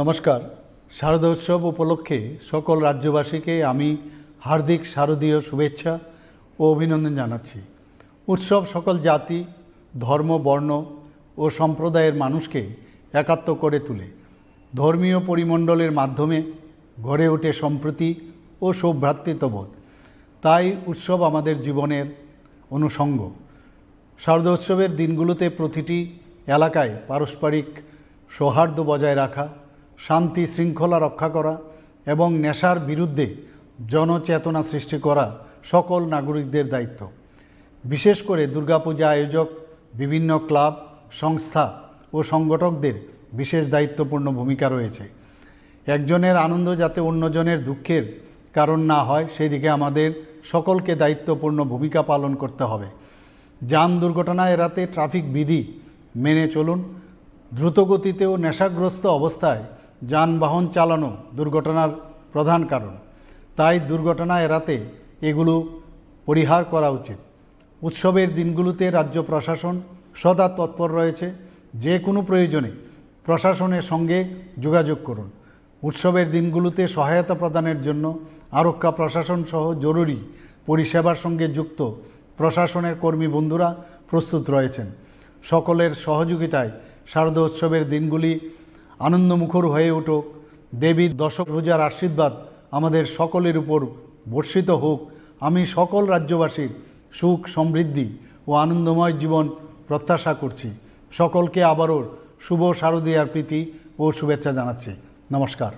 নমস্কার। শারদোৎসব উপলক্ষে সকল রাজ্যবাসীকে আমি হার্দিক শারদীয় শুভেচ্ছা ও অভিনন্দন জানাচ্ছি। উৎসব সকল জাতি, ধর্ম, বর্ণ ও সম্প্রদায়ের মানুষকে একাত্ম করে তোলে। ধর্মীয় পরিমণ্ডলের মাধ্যমে গড়ে ওঠে সম্প্রীতি ও সৌভ্রাতৃত্ববোধ। তাই উৎসব আমাদের জীবনের অনুষঙ্গ। শারদোৎসবের দিনগুলোতে প্রতিটি এলাকায় পারস্পরিক সৌহার্দ্য বজায় রাখা, শান্তি শৃঙ্খলা রক্ষা করা এবং নেশার বিরুদ্ধে জনচেতনা সৃষ্টি করা সকল নাগরিকদের দায়িত্ব। বিশেষ করে দুর্গাপূজা আয়োজক, বিভিন্ন ক্লাব, সংস্থা ও সংগঠকদের বিশেষ দায়িত্বপূর্ণ ভূমিকা রয়েছে। একজনের আনন্দ যাতে অন্যজনের দুঃখের কারণ না হয়, সেই দিকে আমাদের সকলকে দায়িত্বপূর্ণ ভূমিকা পালন করতে হবে। যান দুর্ঘটনা এড়াতে ট্রাফিক বিধি মেনে চলুন। দ্রুতগতিতে ও নেশাগ্রস্ত অবস্থায় যানবাহন চালানো দুর্ঘটনার প্রধান কারণ। তাই দুর্ঘটনা এড়াতে এগুলো পরিহার করা উচিত। উৎসবের দিনগুলোতে রাজ্য প্রশাসন সদা তৎপর রয়েছে। যে কোনো প্রয়োজনে প্রশাসনের সঙ্গে যোগাযোগ করুন। উৎসবের দিনগুলোতে সহায়তা প্রদানের জন্য আরক্ষা প্রশাসন সহ জরুরি পরিষেবার সঙ্গে যুক্ত প্রশাসনের কর্মী বন্ধুরা প্রস্তুত রয়েছেন। সকলের সহযোগিতায় শারদোৎসবের দিনগুলি আনন্দমুখর হয়ে উঠুক। দেবীর দশভুজার আশীর্বাদ আমাদের সকলের উপর বর্ষিত হোক। আমি সকল রাজ্যবাসীর সুখ, সমৃদ্ধি ও আনন্দময় জীবন প্রত্যাশা করছি। সকলকে আবারও শুভ শারদীয়ার প্রীতি ও শুভেচ্ছা জানাচ্ছি। নমস্কার।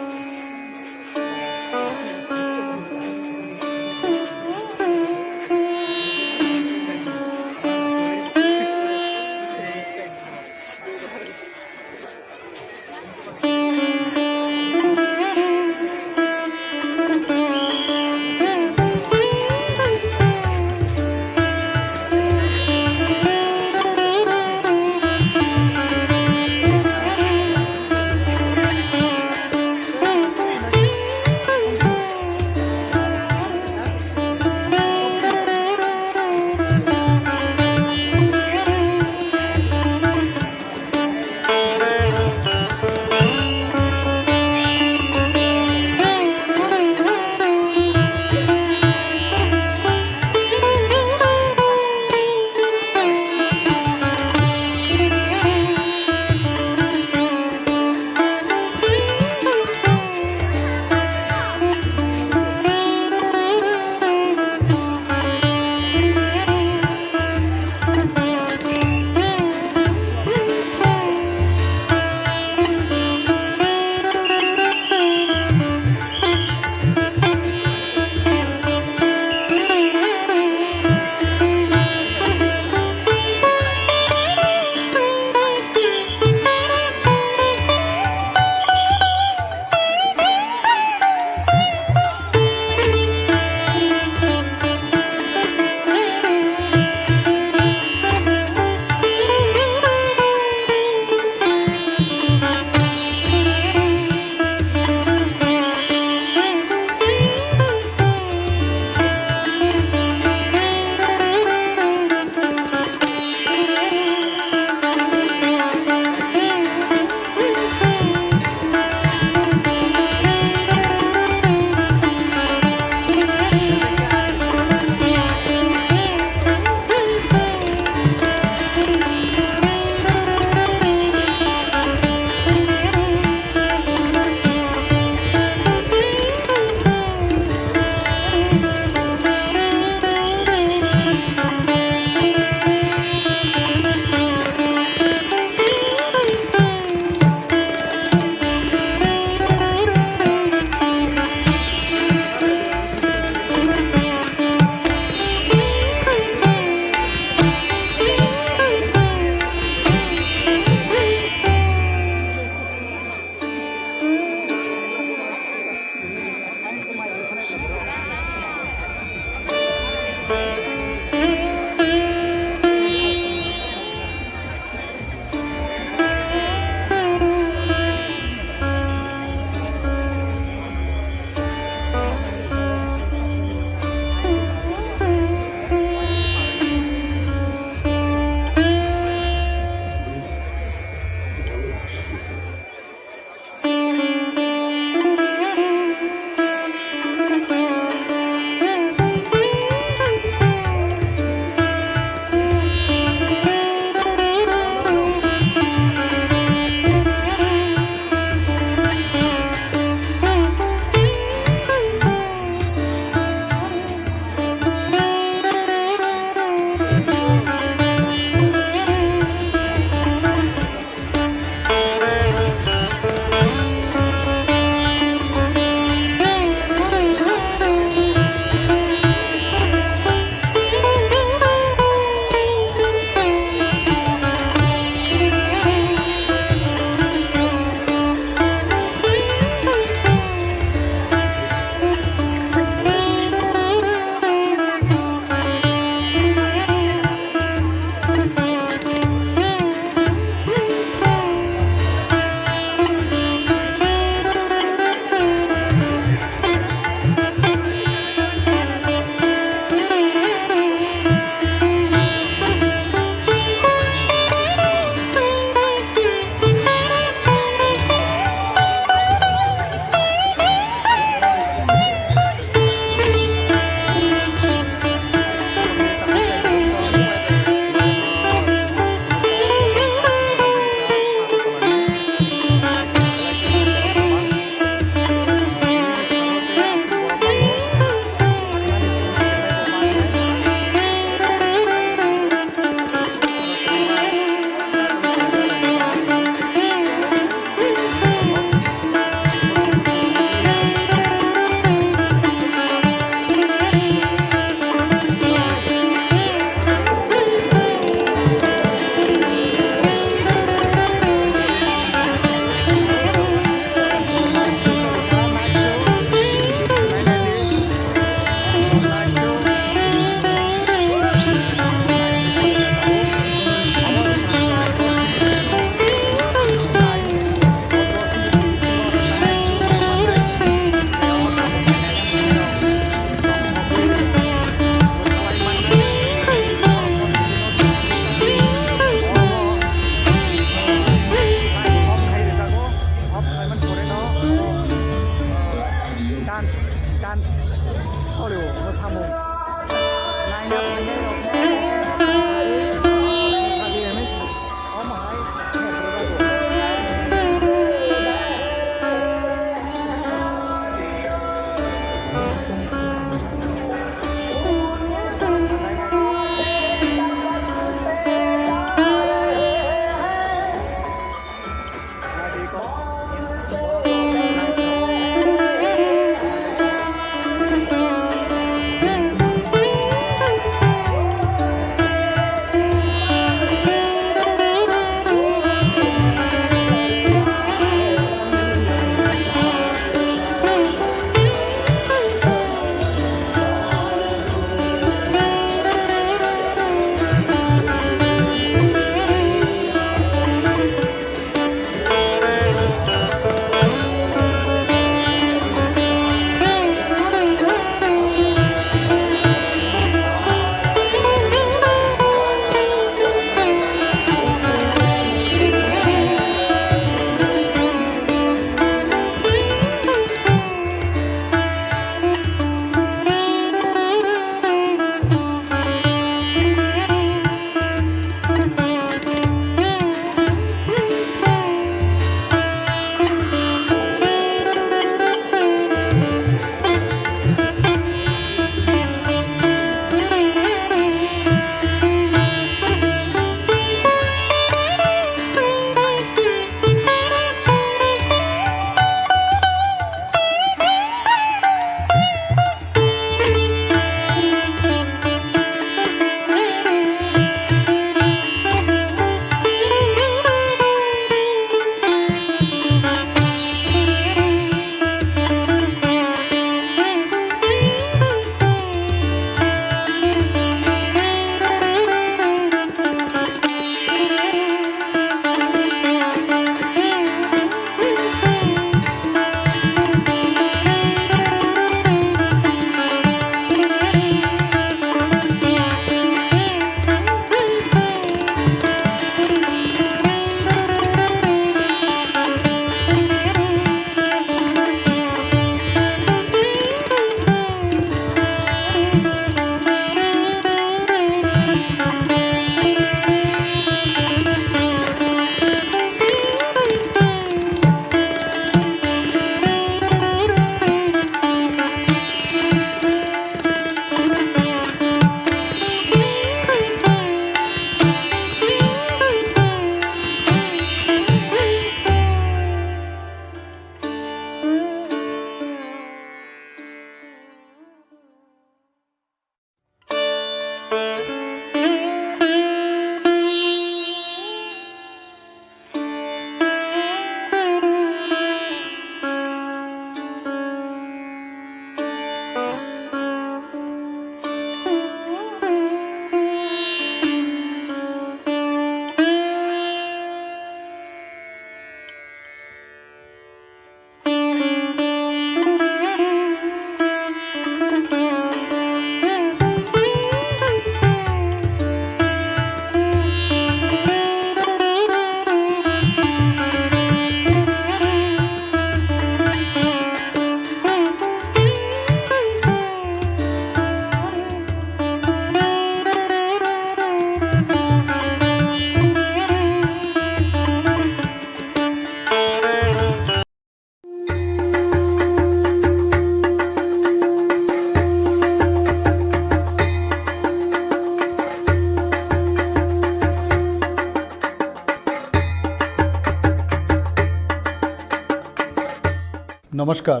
নমস্কার।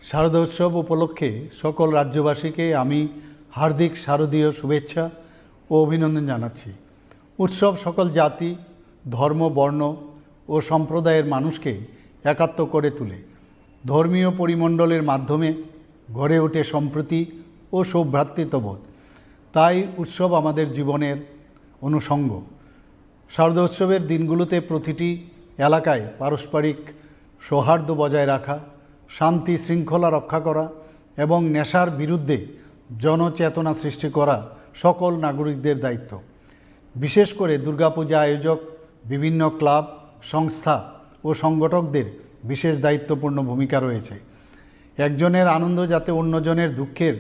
শারদোৎসব উপলক্ষে সকল রাজ্যবাসীকে আমি হার্দিক শারদীয় শুভেচ্ছা ও অভিনন্দন জানাচ্ছি। উৎসব সকল জাতি, ধর্ম, বর্ণ ও সম্প্রদায়ের মানুষকে একাত্ম করে তোলে। ধর্মীয় পরিমণ্ডলের মাধ্যমে গড়ে ওঠে সম্প্রীতি ও সৌভ্রাতৃত্ববোধ। তাই উৎসব আমাদের জীবনের অনুষঙ্গ। শারদোৎসবের দিনগুলোতে প্রতিটি এলাকায় পারস্পরিক সৌহার্দ্য বজায় রাখা, শান্তি শৃঙ্খলা রক্ষা করা এবং নেশার বিরুদ্ধে জনচেতনা সৃষ্টি করা সকল নাগরিকদের দায়িত্ব। বিশেষ করে দুর্গাপূজা আয়োজক বিভিন্ন ক্লাব, সংস্থা ও সংগঠকদের বিশেষ দায়িত্বপূর্ণ ভূমিকা রয়েছে। একজনের আনন্দ যাতে অন্যজনের দুঃখের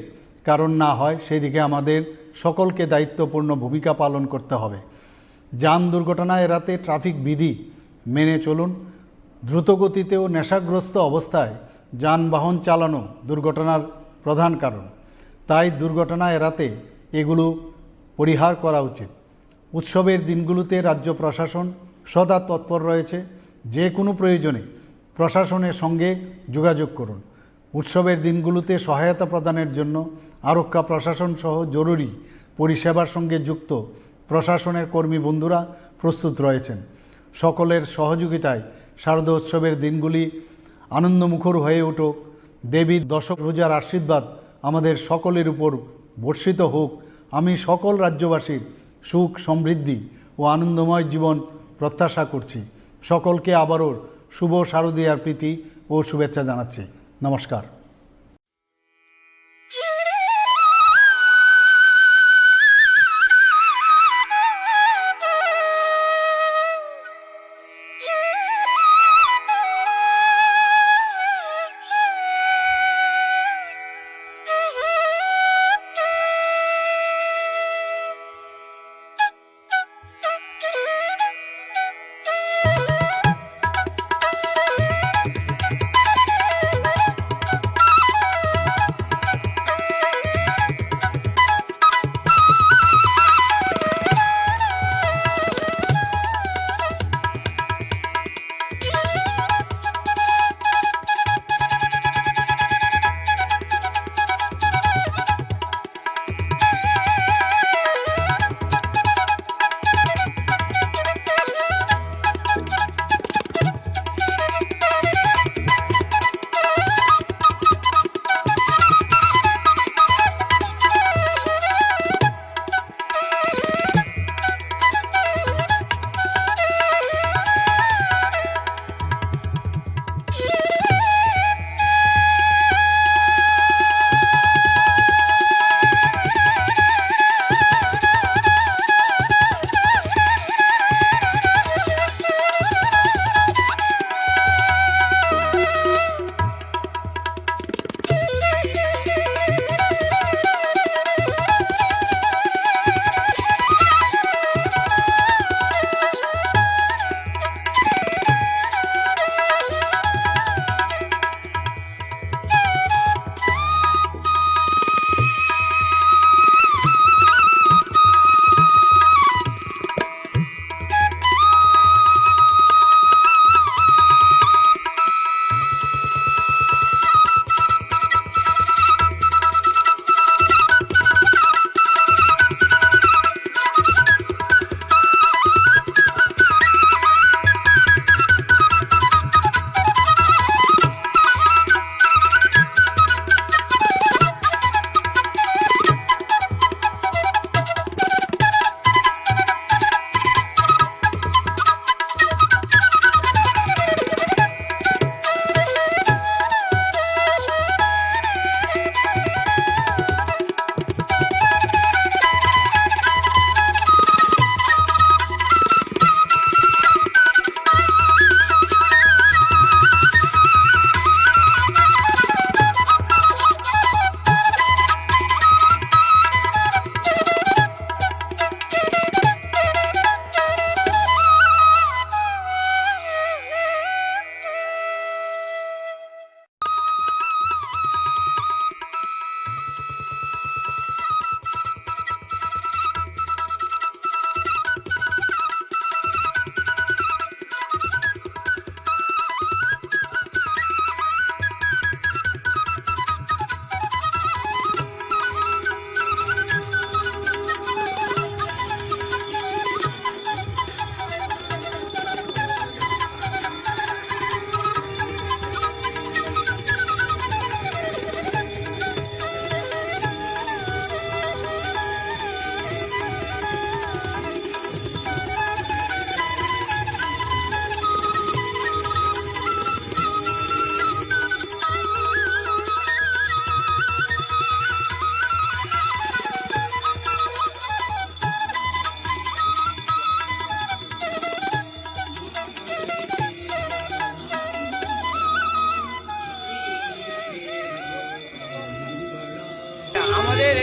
কারণ না হয়, সেদিকে আমাদের সকলকে দায়িত্বপূর্ণ ভূমিকা পালন করতে হবে। যান দুর্ঘটনা এড়াতে ট্রাফিক বিধি মেনে চলুন। দ্রুতগতিতে ও নেশাগ্রস্ত অবস্থায় যানবাহন চালানো দুর্ঘটনার প্রধান কারণ। তাই দুর্ঘটনা এড়াতে এগুলো পরিহার করা উচিত। উৎসবের দিনগুলোতে রাজ্য প্রশাসন সদা তৎপর রয়েছে। যে কোনো প্রয়োজনে প্রশাসনের সঙ্গে যোগাযোগ করুন। উৎসবের দিনগুলোতে সহায়তা প্রদানের জন্য আরক্ষা প্রশাসন সহ জরুরি পরিষেবার সঙ্গে যুক্ত প্রশাসনের কর্মী বন্ধুরা প্রস্তুত রয়েছেন। সকলের সহযোগিতায় শারদোৎসবের দিনগুলি আনন্দমুখর হয়ে উঠুক। দেবীর দশভুজার আশীর্বাদ আমাদের সকলের উপর বর্ষিত হোক। আমি সকল রাজ্যবাসীর সুখ, সমৃদ্ধি ও আনন্দময় জীবন প্রত্যাশা করছি। সকলকে আবারও শুভ শারদীয়ার প্রীতি ও শুভেচ্ছা জানাচ্ছি। নমস্কার।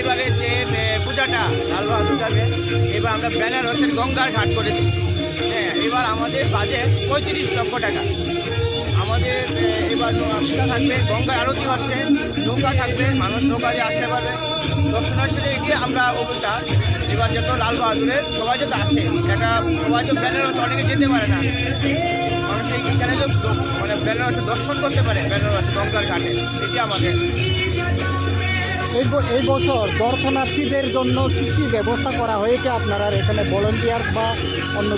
এবারে যে, এ, পূজাটা লাল বাহাদুর যাবে, এবার আমরা ব্যানার হচ্ছে গঙ্গার ঘাট করেছি। হ্যাঁ, এবার আমাদের বাজেট পঁয়ত্রিশ লক্ষ টাকা। আমাদের, এ, এবার ন-, পূজা থাকবে, গঙ্গার আরতি হচ্ছে, নৌকা থাকবে, মানুষ নৌকা দিয়ে আসতে পারবে। দর্শনার্থীদের এগিয়ে আমরা ওগুলটা এবার যত লাল বাহাদুরের সবাই যত আসে, এটা সবাই তো বেনারস অনেকে যেতে পারে না, মানুষ এই এখানে তো দ-, মানে বেনারসে দর্শন করতে পারে, বেনারস গঙ্গার ঘাটে, এটি আমাদের। এই ব-, এই বছর দর্শনার্থীদের জন্য কি কি ব্যবস্থা করা হয়েছে আপনারা এখানে, ভলান্টিয়ার বা অন্য?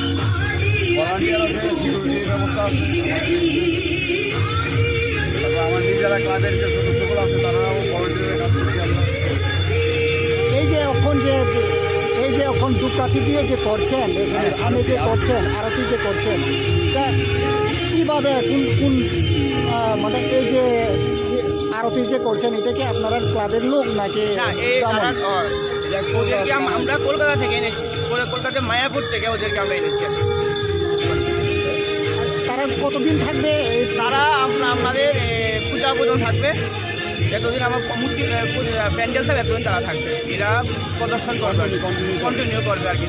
ভলান্টিয়ার আছে, সিকিউরিটির ব্যবস্থা আছে। তারপর আমার নিজেরা ক্লাবের যে সদস্যগুলো আছে, তারাও ভলান্টিয়ারের কাজ করছি আমরা। এই যে এখন যে, এই যে এখন ধূপকাঠি দিয়ে যে করছেন, এখানে হ্যাঁ, সামনে যে আরতি। করছেন, আরতি যে করছেন, তা কিভাবে, কোন, কোন, আহ, মানে এই যে, যে আরতি যে করছেন, এটা কি আপনারা ক্লাবের লোক নাকি না, এই গ্রামের? তারা, ও, ওদেরকে আম-, আমরা কলকাতা থেকে এনেছি, ওরা কলকাতা মায়াপুর থেকে ওদেরকে আমরা এনেছি। তারা কতদিন থাকবে এই তারা আমরা, আমাদের, এ, পূজা পর্যন্ত থাকবে, যতদিন আমার মূর্তি, এ, পূজা, প্যান্ডেল থাকবে, ততদিন তারা থাকবে। এরা প্রদর্শন করবে আর কি, কন্টিনিউ করবে আর কি।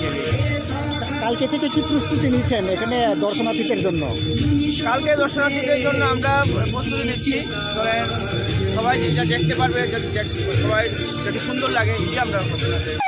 কালকে থেকে কি প্রস্তুতি নিচ্ছেন এখানে দর্শনার্থীদের জন্য? কালকে দর্শনার্থীদের জন্য আমরা প্রস্তুতি নিচ্ছি, ধরেন সবাই যেটা দেখতে পারবে, যাতে দেখ-, সবাই যাতে সুন্দর লাগে, এই আমরা প্রস্তুতি নিচ্ছি।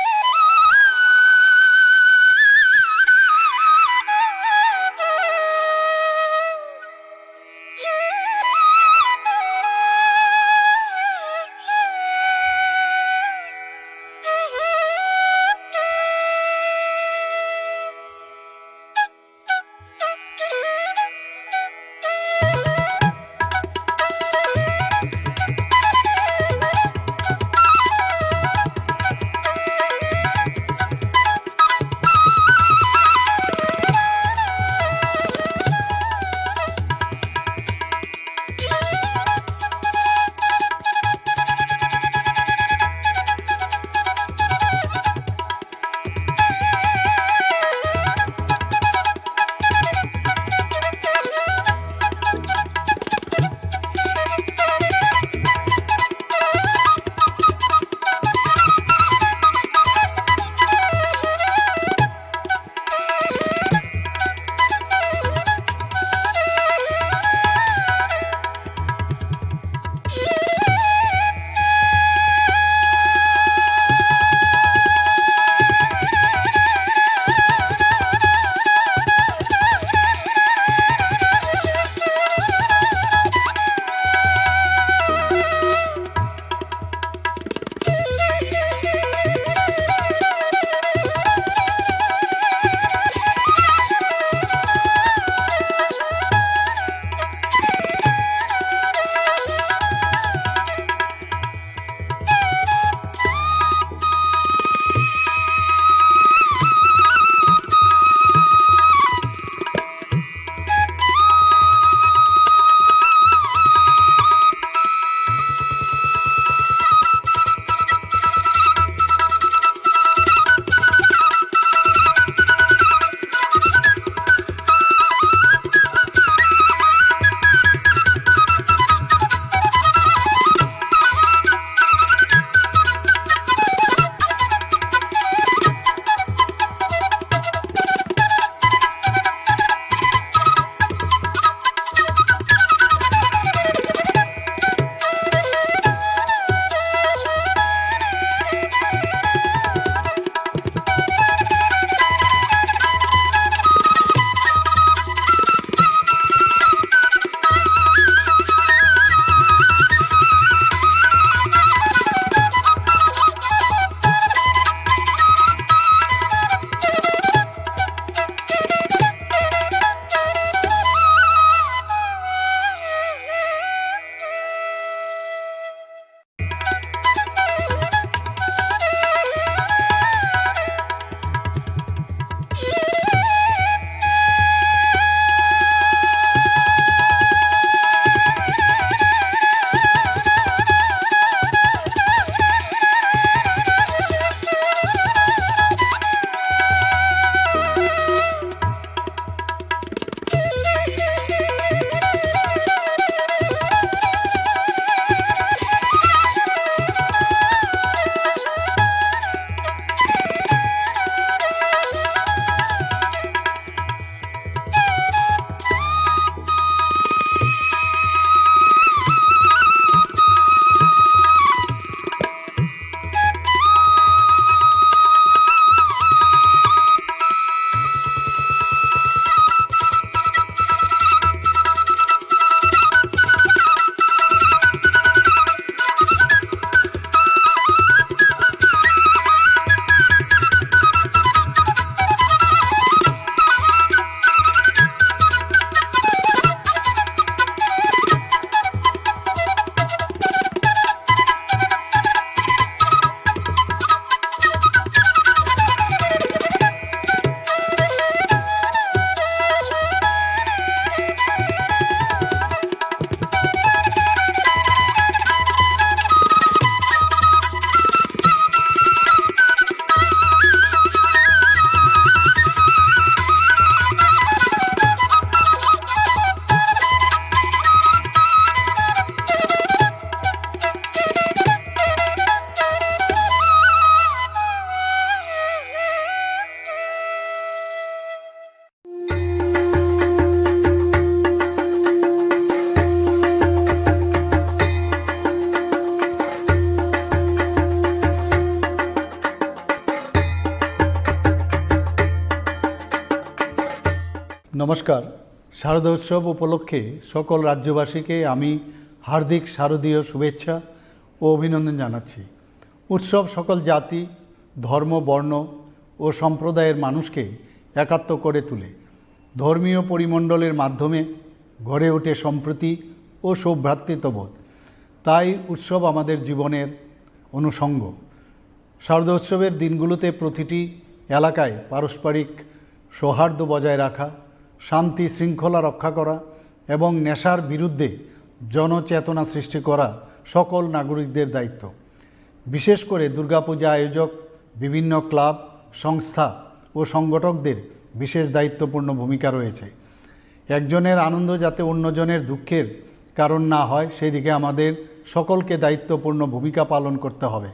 নমস্কার। শারদোৎসব উপলক্ষে সকল রাজ্যবাসীকে আমি হার্দিক শারদীয় শুভেচ্ছা ও অভিনন্দন জানাচ্ছি। উৎসব সকল জাতি, ধর্ম, বর্ণ ও সম্প্রদায়ের মানুষকে একাত্ম করে তোলে। ধর্মীয় পরিমণ্ডলের মাধ্যমে গড়ে ওঠে সম্প্রীতি ও সৌভ্রাতৃত্ববোধ। তাই উৎসব আমাদের জীবনের অনুষঙ্গ। শারদোৎসবের দিনগুলোতে প্রতিটি এলাকায় পারস্পরিক সৌহার্দ্য বজায় রাখা, শান্তি শৃঙ্খলা রক্ষা করা এবং নেশার বিরুদ্ধে জনচেতনা সৃষ্টি করা সকল নাগরিকদের দায়িত্ব। বিশেষ করে দুর্গাপূজা আয়োজক, বিভিন্ন ক্লাব, সংস্থা ও সংগঠকদের বিশেষ দায়িত্বপূর্ণ ভূমিকা রয়েছে। একজনের আনন্দ যাতে অন্যজনের দুঃখের কারণ না হয়, সেই দিকে আমাদের সকলকে দায়িত্বপূর্ণ ভূমিকা পালন করতে হবে।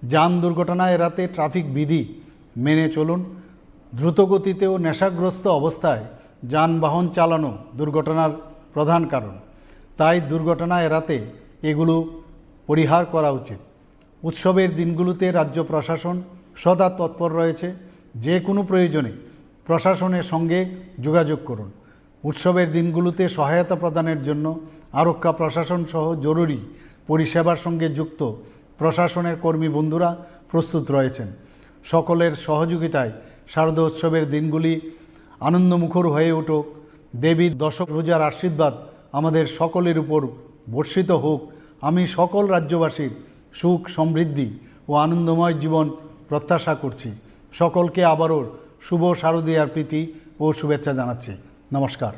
যান দুর্ঘটনা এড়াতে ট্রাফিক বিধি মেনে চলুন। দ্রুতগতিতে ও নেশাগ্রস্ত অবস্থায় যানবাহন চালানো দুর্ঘটনার প্রধান কারণ। তাই দুর্ঘটনা এড়াতে এগুলো পরিহার করা উচিত। উৎসবের দিনগুলোতে রাজ্য প্রশাসন সদা তৎপর রয়েছে। যে কোনো প্রয়োজনে প্রশাসনের সঙ্গে যোগাযোগ করুন। উৎসবের দিনগুলোতে সহায়তা প্রদানের জন্য আরক্ষা প্রশাসন সহ জরুরি পরিষেবার সঙ্গে যুক্ত প্রশাসনের কর্মী বন্ধুরা প্রস্তুত রয়েছেন। সকলের সহযোগিতায় শারদোৎসবের দিনগুলি আনন্দমুখর হয়ে উঠুক। দেবীর দশভুজার আশীর্বাদ আমাদের সকলের উপর বর্ষিত হোক। আমি সকল রাজ্যবাসীর সুখ, সমৃদ্ধি ও আনন্দময় জীবন প্রত্যাশা করছি। সকলকে আবারও শুভ শারদীয়ার প্রীতি ও শুভেচ্ছা জানাচ্ছি। নমস্কার।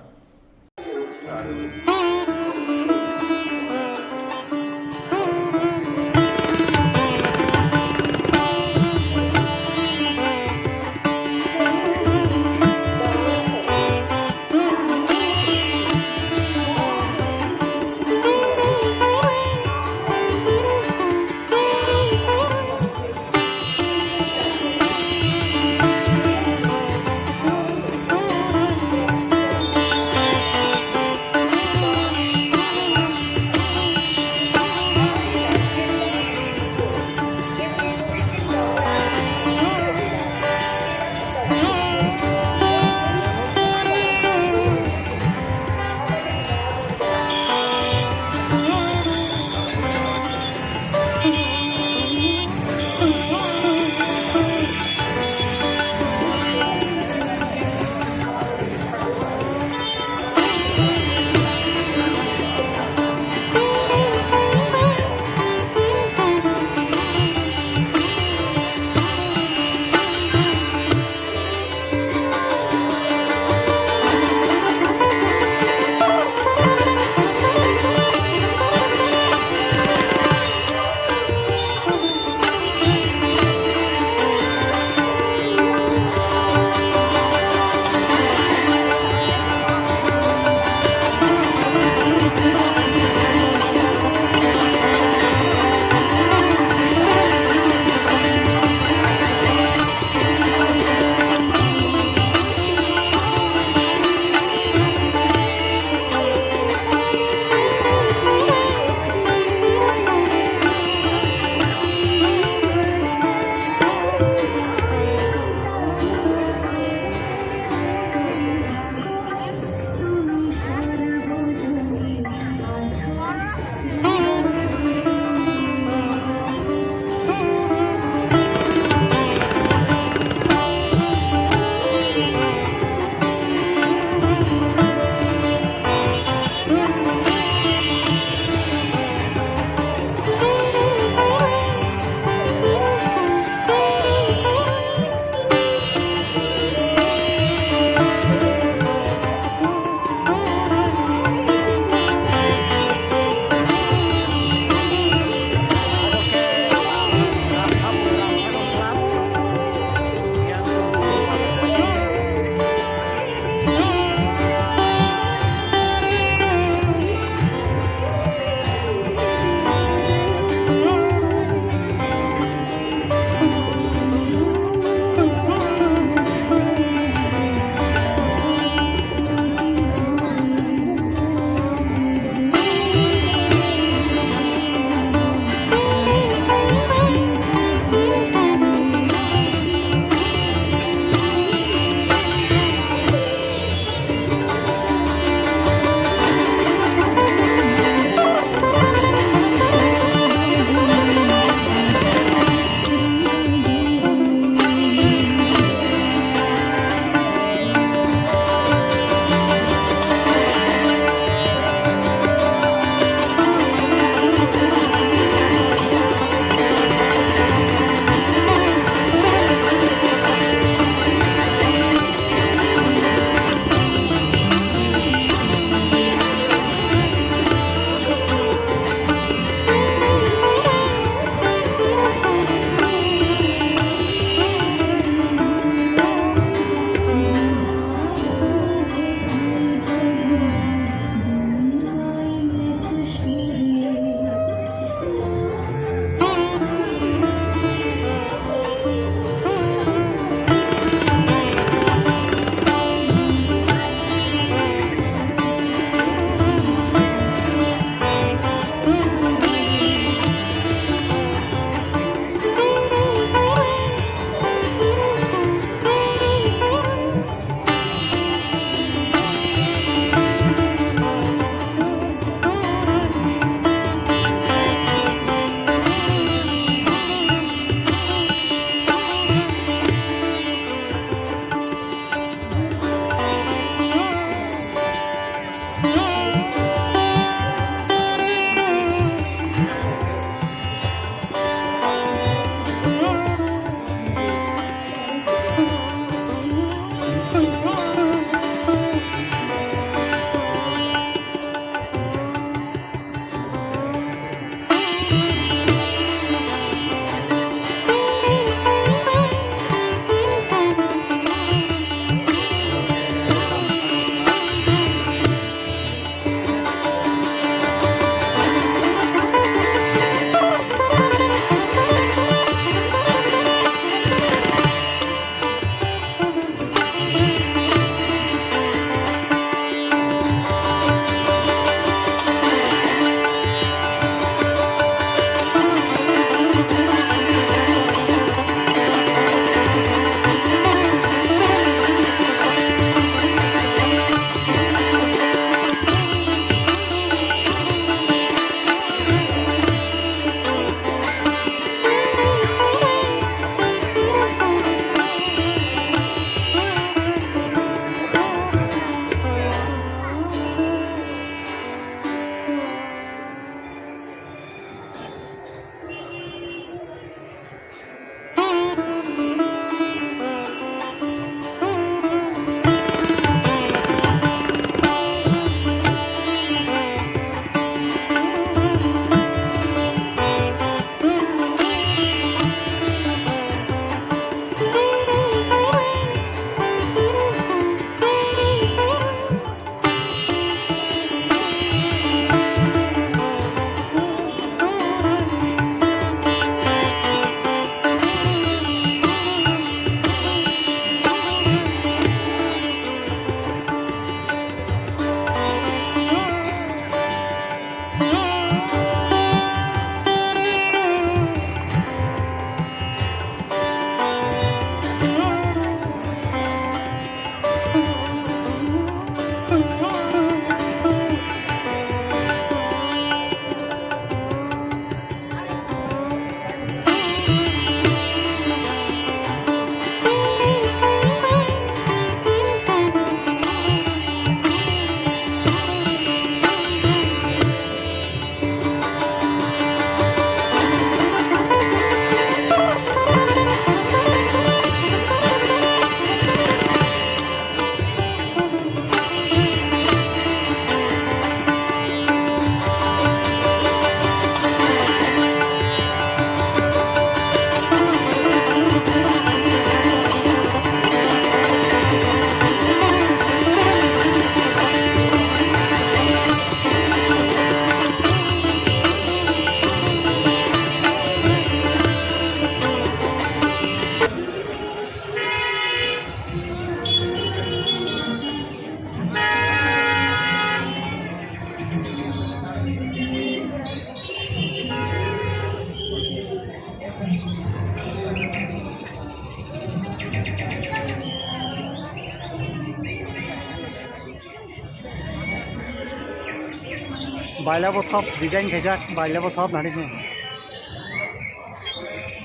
Bailabo thop design khaijak, bailabo thop nari khe.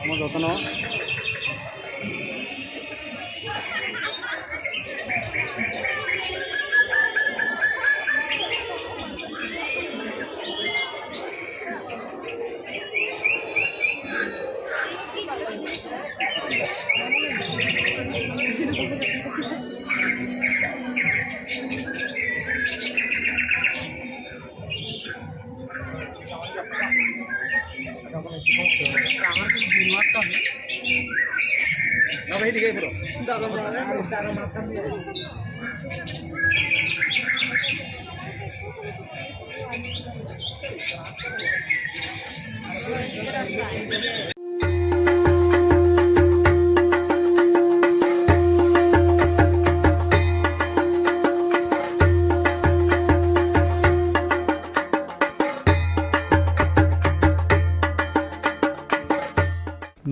Omo jotono.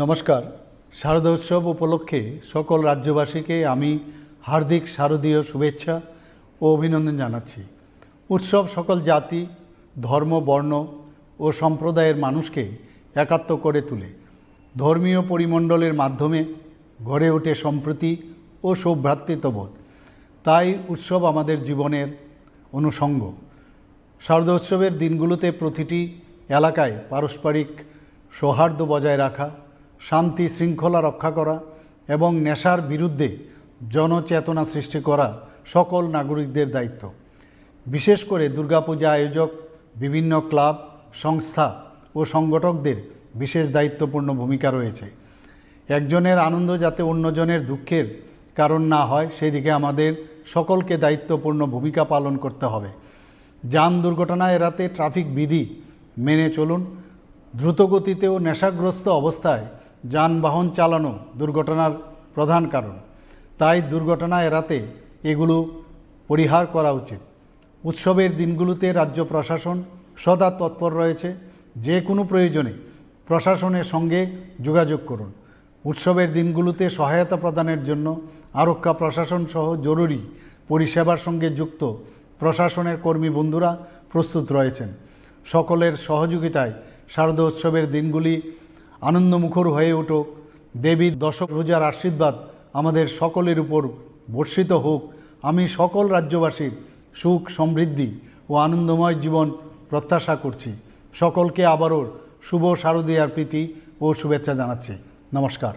নমস্কার। শারদোৎসব উপলক্ষে সকল রাজ্যবাসীকে আমি হার্দিক শারদীয় শুভেচ্ছা ও অভিনন্দন জানাচ্ছি। উৎসব সকল জাতি, ধর্ম, বর্ণ ও সম্প্রদায়ের মানুষকে একাত্ম করে তোলে। ধর্মীয় পরিমণ্ডলের মাধ্যমে গড়ে ওঠে সম্প্রীতি ও সৌভ্রাতৃত্ববোধ। তাই উৎসব আমাদের জীবনের অনুষঙ্গ। শারদোৎসবের দিনগুলোতে প্রতিটি এলাকায় পারস্পরিক সৌহার্দ্য বজায় রাখা, শান্তি শৃঙ্খলা রক্ষা করা এবং নেশার বিরুদ্ধে জনচেতনা সৃষ্টি করা সকল নাগরিকদের দায়িত্ব। বিশেষ করে দুর্গাপূজা আয়োজক, বিভিন্ন ক্লাব, সংস্থা ও সংগঠকদের বিশেষ দায়িত্বপূর্ণ ভূমিকা রয়েছে। একজনের আনন্দ যাতে অন্যজনের দুঃখের কারণ না হয়, সেদিকে আমাদের সকলকে দায়িত্বপূর্ণ ভূমিকা পালন করতে হবে। যান দুর্ঘটনা এড়াতে ট্রাফিক বিধি মেনে চলুন। দ্রুতগতিতে ও নেশাগ্রস্ত অবস্থায় যানবাহন চালানো দুর্ঘটনার প্রধান কারণ। তাই দুর্ঘটনা এড়াতে এগুলো পরিহার করা উচিত। উৎসবের দিনগুলোতে রাজ্য প্রশাসন সদা তৎপর রয়েছে। যে কোনো প্রয়োজনে প্রশাসনের সঙ্গে যোগাযোগ করুন। উৎসবের দিনগুলোতে সহায়তা প্রদানের জন্য আরক্ষা প্রশাসন সহ জরুরি পরিষেবার সঙ্গে যুক্ত প্রশাসনের কর্মী বন্ধুরা প্রস্তুত রয়েছেন। সকলের সহযোগিতায় শারদোৎসবের দিনগুলি আনন্দমুখর হয়ে উঠুক। দেবীর দশভুজার আশীর্বাদ আমাদের সকলের উপর বর্ষিত হোক। আমি সকল রাজ্যবাসীর সুখ, সমৃদ্ধি ও আনন্দময় জীবন প্রত্যাশা করছি। সকলকে আবারও শুভ শারদীয়ার প্রীতি ও শুভেচ্ছা জানাচ্ছি। নমস্কার।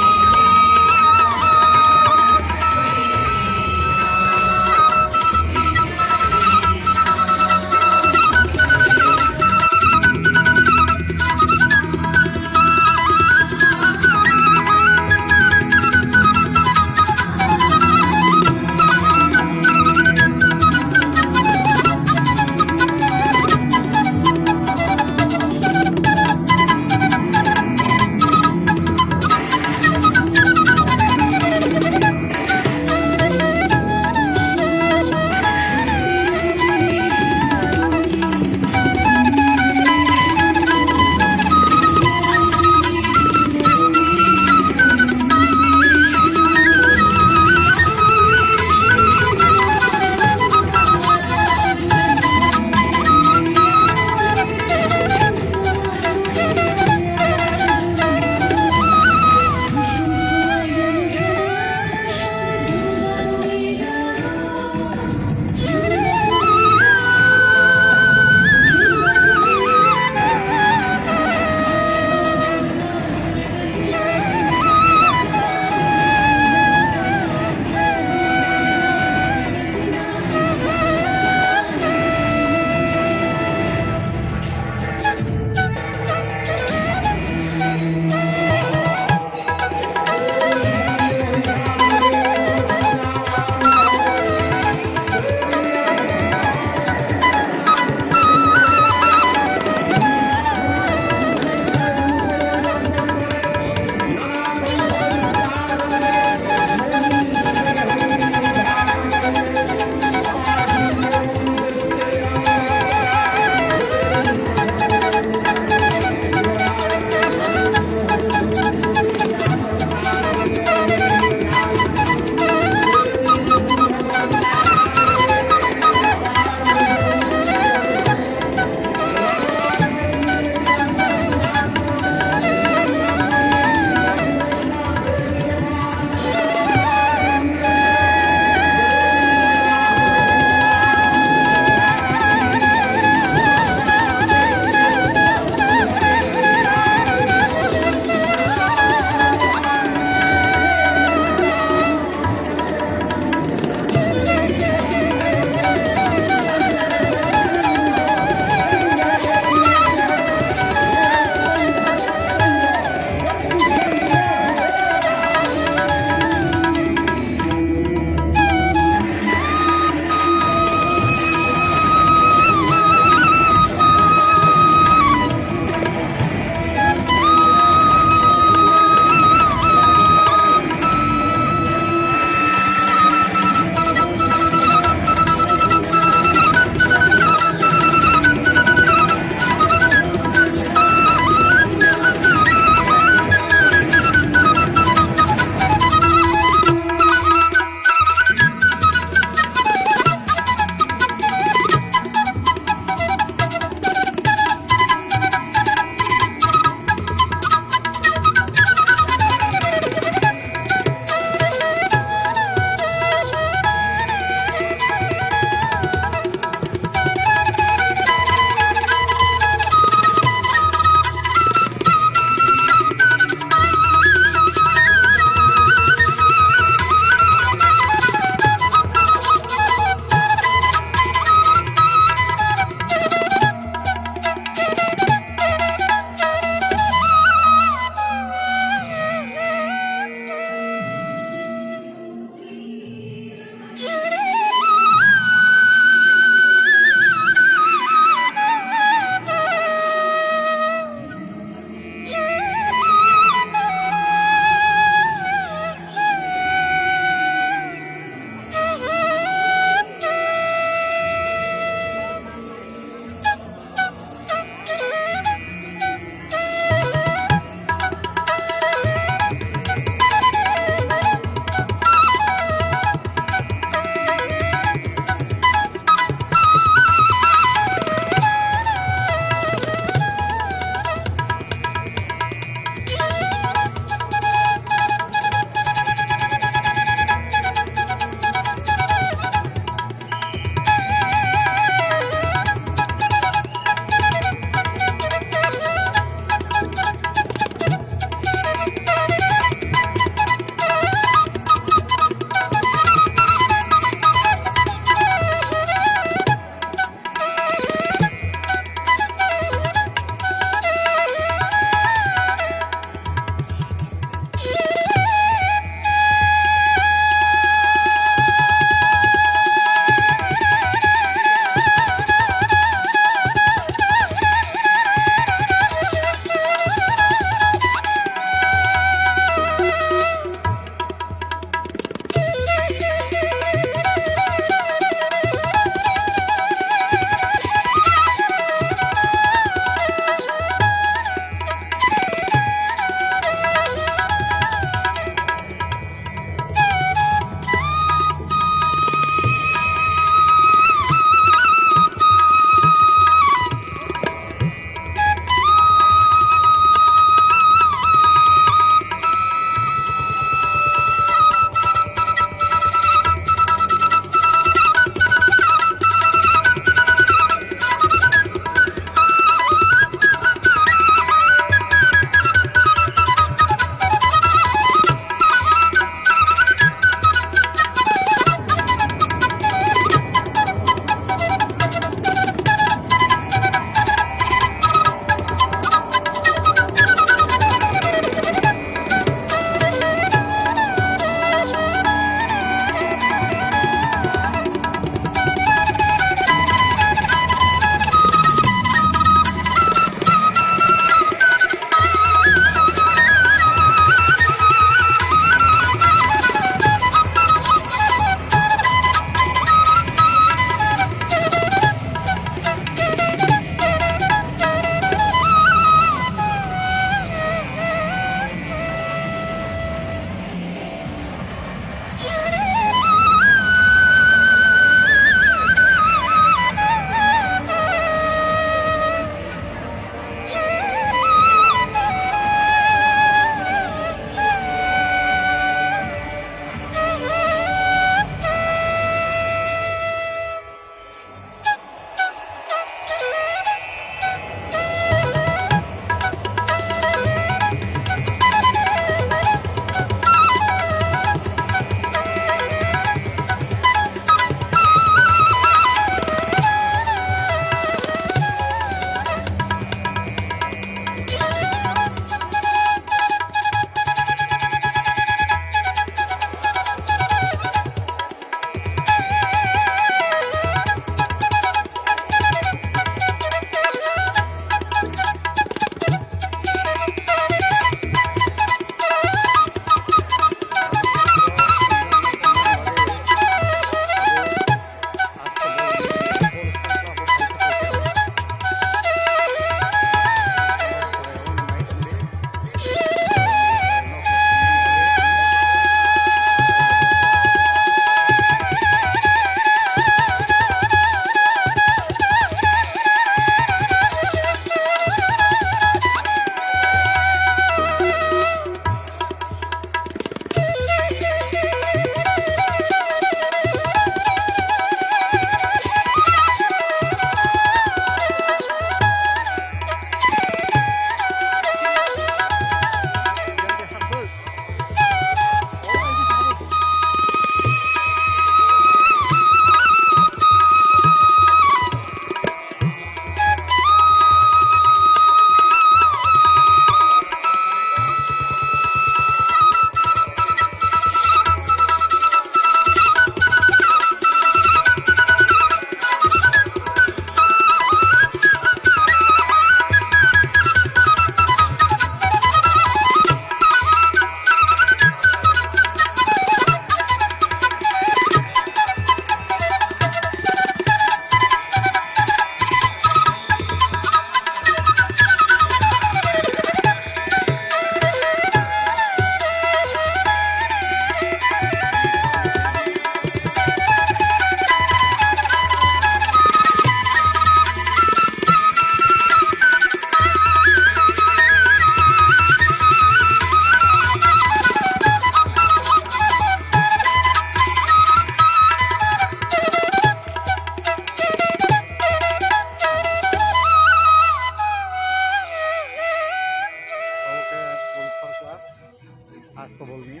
आज तो बोल नहीं।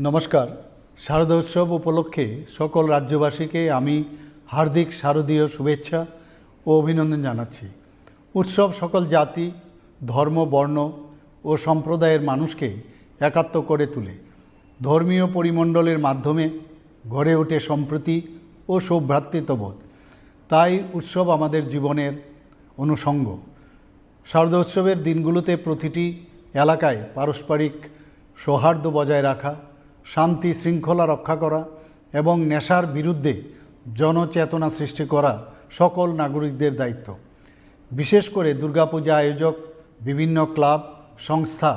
নমস্কার। শারদোৎসব উপলক্ষে সকল রাজ্যবাসীকে আমি হার্দিক শারদীয় শুভেচ্ছা ও অভিনন্দন জানাচ্ছি। উৎসব সকল জাতি, ধর্ম, বর্ণ ও সম্প্রদায়ের মানুষকে একাত্ম করে তোলে। ধর্মীয় পরিমণ্ডলের মাধ্যমে গড়ে ওঠে সম্প্রীতি ও সৌভ্রাতৃত্ববোধ। তাই উৎসব আমাদের জীবনের অনুষঙ্গ। শারদোৎসবের দিনগুলোতে প্রতিটি এলাকায় পারস্পরিক সৌহার্দ্য বজায় রাখা, শান্তি শৃঙ্খলা রক্ষা করা এবং নেশার বিরুদ্ধে জনচেতনা সৃষ্টি করা সকল নাগরিকদের দায়িত্ব। বিশেষ করে দুর্গাপূজা আয়োজক, বিভিন্ন ক্লাব, সংস্থা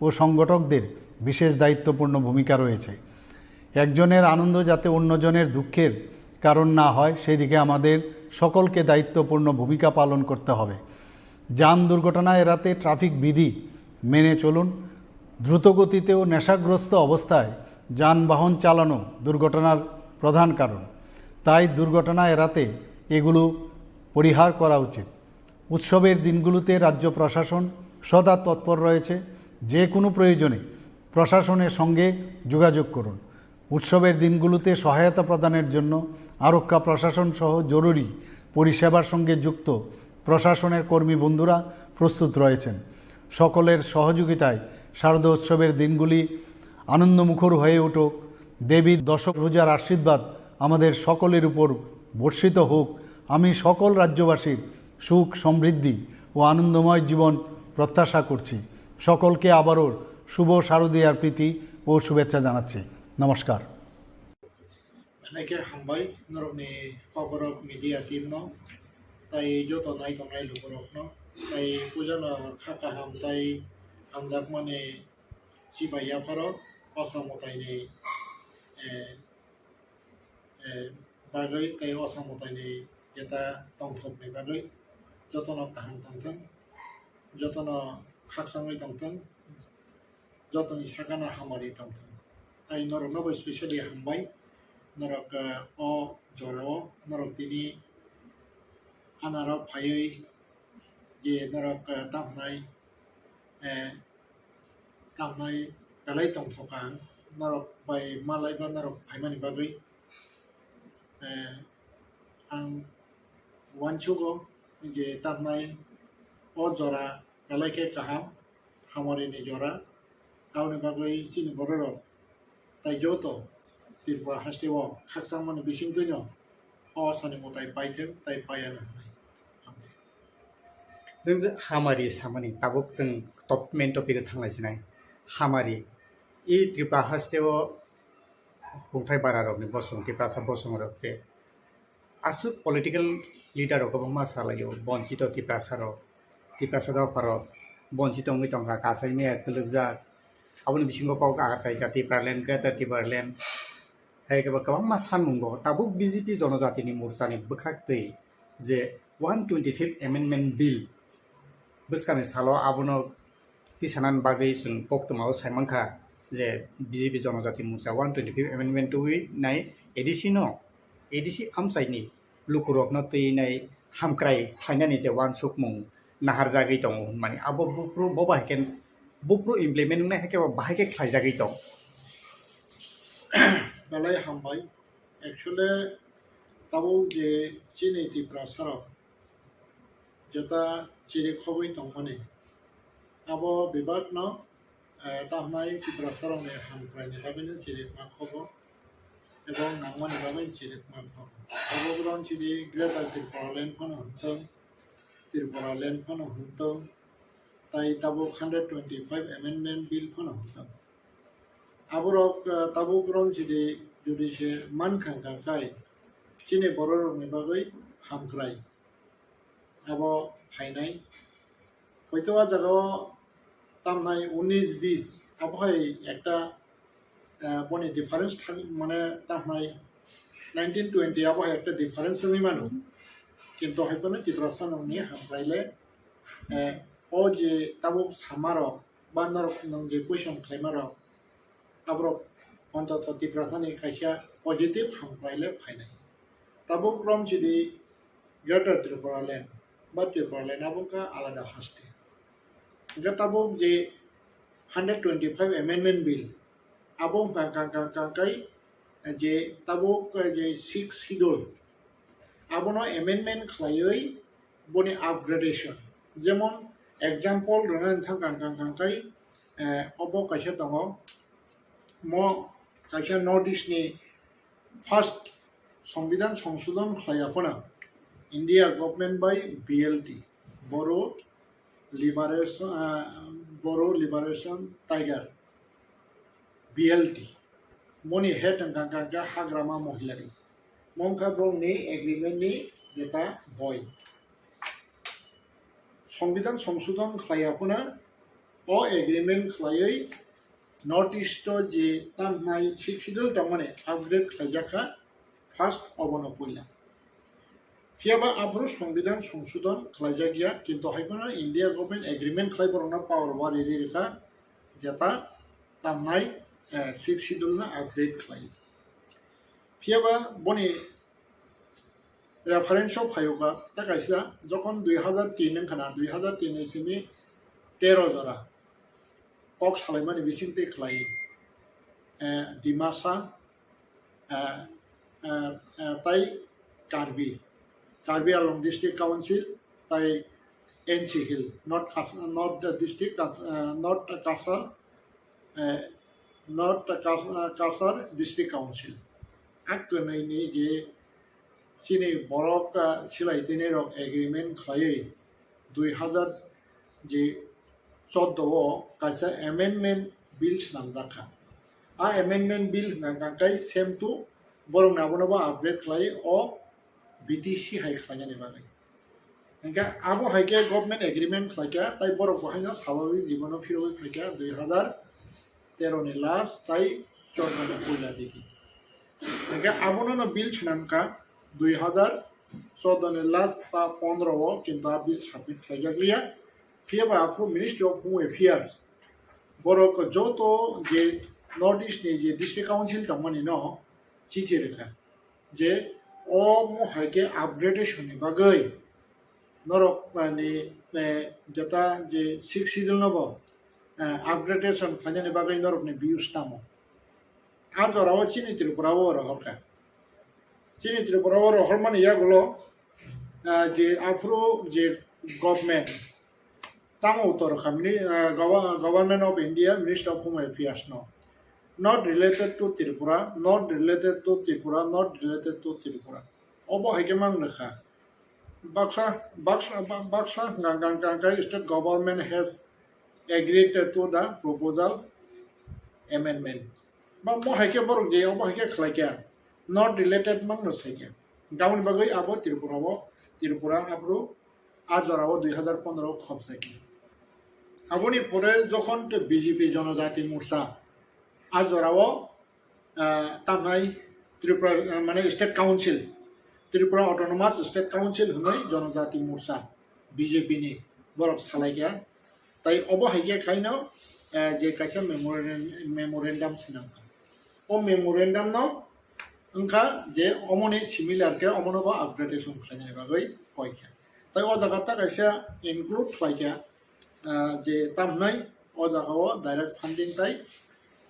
ও সংগঠকদের বিশেষ দায়িত্বপূর্ণ ভূমিকা রয়েছে। একজনের আনন্দ যাতে অন্যজনের দুঃখের কারণ না হয়, সেদিকে আমাদের সকলকে দায়িত্বপূর্ণ ভূমিকা পালন করতে হবে। যান দুর্ঘটনা এড়াতে ট্রাফিক বিধি মেনে চলুন। দ্রুতগতিতে ও নেশাগ্রস্ত অবস্থায় যানবাহন চালানো দুর্ঘটনার প্রধান কারণ। তাই দুর্ঘটনা এড়াতে এগুলো পরিহার করা উচিত। উৎসবের দিনগুলোতে রাজ্য প্রশাসন সদা তৎপর রয়েছে। যে কোনো প্রয়োজনে প্রশাসনের সঙ্গে যোগাযোগ করুন। উৎসবের দিনগুলোতে সহায়তা প্রদানের জন্য আরক্ষা প্রশাসন সহ জরুরি পরিষেবার সঙ্গে যুক্ত প্রশাসনের কর্মী বন্ধুরা প্রস্তুত রয়েছেন। সকলের সহযোগিতায় শারদোৎসবের দিনগুলি আনন্দমুখর হয়ে উঠুক। দেবীর দশভুজার আশীর্বাদ আমাদের সকলের উপর বর্ষিত হোক। আমি সকল রাজ্যবাসীর সুখ, সমৃদ্ধি ও আনন্দময় জীবন প্রত্যাশা করছি। সকলকে আবারও শুভ শারদীয়ার প্রীতি ও শুভেচ্ছা জানাচ্ছি। নমস্কার। Haikhe hambai norokni koborok media team no, tai joto nai tongnai lukurok no, tai puila no kha kaham tai hamjakmani chibai yapharo o samung taini, eh, eh, bagwi tei o samung taini jeta tongthokni bagwi jotono kaham tongthwng, jotono khakchangwi tongthwng, jotoni sakano hamari tongthwng. Tai norokno bo specially hambai, norok, eh, o jorao norok tini anaro phaiwi je norok, eh, tamhnai, eh, tamhnai belai tongthokha, norok bai malaiba norok phaimani bagwi, eh, ang Uansugo je tamnai o jora belai khe kaham, hamari ni jora. Aboni bagwi chini bororok tai joto Tripura haste o khakchangmani bisingtwino o sani mwtai paithwng tai paiya no hwnwi. Hambai. Jwng je hamari samani tabuk jwng top main topic o thanglai sinai. Hamari. I Tripura haste o hungthai bara rokni bosong, Tiprasa bosong rok je aswk political leader rok kwbangma salaio, bonchito Tiprasa rok, Tiprasa dopha rok bonchito wngwi tongkha, kasai maya kwlwkjak. Aboni bisingo kok achaika Tipraland, Greater Tipraland, hai khe bo kwbangma sanmung bo. Tabuk B J P Jonojatini Morchani bwkhak twi je one twenty-fifth Amendment Bill bwskangni salo abono tisanani bagwi chwng koktwmao saimankha je B J P Jonojati Morcha one twenty-fifth Amendment twiwi nai A D C no, A D C amchaini lukurokno twi nai hamkrai khlainani je uansukmung naharjagwi tongo hwnmani abo buphuru bo bai khe buphuru implement wngnai hai khe bo bahai khe khlaijagwi tong. Belai hambai. Actually, tabuk je chini Tiprasarok jeta chiri khogwi tongmani, abo bebakno, eh, tamhnai Tiprasarokni hamkraini bagwino chiri ma khogo, ebong nangmani bagwi chiri ma khogo. Abo bwrang chiri Greater Tipraland phano hwnthwng, Tripura Land phano hwnthwng, tai tabuk hundred twenty-five Amendment Bill phano hwnthwng. Aborok, eh, tabuk rong chidi jodi se mankha hwnkha khai chini bororokni bagwi hamkrai abo phainai. Hoito a jagao tamnai unis bis abo hai ekta, eh, boni difference thang, mane tamnai nineteen twenty abo hai ekta difference wngwi mano. Kintu hai phano Tiprasa nokni hamkrai le, eh, o je tabuk samarok ba norok nwng je question khlaimarok, aborok ontoto Tiprasani kaisa positive hamkrai le phainai. Tabuk rom chidi Greater Tripura Land ba Tripura Land abo wngkha alada haste. Hingkhe tabuk je hundred twenty-five Amendment Bill abo wngkha kang kang kang kai je tabuk je Sixth Schedule abono amendment khlaiwi boni upgradation. Jemon example rwna thang kang kang kang kai, eh, obo kaisa tongo, mo kaisa North East ni first Songbidan Songsodhon khlaiya phano India government bai B L T, Bodo Liberation, ah, Bodo Liberation Tiger, B L T. Moni head wngkha kha Hagrama Mohilari. Mongkha bongni agreement ni jeta boi. Songbidan Songsodhon khlaiya phano o agreement khlaiwi North East o je tamhnai Sixth Schedule tongmani upgrade khlaijak kha first obono puila. Phiyaba aphuru Songbidan Songsodhon khlaijak ya, kintu hai phano India government agreement khlai borokno power wari ri rwkha jeta tamhnai, eh, Sixth Schedule no upgrade khlai. Phiyaba boni reference o phaiyokha ta kaisa, jokhon dui hazar tin wngkha na, dui hazar tin ni simi tero jora kok salaimani bisingtwi khlai, eh, Dimasa, eh, eh, eh, tai Karbi, Karbi Anglong District Council, tai N C Hill, North Kas-, North District Kas-, eh, North Cachar, eh, North Kas-, eh, Cachar District Council. A kwnwi ni je chini borok, eh, silai tini rok agreement khlaiwi dui hazar je chordo o kaisa amendment bill swnamjak kha. A amendment bill hwnkha kha kai same to borok ni abono bo upgrade khlai o B T C hai khlainani bagwi. Hingkhe abo hai khe government agreement khlaikha, tai borok bo haino swabhabik jibon o phirogwi phaikha dui hazar tero ni last tai chordo ni puila digi. Hingkhe abono no bill swnamkha dui hazar chordo ni last ba pondro o, kintu a bill submit khlaijak liya. Phiyaba aphuru Ministry of Home Affairs borok joto je North East ni je District Council tongmani no chithi rwkha je omo hai khe upgradation ni bagwi norok, mane, eh, jeta je Sixth Schedule no bo, eh, upgradation khlainani bagwi norokni views tamo. A jorao chini Tripura o rohorkha. Chini Tripura o rohormani yagulo ah, je aphuru je government, tamo utor kha mini, ah, Gov-, Government of India, Ministry of Home Affairs no, not related to Tripura, not related to Tripura, not related to Tripura. Obo hai khe mang nokha. Baksa, baksa, ba-, baksa hwnkha, hwnkha, hwnkha, hwnkha, state government has agreed to the proposal amendment. Ba mo hai khe borok je, obo hai khe khlai kha, not related mang no sai kha. Aboni bagwi abo Tripura o, Tripura aphuru a jora o dui hazar pondro o khopsai kha. Aboni pore jokhon te B J P Jonojati Morcha a jora o, ah, tamnai Tripura, ah, mane State Council, Tripura Autonomous State Council hwnwi Jonojati Morcha B J P ni borok salai kha. Tai obo hai khe khaino, eh, je kaisa memorandum, memorandum swnam kha. O memorandum no wngkha je omoni similar khe omono bo upgradation khlainani bagwi koi kha. Tai o jaga ta kaisa include khlai kha, ah, je tamnai o jaga o direct funding tai,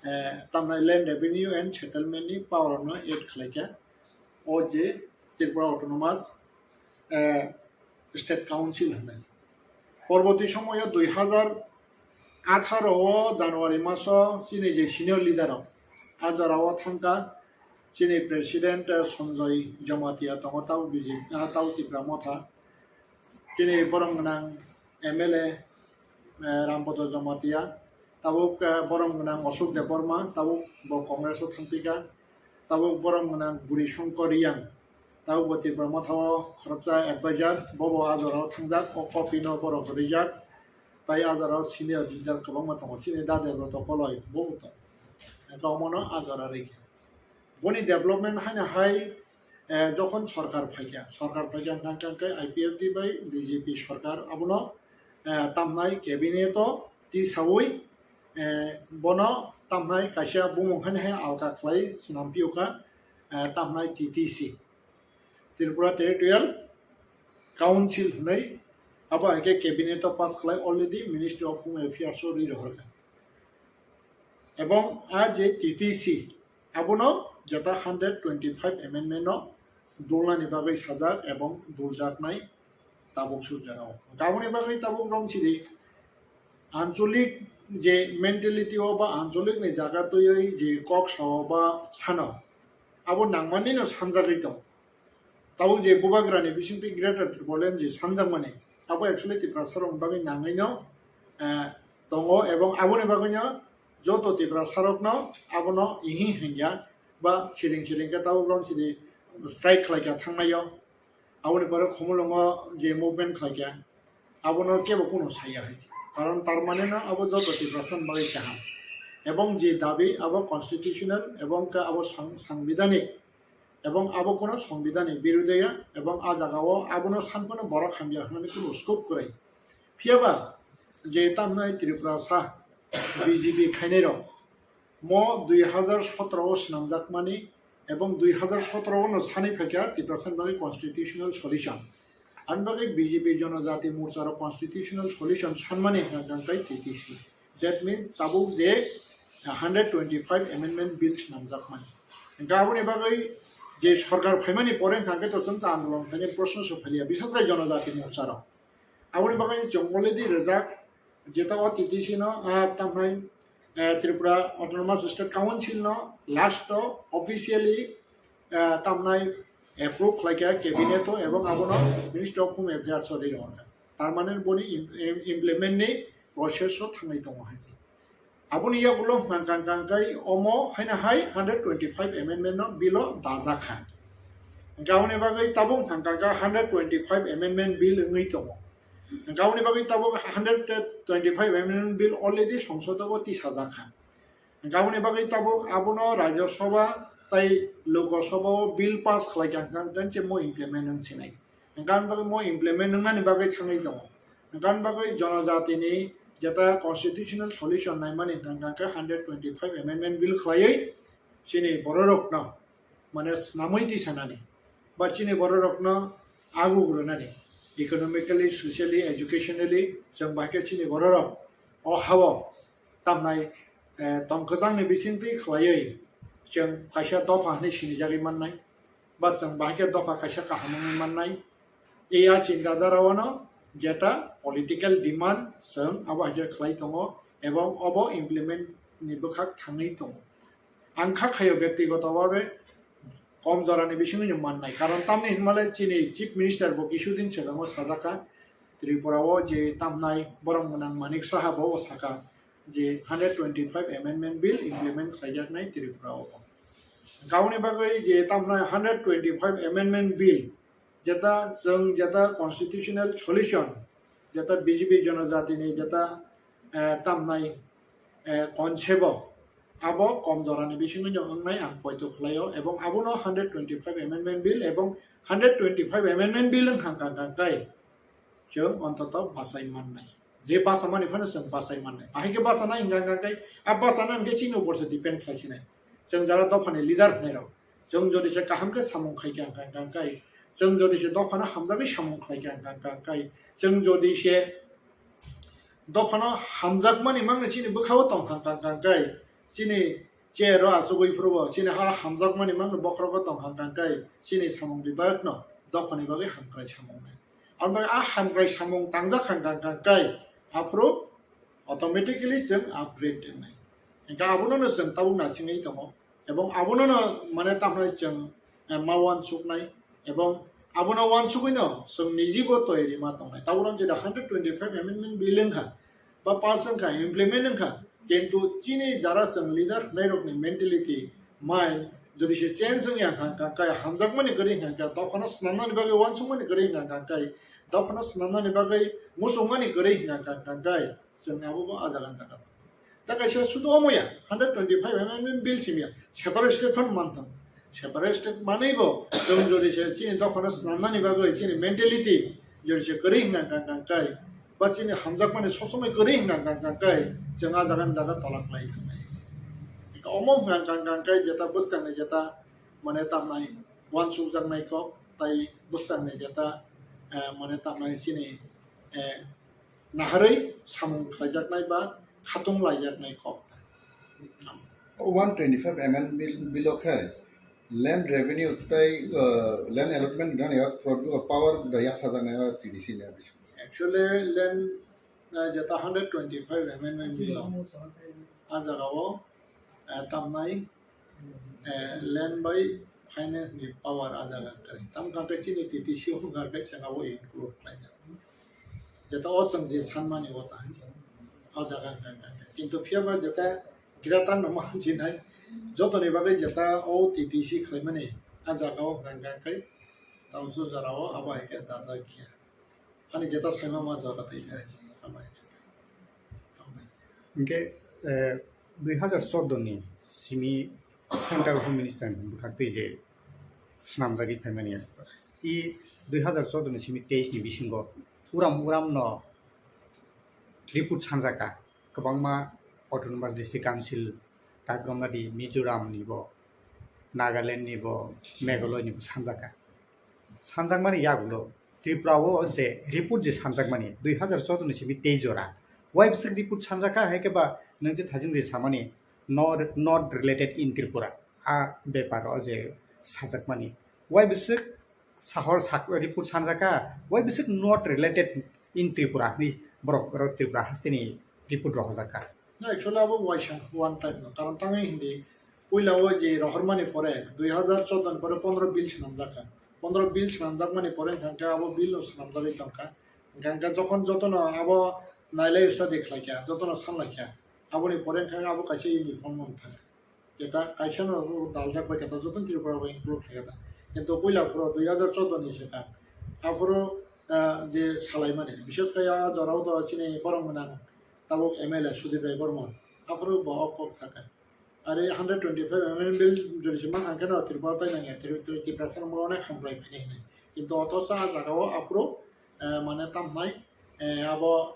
eh, tamnai Land Revenue and Settlement ni power no add khlai kha. O je Tripura Autonomous, eh, State Council hwnwi. Porborti somoyo dui hazar atharo o January maso chini je senior leader rok a jora o thangkha, chini President, eh, Sanjoy Jamatia tongo, tau B J P, ah, tau Tipra Motha, chini borom gwnang M L A, eh, Rampodo Jamatia, tabuk, eh, borom gwnang Ashok Debbarma, tabuk bo Congress o thangpika, tabuk borom gwnang Buri Shankar Reang, tabuk bo Tipra Motha o khoroksa advisor, bobo a jora o thangjak, o copy no borok rijak, tai a jora o senior leader kwbangma tongo, chini da Debroto Koloi bo tong, omono a jora rikha. Boni development haino hai, eh, jokhon sorkar phaikha, sorkar phaikha hwnkha hwnkha khe I P F T bai B J P sorkar abono, eh, tamnai cabinet o tisaui, eh, bono tamnai kaisa bumung haino hai alka khlai swnam phiyokha, eh, tamnai T T C, Tripura Territorial Council hwnwi, abo hai khe cabinet o pass khlai already Ministry of Home Affairs o ri rohorkha. Ebong a je T T C, abono jeta hundred twenty five amendment no dulnani bagwi sajak ebong duljaknai tabuk sujak o. Aboni bagwi tabuk romsidi ancholik je mentality o ba ancholik ni jaga twiwi je kok sao ba sano, abo nangmani no sanjagwi tong. Tabuk je bubagrani bisingtwi Greater Tipraland je sanjakmani, abo actually Tiprasarokni bagwi nangwi no, eh, tongo, ebong aboni bagwi no joto Tiprasarokno abono ihing hingya ba siring siring khe tabuk romsidi strike khlaikha thangnaio. Aboni pore Khumulwngo je movement khlaikha, abono kebo kuno saya hai se. Karon tar mane no abo joto Tiprasani bagwi kaham. Ebong je dabi abo constitutional ebong khe abo sang-, sangbidhanik ebong abo kuno sangbidhanik birodhe ya ebong a jaga o abono sanphano borok hamya hwnwi kuno scope kwrwi. Phiyaba je tamnai Tiprasa B J P khainai rok mo dui hazar sotro o swnamjakmani ebong dui hazar sotro o no sanwi phaikha Tiprasani bagwi constitutional solution. Ani bagwi B J P Jonojati Morcha rok constitutional solution sanmani hwnkha hwnkhe T T C. That means tabuk je hundred twenty five amendment bill swnamjakmani. Hwnkhe aboni bagwi je sorkar phaimani pore hwnkha hwnkhe to chwng ta andolon khainai proshno se phaliya, bishesh khe Jonojati Morcha rok. Aboni bagwi chwng already rijak, jeta o T T C no, ah, tamnai, eh, Tripura Autonomous State Council no last o officially, ah, tamnai approve khlaikha cabinet o ebong abono Ministry of Home Affairs o ri rohorkha. Tar mane boni im-, im-, implement ni process o thangwi tongo hai se. Aboni yagulo hwnkha hwnkha hwnkha omo haino hai hundred twenty five amendment no bill o dajak kha. Hwnkha aboni bagwi tabuk hwnkha hwnkha hundred twenty five amendment bill wngwi tongo. Hwnkha aboni bagwi tabuk hundred twenty five amendment bill already Songsod o tisajak kha. Hwnkha aboni bagwi tabuk abono Rajya Sabha tai Lok Sabha o bill pass khlaikha hwnkha hwnkha se mo implement wng sinai. Hwnkha aboni bagwi mo implement wngnani bagwi thangwi tongo. Hwnkha aboni bagwi Jonojatini jeta constitutional solution naimani hwnkha hwnkha khe hundred twenty five amendment bill khlaiwi chini bororokno mane swnamwi tisanani ba chini bororokno aguk rwnani economically, socially, educationally chwng bai khe chini bororok o hao tamnai, eh, tongkwchangni bisingtwi khlaiwi chwng kaisa dopha hwnwi sinijagwi mannai ba chwng bahai khe dopha kaisa kaham wngwi mannai. Ei a chinta dhara o no jeta political demand chwng abo hai khe khlai tongo ebong obo implement ni bwkhak thangwi tongo. Ang kha khaio byaktigoto bhabe kom jorani bisingtwi no mannai, karon tamni hinmale chini Chief Minister bo kisudin swkango sajak kha, Tripura o je tamnai borok gwnang Manik Saha bo saka je hundred twenty five amendment bill implement khlaijaknai Tripura o. Aboni bagwi je tamnai hundred twenty five amendment bill, jeta chwng jeta constitutional solution, jeta B J P jonojatini jeta, eh, tamnai, eh, konsebo abo kom jorani bisingo no wngnai ang poito khlaio, ebong abono hundred twenty five amendment bill ebong hundred twenty five amendment bill wngkha kha kha kai chwng ontoto bachai mannai. Je bachamani phano chwng bachai mannai. Ahai khe bachanai hwnkha kha kai, a bachana hwnkhe chini upor se depend khlai sinai. Chwng jara dophani leader hwnai rok, chwng jodi se kaham khe samung khai khe ang kha kha kai, chwng jodi se dophano hamjagwi samung khlai khe ang kha kha kai, chwng jodi se dophano hamjakmani mangno chini bwkhao tong kha kha kha kai, chini chair o achugwi phuru bo chini ha hamjakmani mangno bokhorogo tong kha kha kai, chini samung bibak no dophani bagwi hamkrai samung nai. Ang bai a hamkrai samung tangjak kha kha kha kai, aphuru automatically chwng upgrade wngnai. Hingkhe abono no chwng tabuk nasingwi tongo, ebong abono no mane tamhai chwng, eh, ma uansuknai, ebong abono uansugwi no chwng nijibo toyari ma tongnai. Tabuk jeta hundred twenty five amendment bill wngkha, ba pass wngkha, implement wngkha, kintu chini jara chwng leader hwnai rokni mentality, mind, jodi se change wngya hwnkha hwnkha kai, hamjakmani kwrwi hwnkha hwnkha, dophano swnamnani bagwi uansukmani kwrwi hwnkha hwnkha kai, dophano swnamnani bagwi muchungmani kwrwi hwnkha hwnkha kai, chwng abobo a jaga jaga. Da kaisa sudu omo ya, hundred twenty five amendment bill simya, separate state phano manthang. Separate state manwi bo, chwng jodi se chini dophano swnamnani bagwi, chini mentality, jodi se kwrwi hwnkha hwnkha kai, ba chini hamjakmani sob somoi kwrwi hwnkha hwnkha kai, chwng a jaga jaga tola khlai thangnai. Omo hwnkha hwnkha kai, jeta bwskangni jeta mane tamnai uansukjaknai kok, tai bwskangni jeta, eh, mane tamnai chini, eh, naharwi samung khlaijaknai ba khatung laijaknai kok. One twenty five amendment bill, bill o khe land revenue tei, uh, land allotment gwnani power da yaphajaknai o T D C ni a bisingo. Actually, land, uh, jeta hundred twenty five amendment bill o, a jaga o, uh, tamnai, eh, land bai finance ni power a jaga kwrwi. Tam kha khe chini T T C wngkha khe chwng abo include khlaijak. Jeta o chwng je sanmani o ta, o jaga wngkha khe. Kintu phiya ba jeta greater no ma jinai, jotoni bagwi jeta o T T C khlaimani a jaga o wngkha khe, tamso jora o abo hai khe dajak ya. Ani jeta saima ma jora tei khe. Hambai. Hambai. Hingke, eh, dui hazar chordo ni simi Central Home Minister ni bwkhak twi je swnamjagwi phaimani. I dui hazar chordo ni simi teis ni bisingo uram uram no report sanjaka. Kwbangma Autonomous District Council, Takromadi, Mizoram ni bo, Nagaland ni bo, Meghalaya ni bo sanjaka. Sanjakmani yagulo Tripura o je report je sanjakmani dui hazar chordo ni simi tei jora. Waibwswk report sanjakha, hai khe ba nwng je thajing je samani not, not related in Tripura. A bepar o je sajakmani. Waibwswk sahor sak-, report sanjakha, waibwswk not related in Tripura hwnwi borok oro Tripura hasteni report rohojakha. Na, actually abo waisa one time no. Karon tangwi hindi puila o je rohormani pore, dui hazar chordo ni pore pondro bill swnamjak kha. Pondro bill swnamjakmani pore hwnkha khe abo bill no swnamjagwi tongkha. Hwnkha khe jokhon jotono abo nailai study khlaikha, jotono sanlaikha. Aboni pore hwnkha khe abo kaisa uniform wng thangkha. Jeta kaisa no daljak bai khe ta jotono Tripura bai include khlaikha ta. Kintu puila phuru dui hazar chordo ni swkang. Aphuru, ah, je salaimani, bishes khe a jorao to chini borok gwnang tabuk M L A Sudip Rai Bormon. Aphuru bo o kok sakha. Are hundred twenty-five amendment bill jodi se mankha khe no Tripura tai nangya, Tri-, Tri-, Tiprasa rok onek hamkrai phainai hinwi. Kintu othocho a jaga o aphuru, eh, mane tamhai, eh, abo,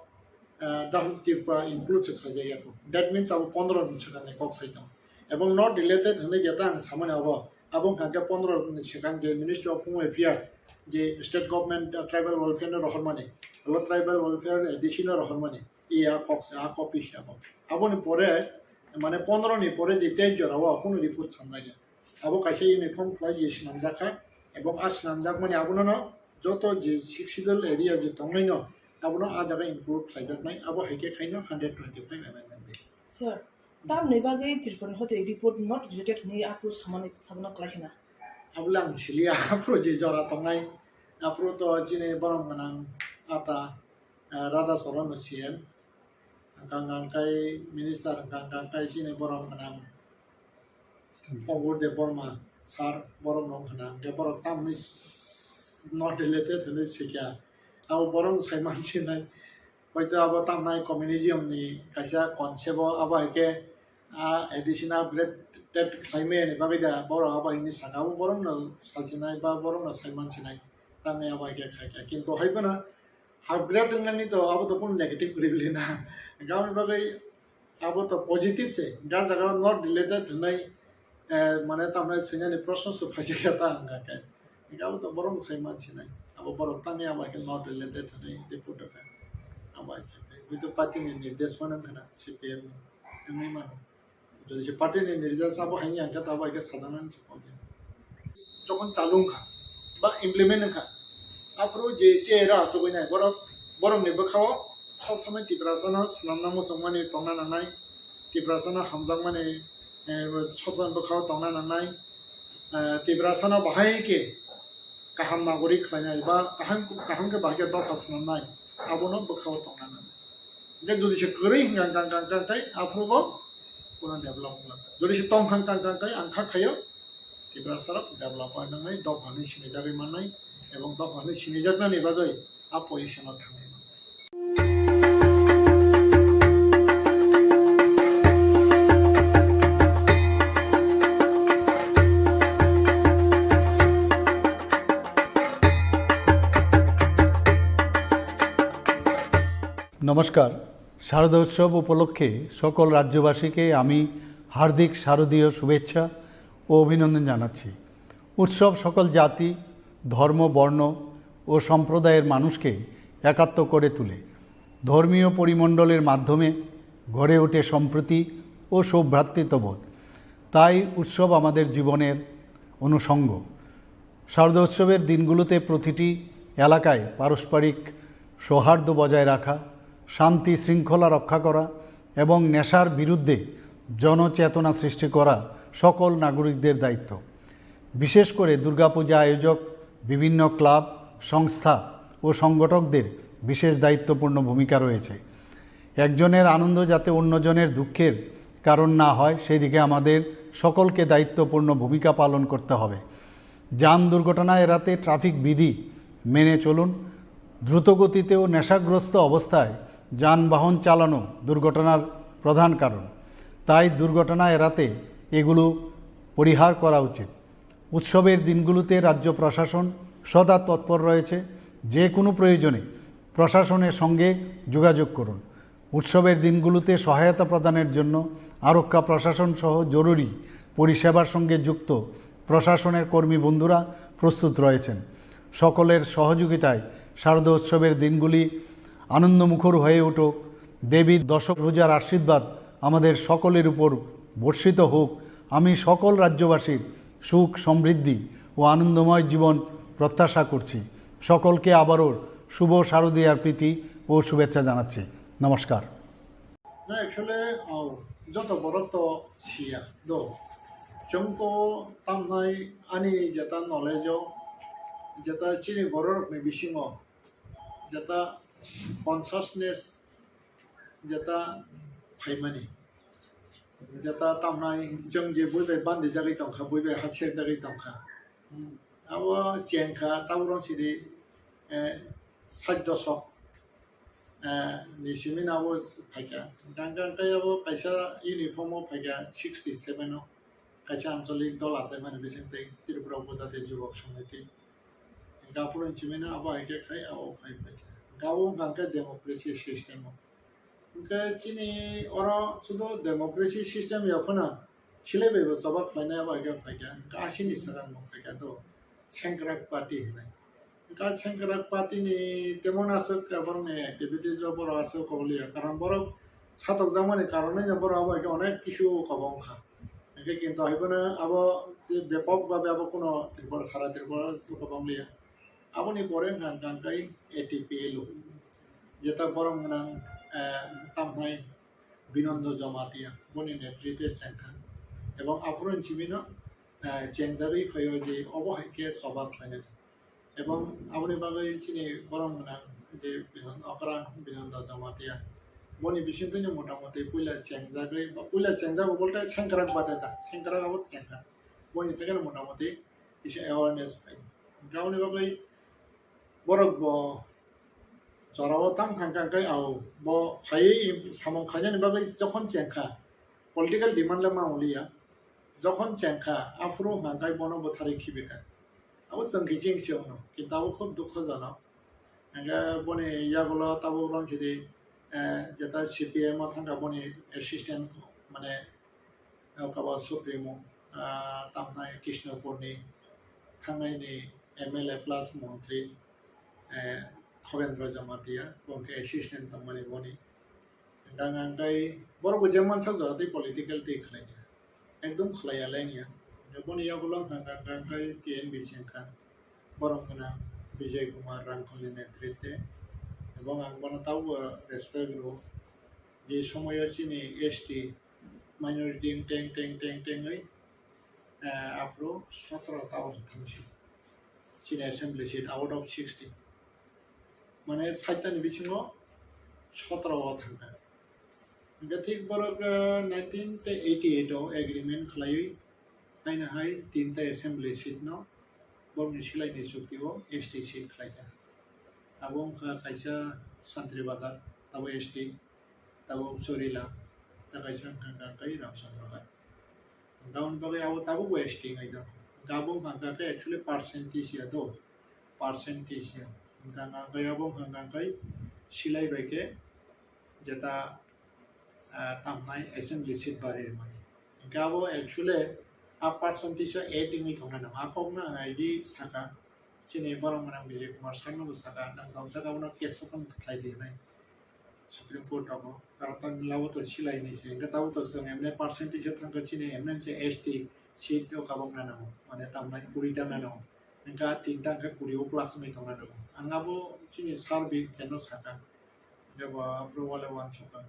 eh, Dahuk Tripura include se khlaijak ya kho. That means abo pondro ni swkang ni kok sai tongo. Ebong not related hinwi jeta ang samani abo, abo wngkha khe pondro ni swkang je Ministry of Home Affairs, je state government, eh, tribal welfare no rohormani, abo tribal welfare A D C no rohormani. I a kok se, a copy se abo. Aboni pore, mane pondro ni pore je teis jora o kunu report sanjak ya. Abo kaisa uniform khlai je swnamjak kha, ebong a swnamjakmani abono no Joto je Sixth Schedule area je tongnaino, abono a jaga include khlaijaknai, abo hai khe khaino hundred twenty-five amendment bill. Sir, tamni bagwi Tripura ni hote report not related hinwi aphuru samani sajana kwlai khna. Abole ang siliya, aphuru je jora tongnai, aphuru to chini borom gwnang ata, eh, Radha Charan no C M, hwnkha hwnkha khe minister, hwnkha hwnkha khe chini borom gwnang Obur Debbarma sir, borok no hwnkha hwnkhe borok tamni not related hinwi sikya. Abo borok sai mansinai. Hoito abo tamnai communism ni kaisa concept o, abo hai khe a additional upgrade khlaimani bagwi da borok abo hinwi saka. Abo borok no sasinai ba borok no sai mansinai. Tamni abo hai khe khai kha. Kintu hai phano upgrade wngnani to abo to kunu negative kwrwi le na. Aboni bagwi abo to positive se, ga jaga not related hinwi, eh, mane tamni swinani proshno se phaikha ta hwnkha khe. Abo to borok sai mansinai. Abo borok tangwi abo hai khe not related hinwi report rwkha. Abo hai khe, hwito party ni nirdesh phano wngkha na, C P M ni. Wngwi mano. Jodi se party ni nirdesh abo hai ya khe, abo hai khe sajaknani se kok ya. Jokhon chalu wngkha ba implement wngkha, aphuru je che era asugwi nai borok, borok ni bwkha o sob somoi Tiprasa no swnamna muchungmani tongna nangnai, Tiprasa no hamjakmani, eh, sob somoi bwkha o tongna nangnai, eh, Tiprasa no bahai khe kaham nagorik khlainai ba kaham, kaham khe bahai khe dopha swnamnai, abono bwkha o tongna nangnai. Hingkhe jodi se kwrwi hwnkha, hwnkha, hwnkha, hwnkha, hwnkha, aphuru bo kuno develop wngkha. Jodi se tong hwnkha, hwnkha, hwnkha, ang kha khaio, Tiprasa rok develop wngnai, dopha hinwi sinijagwi mannai, ebong dopha hinwi sinijaknani bagwi a position o thangwi mannai. নমস্কার। শারদোৎসব উপলক্ষে সকল রাজ্যবাসীকে আমি হার্দিক শারদীয় শুভেচ্ছা ও অভিনন্দন জানাচ্ছি। উৎসব সকল জাতি, ধর্ম, বর্ণ ও সম্প্রদায়ের মানুষকে একাত্ম করে তোলে। ধর্মীয় পরিমণ্ডলের মাধ্যমে গড়ে ওঠে সম্প্রীতি ও সৌভ্রাতৃত্ববোধ। তাই উৎসব আমাদের জীবনের অনুষঙ্গ। শারদোৎসবের দিনগুলোতে প্রতিটি এলাকায় পারস্পরিক সৌহার্দ্য বজায় রাখা, শান্তি শৃঙ্খলা রক্ষা করা এবং নেশার বিরুদ্ধে জনচেতনা সৃষ্টি করা সকল নাগরিকদের দায়িত্ব। বিশেষ করে দুর্গাপূজা আয়োজক, বিভিন্ন ক্লাব, সংস্থা ও সংগঠকদের বিশেষ দায়িত্বপূর্ণ ভূমিকা রয়েছে। একজনের আনন্দ যাতে অন্যজনের দুঃখের কারণ না হয়, সেই দিকে আমাদের সকলকে দায়িত্বপূর্ণ ভূমিকা পালন করতে হবে। যান দুর্ঘটনা এড়াতে ট্রাফিক বিধি মেনে চলুন। দ্রুতগতিতে ও নেশাগ্রস্ত অবস্থায় যানবাহন চালানো দুর্ঘটনার প্রধান কারণ, তাই দুর্ঘটনা এড়াতে এগুলো পরিহার করা উচিত। উৎসবের দিনগুলোতে রাজ্য প্রশাসন সদা তৎপর রয়েছে। যে কোনো প্রয়োজনে প্রশাসনের সঙ্গে যোগাযোগ করুন। উৎসবের দিনগুলোতে সহায়তা প্রদানের জন্য আরক্ষা প্রশাসন সহ জরুরি পরিষেবার সঙ্গে যুক্ত প্রশাসনের কর্মী বন্ধুরা প্রস্তুত রয়েছেন। সকলের সহযোগিতায় শারদোৎসবের দিনগুলি আনন্দমুখর হয়ে উঠুক। দেবীর দশভুজার আশীর্বাদ আমাদের সকলের উপর বর্ষিত হোক। আমি সকল রাজ্যবাসীর সুখ, সমৃদ্ধি ও আনন্দময় জীবন প্রত্যাশা করছি। সকলকে আবারও শুভ শারদীয়ার প্রীতি ও শুভেচ্ছা জানাচ্ছি। নমস্কার। Na actually, oh, joto borok to siya do. Chwng to tamnai ani jeta knowledge o, jeta chini borok rokni bisingo, jeta consciousness, jeta phaimani, jeta tamnai chwng je bui bai bandi jagwi tongkha, bui bai ha ser jagwi tongkha. Hmm. Abo chengkha, taborok sidi, eh, sait dosok, eh, ni simi abo phaikha. Gang gang tei abo kaisa uniform o phaikha sixty seven o. Kaisa ancholik dol achaimani bising tei Tripura Upojati Jubak Samiti. Hingkhe aphuru chimino abo hai khe khai abo phai phaikha. Hingkhe abo wngkha hingkhe democracy system o. Hingkhe chini oro sudu democracy system ya phano silai bai bo choba khlainai abo hai khe phaikha. Hingkhe asini swkang bo phaikha do Sengkrak party hinai. Hingkhe Sengkrak party ni temon aswk borok ni activities o borok aswk kok liya. Karon borok satokjakmani karonwi no borok abo hai khe onek kisu kobong kha. Hingkhe kintu hai phano abo bepok bhabe abo kuno Tripura, sara Tripura o kobong liya. Aboni pore hwnkha hwnkha khe A T P L O, jeta borok gwnang, eh, tamhai Binondo Jamatia, boni netritwe chengkha. Ebong aphuru hinwi chimino, eh, chengjagwi phaio je obo hai khe choba khlainani. Ebong aboni bagwi chini borok gwnang je Binon-, okra Binondo Jamatia, boni bisingtwino motamoti puila chengjagwi, ba puila chengjago bolte sengkrak bade da, sengkrak abo chengkha. Boni thekeno motamoti kisa awareness phai. Hwnkhe aboni bagwi borok bo jorao tang thang kha, hwnkhe ao bo phaiwi samung khainani bagwi jokhon chengkha, political demand le ma wngya, jokhon chengkha aphuru hwnkhe bono bwtharwi khibikha. Abo chwng khe cheng se wngno, kintu abo khub dukhojonok. Hwnkhe boni yagulo tabuk rong sidi, eh, jeta C P M o thangkha boni assistant, mane, eh, kabo Supremo, ah, tamnai Krishnapurni thangnaini M L A plus montri, eh, Khovendra Jamatia, bo khe assistant tongmani boni. Hwnkhe ang khe borok bo jemon sak jora tei political tei khlai kha. Ekdom khlai ya le wngya. Hwnkhe boni yagulo wngkha kha, kha, kha T N B C wngkha. Borok gwnang Bijay Kumar Rangkhol ni netritwe. Ebong ang bono tabukbo respect rwo. Je somoyo chini S T minority teng, teng, teng, tengwi, eh, aphuru sotro ta o thangsi. Chini assembly seat out of sixty. Mane saitani bisingo sotro o thangkha. Hwnkhe thik borok, eh, nineteen eighty-eight o agreement khlaiwi haino hai tinta assembly seat no borokni silaini chukti o S T seat khlaikha. Abo wngkha kaisa Santri Bazar, abo S T, abo Chorila, ta kaisa wngkha kha kai Ramchandra Ghat. Hwnkhe aboni bagwi abo tabukbo S T wngwi tongo. Hwnkhe abo wngkha khe actually percentage ya do, percentage ya. Hwnkhe abo wngkha khe silai bai khe jeta, ah, tamnai assembly seat bari rwmani. Hwnkhe abo actually a percentage o add wngwi tongnai nang. A kokno ang I D saka, chini borok gwnang Bijay Kumar Sarma bo saka, nang tong saka bono case open khlai di hinwi Supreme Court rogo. Karon tang labo to silai ni se, hwnkhe tabuk to chwng emne percentage o thangkha chini emne se S T seat o kabok na nango, mane tamnai kuri ta na nango. Hwnkhe a tinta hwnkhe kuri o plus wngwi tongna nango. Ang abo chini sir bi keno saka. Hwnkhe bo aphuru wale wansukha.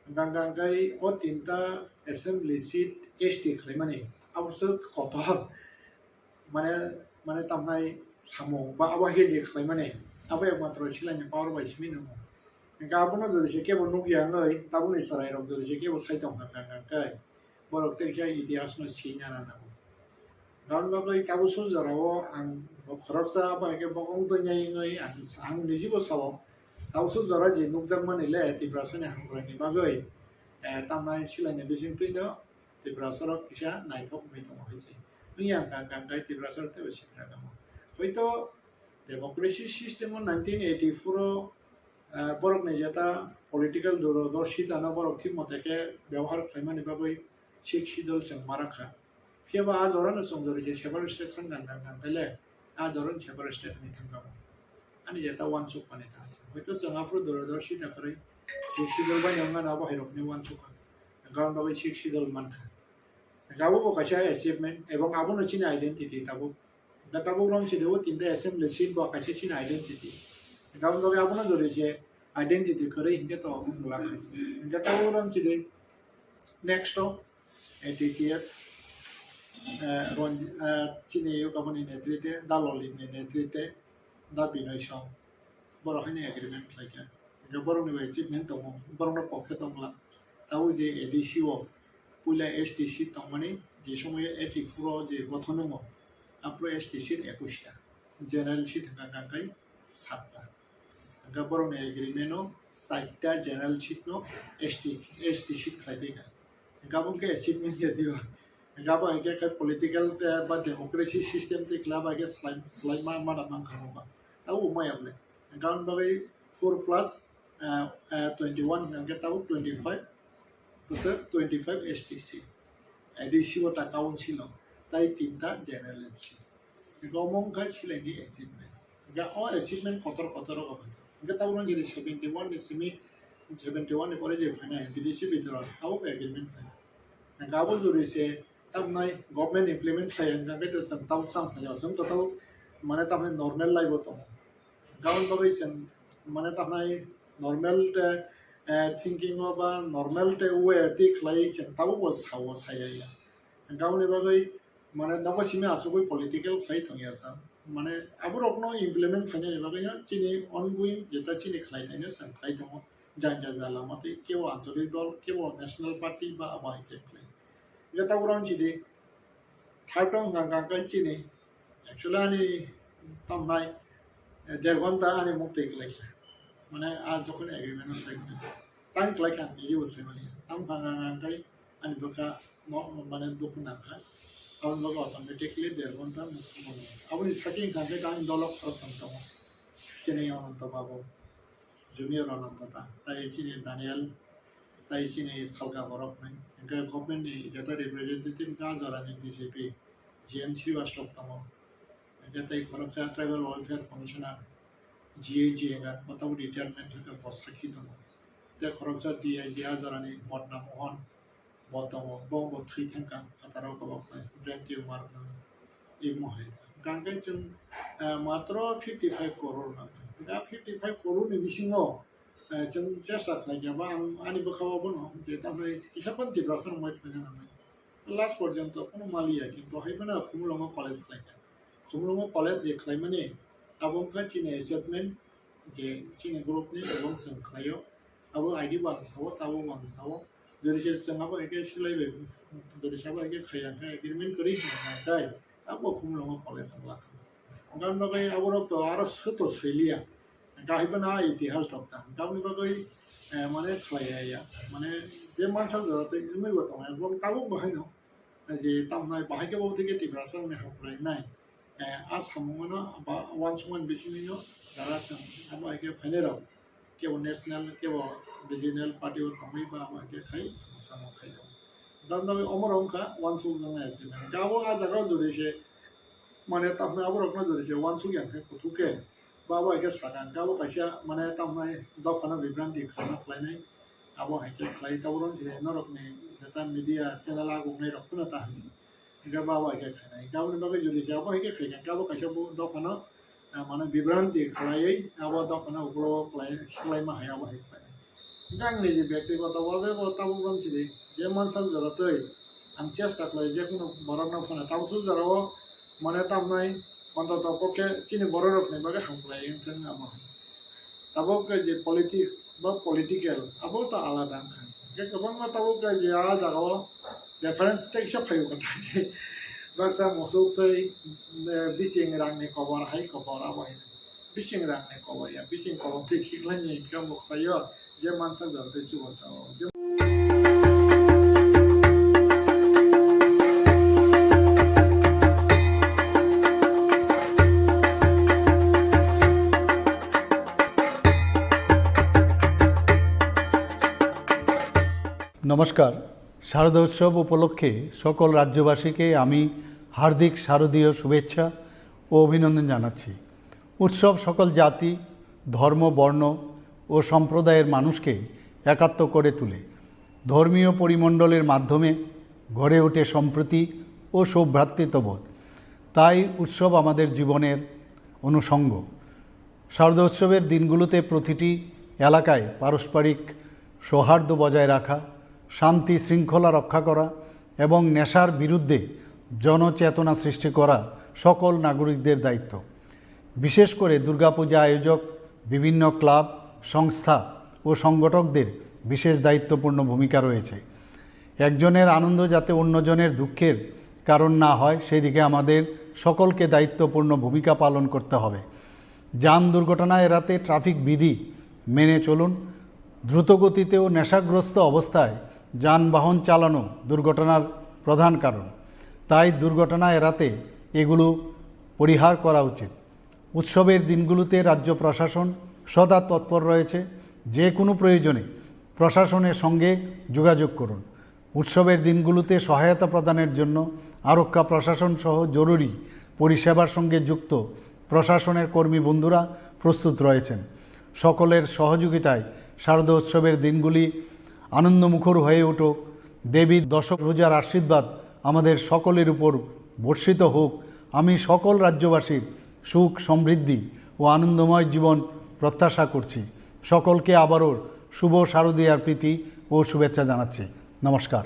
Hwnkhe hwnkhe o tinta assembly seat S T khlaimani, abo se kotor. Mane, mane tamnai samung ba abo hai khe khlaimani, abo ekmatro silaini power bai simi nungo. Hwnkhe abono jodi se kebo nukya wngwi, tabukni chwrairok jodi se kebo sai tongkha hwnkhe, borok tei khe itihasno sina nango. Gabon bagwi tabuk sujorao ang khoroksa abo hai khe bokong twi nai wngwi ang, ang nijibo sao. Tabuk sujora je nukjakmani le Tiprasani hamkraini bagwi, eh, tamnai silaini bisingtwino Tiprasa rok kisa naithok wngwi tongo hai se. Wngya hwnkha hwnkha hwnkhe Tiprasa rok teibo sitra kamo. Hoito democracy system o nineteen eighty-four o, ah, borok ni jeta political durodorshita no borok thik mote khe byabohar khlaimani bagwi Sixth Schedule chwng ma rakha. Phiya ba a jora no chwng jori je separate state thang gang gang gang khe le, a jora no separate state wngwi thang kamo. Ani jeta wansuk mani ta. Hoito chwng aphuru durodorshita kwrwi Sixth Schedule bai wngmano abo hai rok ni wansuk kha. Ground bagwi Sixth Schedule man kha. Hwnkhe abo bo kaisa achievement, ebong abono chini identity tabuk. Hwnkhe tabuk rong sidi o tinta assembly seat bo kaisa chini identity. Hwnkhe aboni bagwi abono jori je identity kwrwi hinkhe to wng glak hai se. Hwnkhe tabuk rong sidi next o A T T F, eh, Ronji-, eh, chini yokaboni netrite, Dalolini netrite, Da Binoy Song. Borok haino agreement khlaikha. Hwnkhe borokni bai achievement tongo, borokno pokhe tongla. Tabuk je A D C o puila S T seat tongmani, je somoyo eighty-four o je gothon wngo, aphuru S T seat ekush ta, general seat hwnkha hwnkha khe satta. Hwnkhe borokni agreement o chaita general seat no S T, S T seat khlai phaikha. Hwnkhe abo khe achievement ya diba? Hwnkhe abo hai khe, khe political, eh, ba democracy system tei kla bai khe slai, slai ma, ma da mang kha ba. Abo maya bole. Hwnkhe aboni bagwi four plus, eh, eh, twenty-one hwnkhe tabuk twenty-five, bwswk twenty-five S T seat. A D C o ta council o, tai tinta general seat. Hwnkhe omo wngkha silaini achievement. Hwnkhe o achievement kotor kotor rok bai. Hwnkhe tabuk no jodi seventy-one ni simi, seventy-one ni pore je phainai B D C bidra, abo agreement phainai. Hwnkhe abo jodi se tamnai government implement khlai hwnkhe to chwng tabuk tang phainai, chwng to tabuk mane tamni normal life o tongo. Gabon bagwi chwng mane tamni normal te, eh, thinking o ba normal te way te khlai chwng tabuk bo sao saya ya. Gaboni bagwi mane nogo simi asugwi political khlai thangya sa. Mane aborokno implement khlainani bagwi no chini ongoing jeta chini khlai thaino chwng khlai tongo. Jang jang jala mate kebo ancholik dol, kebo national party ba abo hai khe khlai. Jeta uron chidi. Thaitong hwnkha hwnkha khe chini, actually ani tamnai, eh, der ghonta ani muk twi kwlai kha. Mane a jokhon agreement o thai kha, tang kwlai kha, nini bo sai mani. Tam hwnkha hwnkha khe ani bwkha no, mane dukhu nang kha. Aboni bagwi automatically der ghonta muk twi mani. Aboni sakhe hwnkha khe ani dolo khorok thang tongo. Chini Ananta Babu, Junior Ananta ta, tai chini Daniel, tai chini salka borok ni. Hwnkhe government ni jeta representative wngkha jorani D G P, G M Srivastava tongo. Hwnkhe tai khoroksa Tribal Welfare Commissioner, G A G wngkha, bo tabuk retirement wngkha, bo sakhi tongo. Tei khoroksa D I G a jorani Modna Mohan, bo tongo, bo bo thwi thangkha, phataro kobok bai, brain tumor no, imo hai. Hwnkhe chwng, eh, matro fifty five crore nangkha. Hwnkhe fifty five crore ni bisingo, eh, chwng chesta khlaikha ba ang ani bwkhao bono je tamni kisa phano Tiprasa rok mai khlaina nangnai. Last porjonto kono maliya, kintu hai phano Khumulwngo college khlaikha. Khumulwngo college je khlaimani abo wngkha chini achievement, je chini group ni abo chwng khlaio. Abo I D bo ang sao, tabo bo ang sao. Jodi se chwng abo hai khe silai bai, jodi se abo hai khe khaiya khe agreement kwrwi hwnka tai, abo Khumulwngo college wng lakha. Hwnka hwnba khe aborok to aro swk to swiliya. Hwnka hai phano itihas rok ta. Hwnka aboni bagwi, eh, mane khlaiya ya. Mane je mansa jora tei wngwi bo tongo. Bo tabuk bo haino. Je tamnai bahai khe bo thike Tiprasa rokni hamkrai nai. Eh, a samungno ba uansukmani bisingtwi no jara chwng abo hai khe phainai rok kebo national kebo regional party o thangwi ba abo hai khe khai samung khai tongo. Tamni bagwi omorok wngkha uansukjaknai achievement. Hwnkhe abo a jaga o jodi se mane tamni aborokno jodi se uansuk ya khe kuthuk khe ba abo hai khe sakha hwnkhe abo kaisa mane tamnai dophano bibranti khana khlainai. Abo hai khe khlai tabuk rok je norokni jeta media channel agungnai rok phano ta hai. Hingke ba abo hai khe khainai. Hingke aboni bagwi jodi se abo hai khe khaikha, hingke abo kaisa bo dophano, ah, mane bibranti khlaiwi abo dophano ukhulok khlai, khlaima hai abo hai khlainai. Hingke ang niji bektigoto bhabe bo tabuk rang sidi je mansak jora twi ang chesta khlai je kunu borokno phano tabuk suk jorao mane tamnai ontoto kok khe chini bororokni bagwi hamkrai wngthung abo hai. Tabuk khe je politics ba political, abo to alada wngkha. Hingke kwbangma tabuk khe je a jagao reference teisa phaio kwthai. Baksa musuk soi, eh, bising rangni kobor hai kobor abo hai. Bising rangni kobor ya, bising kobor tei khiklai ni income bo khlaio, je mansak jora tei chubachu. নমস্কার। শারদোৎসব উপলক্ষে সকল রাজ্যবাসীকে আমি হার্দিক শারদীয় শুভেচ্ছা ও অভিনন্দন জানাচ্ছি। উৎসব সকল জাতি, ধর্ম, বর্ণ ও সম্প্রদায়ের মানুষকে একাত্ম করে তোলে। ধর্মীয় পরিমণ্ডলের মাধ্যমে গড়ে ওঠে সম্প্রীতি ও সৌভ্রাতৃত্ববোধ। তাই উৎসব আমাদের জীবনের অনুষঙ্গ। শারদোৎসবের দিনগুলোতে প্রতিটি এলাকায় পারস্পরিক সৌহার্দ্য বজায় রাখা, শান্তি শৃঙ্খলা রক্ষা করা এবং নেশার বিরুদ্ধে জনচেতনা সৃষ্টি করা সকল নাগরিকদের দায়িত্ব। বিশেষ করে দুর্গাপূজা আয়োজক, বিভিন্ন ক্লাব, সংস্থা ও সংগঠকদের বিশেষ দায়িত্বপূর্ণ ভূমিকা রয়েছে। একজনের আনন্দ যাতে অন্যজনের দুঃখের কারণ না হয়, সেদিকে আমাদের সকলকে দায়িত্বপূর্ণ ভূমিকা পালন করতে হবে। যান দুর্ঘটনা এড়াতে ট্রাফিক বিধি মেনে চলুন। দ্রুতগতিতে ও নেশাগ্রস্ত অবস্থায় যানবাহন চালানো দুর্ঘটনার প্রধান কারণ। তাই দুর্ঘটনা এড়াতে এগুলো পরিহার করা উচিত। উৎসবের দিনগুলোতে রাজ্য প্রশাসন সদা তৎপর রয়েছে। যে কোনো প্রয়োজনে প্রশাসনের সঙ্গে যোগাযোগ করুন। উৎসবের দিনগুলোতে সহায়তা প্রদানের জন্য আরক্ষা প্রশাসন সহ জরুরি পরিষেবার সঙ্গে যুক্ত প্রশাসনের কর্মী বন্ধুরা প্রস্তুত রয়েছেন। সকলের সহযোগিতায় শারদোৎসবের দিনগুলি আনন্দমুখর হয়ে উঠুক। দেবীর দশভুজার আশীর্বাদ আমাদের সকলের উপর বর্ষিত হোক। আমি সকল রাজ্যবাসীর সুখ, সমৃদ্ধি ও আনন্দময় জীবন প্রত্যাশা করছি। সকলকে আবারও শুভ শারদীয়ার প্রীতি ও শুভেচ্ছা জানাচ্ছি। নমস্কার।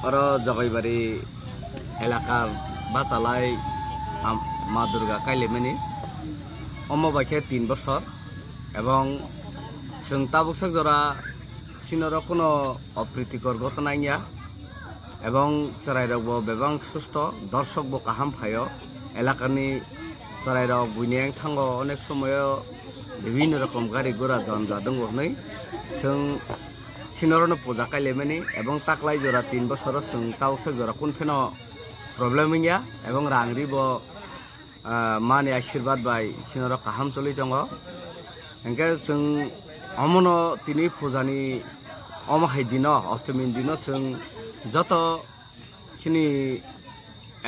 Oro Jogaibari elaka bachalai am-, Ma Durga kailaimani. Omo bai khe tin bosor, ebong chwng tabuk sak jora sinoro kuno opritikor gotona wngya, ebong chwrairokbo bebak susto, dorshokbo kaham phaio. Elakani chwrairok buini wngthango onek somoyo bibhinno rokom gari gura janja tongo hwnwi chwng sinorokno puja kailaimani, ebong taklai jora tin bosoro chwng tabuk sak jora kun pheno problem wngya, ebong rang ribo, ah, mani ashirbad bai sinorok kaham choli tongo. Hinkhe chwng omono tini pujani omo hai dino, ostmi dino chwng joto chini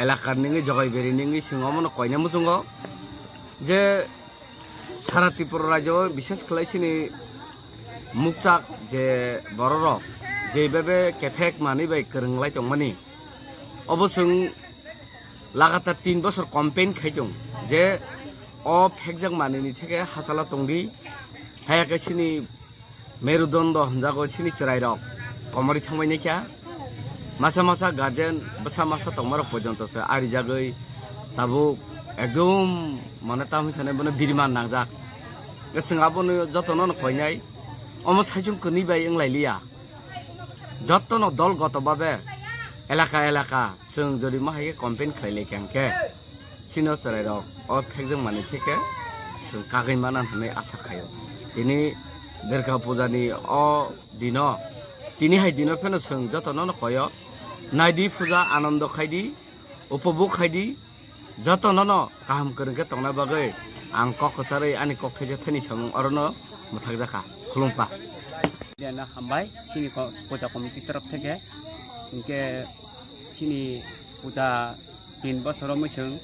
elakar ningwi, Jogaibari ningwi chwng omono koina muchungo je sara Tripura rajyo, bishes khlai chini mukchak je bororok jebebe kephek manwi bai kwrwng lai tongmani, obo chwng lagatar tin bosor campaign khai tong je o phekjak manwini theke hachalo tongdi, haya khe chini merudondo hwnjago chini chwrairok komorwi thangbai naikha. Masa masa guardian bwsa masa tongmarok porjonto se arijagwi tabuk ekdom mane tamni sanai bono biriman nangjak. Chwng abono jotono no koinai, omo saichung kwnwi bai wng lai liya. Jotono dol goto babe elaka elaka chwng jodi ma hai khe campaign khlai lai kha hwnkhe, chini o chwrairok o phekjak manwi theke chwng kagwi mana hwnwi asa khaio. Tini Durga puja ni o dino, tini hai dino pheno chwng jotono no koyo, naidi puja, anondo khaidi, upobhog khaidi, jotono no kaham kwrwng khe tongna bagwi ang kok kwcharwi ani kok thaijakthani samung orono mwthakjakha. Khulumpa. Jena hambai chini ko-, puja committee torop theke, hinkhe chini puja tin bosoro mwchwng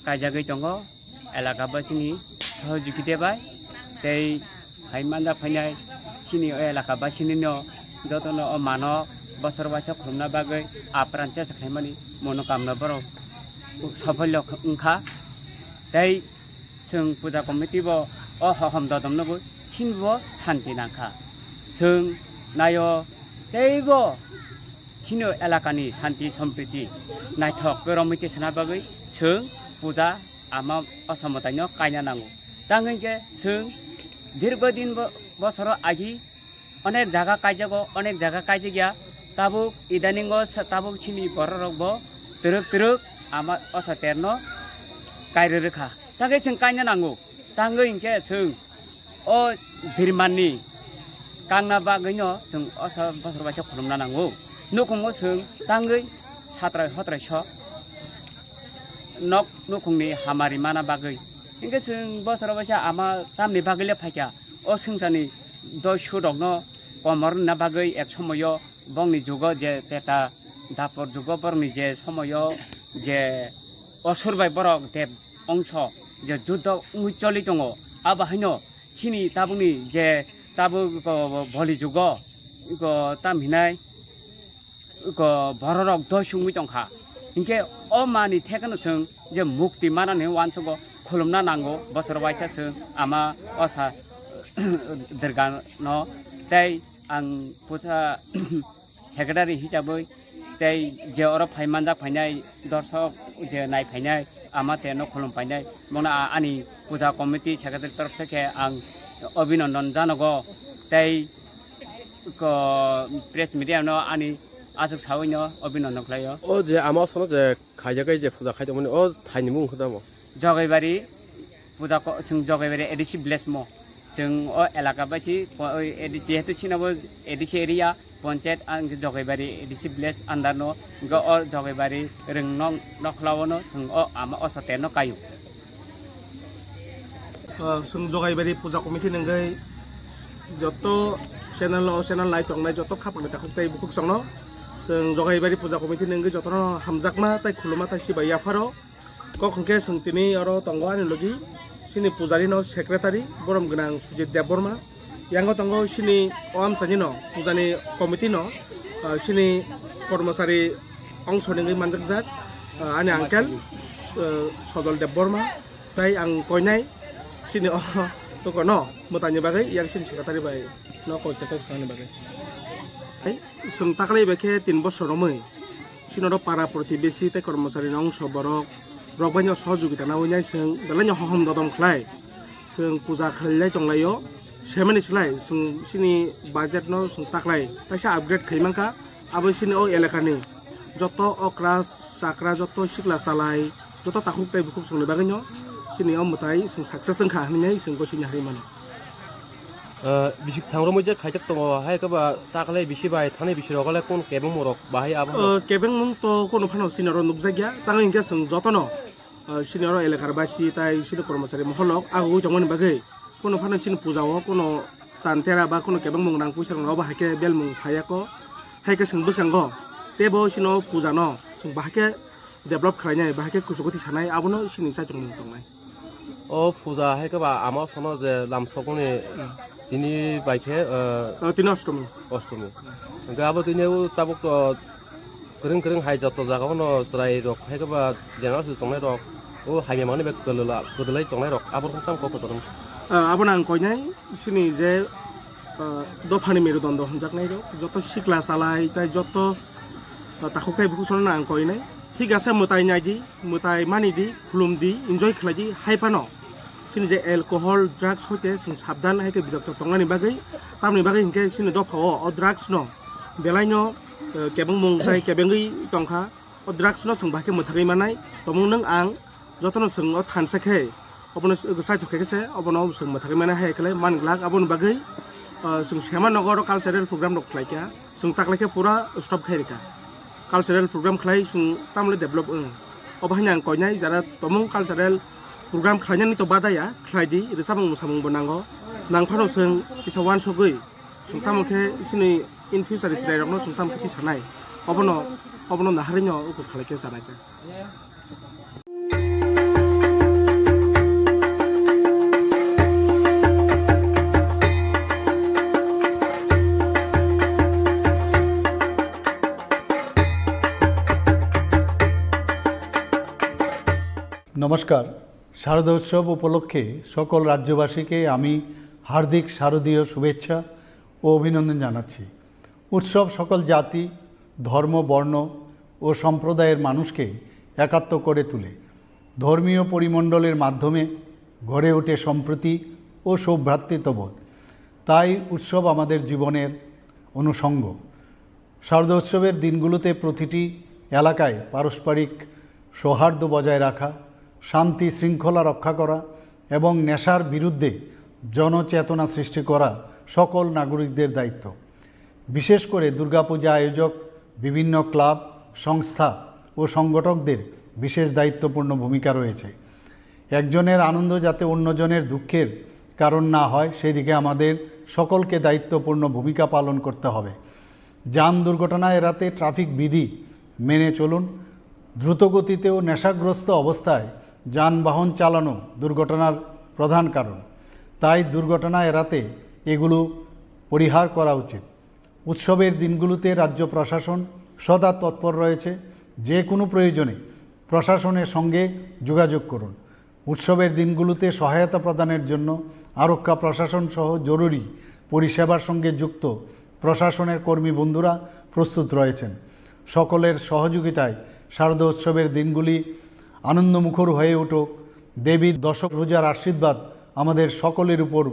kaijagwi tongo, elaka basini sohojogita bai tei hai manjak phainai chini o elaka basini no jotono o mano bosor waisa khulumna bagwi apran chesa khlaimani monokamna borok sopholyo wngkha. Tei chwng puja committee bo o hohom dodom nugwi chini bo santi nangkha. Chwng naio tei bo chini elakani santi sompriti naithok kwrwngwi tisana bagwi chwng puja ama o somotaino kaina nango. Tang hinkhe chwng dirgo din bo-, bosoro agi onek jaga kaijago, onek jaga kaijagya. Tabuk idaningo sa-, tabuk chini bororokbo twrwk twrwk ama o saterno kairwi rwkha. Tangkhe chwng kaina nango. Tangwi hinkhe chwng o birmanni kangna bagwino chwng o sa-, bosor waisa khulumna nango. Nukhungo chwng tangwi satrai hotrai so nok nukhungni hamari mana bagwi. Hinkhe chwng bosor waisa ama tamni bagwile phaikha, o swngcharni doi surokno komor rwna bagwi ek somoyo bongni jugo je teta dapor jugo borokni je somoyo je osur bai borok deb ongso je juddo wngwi choli tongo, abo haino chini tabukni je tabuk, o, boli jugo, o, tam hinai, o, bororok doi sungwi tongkha. Hinkhe o mani thekeno chwng je mukti manani uansugo khulumna nango, bosor waisa chwng ama osa Dergano, tei ang puja secretary hisabwi tei je oro phai manjak phainai dorsok je nai phainai ama te no khulum phainai bono a-, ani puja committee secretary torof theke ang obhinondon janogo tei ko press media no ani aswk sawi no obhinondon khlaio. O je ama sono je khaijak je puja khai tongmani o thaini mung khe tamo? Jogaibari puja ko, chwng Jogaibari A D C village mo. Chwng o elaka bai si, po-, oi, A D C, jehetu chini bo A D C area, ponchayat ang Jogaibari A D C village under no, hwnkhe o Jogaibari rwng nok, nokhlao no chwng o ama o sote no kaio. Ah, chwng Jogaibari puja committee ni wngwi joto channel o channel nai tongnai joto khapang ni takhuk tei bukhuk chwngno chwng Jogaibari puja committee ni wngwi jotono hamjakma tei khuluma tei chibai yapharo. Kok hwnkhe chwng tini oro tongo ani logi chini pujari no secretary borom gwnang Sujit Debbarma. Yango tongo chini o amchaini no pujani committee no, ah, chini kormosari ongso ni wngwi manjakjak, ah, ani uncle, ah, Sojol Debbarma tei ang koinai chini o toko no mwtaini bagwi yang chini secretary bai no koi khe tong swkangni bagwi. Hai, chwng taklai bai khe tin bosor romwi. Chini oro para protibesi tei kormosari no ongso borok rok bai no sohojogita nawi nai chwng belai no hohom dodom khlai. Chwng puja khlailai tonglaio, semani slai chwng chini budget no chwng taklai kaisa upgrade khai mankha. Abo chini o elakani joto okra chakra, joto sikla chalai, joto takhuk tei bukhuk chwngni bagwi no chini o mwtai chwng success wngkha hinwi chwng gosini hari mano. Ah, bisik thangrokmwi je khaijak tongo, hai khe ba taklai bisi bai thani bisi rok le kon kebengmung rok bahai abo? Ah, kebengmung to kono phano chini oro nukjakya, tamo hinkhe chwng jotono, ah, chini oro elakar basi tai chini kormosari moholrok agugwi tongmani bagwi kono phano chini puja o kono tan tera ba kono kebengmung rang puisa rok no obo hai khe belmung phaiya kho, hai khe chwng bwskango teibo chini o puja no chwng bahai khe develop khlainai, bahai khe kuchukwtwi sanai, abono chini chaichomung tongnai. O puja hai khe ba ama sono je lamsokmani tini bai khe, eh, Oh, tini ostomi. Ostomi. Hwnkhe abo tini o tabuk to kwrwng kwrwng hai joto jaga o no chwrai rok hai khe ba general se tongnai rok o hamya mani bai kwdwla-, kwdwlai tongnai rok abo rok tamo kok kwdwrwng. Ah, abono ang koinai chini je ah, dophani merudondo hwnjaknai rok, joto sikla chalai tai joto, ah, takhuk tai bukhuk sono ang koinai. Thik ase, mwtai nai di, mwtai mani di, khulum di, enjoy khlai di, hai phano. Chini je alcohol, drugs hoite chwng sabdan hai khe birokto tongnani bagwi, tamni bagwi hinkhe chini dophao o drugs no belai no, eh, kebengmung tai kebengwi tongkha. O drugs no chwng bahai khe mwthagwi manai, tomung nwng ang jotono chwng o thansa khe obono s-, chaithok khe se obono chwng mwthagwi manai hai khlai man glak. Aboni bagwi, ah, chwng sema nogo oro cultural program rok khlai kha, chwng taklai khe pura stop khai rwkha. Cultural program khlai chwng tamle develop wng. Obo haino ang koinai jara tomung cultural program khlainani to badaya, khlai di, rwchapmung mwsamung bo nango. Nang phano chwng kisa uansugwi, chwng tamo khe chini in future ni chwrairokno chwng tamo khe tisanai. Obono, obono naharino ukur khalai khe sanai khe. নমস্কার। শারদোৎসব উপলক্ষে সকল রাজ্যবাসীকে আমি হার্দিক শারদীয় শুভেচ্ছা ও অভিনন্দন জানাচ্ছি। উৎসব সকল জাতি, ধর্ম, বর্ণ ও সম্প্রদায়ের মানুষকে একাত্ম করে তুলে। ধর্মীয় পরিমণ্ডলের মাধ্যমে গড়ে ওঠে সম্প্রীতি ও সৌভ্রাতৃত্ববোধ। তাই উৎসব আমাদের জীবনের অনুষঙ্গ। শারদোৎসবের দিনগুলোতে প্রতিটি এলাকায় পারস্পরিক সৌহার্দ্য বজায় রাখা, শান্তি শৃঙ্খলা রক্ষা করা এবং নেশার বিরুদ্ধে জনচেতনা সৃষ্টি করা সকল নাগরিকদের দায়িত্ব। বিশেষ করে দুর্গাপূজা আয়োজক, বিভিন্ন ক্লাব, সংস্থা ও সংগঠকদের বিশেষ দায়িত্বপূর্ণ ভূমিকা রয়েছে। একজনের আনন্দ যাতে অন্যজনের দুঃখের কারণ না হয়, সেদিকে আমাদের সকলকে দায়িত্বপূর্ণ ভূমিকা পালন করতে হবে। যান দুর্ঘটনা এড়াতে ট্রাফিক বিধি মেনে চলুন। দ্রুতগতিতে ও নেশাগ্রস্ত অবস্থায় যানবাহন চালানো দুর্ঘটনার প্রধান কারণ। তাই দুর্ঘটনা এড়াতে এগুলো পরিহার করা উচিত। উৎসবের দিনগুলোতে রাজ্য প্রশাসন সদা তৎপর রয়েছে। যে কোনো প্রয়োজনে প্রশাসনের সঙ্গে যোগাযোগ করুন। উৎসবের দিনগুলোতে সহায়তা প্রদানের জন্য আরক্ষা প্রশাসন সহ জরুরি পরিষেবার সঙ্গে যুক্ত প্রশাসনের কর্মী বন্ধুরা প্রস্তুত রয়েছেন। সকলের সহযোগিতায় শারদোৎসবের দিনগুলি আনন্দমুখর হয়ে উঠুক। দেবীর দশভুজার আশীর্বাদ আমাদের সকলের উপর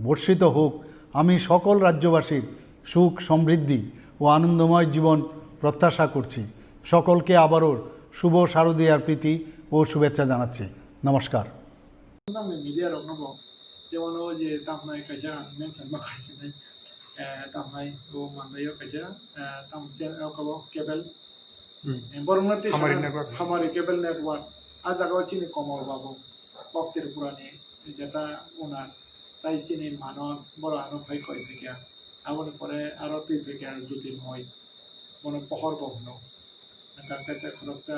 বর্ষিত হোক। আমি সকল রাজ্যবাসীর সুখ, সমৃদ্ধি ও আনন্দময় জীবন প্রত্যাশা করছি। সকলকে আবারও শুভ শারদীয়ার প্রীতি ও শুভেচ্ছা জানাচ্ছি। নমস্কার। Nangni media rokno bo, jemon o je tamnai kaisa ang mention ma khaichinai, eh, tamnai o mandaio kaisa, eh, tam chen o kabo cable. Hmm. Eh, borokno tei Hamari sana network. Hamari cable network. A jaga o chini Komol Babu, Kok Tripura ni, jeta owner, tai chini Manos, boro ano phai koi thikya. Aboni pore aro twi phikya Jyotirmoy, bono Pohor bo hwno. Hwnkha khe tei khoroksa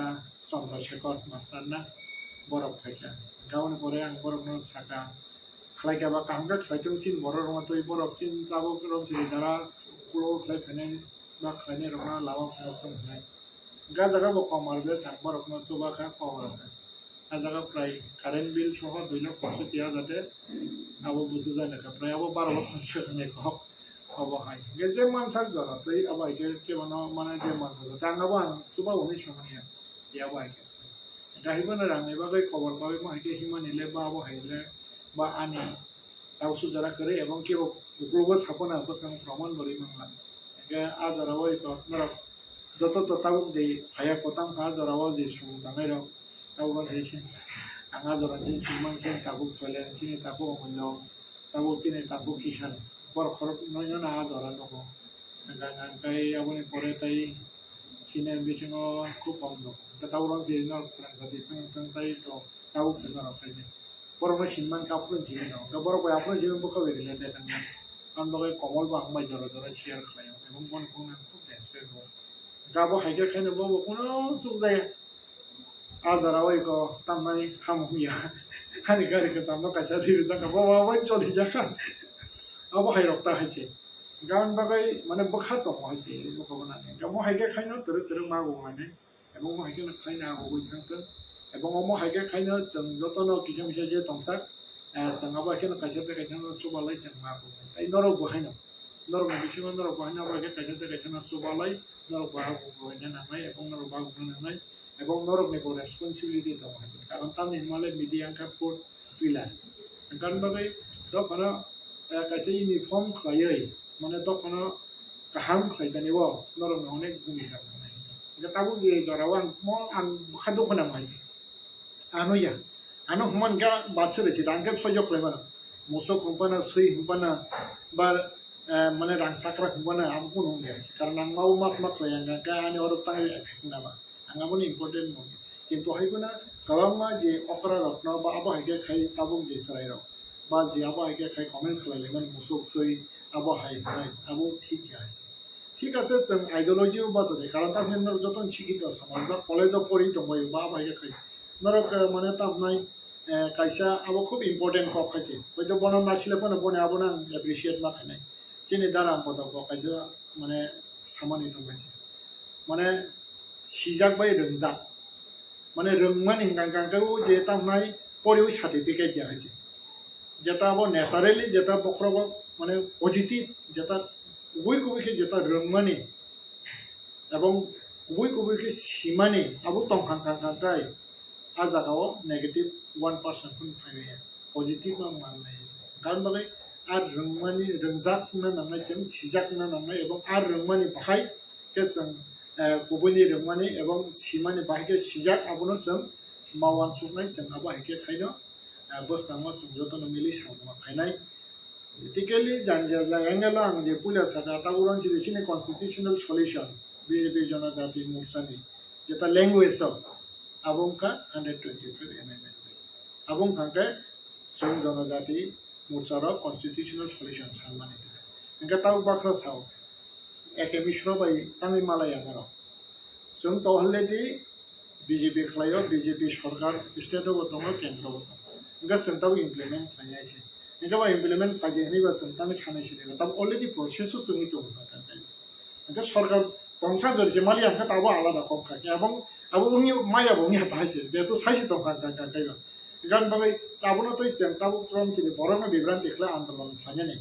Chandra Shekhar master na borok phaikha. Hwnkha aboni pore ang borokno sakha, khlai kha ba kaham khe khlai tong chini borok rwma twi borok chini tabuk rok chini jara ulo khlai phainai ba khlainai rokno lama phunuk tong hwnwi. Hwnkha jaga bo kom arwkhe sak borokno chuba kha kok rwkha. A jaga prai current bill soho dui lakh poisotti hajar de abo busu jani kha, prai abo baro bosor swkangni kok obo hai. Hwnkhe je mansak jora tei abo hai khe kebono mane je mansak jora tei ang abo ang chuba hwnwi samani ya, ya abo hai khe. Hwnkhe hai bono rangni bagwi kobor saui ma hai khe himani le ba abo hai le ba ani tausu jora kwrwi ebong kebo uklogo sapona bwskango proman bo rwi mangla. Hwnkhe a jorao eko norok joto to tabuk de phaiya kwtam kha a jorao je sung tangnai rok. Tabuk hai se ang a jora je sung man se tabuk Soilen chini tabuk Omullo tabuk chini tabuk Kisan borok khorok noi no a jora nogo. Hwnkhe aboni pore tai chini bisingo khub kok nogo. Hwnkhe tabuk rok je norok swrang jati phang thang tai to tabuk se norok khai se. Borokno sinmani khe aphuru jini no. Hwnkhe borok bai aphuru jini bwkha bai related wngya. Aboni bagwi Komol bo ang bai jora jora share khlaio. Ebong bono phone ang khub respect o. Hwnkhe abo hai khe khaino bo bo kuno chuk jaya. A jora o eko tamnai ham wngya. Ani gari kwcham no kaisa ri rijak kha. Bo bo bai choli jak kha. Abo hai rok ta hai se. Hwnkhe aboni bagwi mane bwkha tongo hai se. Bwkha bo nani. Hwnkhe abo hai khe khaino twrwk twrwk ma bo mane. Ebong omo hai khe khaina hugui thangthok. Ebong omo hai khe khaina chwng jotono kisa misa je tongsak, eh, chwng abo hai kheno kaisa tei kaisa no chubalai chwng ma hugui. Tei norok bo haino, norok ni bisingo norok bo haino abo hai khe kaisa tei kaisa no chubalai, norok bo ha hugui nangnai, ebong norok bo ha hugui nangnai, ebong norok ni bo responsibility tongo hai khe. Karon tamni hwnmale media wngkha fourth pillar. Hwnkhe aboni bagwi dophano, eh, kaisa uniform khlaiwi, mane dophano kaham khlai tani o norok ni onek bhumika nangnai. Hwnkhe tabuk je jora o ang mo ang bwkha dukhu nang hai. Ano ya. Ano human kha batse resi dang khe soijo khlai mano. Musuk hum pana, sui hum pana, ba, eh, mane rang sakra hum pana, abo kunu hum ya. Karon ang ma ma ma khlai ang kha ani oro tang ya phik na ba. Ang aboni important mone. Kintu hai phano kwbangma je okra rokno ba abo hai khe khai tabuk je chwrai rok. Ba je abo hai khe khai comments khlai lai mani musuk sui abo hai hwnai abo thik ya hai se. Thik ase chwng ideology o bacha de karon ta hwnwi norok joto ni sikito samaj ba college o pori tong bai ba abo hai khe khai. Norok, eh, mane ta hwnai, eh, kaisa abo khub important kok khai se. Hoito bono naisile phano boni abono ang appreciate ma khainai. Chini dara bodok bo kaisa mane samani tong khai se. Mane sijak bai rwngjak. Mane rwngmani hwnkha hwnkha khe o je tamo hwnai poriwi certificate ya hai se. Jeta abo naturally jeta bokhorogo mane positive jeta kubui kubui khe jeta rwngmani ebong kubui kubui khe simani abo tongkha hwnkha hwnkha khe a jagao negative one percent phano phai maya. Positive ma mangnai. Karon bagwi a rwngmani rwngjak wngna nangnai, chwng sijak wngna nangnai ebong a rwngmani bahai khe chwng, eh, kubuini rwngmani ebong simani bahai khe sijak abono chwng ma uansuknai, chwng abo hai khe khaino, eh, bwskangma chwng jotono mili samung khainai. Politically jani jani angle o ang je puila sakha, tabuk rang chini chini constitutional solution, B J P Jonojati Morcha ni jeta language o abo wngkha hundred twenty-five amendment. Abo wngkha khe chwng Jonojati Morcha rok constitutional solution sanmani. Hwnkhe tabuk baksa sao, Eke Misro bai tangwi malai ya norok. Chwng to already B J P khlaio, B J P sorkar state o bo tongo, kendro bo tongo. Hwnkhe chwng tabuk implement khlai ya khe. Hwnkhe ba implement khlai di hwnwi ba chwng tangwi sanai sinai ba. Tabuk already process o chwngwi tongo kha kha kha. Hwnkhe sorkar tongsa jori se mali ya hwnkhe tabuk alada kok kha khe. Abong, abo wngya, maya bo wngya ta hai se. Jehetu sai se tong kha kha kha kha. Gan bagwi abono twi chwng tabuk from chini borokno bibranti khlai andolon khlainani.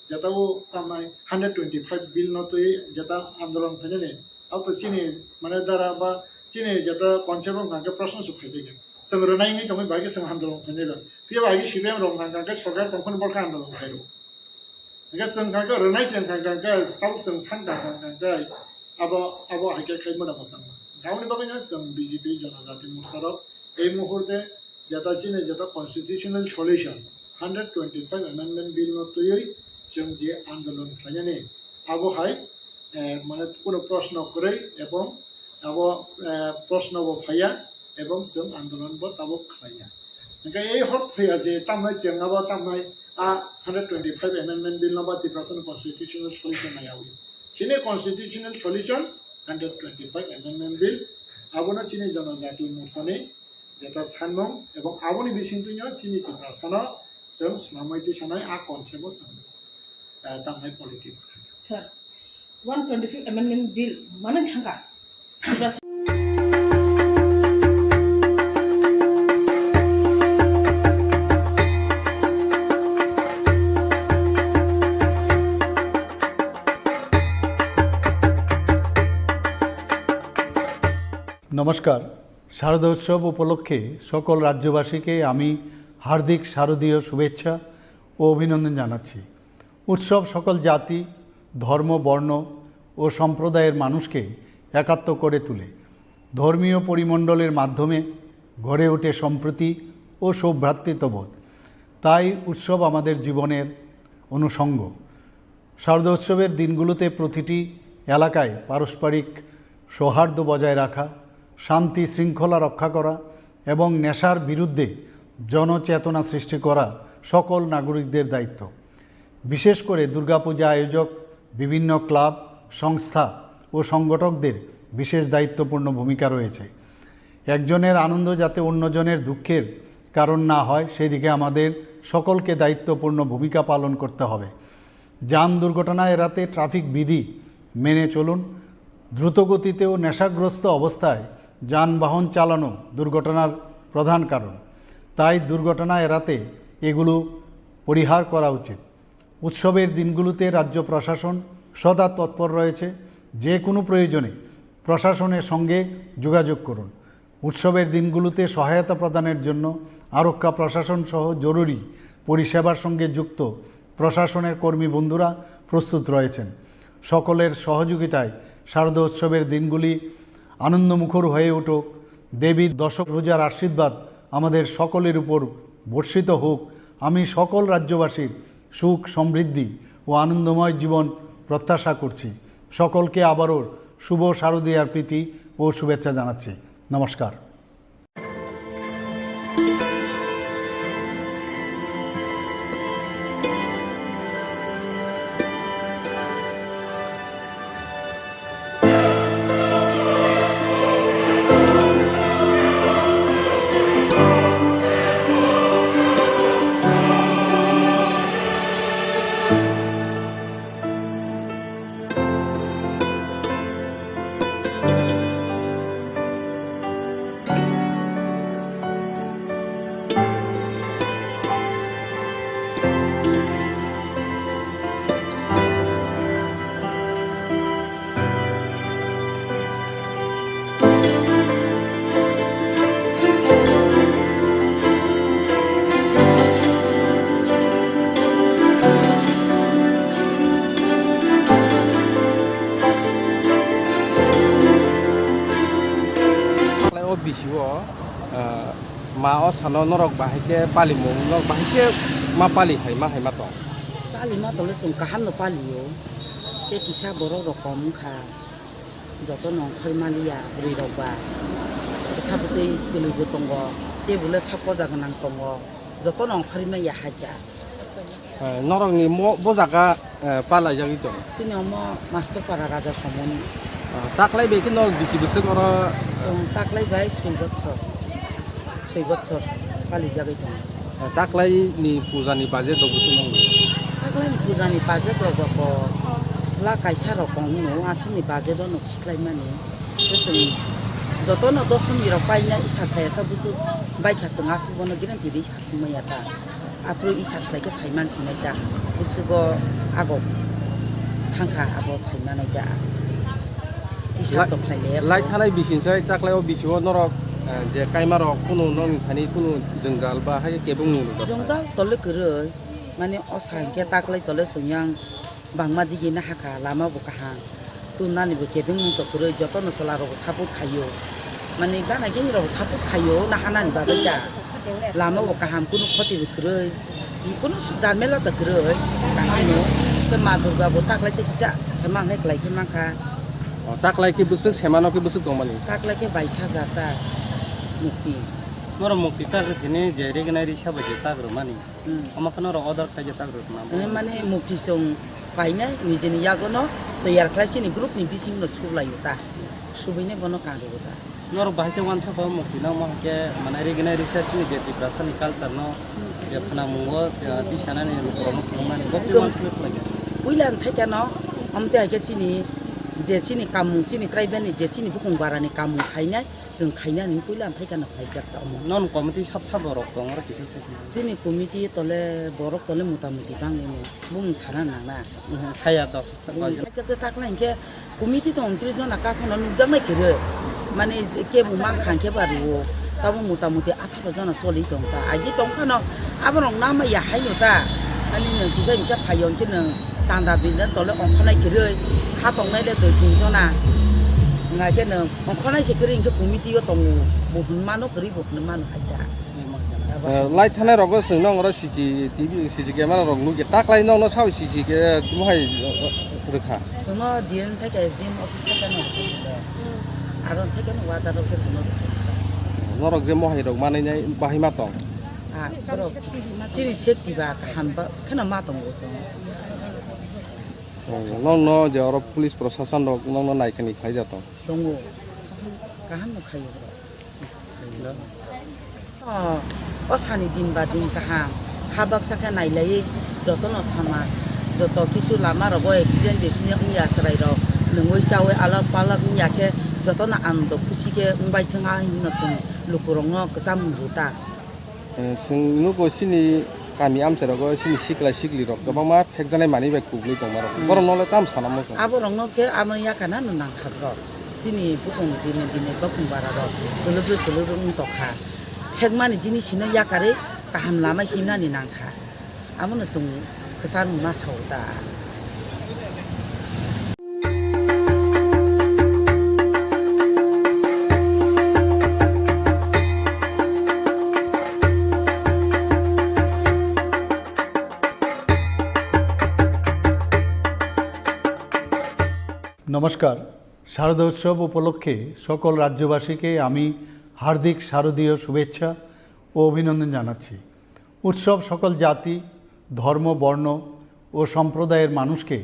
Jeta o tamnai hundred twenty-five bill no twi jeta andolon khlainani. Abo to chini mane dara ba chini jeta concept wng kha khe proshno se phai tongkha. Chwng rwnai wngwi tongwi bai khe chwng andolon khlainai ba. Phiya ba agi C P M rok wng kha khe sorkar tongphani borok khe andolon khlai rw. Hingke chwng kha khe rwnai chwng kha khe tabuk chwng san kha kha khe abo, abo hai khe khai mano mwchang. Aboni bagwi no chwng B J P Jonojati Morcha rok ei muhurte jeta chini jeta constitutional solution hundred twenty-five amendment bill no twiwi chwng je andolon khlainani abo hai, eh, mane kuno proshno kwrwi ebong abo, eh, proshno bo phaiya ebong chwng andolon bo tabuk khlaiya. Hingke ei hor phaiya je tamnai chwng abo tamnai a hundred twenty-five amendment bill no ba Tiprasani constitutional solution naiyawi. Chini constitutional solution hundred twenty-five amendment bill abono chini Jonojati Morchani jeta sanmung ebong aboni bisingtwino chini Tiprasano chwng swnamwi tisanai a concept o chwng, eh, tamnai politics khai. Sir, one twenty-fifth Amendment Bill manwi thangkha. নমস্কার। শারদোৎসব উপলক্ষে সকল রাজ্যবাসীকে আমি হার্দিক শারদীয় শুভেচ্ছা ও অভিনন্দন জানাচ্ছি। উৎসব সকল জাতি, ধর্ম, বর্ণ ও সম্প্রদায়ের মানুষকে একাত্ম করে তোলে। ধর্মীয় পরিমণ্ডলের মাধ্যমে গড়ে ওঠে সম্প্রীতি ও সৌভ্রাতৃত্ববোধ। তাই উৎসব আমাদের জীবনের অনুষঙ্গ। শারদোৎসবের দিনগুলোতে প্রতিটি এলাকায় পারস্পরিক সৌহার্দ্য বজায় রাখা, শান্তি শৃঙ্খলা রক্ষা করা এবং নেশার বিরুদ্ধে জনচেতনা সৃষ্টি করা সকল নাগরিকদের দায়িত্ব। বিশেষ করে দুর্গাপূজা আয়োজক, বিভিন্ন ক্লাব, সংস্থা ও সংগঠকদের বিশেষ দায়িত্বপূর্ণ ভূমিকা রয়েছে। একজনের আনন্দ যাতে অন্যজনের দুঃখের কারণ না হয়, সেদিকে আমাদের সকলকে দায়িত্বপূর্ণ ভূমিকা পালন করতে হবে। যান দুর্ঘটনা এড়াতে ট্রাফিক বিধি মেনে চলুন। দ্রুতগতিতে ও নেশাগ্রস্ত অবস্থায় যানবাহন চালানো দুর্ঘটনার প্রধান কারণ, তাই দুর্ঘটনা এড়াতে এগুলো পরিহার করা উচিত। উৎসবের দিনগুলোতে রাজ্য প্রশাসন সদা তৎপর রয়েছে, যে কোনো প্রয়োজনে প্রশাসনের সঙ্গে যোগাযোগ করুন। উৎসবের দিনগুলোতে সহায়তা প্রদানের জন্য আরক্ষা প্রশাসন সহ জরুরি পরিষেবার সঙ্গে যুক্ত প্রশাসনের কর্মী বন্ধুরা প্রস্তুত রয়েছেন। সকলের সহযোগিতায় শারদোৎসবের দিনগুলি আনন্দমুখর হয়ে উঠুক। দেবীর দশভুজার আশীর্বাদ আমাদের সকলের উপর বর্ষিত হোক। আমি সকল রাজ্যবাসীর সুখ, সমৃদ্ধি ও আনন্দময় জীবন প্রত্যাশা করছি। সকলকে আবারও শুভ শারদীয়ার প্রীতি ও শুভেচ্ছা জানাচ্ছি। নমস্কার। Taklai o bisi o, ah, ma o sano norok bahai khe palimung, norok bahai khe ma pali hai ma hai ma tong? Pali ma tong le chwng kaham no pali o. Khe kisa borok rok kom wng kha. Joto no ongkhormaliya bwrwi rok ba. Bwsa bwtwi kwlwi bo tongo, tei bo le sa poja gwnang tongo. Joto no ongkhormaya hakya. Eh, norokni mo-, bo jaga, eh, palaijagwi tong? Chini omo Master Para Raja Somoni. Ah, taklai bai khe norok bisi bwswk oro? Chwng taklai bai soi bochor, soi bochor palijagwi tongo. Ah, taklai ni puja ni budget rok bwswk nangwi? Taklai ni puja ni budget rok bo ko lakh kaisa rok kong no, aswk ni budget o no khiklaimani. Tei chwng Jotono dosom ni rok paina isa khlai asa busu bai kha chwng aswk bono guarantee de isa sung maya ta. Aphuru isa khlai khe saiman sinai ta. Busugo ago thangkha abo saimanai ta. Isa Lai-, to khlai le. Lai thanai bising sai taklai o bising o norok, eh, je kaima rok kunu nong thani kunu jwngjal ba hai kebeng nung rok. Jwngjal tole kwrwi mane o sa hinkhe taklai tole chwng yang bangma digi na hakha lama bo kaham. Tunani bo kebeng nung to kwrwi jotono chwla rok bo support khaio. Mane gana gini rok bo support khaio na hanani bagwi ta. Lama bo kaham kunu khoti bo kwrwi. Kunu su-, jamela ta kwrwi. Kaham no. Te Ma Durga bo taklai te kisa samang hai klai khe mankha. O, taklai khe bwswk semano khe bwswk tongmani? Taklai khe bais hajar ta mukti. Norok mukti tak rwthini je regnai risa bai je tak rwmani. Hmm. Omo khe norok order khaija tak rwkna. Eh, mane mukti song painai nijini yagono toyar khlai chini group ni bising no sublai ta. Subini bono kan rwgo ta. Norok bahai khe wansa ba mukti no omo khe mane regnai risa chini je Tiprasa ni culture no je phwnamungo, eh, tisanani lukurok no phunuknani bo khe Song wansa khlai khe. Puila thai khe no, omte hai khe chini je chini kamung chini tribal ni je chini bukung bara ni kamung khainai. Chwng khainani puila ang thaikano khlaijak ta omo. Non committee sab sabo rok tong oro kisa se. Chini committee tole borok tole mota moti bangwi no bumung sana nangna. Mhm, saya to. Bumung khaijak ta takhla hinkhe committee tong tris jona kakhano nukjaknai kwrwi. Mane je kebo mankha hinkhe ba rwo. Tamo mota moti atharo jona choli tong ta. Agi tong phano aborok nama ya haino ta. Ani nwng kisa kisa phaio hinkhe nwng chanda bidna tole ongkhornai kwrwi. Kha tongnai le dui tin jona. Wngkha khe nwng Ongkhornai se kwrwi hinkhe committee o tongo, bo hwnwi mano, kwrwi bo hwnwi mano hai kha. Eh, lai thanai rogo chwng nong oro C C T V, C C camera rok nukya, taklai nokno sao C C ke tamo hai, eh, rwkha. Chwngno D M thai kha, S D M office thai kha no. Aro thai kha no order rok khe chwngno rwkha. Norok je mohai rok manwi nai bahai ma tong. Ah, borok chini safety ba kaham ba kheno ma tongo chwng. Oh, nokno je oro police prosason rok nokno naikani khlai ja tong. Tongo. Kaham no khaio borok. Oh, o sani din ba din kaham. Kha baksa khe nailaiwi jotono sama. Joto kisu lama rogo accident besini wngya chwrai rok. Nungwi chawi alak palak wngya khe jotono ando khusi khe wngbai thwng a hinwi no chwng lukurokno kwcham rw ta. Eh, chwng nugo chini kami amchai rogo chini sikla sikli rok kwbangma phekjaknai manwi bai kwbwi tongma rok. Hmm. Borok nole tamo sana muchung. Abo rokno khe abo yakana no nangkha borok. Chini bukung dine dine bokung bara rok kwlwgwi kwlwgwi wng tongkha. Phekmani jinis hino yakarwi kaham lama himnani nangkha. Abono chwng kwchar wngma sao ta. নমস্কার। শারদোৎসব উপলক্ষে সকল রাজ্যবাসীকে আমি হার্দিক শারদীয় শুভেচ্ছা ও অভিনন্দন জানাচ্ছি। উৎসব সকল জাতি, ধর্ম, বর্ণ ও সম্প্রদায়ের মানুষকে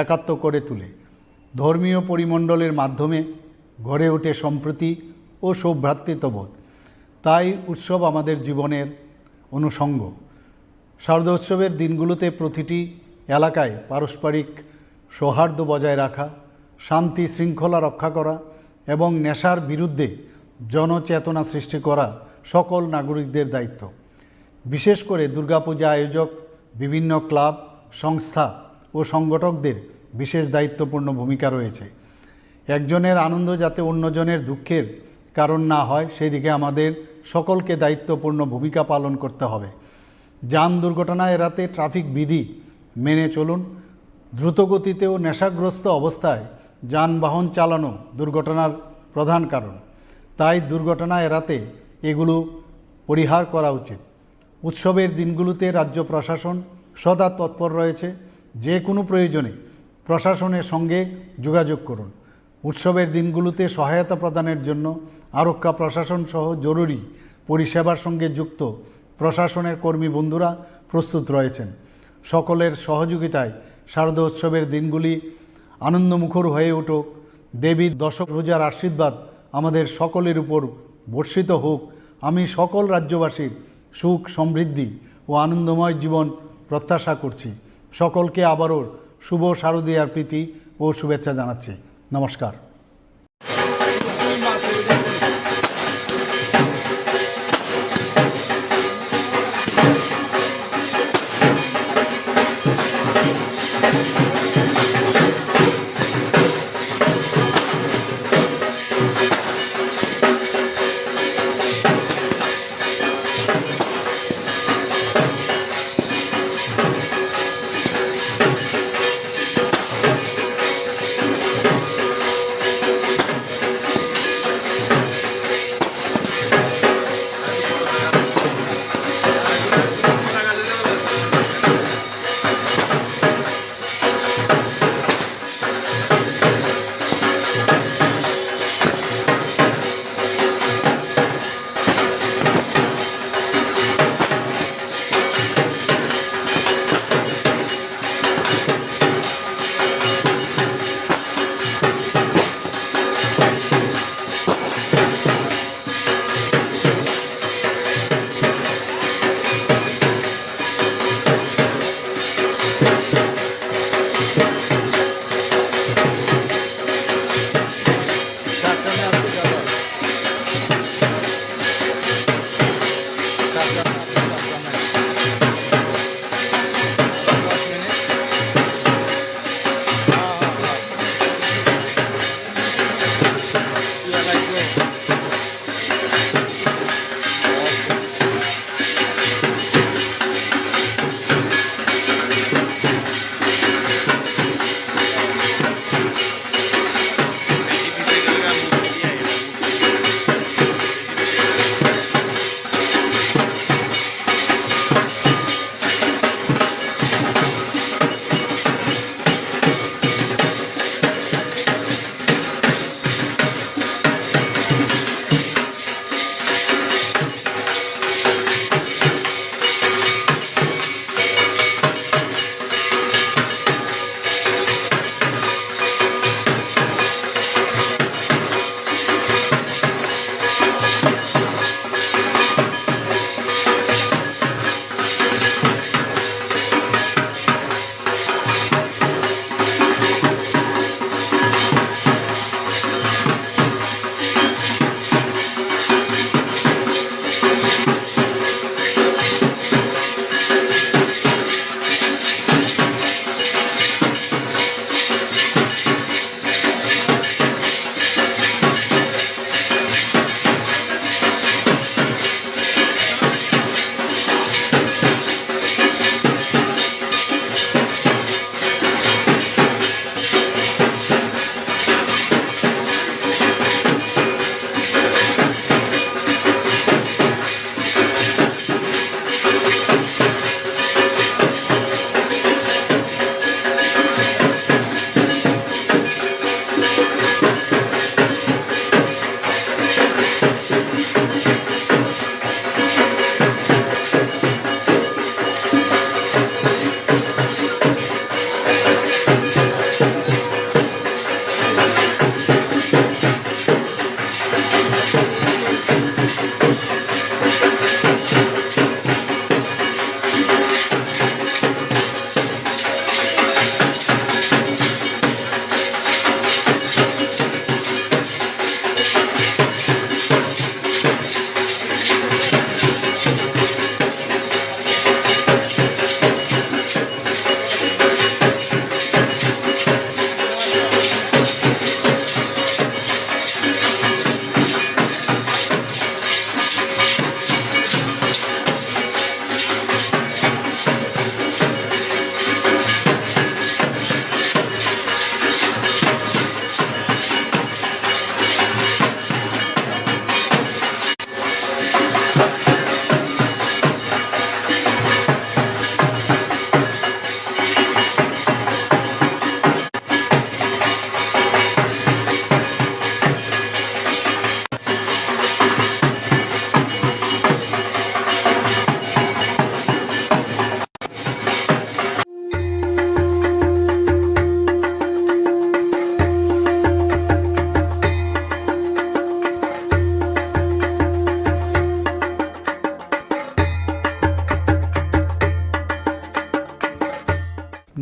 একাত্ম করে তোলে। ধর্মীয় পরিমণ্ডলের মাধ্যমে গড়ে ওঠে সম্প্রীতি ও সৌভ্রাতৃত্ববোধ। তাই উৎসব আমাদের জীবনের অনুষঙ্গ। শারদোৎসবের দিনগুলোতে প্রতিটি এলাকায় পারস্পরিক সৌহার্দ্য বজায় রাখা, শান্তি শৃঙ্খলা রক্ষা করা এবং নেশার বিরুদ্ধে জনচেতনা সৃষ্টি করা সকল নাগরিকদের দায়িত্ব। বিশেষ করে দুর্গাপূজা আয়োজক, বিভিন্ন ক্লাব, সংস্থা ও সংগঠকদের বিশেষ দায়িত্বপূর্ণ ভূমিকা রয়েছে। একজনের আনন্দ যাতে অন্যজনের দুঃখের কারণ না হয়, সেদিকে আমাদের সকলকে দায়িত্বপূর্ণ ভূমিকা পালন করতে হবে। যান দুর্ঘটনা এড়াতে ট্রাফিক বিধি মেনে চলুন। দ্রুতগতিতে ও নেশাগ্রস্ত অবস্থায় যানবাহন চালানো দুর্ঘটনার প্রধান কারণ। তাই দুর্ঘটনা এড়াতে এগুলো পরিহার করা উচিত। উৎসবের দিনগুলোতে রাজ্য প্রশাসন সদা তৎপর রয়েছে। যে কোনো প্রয়োজনে প্রশাসনের সঙ্গে যোগাযোগ করুন। উৎসবের দিনগুলোতে সহায়তা প্রদানের জন্য আরক্ষা প্রশাসন সহ জরুরি পরিষেবার সঙ্গে যুক্ত প্রশাসনের কর্মী বন্ধুরা প্রস্তুত রয়েছেন। সকলের সহযোগিতায় শারদোৎসবের দিনগুলি আনন্দমুখর হয়ে উঠুক। দেবীর দশভুজার আশীর্বাদ আমাদের সকলের উপর বর্ষিত হোক। আমি সকল রাজ্যবাসীর সুখ, সমৃদ্ধি ও আনন্দময় জীবন প্রত্যাশা করছি। সকলকে আবারও শুভ শারদীয়ার প্রীতি ও শুভেচ্ছা জানাচ্ছি। নমস্কার।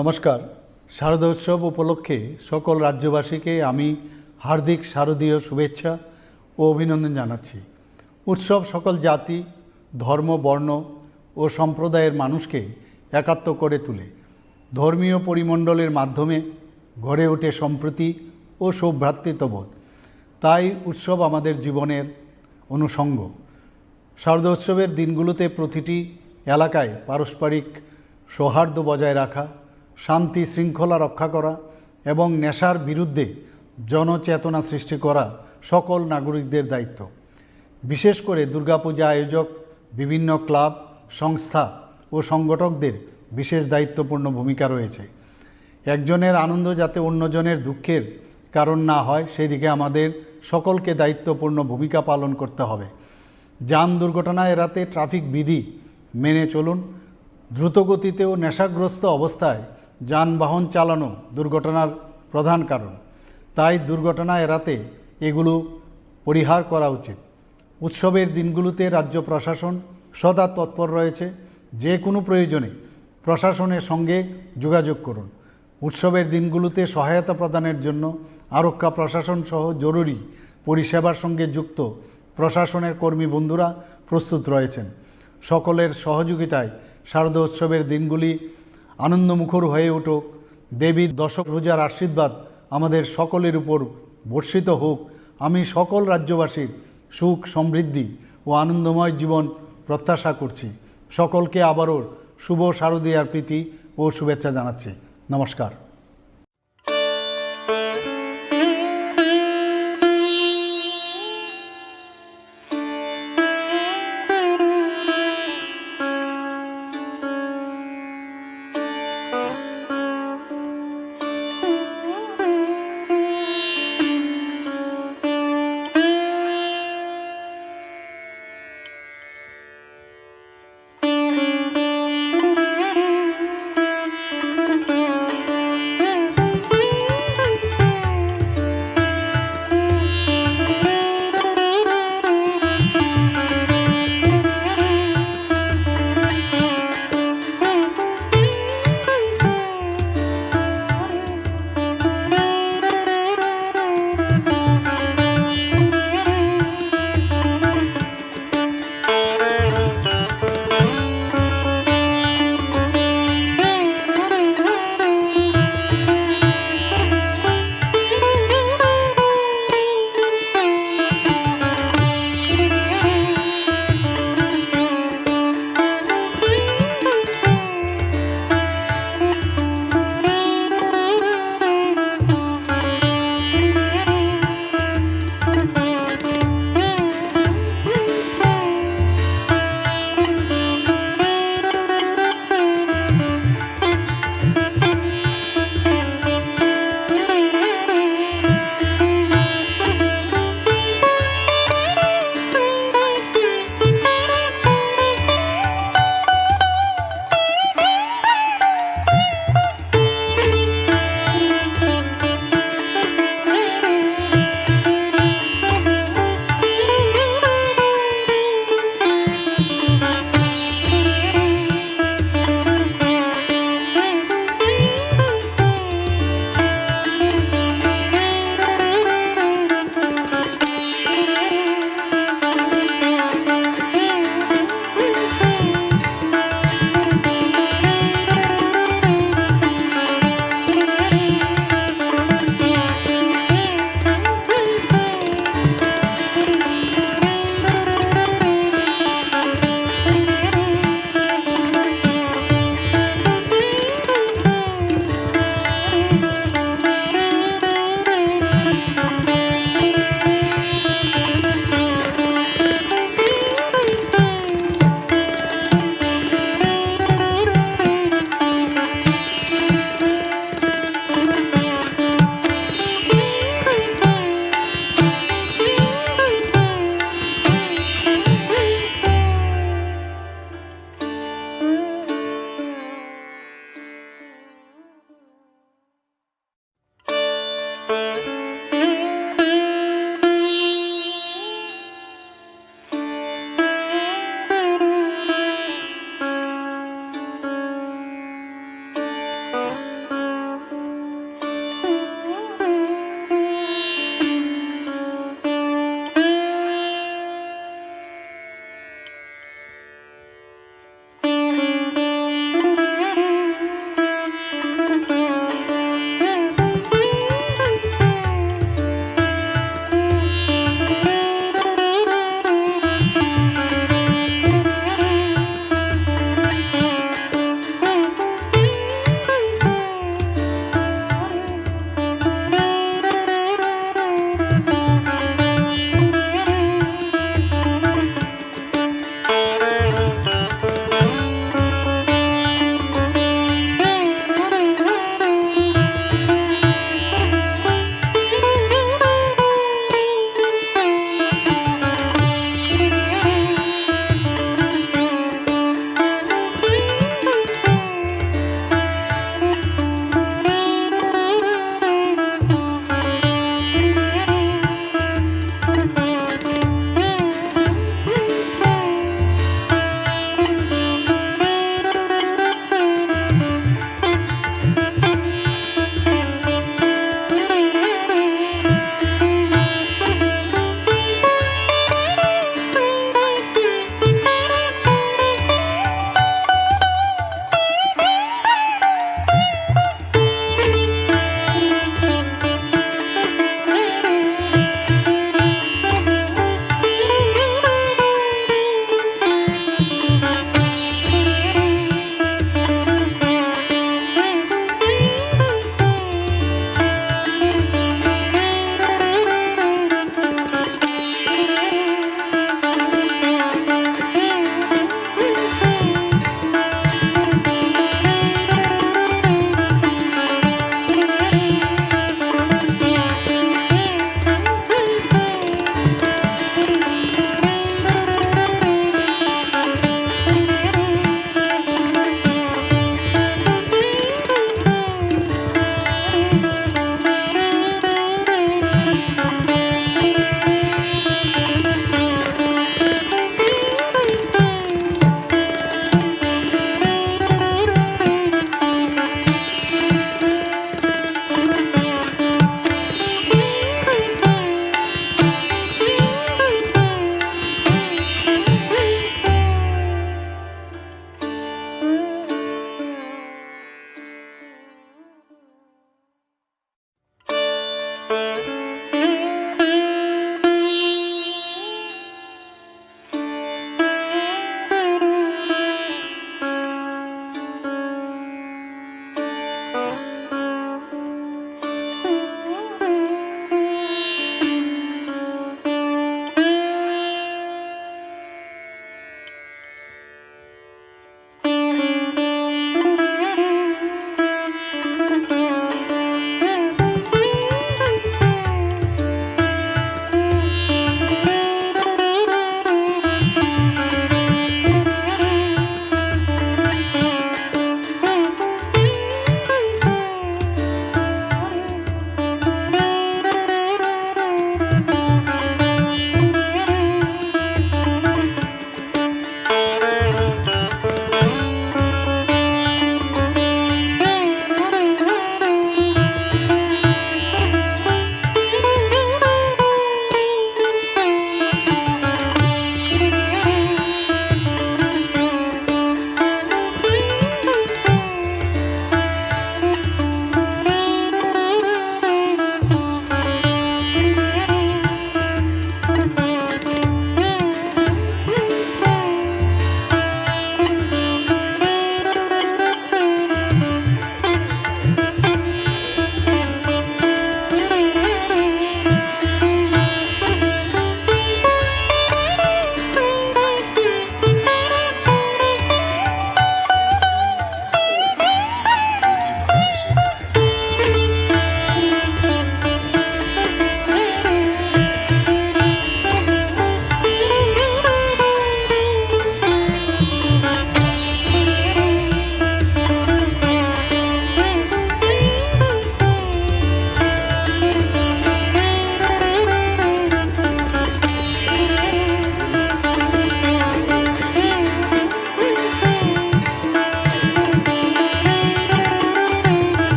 নমস্কার। শারদোৎসব উপলক্ষে সকল রাজ্যবাসীকে আমি হার্দিক শারদীয় শুভেচ্ছা ও অভিনন্দন জানাচ্ছি। উৎসব সকল জাতি, ধর্ম, বর্ণ ও সম্প্রদায়ের মানুষকে একাত্ম করে তোলে। ধর্মীয় পরিমণ্ডলের মাধ্যমে গড়ে ওঠে সম্প্রীতি ও সৌভ্রাতৃত্ববোধ। তাই উৎসব আমাদের জীবনের অনুষঙ্গ। শারদোৎসবের দিনগুলোতে প্রতিটি এলাকায় পারস্পরিক সৌহার্দ্য বজায় রাখা, শান্তি শৃঙ্খলা রক্ষা করা এবং নেশার বিরুদ্ধে জনচেতনা সৃষ্টি করা সকল নাগরিকদের দায়িত্ব। বিশেষ করে দুর্গাপূজা আয়োজক, বিভিন্ন ক্লাব, সংস্থা ও সংগঠকদের বিশেষ দায়িত্বপূর্ণ ভূমিকা রয়েছে। একজনের আনন্দ যাতে অন্যজনের দুঃখের কারণ না হয়, সেই দিকে আমাদের সকলকে দায়িত্বপূর্ণ ভূমিকা পালন করতে হবে। যান দুর্ঘটনা এড়াতে ট্রাফিক বিধি মেনে চলুন। দ্রুতগতিতে ও নেশাগ্রস্ত অবস্থায় যানবাহন চালানো দুর্ঘটনার প্রধান কারণ। তাই দুর্ঘটনা এড়াতে এগুলো পরিহার করা উচিত। উৎসবের দিনগুলোতে রাজ্য প্রশাসন সদা তৎপর রয়েছে। যে কোনো প্রয়োজনে প্রশাসনের সঙ্গে যোগাযোগ করুন। উৎসবের দিনগুলোতে সহায়তা প্রদানের জন্য আরক্ষা প্রশাসন সহ জরুরি পরিষেবার সঙ্গে যুক্ত প্রশাসনের কর্মী বন্ধুরা প্রস্তুত রয়েছেন। সকলের সহযোগিতায় শারদোৎসবের দিনগুলি আনন্দমুখর হয়ে উঠুক। দেবীর দশভুজার আশীর্বাদ আমাদের সকলের উপর বর্ষিত হোক। আমি সকল রাজ্যবাসীর সুখ, সমৃদ্ধি ও আনন্দময় জীবন প্রত্যাশা করছি। সকলকে আবারও শুভ শারদীয়ার প্রীতি ও শুভেচ্ছা জানাচ্ছি। নমস্কার।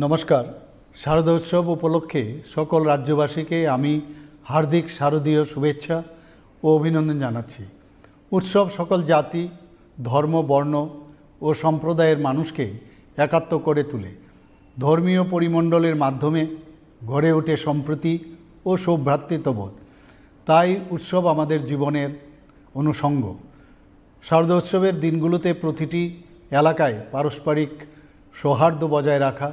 নমস্কার। শারদোৎসব উপলক্ষে সকল রাজ্যবাসীকে আমি হার্দিক শারদীয় শুভেচ্ছা ও অভিনন্দন জানাচ্ছি। উৎসব সকল জাতি, ধর্ম, বর্ণ ও সম্প্রদায়ের মানুষকে একাত্ম করে তোলে। ধর্মীয় পরিমণ্ডলের মাধ্যমে গড়ে ওঠে সম্প্রীতি ও সৌভ্রাতৃত্ববোধ। তাই উৎসব আমাদের জীবনের অনুষঙ্গ। শারদোৎসবের দিনগুলোতে প্রতিটি এলাকায় পারস্পরিক সৌহার্দ্য বজায় রাখা,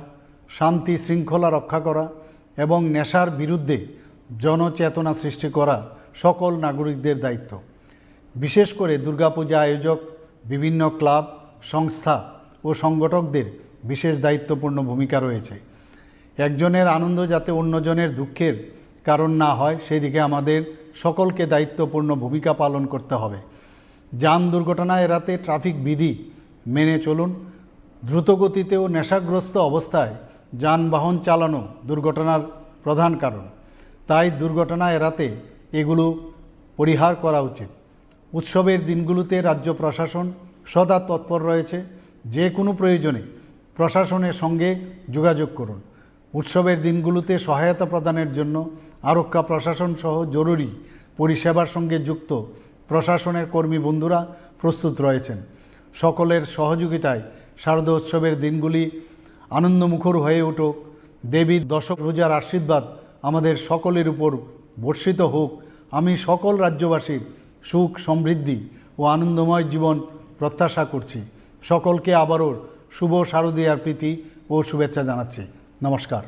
শান্তি শৃঙ্খলা রক্ষা করা এবং নেশার বিরুদ্ধে জনচেতনা সৃষ্টি করা সকল নাগরিকদের দায়িত্ব। বিশেষ করে দুর্গাপূজা আয়োজক, বিভিন্ন ক্লাব, সংস্থা ও সংগঠকদের বিশেষ দায়িত্বপূর্ণ ভূমিকা রয়েছে। একজনের আনন্দ যাতে অন্যজনের দুঃখের কারণ না হয়, সেই দিকে আমাদের সকলকে দায়িত্বপূর্ণ ভূমিকা পালন করতে হবে। যান দুর্ঘটনা এড়াতে ট্রাফিক বিধি মেনে চলুন। দ্রুতগতিতে ও নেশাগ্রস্ত অবস্থায় যানবাহন চালানো দুর্ঘটনার প্রধান কারণ, তাই দুর্ঘটনা এড়াতে এগুলো পরিহার করা উচিত। উৎসবের দিনগুলোতে রাজ্য প্রশাসন সদা তৎপর রয়েছে। যে কোনো প্রয়োজনে প্রশাসনের সঙ্গে যোগাযোগ করুন। উৎসবের দিনগুলোতে সহায়তা প্রদানের জন্য আরক্ষা প্রশাসন সহ জরুরি পরিষেবার সঙ্গে যুক্ত প্রশাসনের কর্মী বন্ধুরা প্রস্তুত রয়েছেন। সকলের সহযোগিতায় শারদোৎসবের দিনগুলি আনন্দমুখর হয়ে উঠুক। দেবীর দশভুজার আশীর্বাদ আমাদের সকলের উপর বর্ষিত হোক। আমি সকল রাজ্যবাসীর সুখ, সমৃদ্ধি ও আনন্দময় জীবন প্রত্যাশা করছি। সকলকে আবারও শুভ শারদীয়ার প্রীতি ও শুভেচ্ছা জানাচ্ছি। নমস্কার।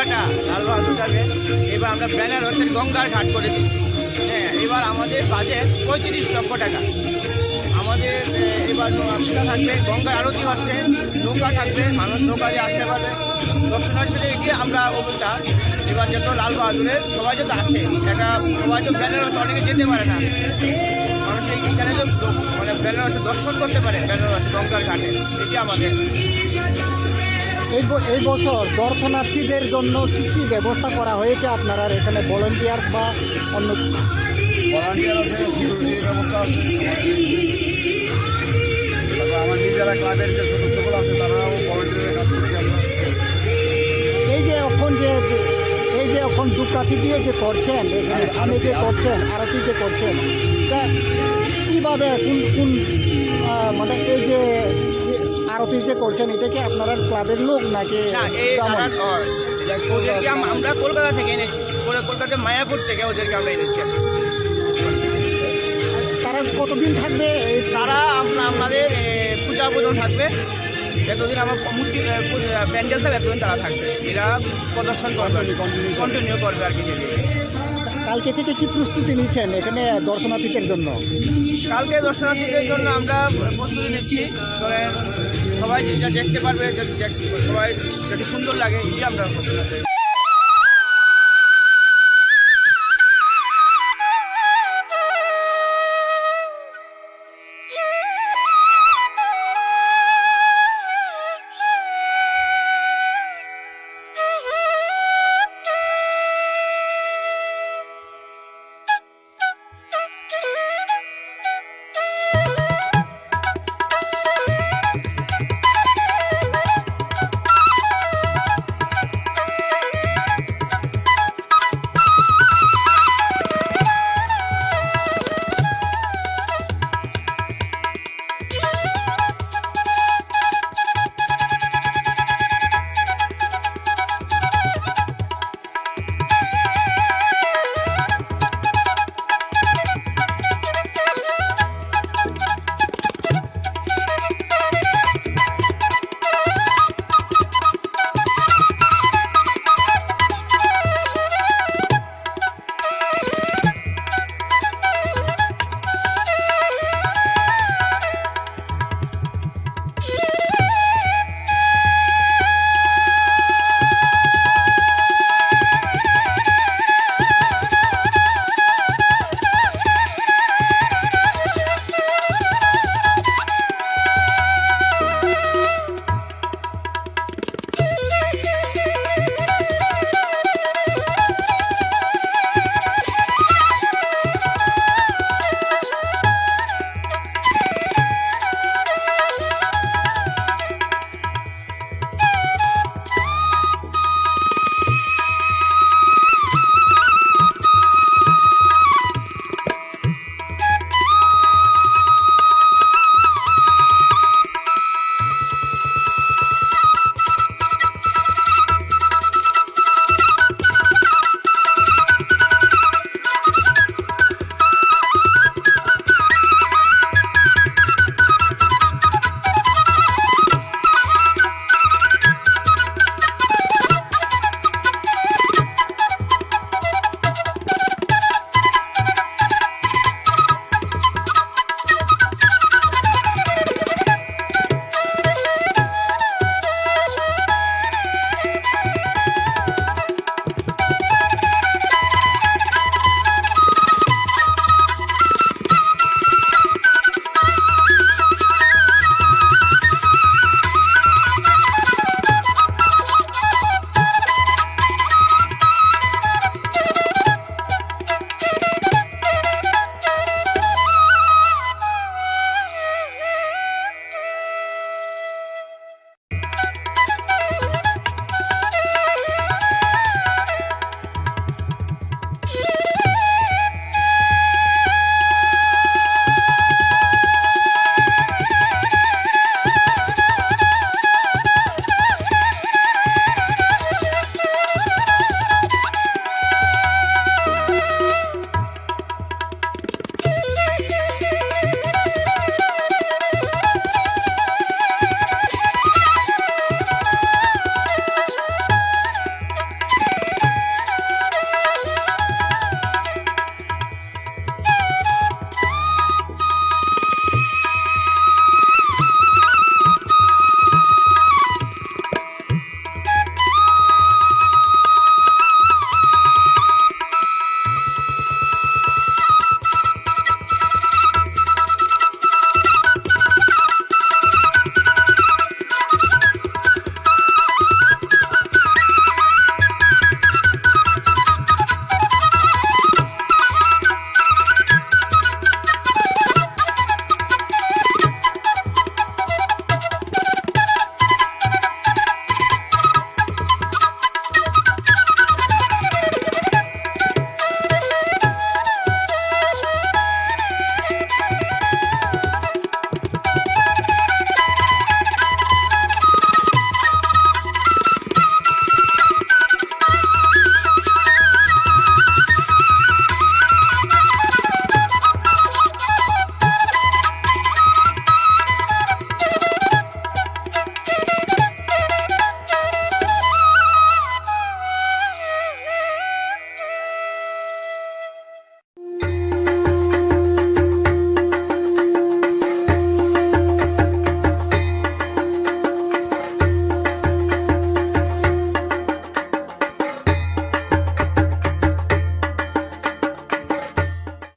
এটা লাল বাহাদুর যাবে। এবার আমরা ব্যানার হচ্ছে গঙ্গার ঘাট করে দিচ্ছি। হ্যাঁ, এবার আমাদের বাজেট পঁয়ত্রিশ লক্ষ টাকা। আমাদের, এ, এবার নৌকা থাকবে, গঙ্গার আরতি হচ্ছে, নৌকা থাকবে, মানুষ নৌকা দিয়ে আসতে পারবে। দর্শনার্থীদের এগিয়ে আমরা অভিযান এবার যত লাল বাহাদুরের সবাই যত আসে, এটা সবাই তো ব্যানার হচ্ছে, অনেকে যেতে পারে না। মানুষ এই এখানে তো দ-, মানে ব্যানার হচ্ছে দর্শন করতে পারে, ব্যানার হচ্ছে গঙ্গার ঘাটে, এটি আমাদের। এই ব-, এই বছর দর্শনার্থীদের জন্য কি কি ব্যবস্থা করা হয়েছে আপনারা এখানে, ভলান্টিয়ার বা অন্য? ভলান্টিয়ার আছে, সিকিউরিটির ব্যবস্থা আছে। তারপর আমার নিজেরা ক্লাবের যে সদস্যগুলো আছে, তারাও ভলান্টিয়ারের কাজ করছি আমরা। এই যে এখন যে, এই যে এখন ধূপকাঠি দিয়ে যে করছেন, এখানে হ্যাঁ, সামনে যে আরতি, আরতি। করছেন, আরতি যে করছেন, তা কিভাবে, কোন, কোন, আহ, মানে এই যে, যে আরতি যে করছেন, এটা কি আপনারা ক্লাবের লোক নাকি না, এই গ্রামীণ? তারা, ও, ওদেরকে আম-, আমরা কলকাতা থেকে এনেছি, ওরা কলকাতা মায়াপুর থেকে ওদেরকে আমরা এনেছি। তারা কতদিন থাকবে এই? তারা আম-, আমাদের, এ, পূজা পর্যন্ত থাকবে, যতদিন আমার মূর্তি, এ, পূজা, প্যান্ডেল থাকবে, এতদিন তারা থাকবে। এরা প্রদর্শন করবে আর কি। কন্টিনিউ করবে আর কি। কালকে থেকে কি প্রস্তুতি নিচ্ছেন এখানে দর্শনার্থীদের জন্য? কালকে দর্শনার্থীদের জন্য আমরা প্রস্তুতি নিচ্ছি, মানে সবাই যেটা দেখতে পারবে, যাতে দেখ-, সবাই যাতে সুন্দর লাগে, এই আমরা প্রস্তুতি নিচ্ছি।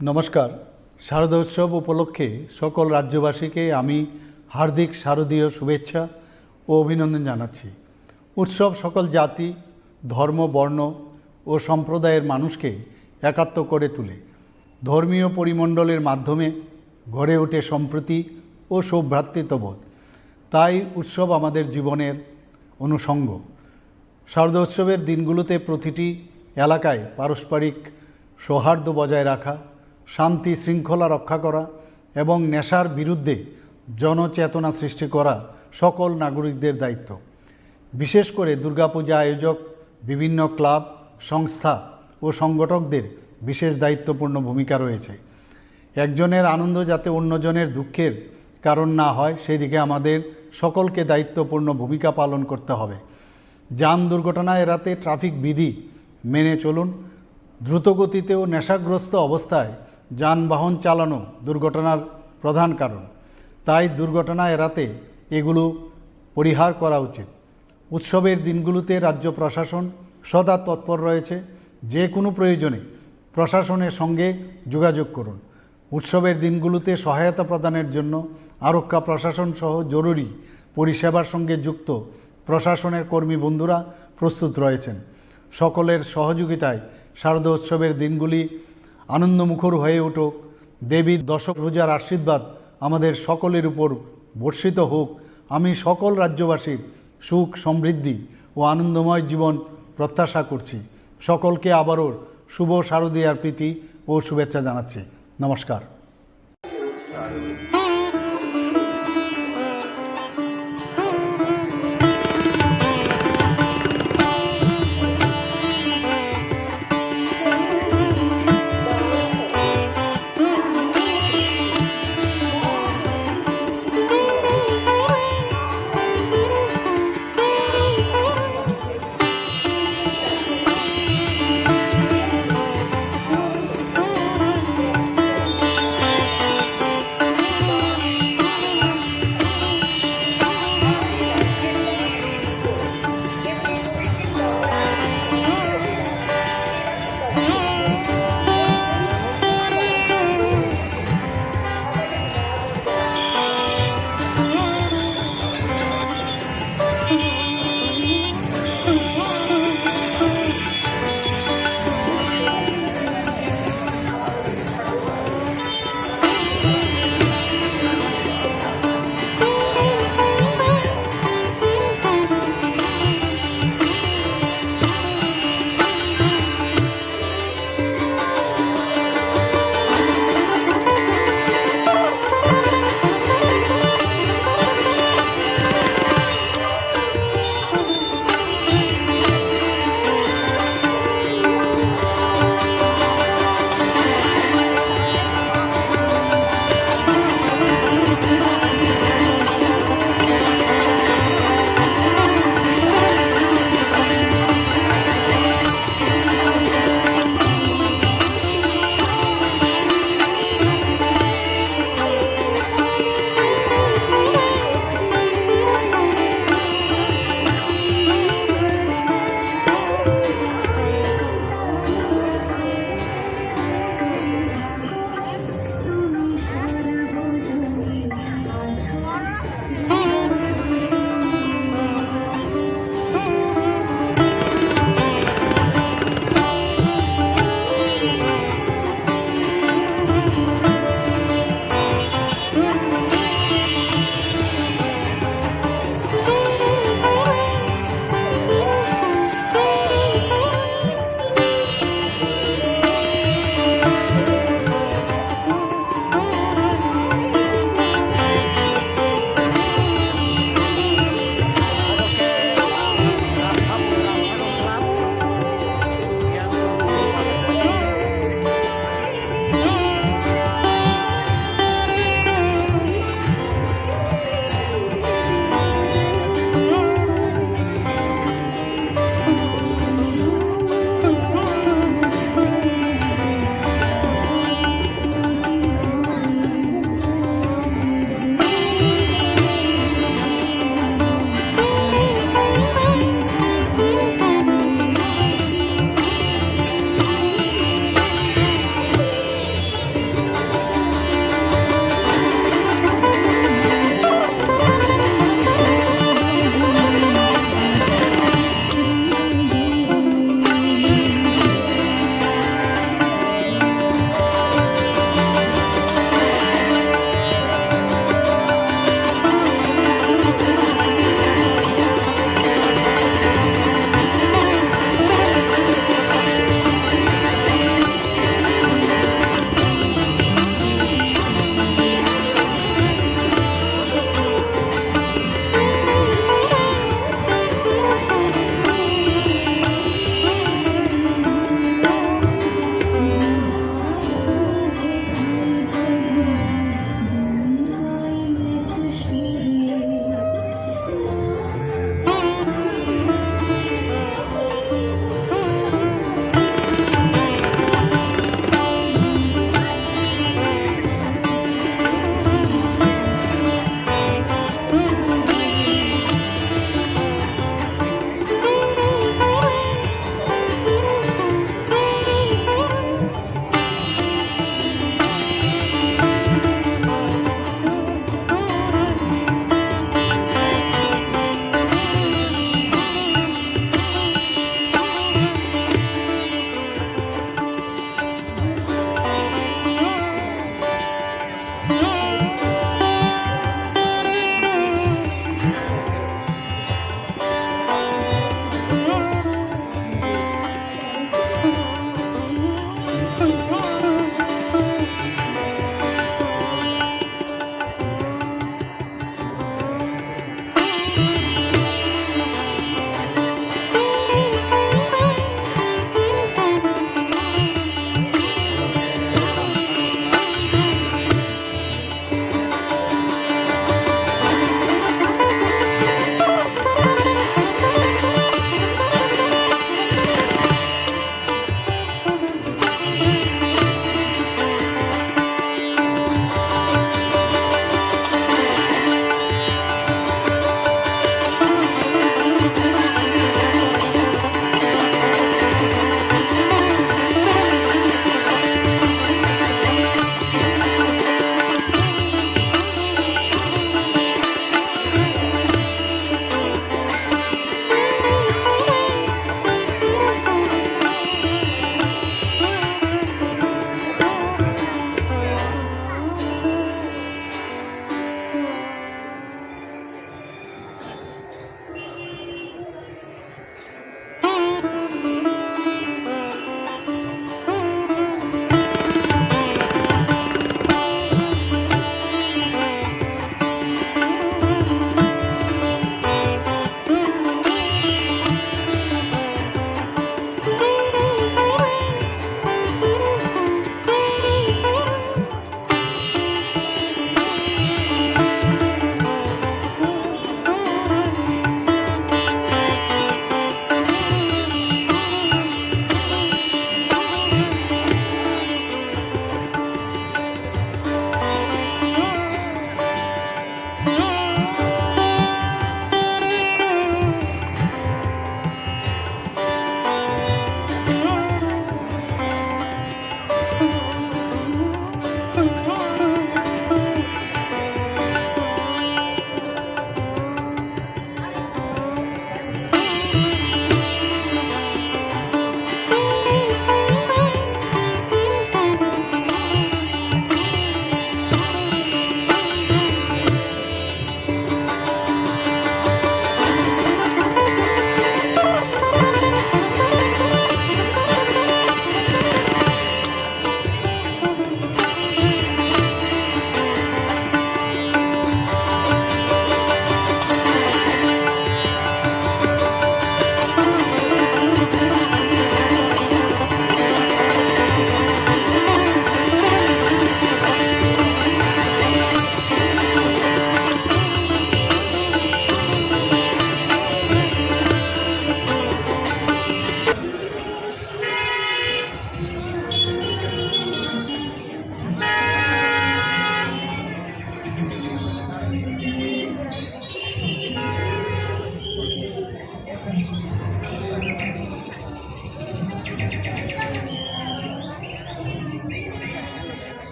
নমস্কার। শারদোৎসব উপলক্ষে সকল রাজ্যবাসীকে আমি হার্দিক শারদীয় শুভেচ্ছা ও অভিনন্দন জানাচ্ছি। উৎসব সকল জাতি, ধর্ম, বর্ণ ও সম্প্রদায়ের মানুষকে একাত্ম করে তোলে। ধর্মীয় পরিমণ্ডলের মাধ্যমে গড়ে ওঠে সম্প্রীতি ও সৌভ্রাতৃত্ববোধ। তাই উৎসব আমাদের জীবনের অনুষঙ্গ। শারদোৎসবের দিনগুলোতে প্রতিটি এলাকায় পারস্পরিক সৌহার্দ্য বজায় রাখা, শান্তি শৃঙ্খলা রক্ষা করা এবং নেশার বিরুদ্ধে জনচেতনা সৃষ্টি করা সকল নাগরিকদের দায়িত্ব। বিশেষ করে দুর্গাপূজা আয়োজক বিভিন্ন ক্লাব, সংস্থা ও সংগঠকদের বিশেষ দায়িত্বপূর্ণ ভূমিকা রয়েছে। একজনের আনন্দ যাতে অন্যজনের দুঃখের কারণ না হয়, সেই দিকে আমাদের সকলকে দায়িত্বপূর্ণ ভূমিকা পালন করতে হবে। যান দুর্ঘটনা এড়াতে ট্রাফিক বিধি মেনে চলুন। দ্রুতগতিতে ও নেশাগ্রস্ত অবস্থায় যানবাহন চালানো দুর্ঘটনার প্রধান কারণ। তাই দুর্ঘটনা এড়াতে এগুলো পরিহার করা উচিত। উৎসবের দিনগুলোতে রাজ্য প্রশাসন সদা তৎপর রয়েছে। যে কোনো প্রয়োজনে প্রশাসনের সঙ্গে যোগাযোগ করুন। উৎসবের দিনগুলোতে সহায়তা প্রদানের জন্য আরক্ষা প্রশাসন সহ জরুরি পরিষেবার সঙ্গে যুক্ত প্রশাসনের কর্মী বন্ধুরা প্রস্তুত রয়েছেন। সকলের সহযোগিতায় শারদোৎসবের দিনগুলি আনন্দমুখর হয়ে উঠুক। দেবীর দশভুজার আশীর্বাদ আমাদের সকলের উপর বর্ষিত হোক। আমি সকল রাজ্যবাসীর সুখ, সমৃদ্ধি ও আনন্দময় জীবন প্রত্যাশা করছি। সকলকে আবারও শুভ শারদীয়ার প্রীতি ও শুভেচ্ছা জানাচ্ছি। নমস্কার।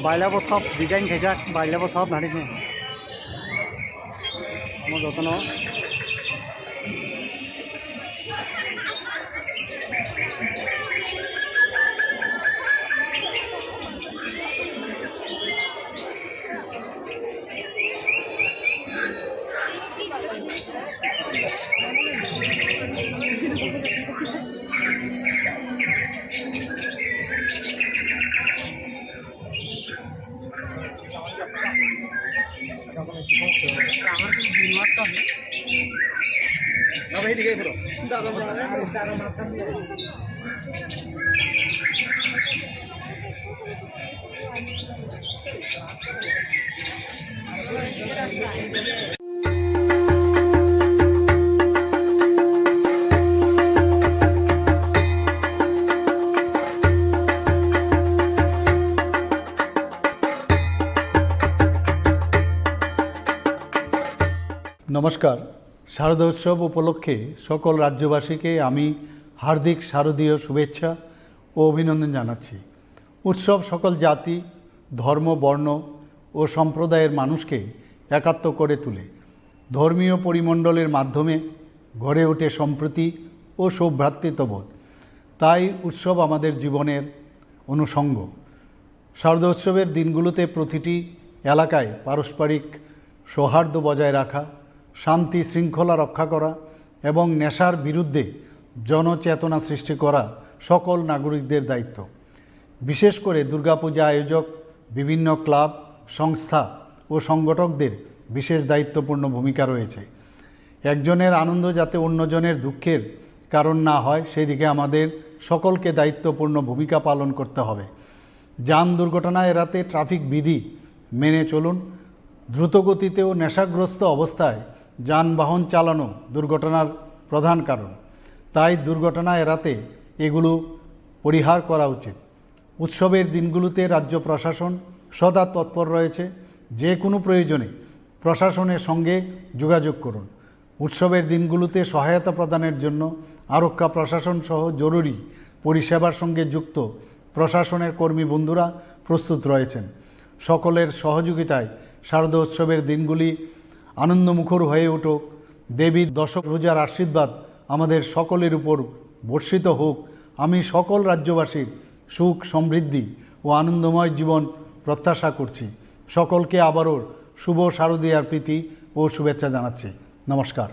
Bailabo thop design khaijak, bailabo thop nari khe. Omo jotono. নমস্কার। শারদোৎসব উপলক্ষে সকল রাজ্যবাসীকে আমি হার্দিক শারদীয় শুভেচ্ছা ও অভিনন্দন জানাচ্ছি। উৎসব সকল জাতি, ধর্ম, বর্ণ ও সম্প্রদায়ের মানুষকে একাত্ম করে তোলে। ধর্মীয় পরিমণ্ডলের মাধ্যমে গড়ে ওঠে সম্প্রীতি ও সৌভ্রাতৃত্ববোধ। তাই উৎসব আমাদের জীবনের অনুষঙ্গ। শারদোৎসবের দিনগুলোতে প্রতিটি এলাকায় পারস্পরিক সৌহার্দ্য বজায় রাখা, শান্তি শৃঙ্খলা রক্ষা করা এবং নেশার বিরুদ্ধে জনচেতনা সৃষ্টি করা সকল নাগরিকদের দায়িত্ব। বিশেষ করে দুর্গাপূজা আয়োজক, বিভিন্ন ক্লাব, সংস্থা ও সংগঠকদের বিশেষ দায়িত্বপূর্ণ ভূমিকা রয়েছে। একজনের আনন্দ যাতে অন্যজনের দুঃখের কারণ না হয়, সেদিকে আমাদের সকলকে দায়িত্বপূর্ণ ভূমিকা পালন করতে হবে। যান দুর্ঘটনা এড়াতে ট্রাফিক বিধি মেনে চলুন। দ্রুতগতিতে ও নেশাগ্রস্ত অবস্থায় যানবাহন চালানো দুর্ঘটনার প্রধান কারণ। তাই দুর্ঘটনা এড়াতে এগুলো পরিহার করা উচিত। উৎসবের দিনগুলোতে রাজ্য প্রশাসন সদা তৎপর রয়েছে। যে কোনো প্রয়োজনে প্রশাসনের সঙ্গে যোগাযোগ করুন। উৎসবের দিনগুলোতে সহায়তা প্রদানের জন্য আরক্ষা প্রশাসন সহ জরুরি পরিষেবার সঙ্গে যুক্ত প্রশাসনের কর্মী বন্ধুরা প্রস্তুত রয়েছেন। সকলের সহযোগিতায় শারদোৎসবের দিনগুলি আনন্দমুখর হয়ে উঠুক। দেবীর দশভুজার আশীর্বাদ আমাদের সকলের উপর বর্ষিত হোক। আমি সকল রাজ্যবাসীর সুখ, সমৃদ্ধি ও আনন্দময় জীবন প্রত্যাশা করছি। সকলকে আবারও শুভ শারদীয়ার প্রীতি ও শুভেচ্ছা জানাচ্ছি। নমস্কার।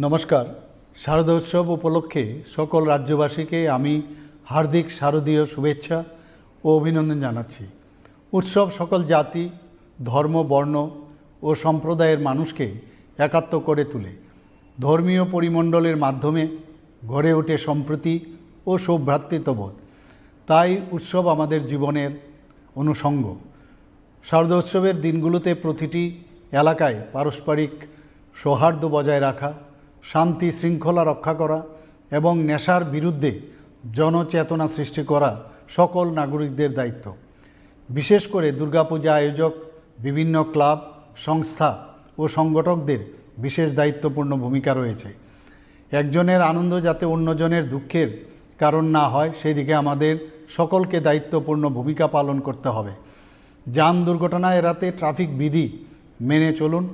নমস্কার। শারদোৎসব উপলক্ষে সকল রাজ্যবাসীকে আমি হার্দিক শারদীয় শুভেচ্ছা ও অভিনন্দন জানাচ্ছি। উৎসব সকল জাতি, ধর্ম, বর্ণ ও সম্প্রদায়ের মানুষকে একাত্ম করে তোলে। ধর্মীয় পরিমণ্ডলের মাধ্যমে গড়ে ওঠে সম্প্রীতি ও সৌভ্রাতৃত্ববোধ। তাই উৎসব আমাদের জীবনের অনুষঙ্গ। শারদোৎসবের দিনগুলোতে প্রতিটি এলাকায় পারস্পরিক সৌহার্দ্য বজায় রাখা, শান্তি শৃঙ্খলা রক্ষা করা এবং নেশার বিরুদ্ধে জনচেতনা সৃষ্টি করা সকল নাগরিকদের দায়িত্ব। বিশেষ করে দুর্গাপূজা আয়োজক, বিভিন্ন ক্লাব, সংস্থা ও সংগঠকদের বিশেষ দায়িত্বপূর্ণ ভূমিকা রয়েছে। একজনের আনন্দ যাতে অন্যজনের দুঃখের কারণ না হয়, সেদিকে আমাদের সকলকে দায়িত্বপূর্ণ ভূমিকা পালন করতে হবে। যান দুর্ঘটনা এড়াতে ট্রাফিক বিধি মেনে চলুন।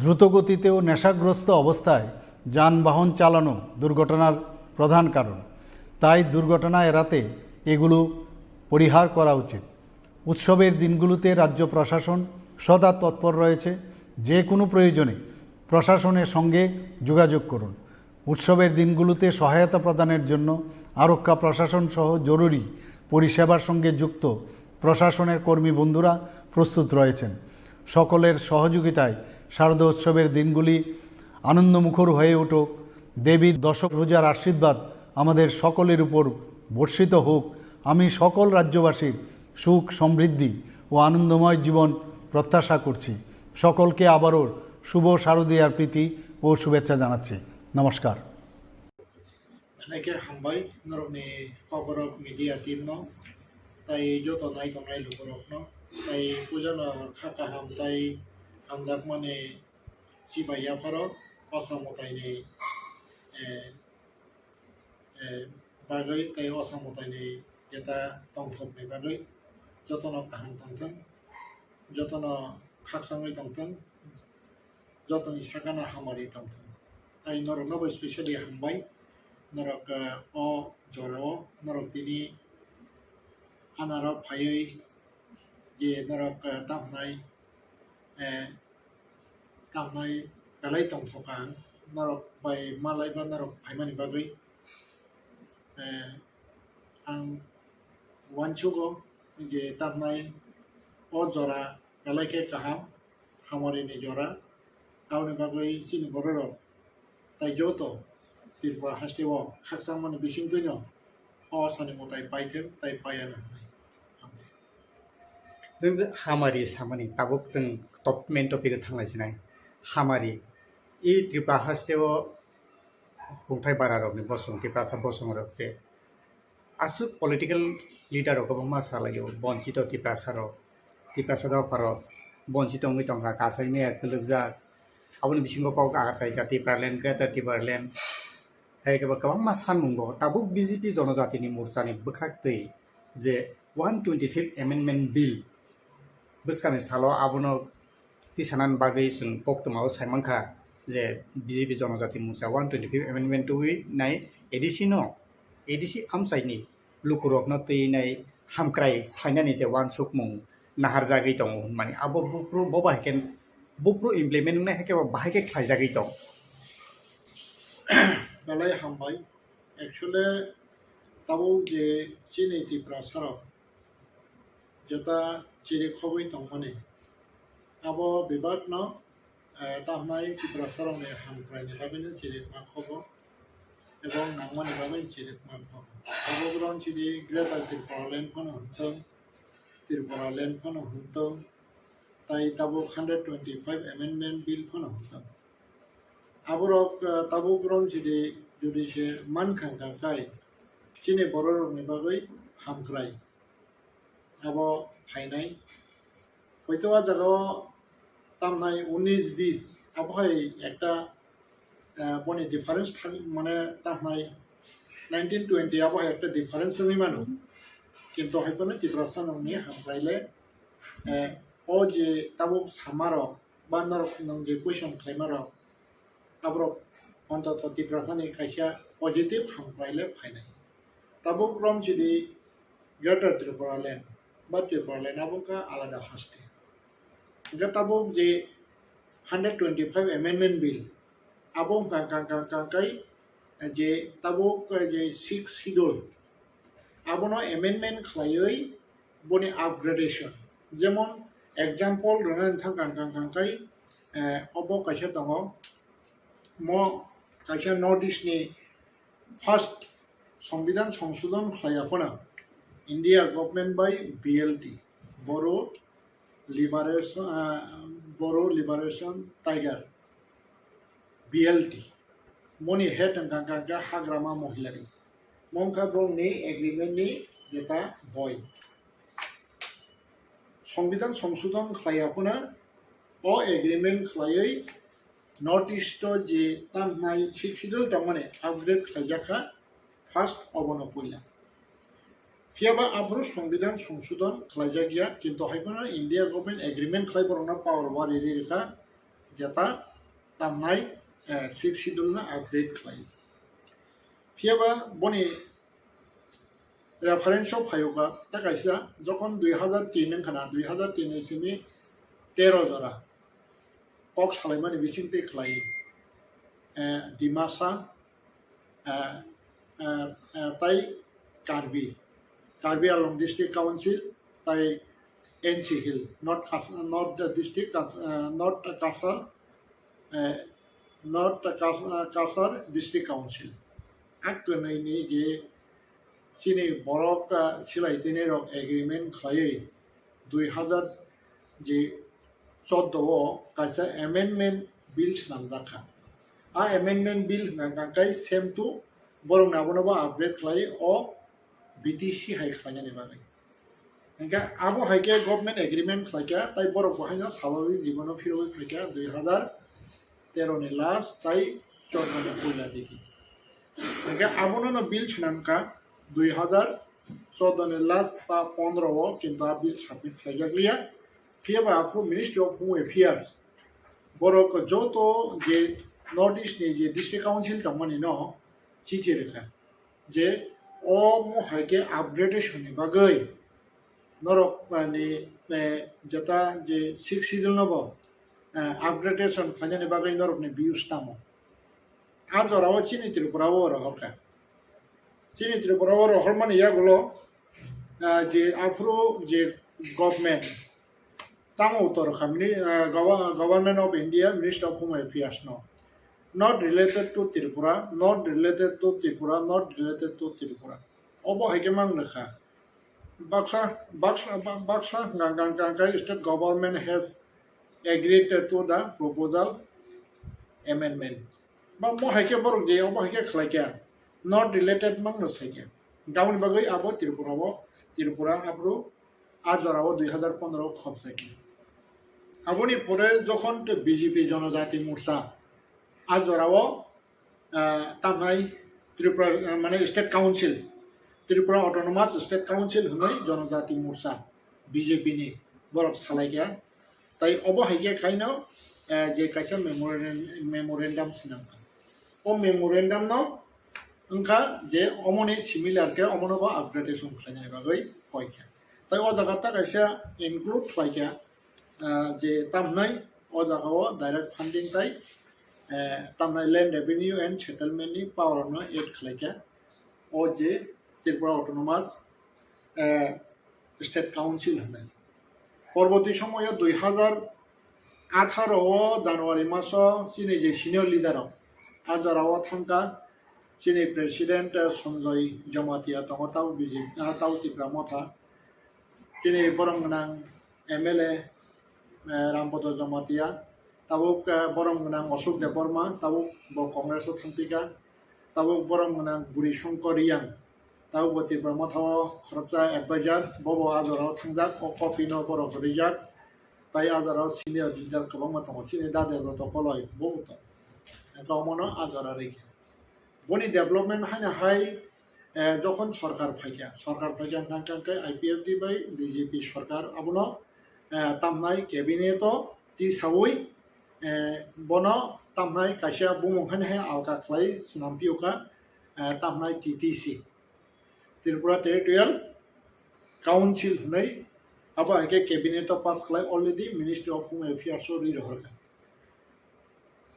দ্রুতগতিতে ও নেশাগ্রস্ত অবস্থায় যানবাহন চালানো দুর্ঘটনার প্রধান কারণ। তাই দুর্ঘটনা এড়াতে এগুলো পরিহার করা উচিত। উৎসবের দিনগুলোতে রাজ্য প্রশাসন সদা তৎপর রয়েছে। যে কোনো প্রয়োজনে প্রশাসনের সঙ্গে যোগাযোগ করুন। উৎসবের দিনগুলোতে সহায়তা প্রদানের জন্য আরক্ষা প্রশাসন সহ জরুরি পরিষেবার সঙ্গে যুক্ত প্রশাসনের কর্মী বন্ধুরা প্রস্তুত রয়েছেন। সকলের সহযোগিতায় শারদোৎসবের দিনগুলি আনন্দমুখর হয়ে উঠুক। দেবীর দশভুজার আশীর্বাদ আমাদের সকলের উপর বর্ষিত হোক। আমি সকল রাজ্যবাসীর সুখ, সমৃদ্ধি ও আনন্দময় জীবন প্রত্যাশা করছি। সকলকে আবারও শুভ শারদীয়ার প্রীতি ও শুভেচ্ছা জানাচ্ছি। নমস্কার। Haikhe hambai norokni koborok media team no, tai joto nai tongnai lukurok no, tai puila no kha kaham tai hamjakmani chibai yapharo Osa mwtaini, eh, eh, bagwi tei Osa mwtaini jeta tongthokni bagwi jotono kaham tongthwng, jotono khakchangwi tongthwng, jotoni sakano hamari tongthwng. Tai norokno bo specially hambai, norok, eh, o jorao norok tini anaro phaiwi je norok, eh, tamhnai, eh, tamhnai belai tongthokha ang, norok bai malai ba norok phaimani bagwi. Eh, ang uansugo je tamhnai o jora belai khe kaham, hamari ni jora, aboni bagwi chini bororok tai joto Tripura haste o khakchangmani bisingtwino o sani mwtai paithwng tai paiya na hwnwi. Chwng je hamari samani tabuk chwng top main topic o thanglai sinai. Hamari. I Tripura haste o kungthai bara rokni bosong, Tiprasa bosong rok je aswk political leader rok kwbangma salaio, bonchito Tiprasa rok, Tiprasa dopha rok bonchito wngwi tongkha, kasaimaya kwlwkjak. Aboni bisingo kok achaika Tipraland, Greater Tipraland, hai khe bo kwbangma sanmung bo. Tabuk B J P Jonojatini Morchani bwkhak twi je one twenty-fifth Amendment Bill bwskangni salo abono tisanani bagwi chwng koktwmao saimankha je B J P Jonojati Morcha one twenty-fifth Amendment twiwi nai A D C no, A D C amchaini lukurokno twi nai hamkrai khlainani je uansukmung naharjagwi tongo hwnmani abo buphuru bo bai khe buphuru implement wngnai hai khe bo bahai khe khlaijagwi tongo. Belai hambai. Actually, tabuk je chini Tiprasarok jeta chiri khogwi tongmani, abo bebakno, eh, tamhnai Tiprasarokni hamkraini bagwino chiri ma khogo, ebong nangmani bagwi chiri ma khogo. Abo borom chiri Greater Tipraland phano hwntong, Tripuraland phano hwntong, tai tabuk hundred twenty-five Amendment Bill phano hwntong. Aborok, eh, tabuk rom chidi jodi se mankha hwnkha kai chini bororokni bagwi hamkrai abo phainai. Hoito a jagao tamnai unis bis abo hai ekta, eh, boni difference thang-, mane tamnai nineteen twenty abo hai ekta difference wngwi mano. Kintu hai phano Tiprasa nokni hamkrai le, eh, o je tabuk samarok ba norok nwng je question khlaimarok, aborok ontoto Tiprasani kaisa positive hamkrai le phainai. Tabuk rom chidi Greater Tripura Land ba Tripura Land abo wngkha alada haste. Hingkhe tabuk je hundred twenty-five Amendment Bill abo wngkha kang kang kang kai je tabuk je Sixth Schedule abono amendment khlaiwi boni upgradation. Jemon example rwna thang kang kang kang kai, eh, obo kaisa tongo, mo kaisa North East ni first Songbidan Songsodhon khlaiya phano India government bai B L T, Bodo Liberation, ah, Bodo Liberation Tiger, B L T. Moni head wngkha kha hagrama mohilari. Mongkha borokni agreement ni jeta boi. Songbidan Songsodhon khlaiya phano o agreement khlaiwi North East o je tamhnai Sixth Schedule tongmani upgrade khlaijak kha first obono puila. Phiyaba aphuru Songbidan Songsodhon khlaijak ya, kintu hai phano India government agreement khlai borokno power wari ri rwkha, jeta tamnai, eh, Sixth Schedule no upgrade khlai. Phiyaba boni reference o phaio kha, ta kaisa jokhon dui hazar tin wngkha na, dui hazar tin ni simi tero jora kok salaimani bising twi khlai, eh, Dimasa, eh, eh, eh, tai Karbi, Karbi Anglong District Council, tai N C Hill, North Kas-, North District Kas-, eh, North Cachar, eh, North Kas-, eh, Cachar District Council. A kwnwi ni je chini borok, eh, silai tini rok agreement khlaiwi dui hazar je chordo o kaisa amendment bill swnamjak kha. A amendment bill hwnkha khe same to borok ni abono bo upgrade khlai o B T C hai khlainani bagwi. Hingkhe abo hai khe government agreement khlai kha, tai borok bo haino swabhabik jibono phirogwi phai kha dui hazar tero ni last tai chordo ni puila digi. Hingkhe abono no bill swnam kha dui hazar chordo ni last ba pondro o, kintu a bill submit khlaijak liya. Phiyaba aphuru Ministry of Home Affairs borok joto je North East ni je District Council tongmani no chithi rwkha je omo hai khe upgradation ni bagwi norok, mane, eh, jeta je Sixth Schedule no bo, eh, upgradation khlainani bagwi norokni views tamo. A jorao chini Tripura o rohorkha. Chini Tripura o rohormani yagulo, eh, je aphuru je government, tamo utor kha, mini-, eh, Gov-, Government of India, Ministry of Home Affairs no. Not related to Tripura, not related to Tripura, not related to Tripura. Obo hai khe mang nokha. Baksa, baksa, ba-, baksa hwnkha, hwnkha, hwnkha, hwnkha, state government has agreed to the proposal amendment. Ba mo hai khe borok je, obo hai khe khlai kha. Not related mang no sai kha. Gamoni bagwi abo Tripura o, Tripura abro a jora o dui hazar pondro khopsai khe. Aboni pore jokhon te B J P Jonojati Morcha a jora o, ah, tamnai Tripura, ah, mane State Council, Tripura Autonomous State Council hwnwi Jonojati Morcha B J P ni borok salai kha. Tai obo hai khe khaino, ah, je kaisa memorandum, memorandum swnam kha. O memorandum no wngkha je omoni similar khe omono bo upgradation khlainani bagwi koi kha. Tai o jaga ta kaisa include khlai kha, ah, je tamhnai o jaga o direct funding tai, eh, tamhnai Land Revenue and Settlement ni power no add khlai kha. O je Tripura Autonomous, eh, State Council hwnwi. Porborti somoyo dui hazar atharo o January maso chini je senior leader rok a jora o thangkha, chini president, eh, Sanjoy Jamatia tongo, tabo B J P, ah, tabo Tipra Motha, chini borom gwnang M L A, eh, Rampodo Jamatia, tabuk, eh, borom gwnang Ashok Debbarma, tabuk bo Congress o thangpikha, tabuk borom gwnang Buri Shankar Reang, tabuk bo Tipra Motha o khoroksa advisor, bobo a jora o thangjak, o copy no borok rijak, tai a jora o senior leader kwbangma tongo, chini da Debroto Koloi, bo bo tongo. Engkha omono a jora rikha. Boni development haino hai, eh, jokhon sorkar phaikha, sorkar phaikha hwnkha hwnkha khe I P F T bai B J P sorkar abono, eh, tamnai cabinet o tisaui, eh, bono tamnai kaisa bumung haino hai alka khlai swnam phiyokha, eh, tamnai T T C, Tripura Territorial Council hwnwi, abo hai khe cabinet o pass khlai already Ministry of Home Affairs o ri rohorkha.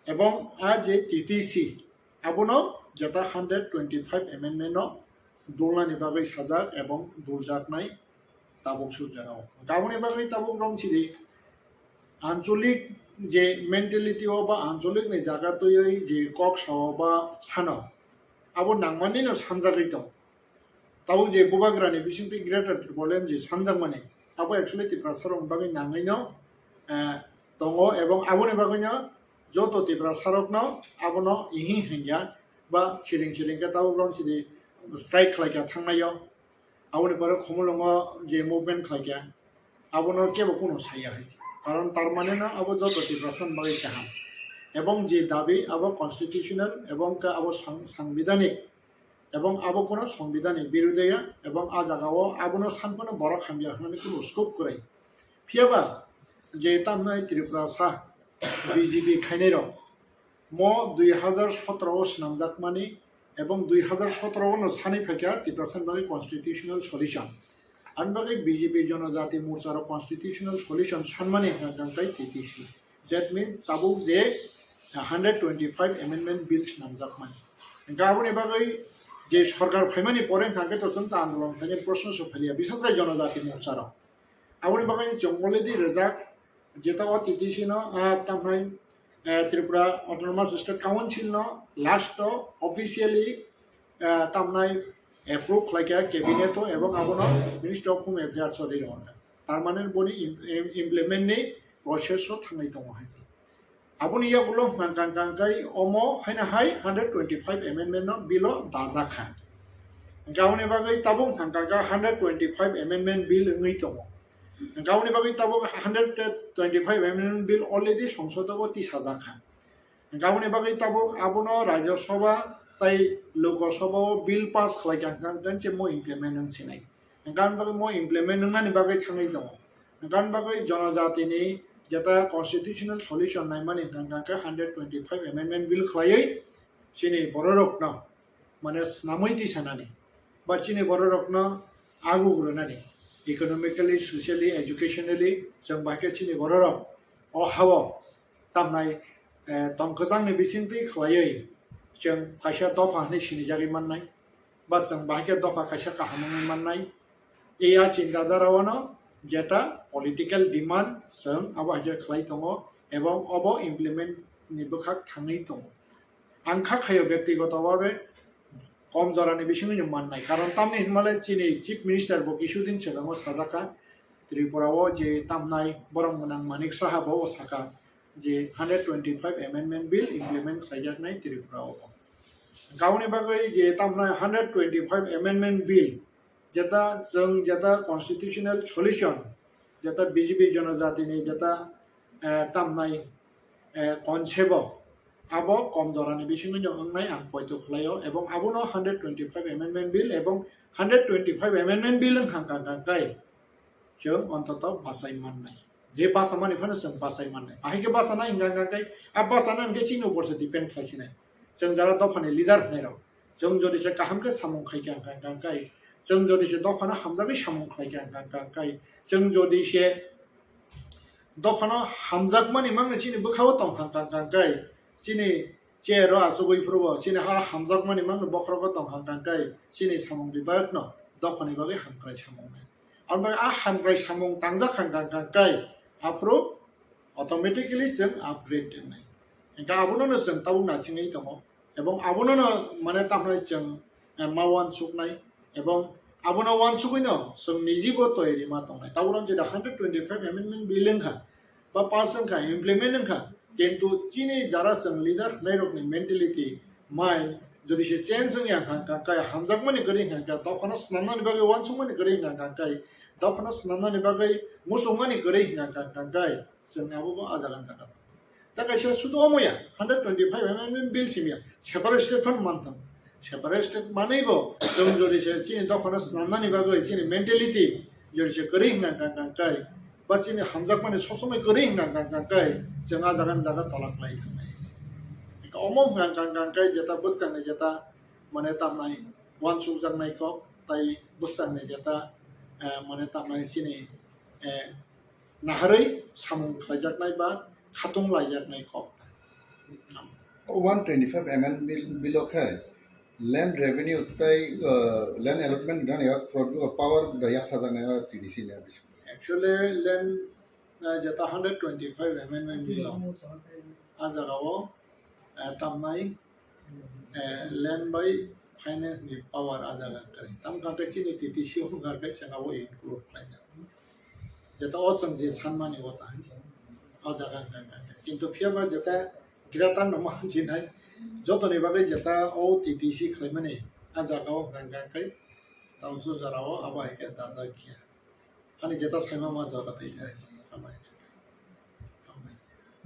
Ebong a je T T C, abono jeta hundred twenty-five amendment no dulnani bagwi sajak ebong duljaknai tabuk sujak o. Aboni bagwi tabuk romsidi ancholik je mentality o ba ancholik ni jaga twiwi je kok sao ba sano, abo nangmani no sanjagwi tong. Tabuk je bubagrani bisingtwi Greater Tipraland je sanjakmani, abo actually Tiprasarokni bagwi nangwi no, eh, tongo, ebong aboni bagwi no joto Tiprasarokno abono ihing hingya ba khiring khiring khe tabuk romsidi strike khlai kha thangnaio. Aboni pore Khumulwngo je movement khlai kha, abono kebo kuno saya hai se. Karon tar mane no abo joto Tiprasani bagwi kaham. Ebong je dabi abo constitutional ebong khe abo sang-, sangbidhanik, ebong abo kuno sangbidhanik birodhe ya, ebong a jaga o abono sanphano borok hamya hwnwi kuno scope kwrwi. Phiyaba je tamnai Tripura sa B J P khainai rok, mo dui hazar sotro o swnamjakmani ebong dui hazar sotro o no sanwi phaikha Tiprasani bagwi constitutional solution. Ani bagwi B J P Jonojati Morcha rok constitutional solution sanmani hwnkha hwnkha khe T T C. That means tabuk je hundred twenty-five amendment bill swnamjakmani. Hwnkha aboni bagwi je sorkar phaimani pore hwnkha khe to chwng ta andolon khainai proshno se phaliya, biseskai Jonojati Morcha rok. Aboni bagwi chwng already rijak, jeta o T T C no, ah, tamnai, eh, Tripura Autonomous State Council no last o officially, eh, tamnai approve khlai kha cabinet o ebong abono Ministry of Home Affairs o ri rw kha. Tar mane boni im-, im-, implement ni process o thangwi tongo hai se. Aboni yagulo hwnkha hwnkha khe omo haino hai hundred twenty-five amendment no bill o dajak kha. Hwnkha aboni bagwi tabuk hwnkha hwnkha hundred twenty-five amendment bill wngwi tongo. Hwnkha aboni bagwi tabuk hundred twenty-five amendment bill already songsod o tisajak kha. Hwnkha aboni bagwi tabuk abono Rajya Sabha tai Lok Sabha o bill pass khlai kha hwnkha hwnkha se mo implement wng sinai. Hwnkha aboni bagwi mo implement wngnani bagwi thangwi tongo. Hwnkha aboni bagwi jonojatini jeta constitutional solution naimani hwnkha hwnkha khe hundred twenty-five amendment bill khlaiwi chini bororokno mane snamwi tisanani ba chini bororokno aguk rwnani economically, socially, educationally chwng bahai khe chini bororok o hao tamnai, eh, tongkwchangni bisingtwi khlaiwi chwng kaisa dopha hwnwi sinijagwi mannai. Ba chwng bahai khe dopha kaisa kaham wngwi mannai. Ei a chinta dhara o no jeta political demand chwng abo hai khe khlai tongo ebong obo implement ni bwkhak thangwi tongo. Ang kha khayo byaktigoto bhabe kom jorani bisingo no mannai. Karon tamni hinmale chini Chief Minister bo kisudin swkango sajak kha, Tripura o je tamnai borok gwnang Manik Saha bo saka je hundred twenty-five amendment bill implement khlaijaknai Tripura o. Aboni bagwi je tamnai hundred twenty-five amendment bill, jeta chwng jeta constitutional solution, jeta B J P jonojatini jeta, eh, tamnai, eh, concept o, abo kom jorani bisingo no wngnai ang poito khlaio, ebong abono hundred twenty-five amendment bill ebong hundred twenty-five amendment bill wngkha kha kha kai chwng ontoto bachai mannai. Je bachamani phano chwng bachai mannai. Ahai khe bachanai hwnka hwnka kai, a bachana hwnkhe chini upor se depend khlai sinai. Chwng jara dophani leader hwnai rok, chwng jodi se kaham khe samung khai kha hwnka hwnka kai, chwng jodi se dophano hamjagwi samung khlai kha hwnka hwnka kai, chwng jodi se dophano hamjakmani mangno chini bwkhao tong kha hwnka hwnka kai, chini chair o achugwi phuru bo chini ha hamjakmani mangno bokhorogo tong kha hwnka hwnka kai, chini samung bebak no dophani bagwi hamkrai samung nai. Abo a hamkrai samung tangjak kha hwnka hwnka kai, aphuru automatically chwng upgrade wngnai. Hwnkhe abono no chwng tabuk naisingwi tongo, ebong abono no mane tamnai chwng, eh, ma uansuknai, ebong abono uansugwi no chwng nijibo toyari ma tongnai. Tabuk jeta hundred twenty-five amendment bill wngkha, ba pass wngkha, implement wngkha, kintu chini jara chwng leader hwnai rokni mentality, mind, jodi se change wngya hwnka hwnka kai, hamjakmani kwrwi hwnka hwnka, dophano swnamnani bagwi uansukmani kwrwi hwnka hwnka kai, dophano swnamnani bagwi muchungmani kwrwi hwnka hwnka kai, chwng abobo a jaga jaga. Ta kaisa sudu omoya, hundred twenty-five amendment bill simya, separate state phano manthang. Separate state manwi bo, chwng jodi se chini dophano swnamnani bagwi, chini mentality, jodi se kwrwi hwnka hwnka kai, ba chini hamjakmani sob somoi kwrwi hwnka hwnka kai, chwng a jaga ni jaga tola khlai thangnai. Omo hwnka hwnka kai jeta bwskangni jeta mane tamnai uansukjaknai kok, tai bwskangni jeta, eh, mane tamnai chini, eh, naharwi samung khlaijaknai ba khatung laijaknai kok. One twenty-five amendment bill, bill o khe land revenue tei, uh, land allotment gwnani yak produce power da yak sajaknai o T D C ni. Actually, land, uh, jeta hundred twenty-five amendment bill o, a jaga o, uh, tamnai, eh, land bai finance ni power a jaga kwrwi. Tam kha khe chini T T C wngkha khe chwng abo include khlaijak. Jeta o chwng je sanmani o ta hai se. O jaga wngkha khe. Kintu phiya ba jeta greater no ma jinai, jotoni bagwi jeta o T T C khlaimani a jaga o wngkha khe, tamsu jora o abo hai khe dajak ya. Ani jeta saima ma jora tei khe. Hambai. Hambai.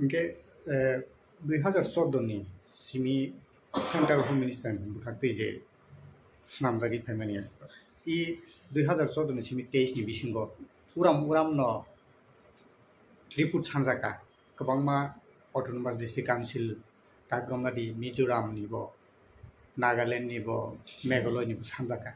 Hingke, eh, dui hazar choudo ni simi Central Home Minister ni bwkhak twi je swnamjagwi phaimani. I dui hazar choudo ni simi teis ni bisingo uram uram no report sanjaka, kwbangma Autonomous District Council, Takromadi, Mizoram ni bo, Nagaland ni bo, Meghalaya ni bo sanjaka.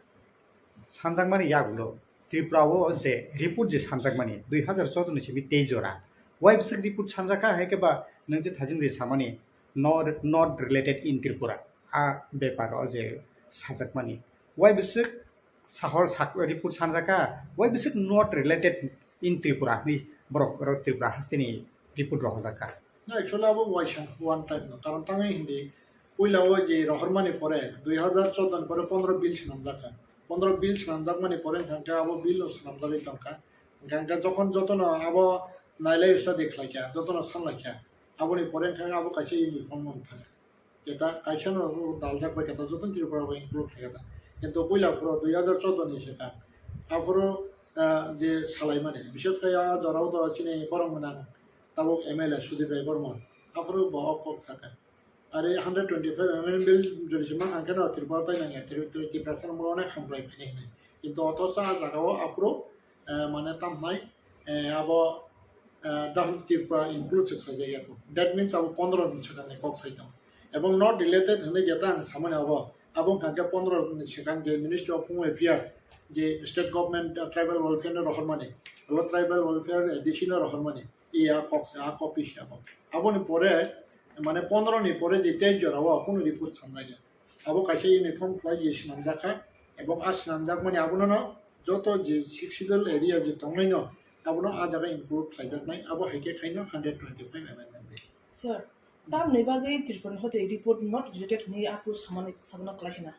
Sanjakmani yagulo Tripura o je report je sanjakmani dui hazar choudo ni simi tei jora. Waibwswk report sanjakha, hai khe ba nwng je thajing je samani not, not related in Tripura. A bepar o je sajakmani. Waibwswk sahor sak-, report sanjakha, waibwswk not related in Tripura hwnwi borok, borok Tripura hasteni report rohorjakha. Na, actually abo waisa one time no. Karon tangwi hindi, puila o je rohormani pore, dui hazar choudo ni pore pondro bill swnamjak kha. Pondro bill swnamjakmani pore hwnkha khe abo bill no swnamjagwi tongkha. Hwnkha khe jokhon jotono abo nailai study khlaikha, jotono sanlaikha, aboni pore hwnkha khe abo kaisa uniform wng thangkha. Jeta kaisa no daljak bai khe ta joto Tripura bai include khe ta. Kintu puila phuru dui hazar choudo ni se ta. Aphuru, ah, je salaimani, bishes khe a jorao to chini borok gwnang tabuk M L A Sudip Rai Bormon. Aphuru bo o kok saka. Are hundred twenty-five amendment bill jodi se ma ang khe no Tripura tai nang ya, Tri-, Tri-, Tiprasa no onek hamkrai phai nai. Kintu otosa a jaga o aphuru, eh, mane tam nai, eh, abo, eh, Dahuk Tripura include se khlai jak ya. That means abo pondro ni swkang ni kok sai tong. Ebong not related hwnwi jeta ang samani abo, abo wngkha khe pondro ni swkang je Ministry of Home Affairs, je state government, uh, tribal welfare no rohormani, alo tribal welfare A D C no rohormani, iya kok se, a copy se abo. Aboni pore, mane pondro ni pore je teis jora o kunu report sanjak ya. Abo kaisa uniform khlai je swnamjak kha, ebong a swnamjakmani abono no joto je Sixth Schedule area je tongnai no, abono a jaga include khlaijaknai, abo hai khe khaino hundred twenty-five amendment bill. Sir, Tamni bagwi Tripura ni hote report not related hinwi aphuru samani sajana kwlai khna.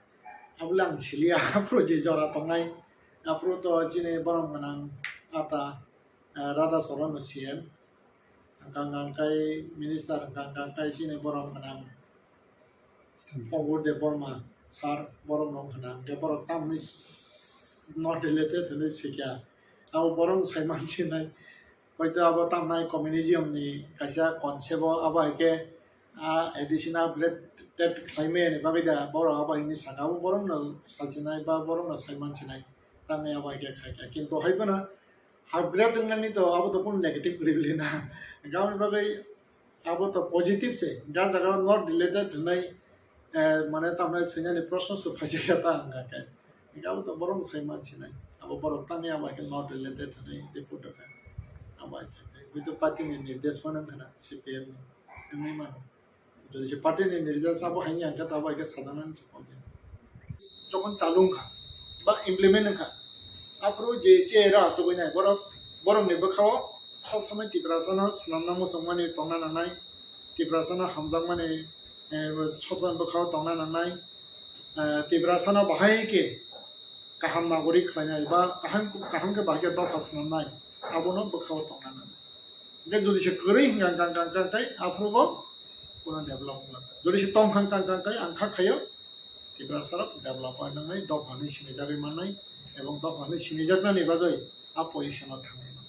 Abole ang siliya, aphuru je jora tongnai, aphuru to chini borom gwnang ata, eh, Radha Charan no C M, hwnkha hwnkha khe minister, hwnkha hwnkha khe chini borom gwnang Obur Debbarma sir, borok no hwnkha hwnkhe borok tamni not related hinwi sikya. Abo borok no saiman sinai. Hoito abo tamnai communism ni kaisa concept o, abo hai khe a additional upgrade khlaimani bagwi da borok abo hinwi saka, abo borok no sachinai ba borok no saiman sinai, tamni abo hai khe khai kha. Kintu hai phano upgrade wngnani to abo to kunu negative kwrwi na, aboni bagwi abo to positive se, ga jaga not related hinwi, eh, mane tamnai swinani proshno se phaijak ya ta hwnka khe. Abo to borok sai mansinai. Abo borok tangwi abo hai khe not related hinwi report rwkha. Abo hai khe hoito party ni nirdesh phano wngkha na, C P M ni wngwi mano. Jodi se party ni nirdesh abo hai wngkha ta abo hai khe sajaknani se pokya. Jokhon chalu wngkha ba implement wngkha, aphuru je se era asugwi nai borok, borok ni bwkha o sob somoi Tiprasa no swnamna muchungmani tongna nangnai, Tiprasa no hamjakmani, eh, sob somoi bwkha o tongna nangnai, eh, Tiprasa no bahai khe kaham nagorik khlainai ba kaham, kaham khe bahai khe dopha swnamnai, abono bwkha o tongna nangnai. Hingkhe jodi se kwrwi hwnkha, hwnkha, hwnkha, hwnkha, hwnkha, aphuru bo kuno develop wngkha. Jodi se tong hwnkha, hwnkha, hwnkha, ang kha khaio, Tiprasa rok develop wngnai, dopha hwnwi sinijagwi mannai, ebong dopha hwnwi sinijaknani bagwi a position o thangwi mannai.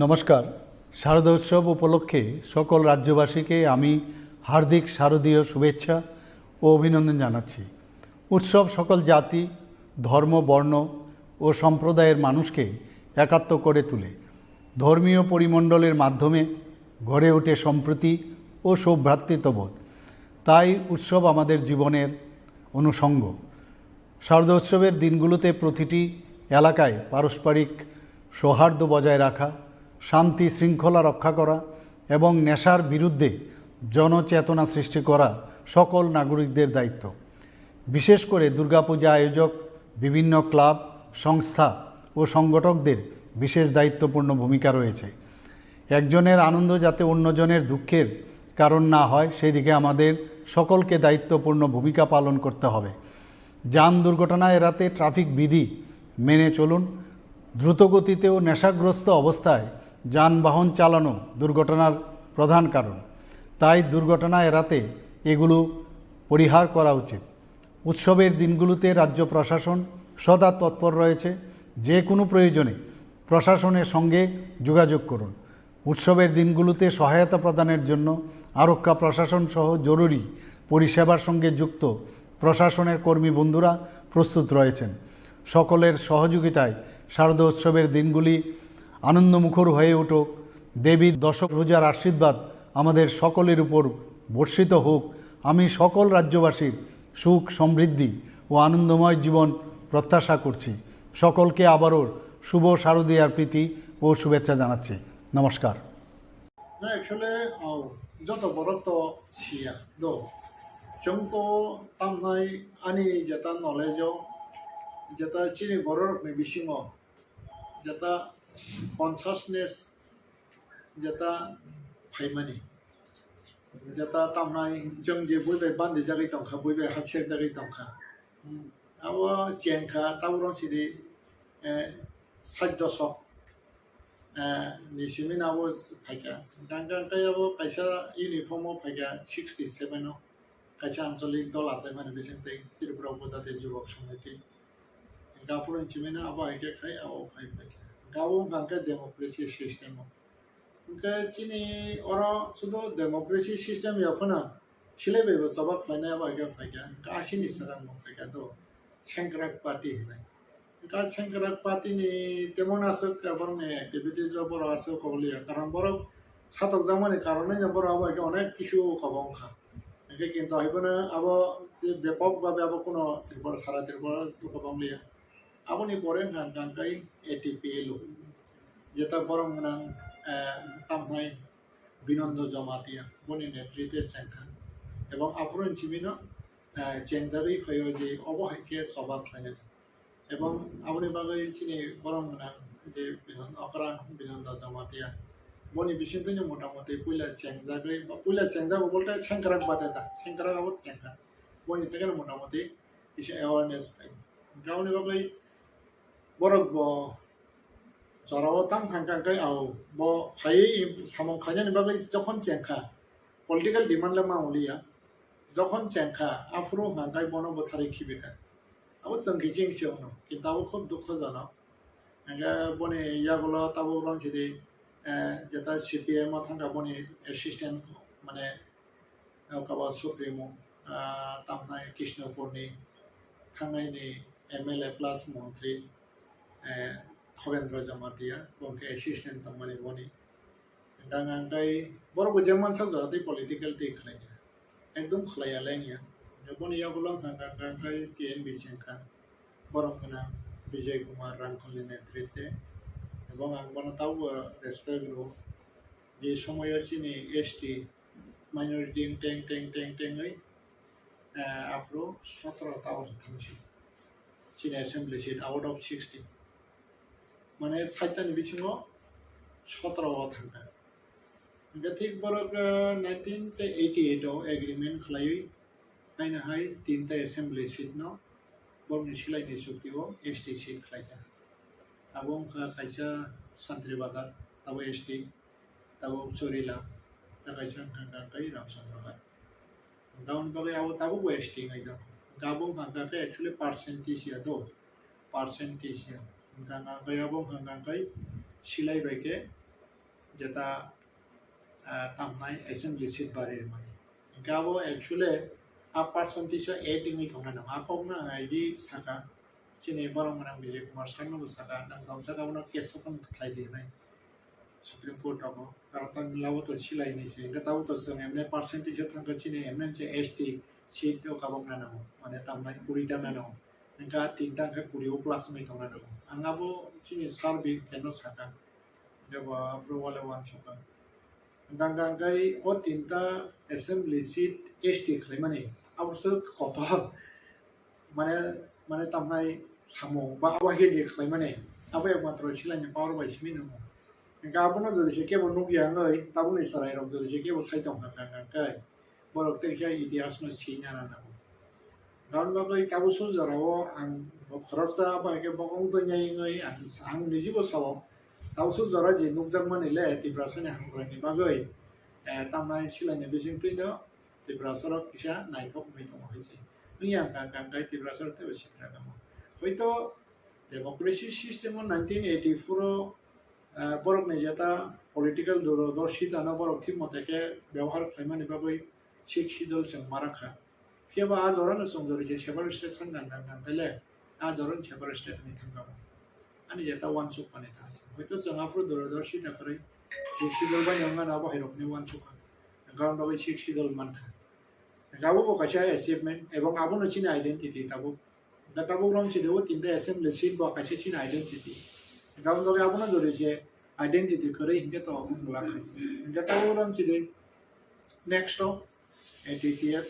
নমস্কার। শারদোৎসব উপলক্ষে সকল রাজ্যবাসীকে আমি হার্দিক শারদীয় শুভেচ্ছা ও অভিনন্দন জানাচ্ছি। উৎসব সকল জাতি, ধর্ম, বর্ণ ও সম্প্রদায়ের মানুষকে একাত্ম করে তোলে। ধর্মীয় পরিমণ্ডলের মাধ্যমে গড়ে ওঠে সম্প্রীতি ও সৌভ্রাতৃত্ববোধ। তাই উৎসব আমাদের জীবনের অনুষঙ্গ। শারদোৎসবের দিনগুলোতে প্রতিটি এলাকায় পারস্পরিক সৌহার্দ্য বজায় রাখা, শান্তি শৃঙ্খলা রক্ষা করা এবং নেশার বিরুদ্ধে জনচেতনা সৃষ্টি করা সকল নাগরিকদের দায়িত্ব। বিশেষ করে দুর্গাপূজা আয়োজক, বিভিন্ন ক্লাব, সংস্থা ও সংগঠকদের বিশেষ দায়িত্বপূর্ণ ভূমিকা রয়েছে। একজনের আনন্দ যাতে অন্যজনের দুঃখের কারণ না হয়, সেই দিকে আমাদের সকলকে দায়িত্বপূর্ণ ভূমিকা পালন করতে হবে। যান দুর্ঘটনা এড়াতে ট্রাফিক বিধি মেনে চলুন। দ্রুতগতিতে ও নেশাগ্রস্ত অবস্থায় যানবাহন চালানো দুর্ঘটনার প্রধান কারণ, তাই দুর্ঘটনা এড়াতে এগুলো পরিহার করা উচিত। উৎসবের দিনগুলোতে রাজ্য প্রশাসন সদা তৎপর রয়েছে। যে কোনো প্রয়োজনে প্রশাসনের সঙ্গে যোগাযোগ করুন। উৎসবের দিনগুলোতে সহায়তা প্রদানের জন্য আরক্ষা প্রশাসন সহ জরুরি পরিষেবার সঙ্গে যুক্ত প্রশাসনের কর্মী বন্ধুরা প্রস্তুত রয়েছেন। সকলের সহযোগিতায় শারদোৎসবের দিনগুলি আনন্দমুখর হয়ে উঠুক। দেবীর দশভুজার আশীর্বাদ আমাদের সকলের উপর বর্ষিত হোক। আমি সকল রাজ্যবাসীর সুখ, সমৃদ্ধি ও আনন্দময় জীবন প্রত্যাশা করছি। সকলকে আবারও শুভ শারদীয়ার প্রীতি ও শুভেচ্ছা জানাচ্ছি। নমস্কার। Na, actually, oh, joto borok to siya do. Chwng to tamnai ani jeta knowledge o, jeta chini borok ni bisingo, jeta consciousness, jeta phaimani, jeta tamnai chwng je bui bai bandi jagwi tongkha, bui bai ha sek jagwi tongkha. Hmm. Abo chengkha, taborok sidi, eh, sait dosok, eh, ni simi abo phaikha. Gang gang tei abo kaisa uniform o phaikha sixty seven o. Kaisa ancholik dol achaimani bising tei Tripura Upojati Jubak Samiti. Gapur ni simi abo hai khe khai abo phai phaikha. Gabo wngkha khe democracy system o. Hwnkhe chini oro sudu democracy system ya phano silai bai bo choba khlainai abo hai khe phaikha, hwnkhe asini swkang bo phaikha do, Sengkrak party hinai. Hwnkhe Sengkrak party ni temon aswk borok ni activities o borok aswk kok liya, karon borok satokjakmani karon no borok abo hai khe onek kisu kobong kha. Hwnkhe kintu hai phano abo bepok bhabe abo kuno Tripura, sara Tripura o kobong liya. Aboni pore hwnkha hwnkha khe A T P L o. Jeta borok gwnang, eh, tamhai, Binondo Jamatia, boni netritwe chengkha. Ebong aphuru chimino, eh, chengjagwi phaio je obo hai khe choba khlainani. Ebong aboni bagwi chini borok gwnang je Binon-, okra Binondo Jamatia. Boni bisingtwino motamoti puila chengjagwi, ba puila chengjago bolte sengkrak bade da, sengkrak abo chengkha. Boni thekeno motamoti kisa awareness phai. Hwnkhe aboni bagwi borok bo jorao tang thang kha khe, au, bo phaiwi samung khlainani bagwi jokhon chengkha, political demand le ma wngya, jokhon chengkha, aphuru hwnkha khe bono bwtharwi khibikha. Abo chwng khe chini chwngno, kintu abo khub dukhojonok. Hwnkhe boni yagulo tabuk rong sidi, eh, jeta C P M o thangkha boni assistant, mane, eh, kabo Supremo, ah, tamnai Krishnapurni thangnaini M L A plus montri, eh, Khovendra Jamatia, bo khe assistant tongmani boni. Hwnkhe ang khe borok bo jemon sak jora tei political tei khlai kha. Ekdom khlai ya le wngya. Hwnkhe boni yagulo wngkha kha, kha, kha T N B C wngkha. Borok gwnang Bijay Kumar Rangkhol ni netritwe. Ebong ang bono tabukbo respect rwo. Je somoyo chini S T minority teng, teng, teng, tengwi, eh, aphuru sotro ta o thangsi. Chini assembly seat out of sixty. Mane saitani bisingo sotro o thangkha. Hwnkhe thik borok, eh, nineteen eighty-eight o agreement khlaiwi haino hai tinta assembly seat no borokni silaini chukti o S T seat khlaikha. Abo wngkha kaisa Santri Bazar, abo S T, tabuk Chorila, ta kaisa wngkha kha khe Ramchandra Ghat. Hwnkhe aboni bagwi abo tabukbo S T wngwi tongo. Hwnkhe abo wngkha khe actually percentage ya do, percentage ya. Hwnkhe abo wngkha khe silai bai khe jeta, ah, tamnai assembly seat bari rwmani. Hwnkhe abo actually a percentage o add wngwi tongnai nang. A kokno ang ID saka, chini borok gwnang Bijay Kumar Sharma bo saka, nang tong saka bono case open khlai di hinwi Supreme Court rogo. Karon tang labo to silai hinwi se. Hwnkhe tabuk to chwng emne percentage o thangkha chini emne se S T seat o kabok na nango. Mane tamnai kuri ta nango. Hwnkhe a tinta hwnkhe kuri o plus wngwi tongna nango. Ang abo chini sir bi keno saka. Hwnkhe bo aphuru wale uansukha. Hwnkhe ang khe o tinta assembly seat S T khlaimani. Abo se kotor. Mane, mane tamnai samung ba abo hai khe khlaimani, abo ekmatro silaini power bai simi nwngo. Hwnkhe abono jodi se kebo nukya wngwi, tabukni chwrairok jodi se kebo sai tongkha hwnkha khe, borok tei khe itihasno sina nango. Aboni bagwi tabuk suk jorao ang bo khoroksa abo hai khe bo wng tongya wngwi ang, ang nijibo sao. Tabuk suk jora je nukjakmani le Tiprasani hamkraini bagwi, eh, tamnai silaini bisingtwino Tiprasarok kisa naithok wngwi tongo hai se. Wngya hwnkha hwnkha hwnkhe Tiprasarok teibo sitra kamo. Hoito democracy system o nineteen eighty-four o, ah, borokni jeta political duro-, dorshitano borok thik mote khe byabohar khlaimani bagwi Sixth Schedule chwng ma rwkha. Phiya ba a jorano chwng jori je separate state thang gang gang gang khe le, a jorani separate state wngwi thang kamo. Ani jeta uansuk mani thang. Hoito chwng aphuru duro-, dorshita kwrwi Sixth Schedule bai wngmano abo hai rokni uansukha. Hwnkhe aboni bagwi Sixth Schedule mankha. Hwnkhe abo bo kaisa achievement, ebong abono chini identity tabuk. Hwnkhe tabuk rong sidi o tinta assembly seat bo kaisa chini identity. Hwnkhe aboni bagwi abono jori je identity kwrwi hinkhe to wngla khaisa. Hwnkhe tabuk rong sidi next o A T T F,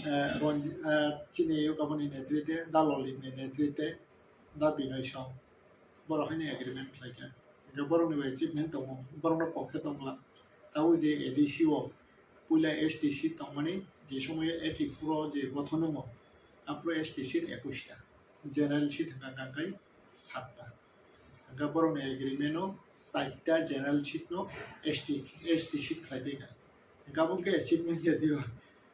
eh, Ron-, eh, chini Ukaboni netritwe, Da Lolitni netritwe, Da Binoy Song. Borok haino agreement khlaikha. Hwnkhe borokni bai achievement tongo, borokno pokhe tongla. Tabuk je A D C o puila S T seat tongmani, je somoyo eighty-four o je gothon wngo, aphuru S T seat ekush ta, general seat hwnkha kha khe satta. Hwnkhe borokni agreement o chaita general seat no S T, S T seat khlai tongkha. Hwnkhe abo khe achievement ya diba?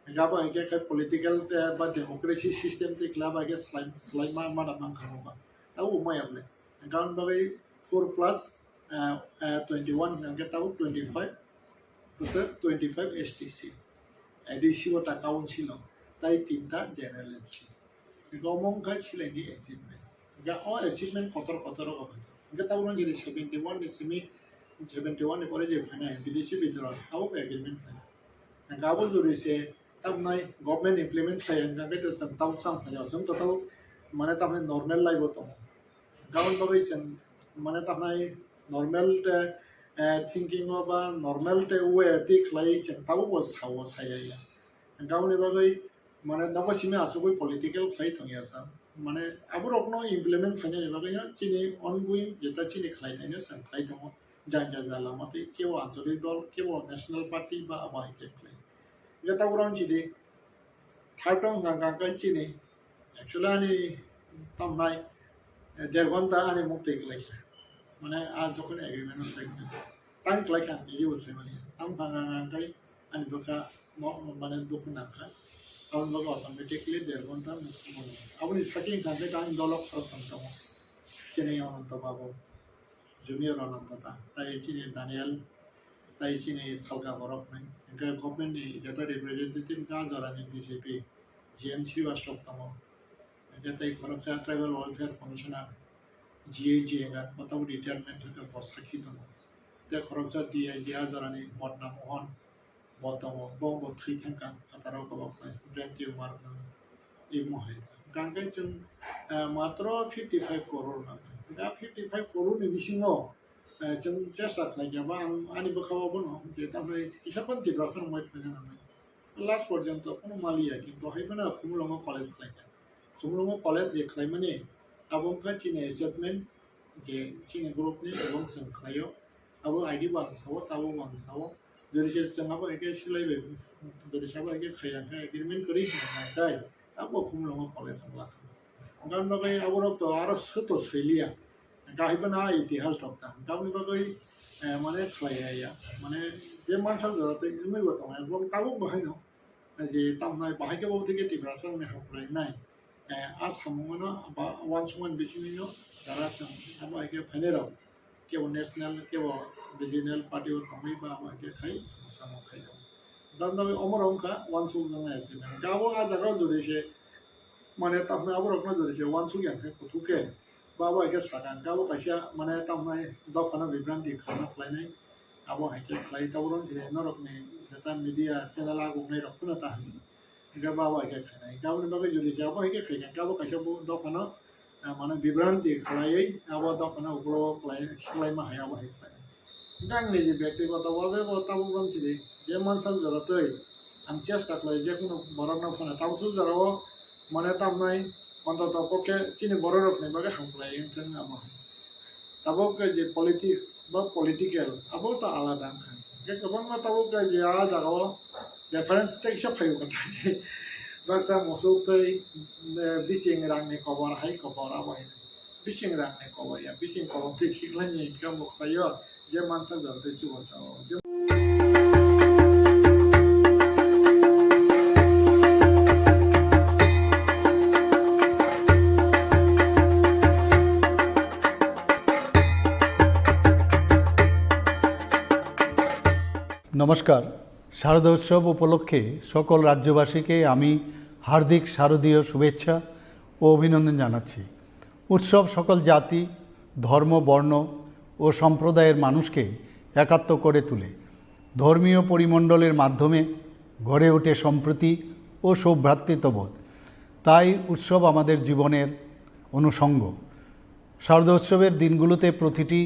Hwnkhe abo hai khe, khe political, eh, ba democracy system tei club hai khe slai, slai ma, ma da mankha ba. Abo maya bole. Hwnkhe aboni bagwi four plus, eh, eh, twenty-one hwnkhe tabuk twenty-five, bwswk twenty-five S T seat. A D C o ta council o, tai tinta general seat. Hwnkhe omo wngkha silaini achievement. Hwnkhe o achievement kotor kotor rok bai. Hwnkhe tabuk nw jodi seventy-one ni simi, seventy-one ni pore je phainai B D C bidroh, abo agreement phainai. Hwnkhe abo jodi se tamnai government implement khlai ya, hwnkhe to chwng tabuk chang phainai, chwng to tabuk mane tamnai normal life o tongo. Hwnkhe aboni bagwi chwng mane tamnai normal, eh, eh, thinking o ba normal te way te khlai chwng tabuk bo sao saya ya. Hwnkhe aboni bagwi mane nogo simi asugwi political khlai thangya sa. Mane aborokno implement khlainani bagwi no chini ongoing jeta chini khlainaino chwng khlai tongo. Jang jang jala mate kebo ancholik dol, kebo national party ba abo hai khe khlai. Hwnkhe tabuk rang chidi. Thaitong hwnkha hwnkha khe chini, actually ani tamnai, eh, der ghonta ani muk twi kwlai kha. Mane a jokhon agreement o sai kha. Tang kwlai kha, nini bo sai mani. Tam hwnkha hwnkha khe ani bwkha mo-, mane dukhu nang kha. Aboni bagwi automatically der ghonta muk twi mani. Aboni sakhe hwnkha khe ang dolo khoroktham tongo. Chini Ananta Babu, Junior Ananta ta, tai chini Daniel, tai chini salka borok ni. Hwnkhe government ni jeta representative wngkha jorani D G P, G M Srivastava tongo. Hwnkhe tai khoroksa Tribal Welfare Commissioner, G A G wngkha, bo tabuk retirement wngkha, bo sakhi tongo. Tei khoroksa D I G a jorani Modna Mohan, bo tongo, bo bo thwi thangkha, phataro koloknai, brain tumor no, imo hai. Hwnkhe chwng, eh, matro fifty five crore nangkha. Da fifty five crore ni bisingo, eh, chwng chesta khlaikha ba ang ani bwkhao bono je tamni kisa phano Tiprasa rok mai phaina nangnai. Last porjonto kono maliya, kintu hai phano Khumulwngo college khlaikha. Khumulwngo college je khlaimani abo wngkha chini achievement, je chini group ni abo chwng khlaio. Abo I D bo ang sao, tabo bo ang sao. Jodi se chwng abo hai khe silai bai, jodi se abo hai khe khaiya khe agreement kwrwi hwnka nai tai, abo Khumulwngo college wng lakha. Hwnka hwnba khe aborok to aro sw to swiliya. Hwnka hai phano a itihas rok ta. Hwnka aboni bagwi, eh, mane khlai ya ya. Mane je mansak jora tei wngwi bo tongo. Abo tabuk bo haino. Je tamnai bahai khe bo thike Tiprasa rokni hamkrai nai. Eh, a samung no ba uansukmani bisingtwi no jara chwng abo hai khe phainai rok kebo national, kebo regional party o tongwi ba abo hai khe khai samung khai rok. Tamni bagwi omo rok wngkha uansuk jaknai achievement. Hwnkhe abo a jaga o jodi se mane tamni abo rok no jodi se uansuk ya khe kuthuk khe ba abo hai khe sakha hwnkhe abo kaisa mane tamnai dopha no bibranti khana khlainai. Abo hai khe khlai tabuk rok je norok ni jeta media channel agungnai rok phano ta hai. Hingke bo abo hai khe khainai. Hingke aboni bagwi jodi se abo hai khe khaikha, hingke abo kaisa bo dophano, ah, mane bibranti khlaiwi abo dophano ukhulok khlai, khlaima hai abo hai khlainai. Hingke ang niji bektigoto bhabe bo tabuk bang chini je mansak jora twi ang chesta khlai je kunu borokno phano tabuk suk jorao mane tamnai ontoto kok khe chini bororokni bagwi hamkhlai wngthang abo hai. Tabuk khe je politics ba political, abo ta alada wngkha. Hingke kwbangma tabuk khe je a jagao reference tei kisa phaio kha. Baksa musuk sei, eh, bising rangni kobor, hai kobor, abo hai. Bising rangni kobor ya, bising kobor tei khiklai ni income bo khlaio, je mansak jora tei chubarsao. নমস্কার। শারদোৎসব উপলক্ষে সকল রাজ্যবাসীকে আমি হার্দিক শারদীয় শুভেচ্ছা ও অভিনন্দন জানাচ্ছি। উৎসব সকল জাতি, ধর্ম, বর্ণ ও সম্প্রদায়ের মানুষকে একাত্ম করে তোলে। ধর্মীয় পরিমণ্ডলের মাধ্যমে গড়ে ওঠে সম্প্রীতি ও সৌভ্রাতৃত্ববোধ। তাই উৎসব আমাদের জীবনের অনুষঙ্গ। শারদোৎসবের দিনগুলোতে প্রতিটি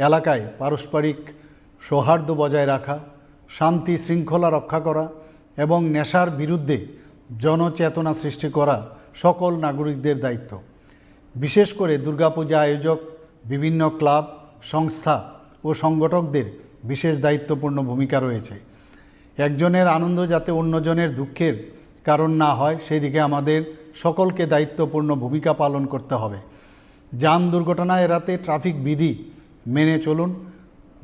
এলাকায় পারস্পরিক সৌহার্দ্য বজায় রাখা, শান্তি শৃঙ্খলা রক্ষা করা এবং নেশার বিরুদ্ধে জনচেতনা সৃষ্টি করা সকল নাগরিকদের দায়িত্ব। বিশেষ করে দুর্গাপূজা আয়োজক, বিভিন্ন ক্লাব, সংস্থা ও সংগঠকদের বিশেষ দায়িত্বপূর্ণ ভূমিকা রয়েছে। একজনের আনন্দ যাতে অন্যজনের দুঃখের কারণ না হয়, সেদিকে আমাদের সকলকে দায়িত্বপূর্ণ ভূমিকা পালন করতে হবে। যান দুর্ঘটনা এড়াতে ট্রাফিক বিধি মেনে চলুন।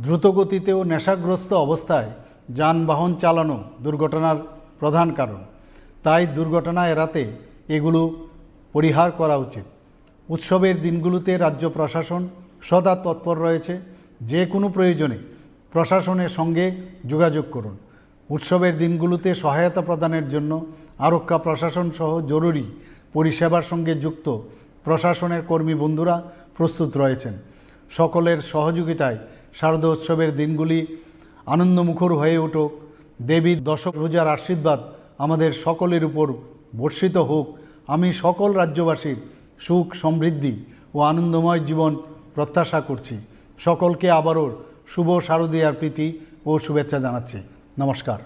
দ্রুতগতিতে ও নেশাগ্রস্ত অবস্থায় যানবাহন চালানো দুর্ঘটনার প্রধান কারণ, তাই দুর্ঘটনা এড়াতে এগুলো পরিহার করা উচিত। উৎসবের দিনগুলোতে রাজ্য প্রশাসন সদা তৎপর রয়েছে। যে কোনো প্রয়োজনে প্রশাসনের সঙ্গে যোগাযোগ করুন। উৎসবের দিনগুলোতে সহায়তা প্রদানের জন্য আরক্ষা প্রশাসন সহ জরুরি পরিষেবার সঙ্গে যুক্ত প্রশাসনের কর্মী বন্ধুরা প্রস্তুত রয়েছেন। সকলের সহযোগিতায় শারদোৎসবের দিনগুলি আনন্দমুখর হয়ে উঠুক। দেবীর দশভুজার আশীর্বাদ আমাদের সকলের উপর বর্ষিত হোক। আমি সকল রাজ্যবাসীর সুখ, সমৃদ্ধি ও আনন্দময় জীবন প্রত্যাশা করছি। সকলকে আবারও শুভ শারদীয়ার প্রীতি ও শুভেচ্ছা জানাচ্ছি। নমস্কার।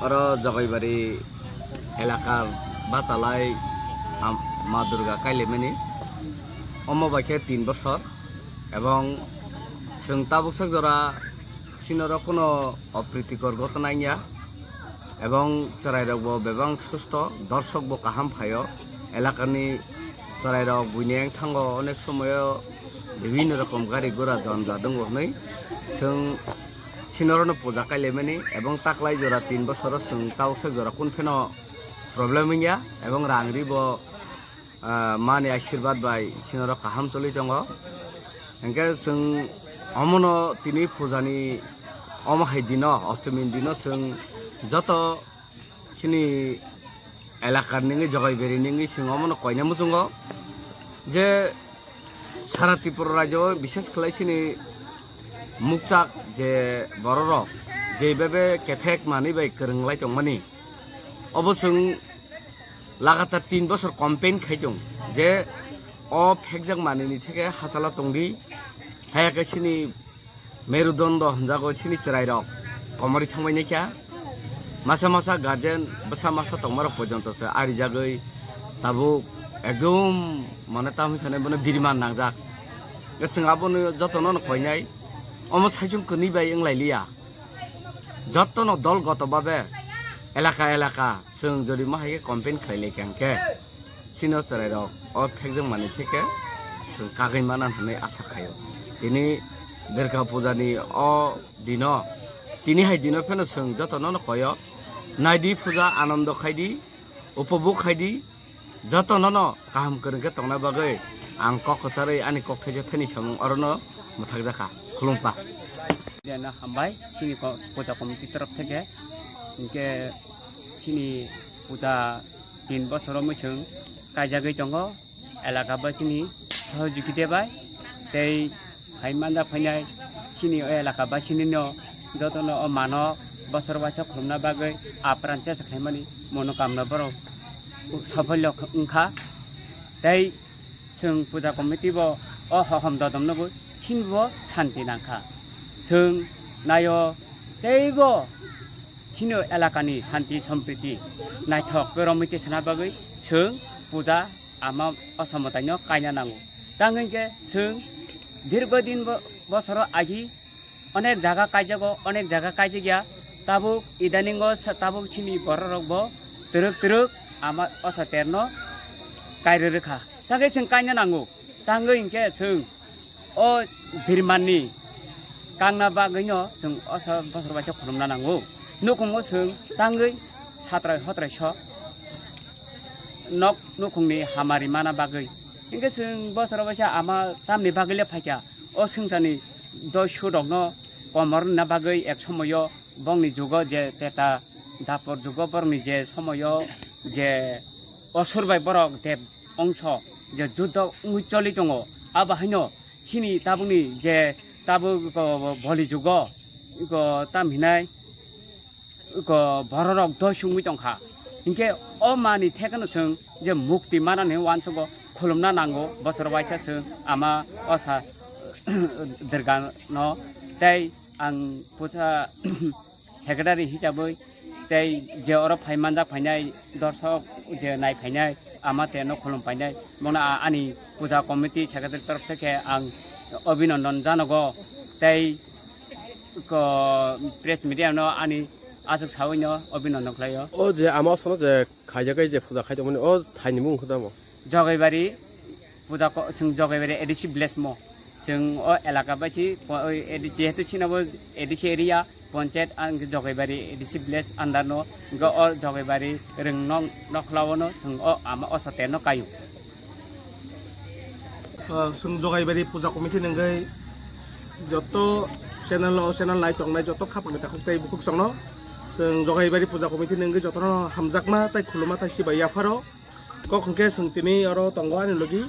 Oro Jogaibari elaka bachalai am-, Ma Durga kailaimani. Omo bai khe tin bosor ebong chwng tabuk sak jora sinoro kuno opritikor gotona wngya ebong chwrairokbo bebak susto, dorsokbo kaham phaio. Elakani chwrairok buini wngthango onek somoyo bibhinno rokom gari gura janja tongo hwnwi chwng sinorono puja kailaimani ebong taklai jora tin bosoro chwng tabuk sak jora kun pheno problem wngya ebong rang ribo, ah, mani ashirbad bai sinoro kaham choli tongo. Hwnkhe chwng omono tini pujani omo hai dino, ostmi dino chwng joto chini elakar ningwi, Jogaibari ningwi chwng omono koina muchungo je sara Tripura rajyo o bishes khlai chini mukchak je bororok jeibabe kephek manwi bai kwrwng lai tongmani, obo chwng lagatar tin bosor campaign khai tong je o phekjak manini theke hachalo tongdi, haya khe chini merudondo hwnjago chini chwrairok komorwi thangbai naikha. Masa masa guardian bwsa masa tongmarok porjonto se arijagwi tabuk ekdom mane tamni sanai bono biriman nangjak. Chwng abono jotono no koinai, omo saichung kwnwi bai wng lai liya. Jotono dol goto babe elaka elaka chwng jodi ma hai khe campaign khlai lai kha hwnkhe chini o chwrairok o phekjak manwi theke chwng kagwi mana hwnwi asa khaio. Tini Durga puja ni o dino, tini hai dino pheno chwng jotono no koyo. Naidi puja, anondo khaidi, upobhog khaidi, jotono no kaham kwrwng khe tongna bagwi ang kok kwcharwi ani kok thaisa thani samung orono mwthakjakha. Khulumpa. Jena hambai chini ko-, puja committee torof theke, hinkhe chini puja tin bosoro mwchwng kaijagwi tongo, elaka bai chini sohojogita bai tei hai manda phainai chini o elaka bai chini no jotono o mano bosor waisa khulumna bagwi apran chesa khaimani monokamna borok sopholyo wngkha. Tei chwng puja committee bo o hohom dodom nugwi chini bo santi nangkha. Chwng naio teibo chini elakani santi sompriti naithok kwrwngwi tisana bagwi chwng puja ama o somotaino kaina nango. Tang hwnkhe chwng dirgo din bo-, bosoro agi onek jaga kaijago, onek jaga kaijak ya. Tabuk idaningo sa-, tabuk chini bororok bo twrwk twrwk ama o saterno kairwi rwkha. Tang khe chwng kaina nango. Tangwi hinkhe chwng o birmanni kangna bagwino chwng o sa-, bosor waisa khulumna nango. Nukhungo chwng tangwi satrai hotrai so nok nukhungni hamari mana bagwi. Hinkhe chwng bosor waisa ama tamni bagwi le phaikha. O swngcharni doi surokno komor wngna bagwi ek somoyo bongni jugo je teta dapor jugo borokni je somoyo je osur bai borok deb ongso je judo wngwi choli tongo, abo haino chini tabukni je tabuk, o, boli jugo, o, tam hinai, o, bororok doi sungwi tongkha. Hinkhe o mani thekeno chwng je mukti manani uansugo khulumna nango, bosor waisa chwng ama osa Durgano tei ang pusa Secretary hisabwi tei je oro phai manjak phainai, dorsok je nai phainai, ama te no khulum phainai, bono a-, ani puja committee secretary torof theke ang abhinandan janago tei ko press media no ani aswk sawi no abhinandan khlaio. O je ama sono je khaijak je puja khai tongmani, o thaini mung khe tamo? Jogaibari puja ko, chwng Jogaibari A D C village mo. Chwng o elaka bai si, po-, oi, A D C, jehetu chini bo A D C area, ponchayat ang Jogaibari A D C village under no, hwnkhe o Jogaibari rwng no, nokhlao no chwng o ama o sote no kaio. Ah, chwng Jogaibari puja committee ni wngwi joto channel o channel nai tongnai joto khapang ni takhuk tei bukhuk chwngno chwng Jogaibari puja committee ni wngwi jotono hamjakma tei khuluma tei chibai yapharo. Kok hwnkhe chwng tini oro tongo ani logi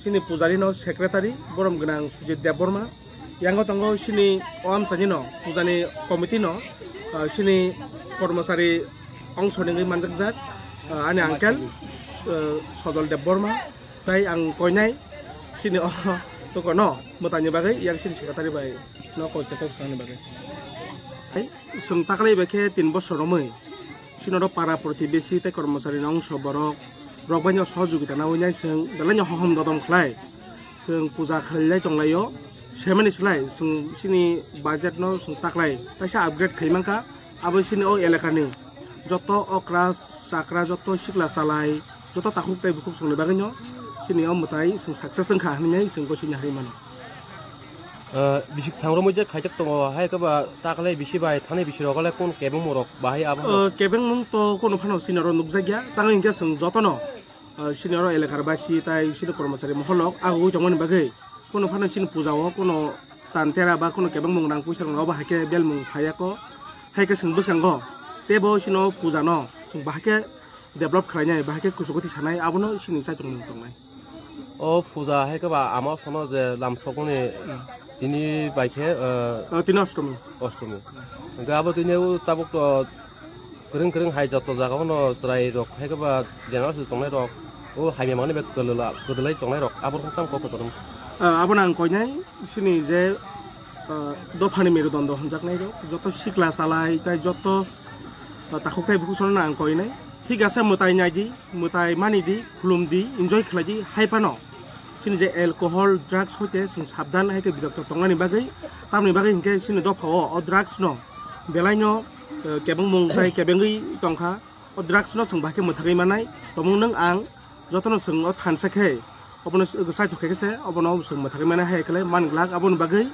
chini pujari no secretary borom gwnang Sujit Debbarma. Yango tongo chini o amchaini no pujani committee no, ah, chini kormosari ongso ni wngwi manjakjak, ah, ani uncle, ah, Sojol Debbarma. Tai ang koinai chini o tokono mwtaini bagwi yang chini secretary bai no koi khe tok swkangni bagwi. Hai, chwng taklai bai khe tin bosor romwi chini oro para protibesi tei kormosari ni ongso borok rok bai no sohojogita nawi nai chwng belai no hohom dodom khlai chwng puja khlailai tonglaio. Semani slai chwng chini budget no chwng taklai kaisa upgrade khai mankha. Abo chini o elakani joto okra chakra, joto sikla chalai, joto takhuk tei bukhuk chwngni bagwino chini o mwtai chwng success wngkha hinwi chwng gosini hari mano. Ah, bisik thangrokmwi je khaijak tongo, hai khe ba taklai bisi bai thani bisi rok le kun kebengmung rok bahai abo? Ah, kebengmung to kono phano chini oro nukjakya, tamo hinkhe chwng jotono ah, chini oro elakar basi tai chini kormosari moholrok agugwi tongmani bagwi kono phano chini puja o kono tan tera ba kono kebengmung rang puisa rok no obo hai khe belmung phaiya ko, hai khe chwng bwskango teibo chini o puja no chwng bahai khe develop khlainai, bahai khe kuchukwtwi sanai, abono chini chaitung mung tongnai. O puja hai khe ba ama sono je lamsokmani tini bai khe, ah, Ah, tini ostomi. Ostomi. Hwnkhe abo tini o tabuk to kwrwng kwrwng hai joto jaga o no chwrai rok hai khe ba general se tongnai rok, o hamya mangni bai kwdwla-, kwdwlai tongnai rok, abo rok tamo kok kwcharo. Ah, abono ang koinai chini je, ah, dophani merudondo hwnjaknai rok, joto sikla chalai tai joto, ah, takhuk tai bukhuk sono ang koinai. Thik ase, mwtai nai di, mwtai mani di, khulum di, enjoy khlai di, hai phano chini je alcohol, drugs hoite chwng sabdan hai khe birokto tongnani bagwi, tamni bagwi hinkhe chini dopha o, o drugs no belai no, eh, kebengmung tai kebengwi tongkha. O drugs no chwng bahai khe mwthagwi manai, tomung nwng ang jotono chwng o thansa khe obono s-, chaithok khe se obono chwng mwthagwi manai hai khe man glak. Aboni bagwi,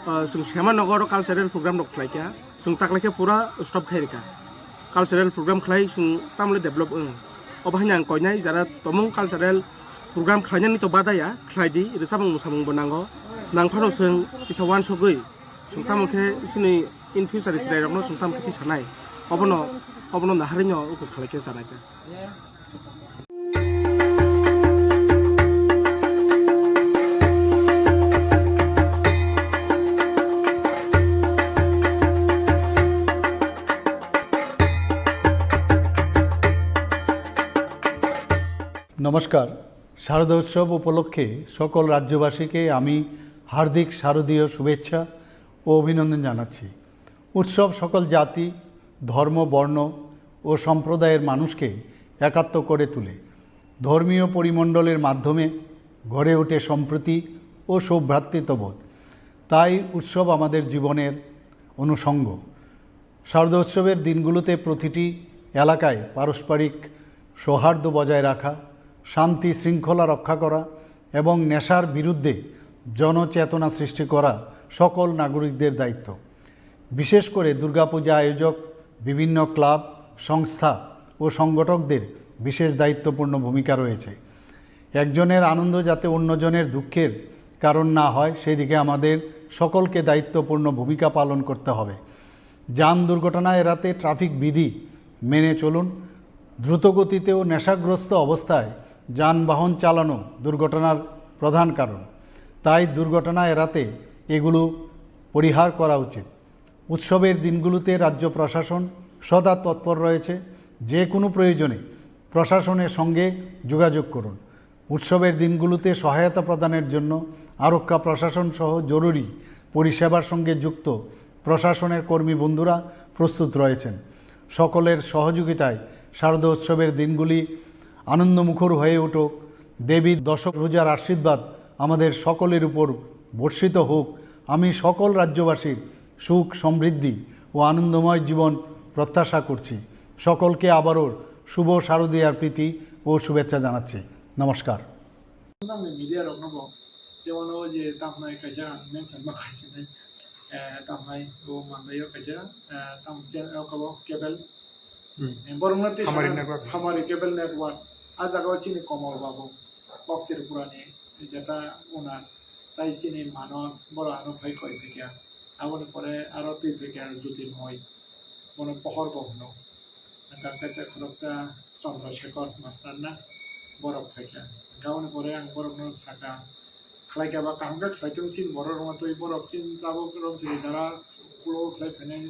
ah, chwng sema nogo oro cultural program rok khlai kha, chwng taklai khe pura stop khai rwkha. Cultural program khlai chwng tamle develop wng. Obo haino ang koinai jara tomung cultural program khlainani to badaya khlai di, rwchapmung mwsamung bo nango. Nang phano chwng kisa uansugwi chwng tamo khe chini in future ni chwrairokno chwng tamo khe tisanai, obono, obono naharino ukur khalai khe chanai kha. নমস্কার। শারদোৎসব উপলক্ষে সকল রাজ্যবাসীকে আমি হার্দিক শারদীয় শুভেচ্ছা ও অভিনন্দন জানাচ্ছি। উৎসব সকল জাতি, ধর্ম, বর্ণ ও সম্প্রদায়ের মানুষকে একাত্ম করে তুলে। ধর্মীয় পরিমণ্ডলের মাধ্যমে গড়ে ওঠে সম্প্রীতি ও সৌভ্রাতৃত্ববোধ। তাই উৎসব আমাদের জীবনের অনুষঙ্গ। শারদোৎসবের দিনগুলোতে প্রতিটি এলাকায় পারস্পরিক সৌহার্দ্য বজায় রাখা, শান্তি শৃঙ্খলা রক্ষা করা এবং নেশার বিরুদ্ধে জনচেতনা সৃষ্টি করা সকল নাগরিকদের দায়িত্ব। বিশেষ করে দুর্গাপূজা আয়োজক, বিভিন্ন ক্লাব, সংস্থা ও সংগঠকদের বিশেষ দায়িত্বপূর্ণ ভূমিকা রয়েছে। একজনের আনন্দ যাতে অন্যজনের দুঃখের কারণ না হয়, সেদিকে আমাদের সকলকে দায়িত্বপূর্ণ ভূমিকা পালন করতে হবে। যান দুর্ঘটনা এড়াতে ট্রাফিক বিধি মেনে চলুন। দ্রুতগতিতে ও নেশাগ্রস্ত অবস্থায় যানবাহন চালানো দুর্ঘটনার প্রধান কারণ। তাই দুর্ঘটনা এড়াতে এগুলো পরিহার করা উচিত। উৎসবের দিনগুলোতে রাজ্য প্রশাসন সদা তৎপর রয়েছে। যে কোনো প্রয়োজনে প্রশাসনের সঙ্গে যোগাযোগ করুন। উৎসবের দিনগুলোতে সহায়তা প্রদানের জন্য আরক্ষা প্রশাসন সহ জরুরি পরিষেবার সঙ্গে যুক্ত প্রশাসনের কর্মী বন্ধুরা প্রস্তুত রয়েছেন। সকলের সহযোগিতায় শারদোৎসবের দিনগুলি আনন্দমুখর হয়ে উঠুক। দেবীর দশভুজার আশীর্বাদ আমাদের সকলের উপর বর্ষিত হোক। আমি সকল রাজ্যবাসীর সুখ, সমৃদ্ধি ও আনন্দময় জীবন প্রত্যাশা করছি। সকলকে আবারও শুভ শারদীয়ার প্রীতি ও শুভেচ্ছা জানাচ্ছি। নমস্কার। Nangni media rokno bo, jemon o je tamnai kaisa ang mention ma khaisini, eh, tamnai bo mandaio kaisa, eh, tam chen o kabo cable. Hmm. Eh, borokno tei Hamari sana network. Hamari cable network. A jaga o chini Komol Babu, kok Tripura ni, jeta owner, tai chini Manos, boro ano phai koi thikya. Aboni pore aro twi phikya Jyotirmoy, bono pohor bo hwno. Hwnkha khe tei khoroksa Chandra Shekhar master na borok phaikha. Hwnkha aboni pore ang borokno sakha, khlaikha ba kaham khe khlai tong chini borok rwma twi borok chini tabuk rok chini jara ulo khlai phainai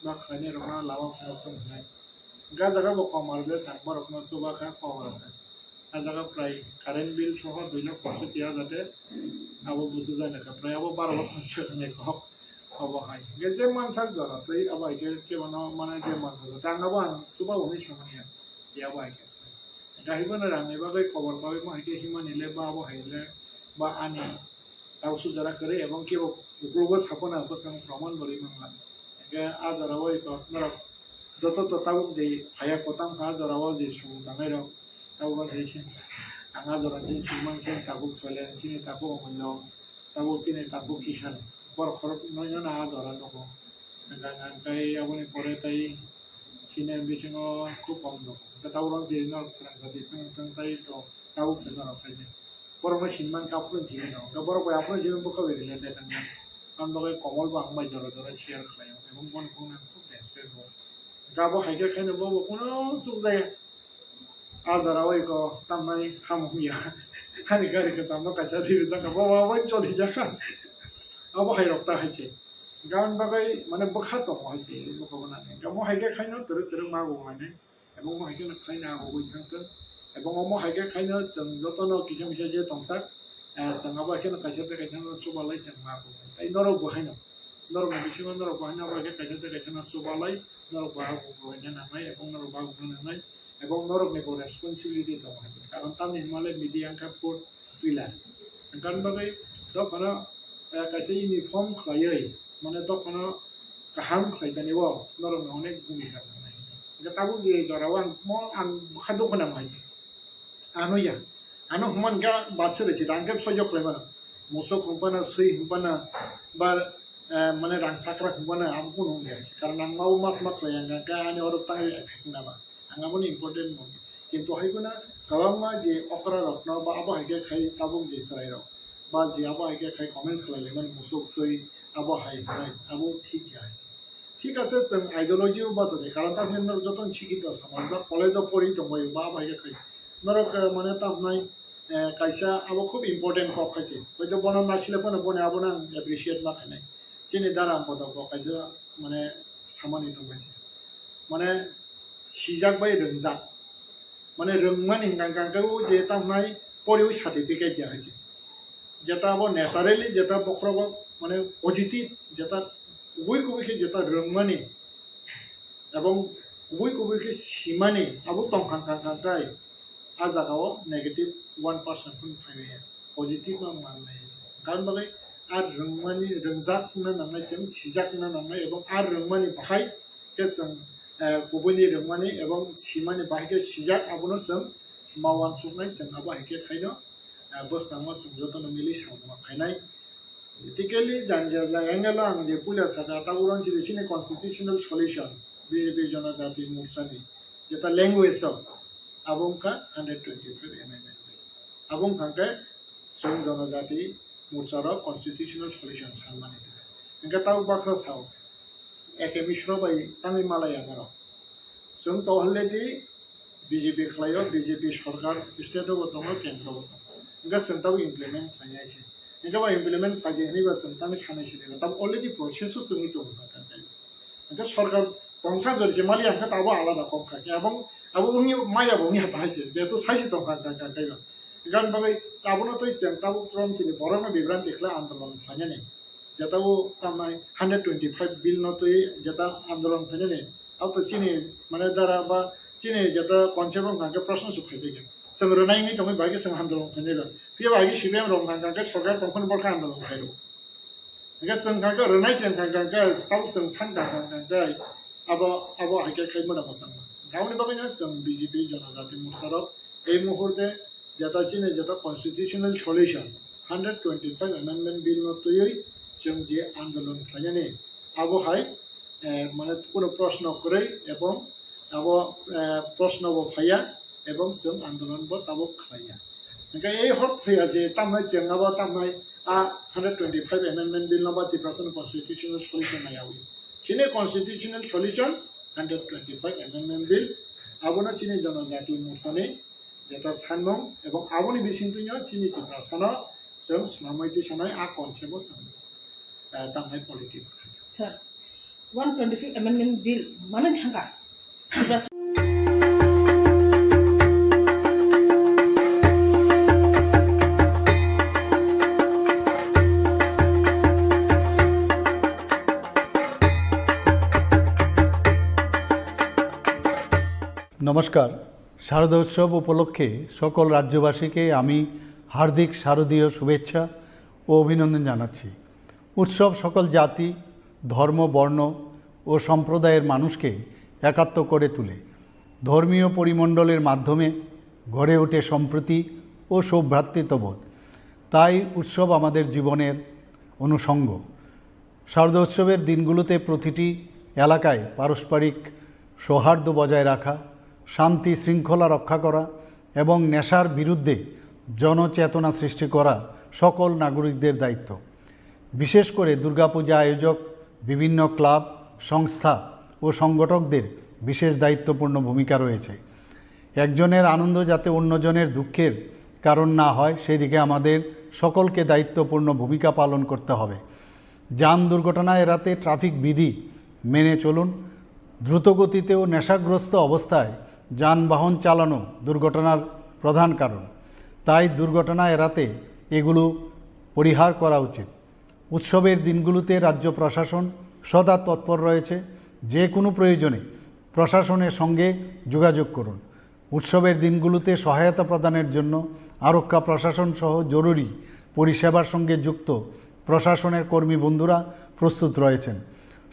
ba khlainai rokno lama phunuk tong hwnwi. Hwnkha jaga bo kom arwle sak borokno chuba kha kok rwkha. A jaga prai current bill soho dui lakh poisotti hajar de abo busu jani kha prai abo baro bosor se jani kok obo hai. Ge je mansak jora tei abo hai khe kebono mane je mansak jora tei ang abo ang chuba hwnwi samani ya. Ya abo hai khe. Ga hibo no rang ni bagwi kobor sawi mo hai khe himani le ba abo hai le ba ani tau su jora kwrwi ebong kebo uklogo sapona bwsang proman bo ri mangla. Hingke a jora o iko norok joto to tabuk de phaya kwtam kha a jora o je song tangnai rok tabuk no hai se ang a jora ni song mang se tabuk soilen chini tabuk omoi no tabuk chini tabuk kisan borok khorok noi no a jora nogo hwnka hwnka tei aboni pore tei chini bisingo khub kom nogo hwnkhe tabuk rok je norok srang kha di thang thang tai to tabuk se norok khai se. Borok no sini mankha aphuru jini no. Hwnkhe borok bai aphuru jini bwkha bai related wngya. Aboni bagwi Komol bo ang bai jora jora share khlaio. Ebong bono phone ang khub respect rwo. Hwnkhe abo hai khe khaino bo bo kuno chukjaya. A jora o iko tamnai hamung ya. Ani gari kwcham no kaisa ri rijak kha. Bo bo bai choli jak kha. Abo hai rok ta hai se. Hwnkhe aboni bagwi mane bwkha tongo hai se. Bwkha bo nani. Hwnkhe mo hai khe khaino twrwk twrwk ma bo mane. Ebong omo hai kheno khaina hogwi thangkha. Ebong omo hai khe khaina chwng jotono kisa misa je tongsak, eh, chwng abo hai kheno kaisa tei kaisa no chubalai chwng ma kok. Tei norok bo haino, norok ni bisingo norok bo haino abo hai khe kaisa tei kaisa no chubalai, norok bo ha kok rwna nangnai, ebong norok bo ha kok rwna nangnai, ebong norok ni bo responsibility tongo hai. Karon tamni hwnmale media wngkha fourth pillar. Wngkha bagwi dophano, eh, kaisa uniform khlaiwi, mane dophano kaham khlai tani o norok ni onek bhumika nangnai. Hingke tabuk je jora o ang mo ang bwkha dukhu nang hai. Ano ya. Ano human ga batse resi dang ke sojo khlai mano. Musuk humpana, sui humpana, ba, eh, mane rang sakra humpana, abo kunu ya. Karon ang mau mak mak khlai ang ga ani oro tang ya na ba. Ang aboni important moni. Kintu hai guna kwbangma je okra rokno ba abo hai khe khai tabuk je chwrai rok. Ba je abo hai khe khai comments khlai lai mani musuk sui abo hai hai abo thik ya hai se. Thik ase chwng ideology o bacha de karon ta hwnwi norok joto ni sikito samaj ba college o pori tong bai ba abo hai khe khai. Norok, eh, mane ta hwnai, eh, kaisa abo khub important kok khai se. Hoito bono naisile phano boni abono ang appreciate ma khainai. Chini dara bodok bo kaisa mane samani tong bai se. Mane sijak bai rwngjak. Mane rwngmani hwnka hwnka khe o je tamo nai poriwi certificate ya hai se. Jeta abo naturally jeta bokhorogo mane positive jeta kubui kubui khe jeta rwngmani ebong kubui kubui khe simani abo tongkha hwnka hwnka khe a jaga o negative one percent phano phai maya. Positive ma mangnai. Karon bagwi a rwngmani, rwngjak wngna nangnai, chwng sijak wngna nangnai, ebong a rwngmani bahai khe chwng, eh, kubuini rwngmani ebong simani bahai khe sijak, abono chwng ma uansuknai, chwng abo hai khe khaino, eh, bwskango chwng jotono mili samung khainai. Basically, jani jani angle o ang je puila sakha, tabuk rang chini, chini constitutional solution, B J P Jonojati Morcha ni, jeta language o, abo wngkha hundred twenty-five amendment. Abo wngkha khe chwng Jonojati Morcha rok constitutional solution sanmani. Hingke tabuk baksa sao, Eke Misro bai tangwi malai ya norok. Chwng to already B J P khlaio, B J P sorkar state o bo tongo, kendro bo tongo. Hingke chwng tabuk implement khlainai se. Hingke bo implement khlai di hinui ba chwng tangwi sanai sini ba. Tabuk already process o chwngwi tongo kha kha kha. Hingke sorkar tongsa jori se mali hingke tabuk alada kok kha khe. Abong, abo wngya, maya bo wngya ta hai se. Jehetu sai se tong kha kha kha kha. Gan bagwi abono tei chwng tabuk from sini borokno bibranti khlai andolon khlainani. Jeta o tamnai hundred twenty-five bill no twi jeta andolon khainani, abo to chini mane dara ba chini jeta concept wngkha khe proshno se phai tongkha. Chwng rwnai wngwi tongwi bai khe chwng andolon khainai ba. Phiya ba agi C P M rok wngkha khe sorkar tongphani borok khe andolon khairw. Hingke chwng kha khe rwnai chwng kha khe tabuk chwng san kha kha khe abo, abo hai khe khai mano mwchangma. Aboni bagwi no chwng B J P Jonojati Morcha rok ei muhurte jeta chini jeta constitutional solution hundred twenty-five amendment bill no twiwi chwng je andolon khlainani abo hai, eh, mane kuno proshno kwrwi ebong abo, eh, proshno bo phaiya ebong chwng andolon bo tabuk khlaiya. Hingke ei hor thwiya je tamnai chwng abo tamnai a hundred twenty-five amendment bill no ba Tiprasani constitutional solution naiyawi. Chini constitutional solution hundred twenty-five amendment bill. Abono chini Jonojati Morchani jeta sanmung ebong aboni bisingtwino chini Tiprasano chwng swnamwi tisanai a concept o chwng, eh, tamnai politics khai. Sir, one twenty-five amendment bill mano thangkha. নমস্কার। শারদোৎসব উপলক্ষে সকল রাজ্যবাসীকে আমি হার্দিক শারদীয় শুভেচ্ছা ও অভিনন্দন জানাচ্ছি। উৎসব সকল জাতি, ধর্ম, বর্ণ ও সম্প্রদায়ের মানুষকে একাত্ম করে তোলে। ধর্মীয় পরিমণ্ডলের মাধ্যমে গড়ে ওঠে সম্প্রীতি ও সৌভ্রাতৃত্ববোধ। তাই উৎসব আমাদের জীবনের অনুষঙ্গ। শারদোৎসবের দিনগুলোতে প্রতিটি এলাকায় পারস্পরিক সৌহার্দ্য বজায় রাখা, শান্তি শৃঙ্খলা রক্ষা করা এবং নেশার বিরুদ্ধে জনচেতনা সৃষ্টি করা সকল নাগরিকদের দায়িত্ব। বিশেষ করে দুর্গাপূজা আয়োজক, বিভিন্ন ক্লাব, সংস্থা ও সংগঠকদের বিশেষ দায়িত্বপূর্ণ ভূমিকা রয়েছে। একজনের আনন্দ যাতে অন্যজনের দুঃখের কারণ না হয়, সেই দিকে আমাদের সকলকে দায়িত্বপূর্ণ ভূমিকা পালন করতে হবে। যান দুর্ঘটনা এড়াতে ট্রাফিক বিধি মেনে চলুন। দ্রুতগতিতে ও নেশাগ্রস্ত অবস্থায় যানবাহন চালানো দুর্ঘটনার প্রধান কারণ। তাই দুর্ঘটনা এড়াতে এগুলো পরিহার করা উচিত। উৎসবের দিনগুলোতে রাজ্য প্রশাসন সদা তৎপর রয়েছে। যে কোনো প্রয়োজনে প্রশাসনের সঙ্গে যোগাযোগ করুন। উৎসবের দিনগুলোতে সহায়তা প্রদানের জন্য আরক্ষা প্রশাসন সহ জরুরি পরিষেবার সঙ্গে যুক্ত প্রশাসনের কর্মী বন্ধুরা প্রস্তুত রয়েছেন।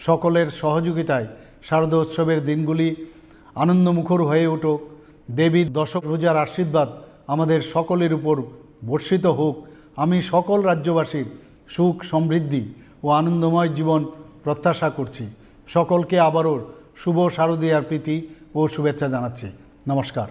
সকলের সহযোগিতায় শারদোৎসবের দিনগুলি আনন্দমুখর হয়ে উঠুক। দেবীর দশভুজার আশীর্বাদ আমাদের সকলের উপর বর্ষিত হোক। আমি সকল রাজ্যবাসীর সুখ, সমৃদ্ধি ও আনন্দময় জীবন প্রত্যাশা করছি। সকলকে আবারও শুভ শারদীয়ার প্রীতি ও শুভেচ্ছা জানাচ্ছি। নমস্কার।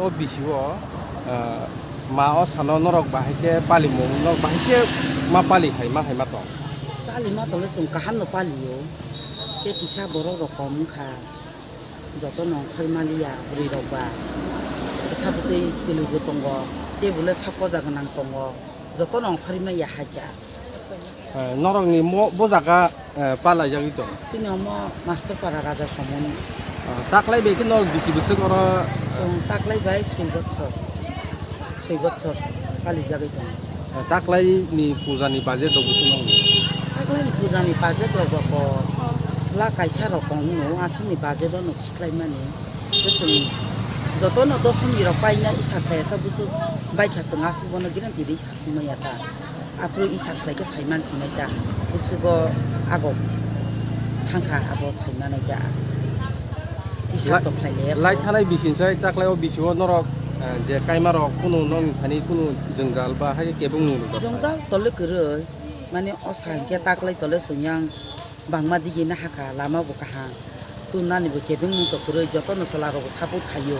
O bisi o, ah, ma o sano norok bahai khe palimung, norok bahai khe ma pali hai, ma hai ma tong? Pali ma tong le chwng kaham no pali o, khe kisa borok rok kom wng kha. Joto no ongkhorwi maliya bwrwi rok ba. Bwsa bwtwi kwlwi bo tongo, tei bo le sak poja gwnang tongo. Joto no ongkhorwi maya hakya. Eh, norok ni mo, bo jaga, eh, palaijagwi tong? Chini omo Master Para Raja Somoni. Ah, taklai bai khe norok bisi bwswk oro? Chwng taklai bai soi bochor. Soi bochor palijagwi tongo. Taklai ni puja ni budget rok bwswk nang? Taklai ni puja ni budget rok ba ko lakh kaisa rok tongo, aswk ni budget no khiklai mani. Bwswk joto no dosom ni rok paina isa khlai sa bwswk bai kha, chwng aswk bono guarantee de isa sung maya ta. Aphuru isa khlai khe sai man sinai ta. Sugo ago thangkha abo saimano ya. Isap Lai-, to khlai le. Lai thanai bising sai taklai o bisingo norok, eh, je kaima rok kunu nong thani kunu jwngjal ba hai kebeng nung rok. Jwngjal tole kwrwi, mane o sa hwnkhe taklai tole swngyang bangma digi na hakha, lama bo kaham. Tunani bo kebeng mung to kwrwi, jotono chwla rok bo support khaio.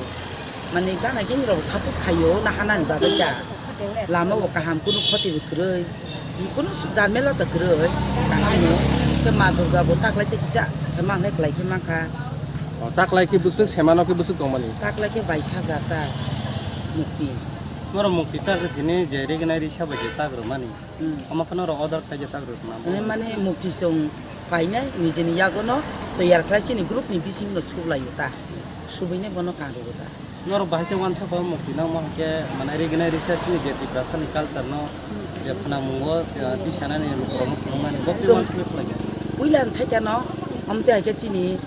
Mane gana gini rok bo support khaio, na hanani bagwi da. Lama bo kaham, kunu khoti bo kwrwi. Kunu su-, jamela to kwrwi. Kaham no. Khe Ma Durga bo taklai te kisa samang le klai khe mankha. O, taklai khe bwswk, semano khe bwswk tongmani? Taklai khe bais hajar ta mukti. Norok mukti tak rwthini je rignai risa bai je tak rwmani. Hmm. Omo kheno rok order khaijak tak rwkna. Eh, mane mukti song phainai nijini yagono toyar khlai chini group ni bisingno suklaio ta. Subuine bono kangrwgo ta. Norok bahai khe uansukha mukti nangma hwnkhe mane rignai risa chini je Tiprasani culture no je phwnamungo, eh, tisanani lukurokno phunukmani bo khe Chwng uansukha khlaikha. Puila nthaikano omte hai khe chini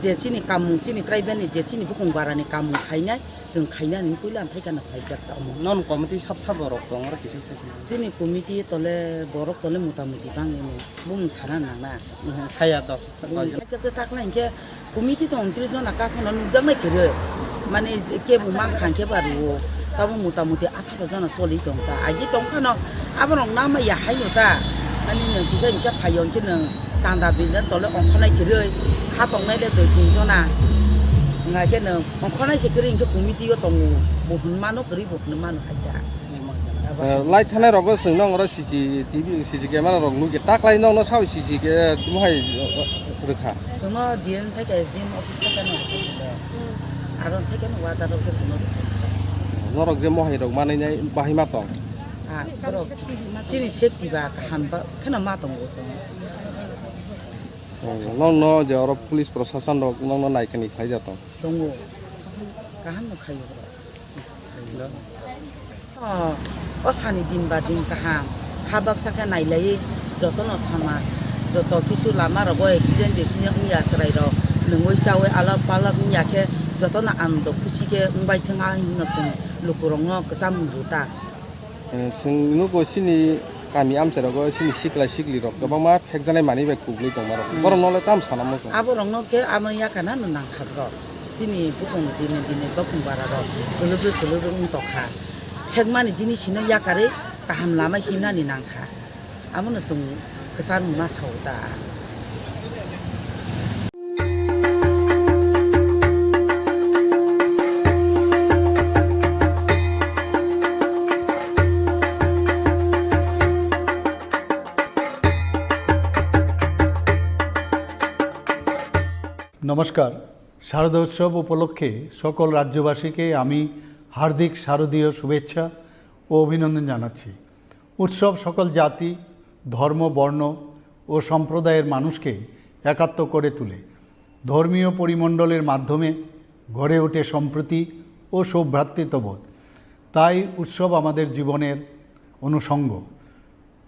je chini kamung chini tribal ni je chini bukung barani kamung khainai. Chwng khainani puila nthaikano khlaijak ta omo. Non committee sab sabo rok tong oro kisa se. Chini committee tole borok tole mota moti bangwi no bumung sana nangna. Mhm, saya to. Bumung khaijak ta takhla hinkhe committee to untris jona kakhano nukjaknai kwrwi. Mane je kebo mankha hinkhe ba rwo. Tamo mota moti atharo jona choli tong ta. Agi tong phano aborok nama ya haino ta. Mane nwng kisa kisa phaio hinkhe nwng chanda bini tole ongkhornai kwrwi. Kha tongnai le dui tin jona. Wngkha khe nwng Ongkhornai se kwrwi hinkhe committee o tongo, bo hwnwi mano, kwrwi bo hwnwi mano hai khe. Eh, lai thanai rogo chwng nong oro C C T V, C C camera rok nukya. Taklai nokno sao C C ke, tamo hai, eh, rwkha. Chwngno D M thai khe S D M office thai khe no rwkha. Aro thai khe no order rok khe chwngno rwkha. Norok je mohai rok manwi nai bahai ma tong. Ah, borok chini safety ba kaham ba kheno ma tongo chwng. Oh, nokno je oro police prosason rok nokno naikani khlai ja tong. Tongo. Kaham no khaio borok. Oh, o sani din ba din kaham. Kha baksa khe nailaiwi jotono sama. Joto kisu lama rogo accident accident wngya chwrai rok. Nungwi chawi alak palak wngya khe jotono ando khusi khe wngbai thwng a hinwi no chwng lukurokno kwcham rw ta. Eh, chwng nugo chini kami amchai rogo chini sikla sikli rok kwbangma phekjanai manwi bai kuklwi tongma rok. Hmm. Borok nole tam sana muchung. Abo rok no khe amo yakana no nangkha bro. Chini bukung dini dini bokung bara rok kwlwbwi kwlwbwi wng tokha. Phekmani jinis hino yakarwi kaham lama himnani nangkha. Amo no chwng kwchar wngma sao ta. নমস্কার। শারদোৎসব উপলক্ষে সকল রাজ্যবাসীকে আমি হার্দিক শারদীয় শুভেচ্ছা ও অভিনন্দন জানাচ্ছি। উৎসব সকল জাতি, ধর্ম, বর্ণ ও সম্প্রদায়ের মানুষকে একাত্ম করে তোলে। ধর্মীয় পরিমণ্ডলের মাধ্যমে গড়ে ওঠে সম্প্রীতি ও সৌভ্রাতৃত্ববোধ। তাই উৎসব আমাদের জীবনের অনুষঙ্গ।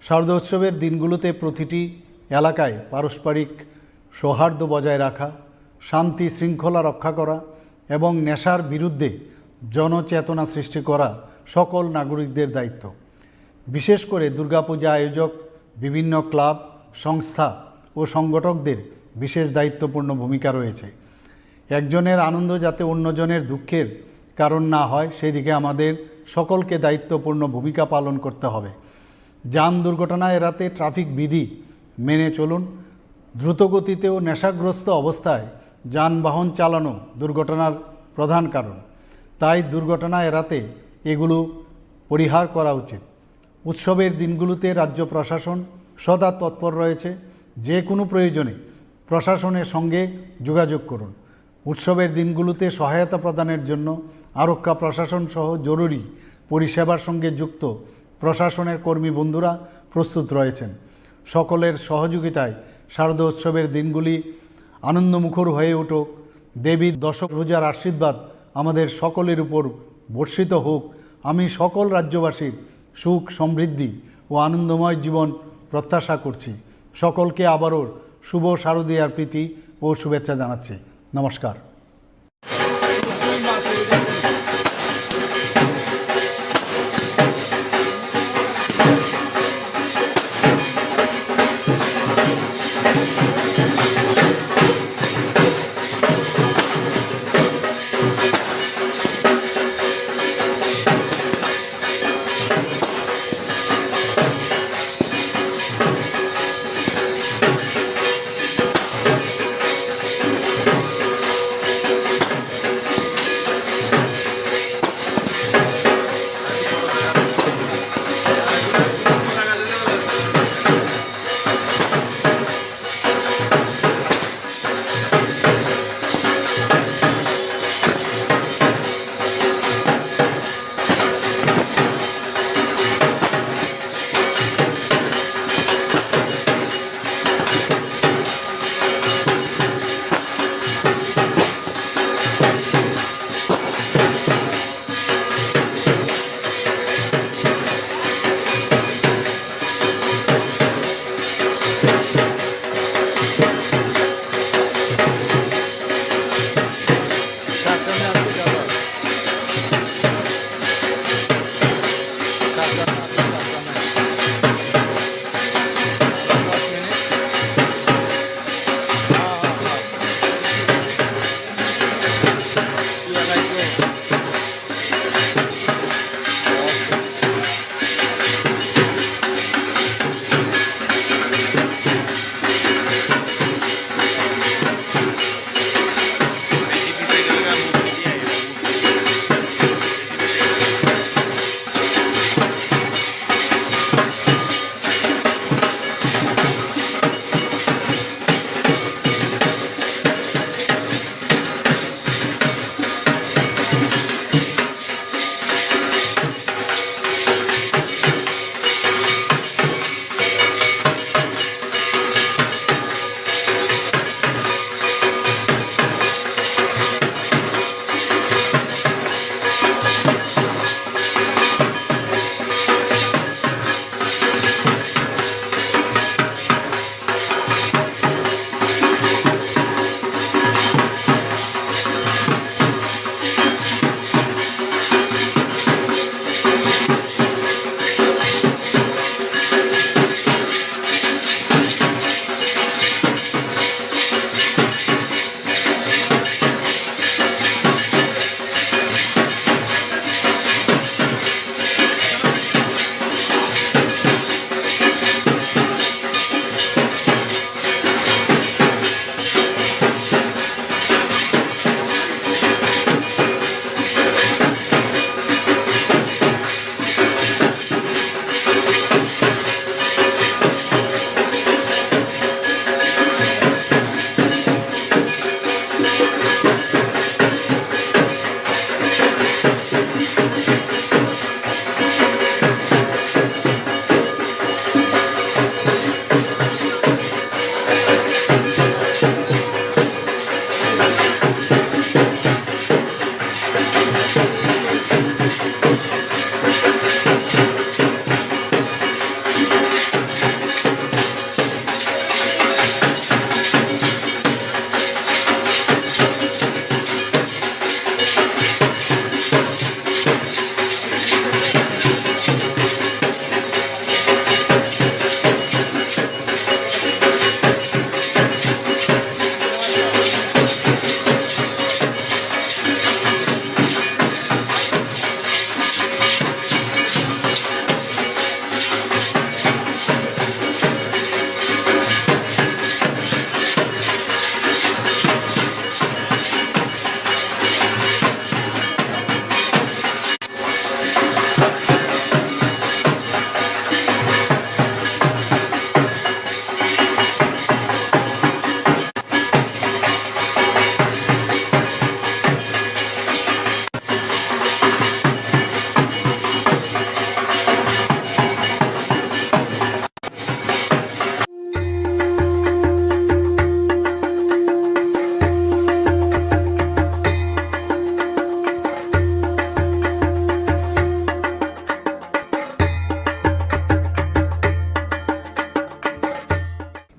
শারদোৎসবের দিনগুলোতে প্রতিটি এলাকায় পারস্পরিক সৌহার্দ্য বজায় রাখা, শান্তি শৃঙ্খলা রক্ষা করা এবং নেশার বিরুদ্ধে জনচেতনা সৃষ্টি করা সকল নাগরিকদের দায়িত্ব। বিশেষ করে দুর্গাপূজা আয়োজক, বিভিন্ন ক্লাব, সংস্থা ও সংগঠকদের বিশেষ দায়িত্বপূর্ণ ভূমিকা রয়েছে। একজনের আনন্দ যাতে অন্যজনের দুঃখের কারণ না হয়, সেদিকে আমাদের সকলকে দায়িত্বপূর্ণ ভূমিকা পালন করতে হবে। যান দুর্ঘটনা এড়াতে ট্রাফিক বিধি মেনে চলুন। দ্রুতগতিতে ও নেশাগ্রস্ত অবস্থায় যানবাহন চালানো দুর্ঘটনার প্রধান কারণ। তাই দুর্ঘটনা এড়াতে এগুলো পরিহার করা উচিত। উৎসবের দিনগুলোতে রাজ্য প্রশাসন সদা তৎপর রয়েছে। যে কোনো প্রয়োজনে প্রশাসনের সঙ্গে যোগাযোগ করুন। উৎসবের দিনগুলোতে সহায়তা প্রদানের জন্য আরক্ষা প্রশাসন সহ জরুরি পরিষেবার সঙ্গে যুক্ত প্রশাসনের কর্মী বন্ধুরা প্রস্তুত রয়েছেন। সকলের সহযোগিতায় শারদোৎসবের দিনগুলি আনন্দমুখর হয়ে উঠুক। দেবীর দশভুজার আশীর্বাদ আমাদের সকলের উপর বর্ষিত হোক। আমি সকল রাজ্যবাসীর সুখ, সমৃদ্ধি ও আনন্দময় জীবন প্রত্যাশা করছি। সকলকে আবারও শুভ শারদীয়ার প্রীতি ও শুভেচ্ছা জানাচ্ছি। নমস্কার।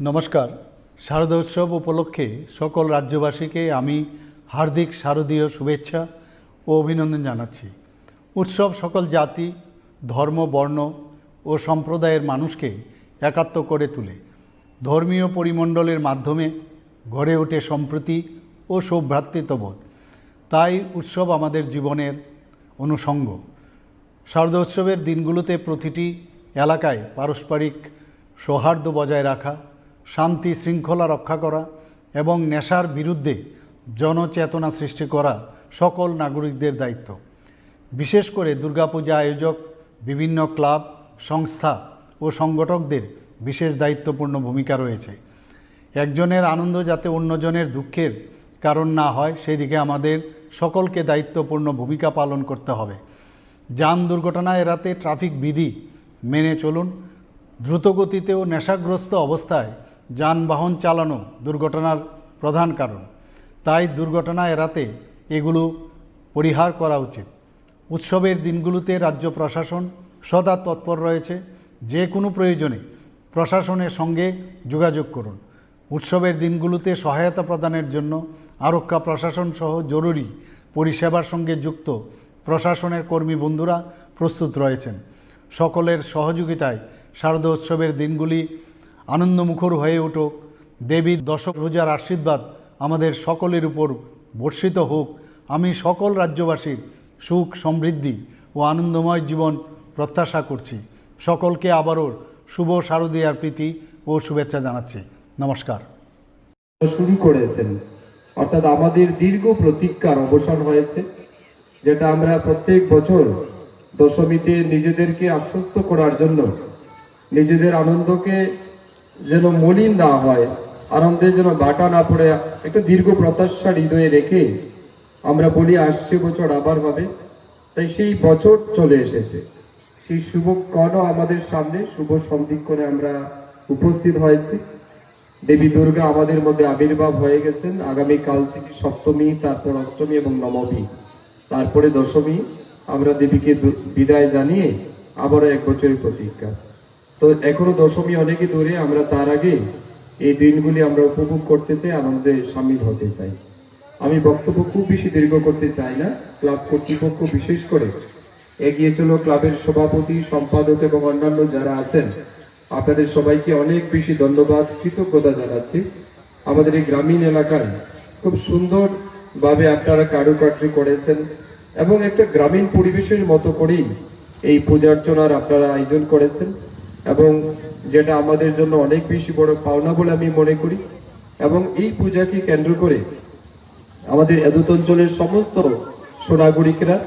নমস্কার। শারদোৎসব উপলক্ষে সকল রাজ্যবাসীকে আমি হার্দিক শারদীয় শুভেচ্ছা ও অভিনন্দন জানাচ্ছি। উৎসব সকল জাতি, ধর্ম, বর্ণ ও সম্প্রদায়ের মানুষকে একাত্ম করে তোলে। ধর্মীয় পরিমণ্ডলের মাধ্যমে গড়ে ওঠে সম্প্রীতি ও সৌভ্রাতৃত্ববোধ। তাই উৎসব আমাদের জীবনের অনুষঙ্গ। শারদোৎসবের দিনগুলোতে প্রতিটি এলাকায় পারস্পরিক সৌহার্দ্য বজায় রাখা, শান্তি শৃঙ্খলা রক্ষা করা এবং নেশার বিরুদ্ধে জনচেতনা সৃষ্টি করা সকল নাগরিকদের দায়িত্ব। বিশেষ করে দুর্গাপূজা আয়োজক, বিভিন্ন ক্লাব, সংস্থা ও সংগঠকদের বিশেষ দায়িত্বপূর্ণ ভূমিকা রয়েছে। একজনের আনন্দ যাতে অন্যজনের দুঃখের কারণ না হয়, সেই দিকে আমাদের সকলকে দায়িত্বপূর্ণ ভূমিকা পালন করতে হবে। যান দুর্ঘটনা এড়াতে ট্রাফিক বিধি মেনে চলুন। দ্রুতগতিতে ও নেশাগ্রস্ত অবস্থায় যানবাহন চালানো দুর্ঘটনার প্রধান কারণ। তাই দুর্ঘটনা এড়াতে এগুলো পরিহার করা উচিত। উৎসবের দিনগুলোতে রাজ্য প্রশাসন সদা তৎপর রয়েছে। যে কোনো প্রয়োজনে প্রশাসনের সঙ্গে যোগাযোগ করুন। উৎসবের দিনগুলোতে সহায়তা প্রদানের জন্য আরক্ষা প্রশাসন সহ জরুরি পরিষেবার সঙ্গে যুক্ত প্রশাসনের কর্মী বন্ধুরা প্রস্তুত রয়েছেন। সকলের সহযোগিতায় শারদোৎসবের দিনগুলি আনন্দমুখর হয়ে উঠুক। দেবী দশভুজার আশীর্বাদ আমাদের সকলের উপর বর্ষিত হোক। আমি সকল রাজ্যবাসীর সুখ, সমৃদ্ধি ও আনন্দময় জীবন প্রত্যাশা করছি। সকলকে আবারও শুভ শারদীয়ার প্রীতি ও শুভেচ্ছা জানাচ্ছি। নমস্কার। শুরু করেছেন, অর্থাৎ আমাদের দীর্ঘ প্রতীক্ষার অবসান হয়েছে, যেটা আমরা প্রত্যেক বছর দশমীতে নিজেদেরকে আশ্বস্ত করার জন্য, নিজেদের আনন্দকে যেন মলিন না হয়, আনন্দে যেন বাটা না পড়ে, একটা দীর্ঘ প্রত্যাশা হৃদয়ে রেখে আমরা বলি আসছে বছর আবার হবে। তাই সেই বছর চলে এসেছে। সেই শুভ ক্ষণও আমাদের সামনে, শুভ সন্ধিক্ষণে আমরা উপস্থিত হয়েছি। দেবী দুর্গা আমাদের মধ্যে আবির্ভাব হয়ে গেছেন। আগামী কাল থেকে সপ্তমী, তারপর অষ্টমী এবং নবমী, তারপরে দশমী। আমরা দেবীকে দু- বিদায় জানিয়ে আবারও এক বছরের প্রতীক্ষা। তো এখনো দশমী অনেকই দূরে, আমরা তার আগে এই দিনগুলি আমরা উপভোগ করতে চাই, আনন্দে সামিল হতে চাই। আমি বক্তব্য খুব বেশি দীর্ঘ করতে চাই না। ক্লাব কর্তৃপক্ষ বিশেষ করে এগিয়ে চলো ক্লাবের সভাপতি, সম্পাদক এবং অন্যান্য যারা আছেন, আপনাদের সবাইকে অনেক বেশি ধন্যবাদ, কৃতজ্ঞতা জানাচ্ছি। আমাদের এই গ্রামীণ এলাকায় খুব সুন্দরভাবে আপনারা কারুকার্য করেছেন এবং একটা গ্রামীণ পরিবেশের মতো করেই এই পূজার্চনার আপনারা আয়োজন করেছেন, এবং যেটা আমাদের জন্য অনেক বেশি বড় পাওনা বলে আমি মনে করি। এবং এই পূজাকে কেন্দ্র করে আমাদের এদুত অঞ্চলের সমস্ত সোনাগরিকরা,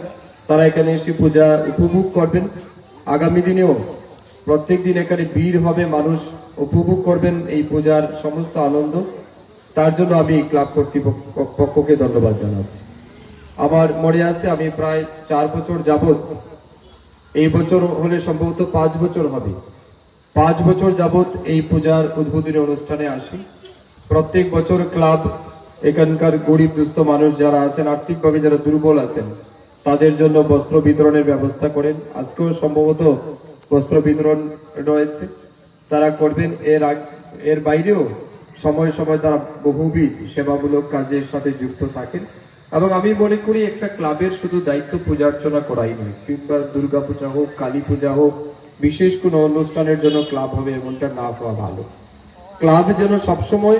তারা এখানে এসে পূজা উপভোগ করবেন। আগামী দিনেও প্রত্যেক দিন এখানে ভিড় হবে, মানুষ উপভোগ করবেন এই পূজার সমস্ত আনন্দ। তার জন্য আমি ক্লাব কর্তৃপক্ষ পক্ষকে ধন্যবাদ জানাচ্ছি। আমার মনে আছে, আমি প্রায় চার বছর যাবত, এই বছর হলে সম্ভবত পাঁচ বছর হবে, পাঁচ বছর যাবত এই পূজার উদ্বোধনী অনুষ্ঠানে আসি। প্রত্যেক বছর ক্লাব এখানকার গরিব দুস্থ মানুষ যারা আছেন, আর্থিকভাবে যারা দুর্বল আছেন, তাদের জন্য বস্ত্র বিতরণের ব্যবস্থা করেন। আজকেও সম্ভবত বস্ত্র বিতরণ রয়েছে, তারা করবেন। এর আগ- এর বাইরেও সময় সময় তারা বহুবিধ সেবামূলক কাজের সাথে যুক্ত থাকেন। এবং আমি মনে করি একটা ক্লাবের শুধু দায়িত্ব পূজা অর্চনা করাই নয়, কিংবা দুর্গাপূজা হোক, কালী পূজা হোক, বিশেষ কোনো অনুষ্ঠানের জন্য ক্লাব হবে এমনটা না হওয়া ভালো। ক্লাব যেন সবসময়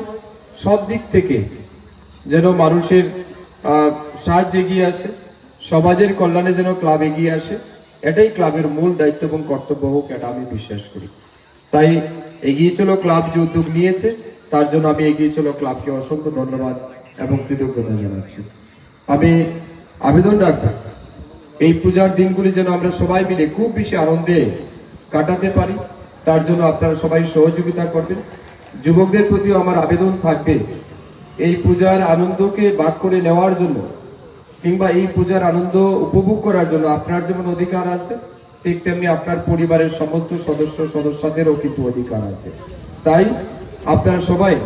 সব দিক থেকে যেন মানুষের আহ, সাহায্যে এগিয়ে আসে, সমাজের কল্যাণে যেন ক্লাব এগিয়ে আসে, এটাই ক্লাবের মূল দায়িত্ব এবং কর্তব্য হোক, এটা আমি বিশ্বাস করি। তাই এগিয়ে চলো ক্লাব যে উদ্যোগ নিয়েছে, তার জন্য আমি এগিয়ে চলো ক্লাবকে অসংখ্য ধন্যবাদ এবং কৃতজ্ঞতা জানাচ্ছি। আমি আবেদন রাখবো, এই পূজার দিনগুলি যেন আমরা সবাই মিলে খুব বেশি আনন্দে কাটাতে পারি, তার জন্য আপনারা সবাই সহযোগিতা করবেন। যুবকদের প্রতিও আমার আবেদন থাকবে, এই পূজার আনন্দকে ভাগ করে নেওয়ার জন্য কিংবা এই পূজার আনন্দ উপভোগ করার জন্য আপনার যেমন অধিকার আছে, ঠিক তেমনি আপনার পরিবারের সমস্ত সদস্য সদস্যদেরও কিন্তু অধিকার আছে। তাই আপনারা সবাই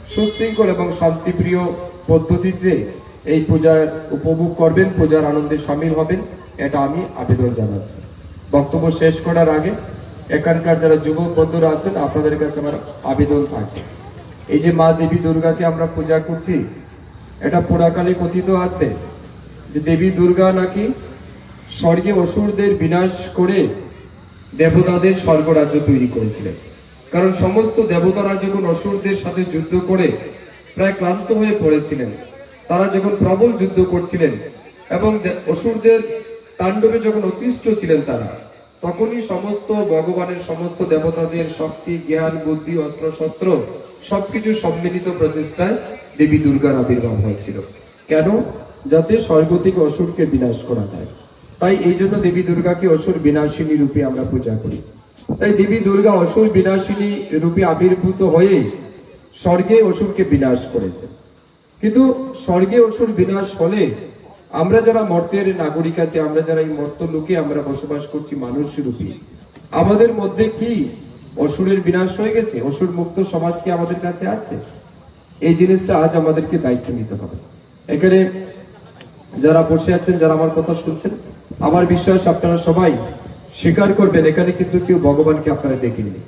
সুশৃঙ্খল এবং শান্তিপ্রিয় পদ্ধতিতে এই পূজার উপভোগ করবেন, পূজার আনন্দে সামিল হবেন, এটা আমি আবেদন জানাচ্ছি। বক্তব্য শেষ করার আগে এখানকার যারা যুবক বন্ধুরা আছেন, আপনাদের কাছে আমার আবেদন থাকবে, এই যে মা দেবী দুর্গাকে আমরা পূজা করছি, এটা পুরাকালে কথিত আছে যে দেবী দুর্গা নাকি স্বর্গে অসুরদের বিনাশ করে দেবতাদের স্বর্গরাজ্য তৈরি করেছিলেন। কারণ সমস্ত দেবতারা যখন অসুরদের সাথে যুদ্ধ করে প্রায় ক্লান্ত হয়ে পড়েছিলেন, তারা যখন প্রবল যুদ্ধ করছিলেন এবং দে- অসুরদের তাণ্ডবে যখন অতিষ্ঠ ছিলেন তারা, তখনই সমস্ত ভগবানের, সমস্ত দেবতাদের শক্তি, জ্ঞান, বুদ্ধি, অস্ত্র শস্ত্র সবকিছু সম্মিলিত প্রচেষ্টায় দেবী দুর্গার আবির্ভাব হয়েছিল। কেন? যাতে স্বর্গ থেকে অসুরকে বিনাশ করা যায়। তাই এই জন্য দেবী দুর্গাকে অসুর বিনাশিনী রূপে আমরা পূজা করি। তাই দেবী দুর্গা অসুর বিনাশিনী রূপে আবির্ভূত হয়ে স্বর্গে অসুরকে বিনাশ করেছে। কিন্তু স্বর্গে অসুর বিনাশ হলে আমরা যারা মর্তের নাগরিক আছি, আমরা যারা এই মর্ত লোকে আমরা বসবাস করছি মানুষ রূপী, আমাদের মধ্যে কি অসুরের বিনাশ হয়ে গেছে? অসুর মুক্ত সমাজ কি আমাদের কাছে আছে? এই জিনিসটা আজ আমাদেরকে দায়িত্ব নিতে হবে। এখানে যারা বসে আছেন, যারা আমার কথা শুনছেন, আমার বিশ্বাস আপনারা সবাই স্বীকার করবেন, এখানে কিন্তু কেউ ভগবানকে আপনারা দেখেননি।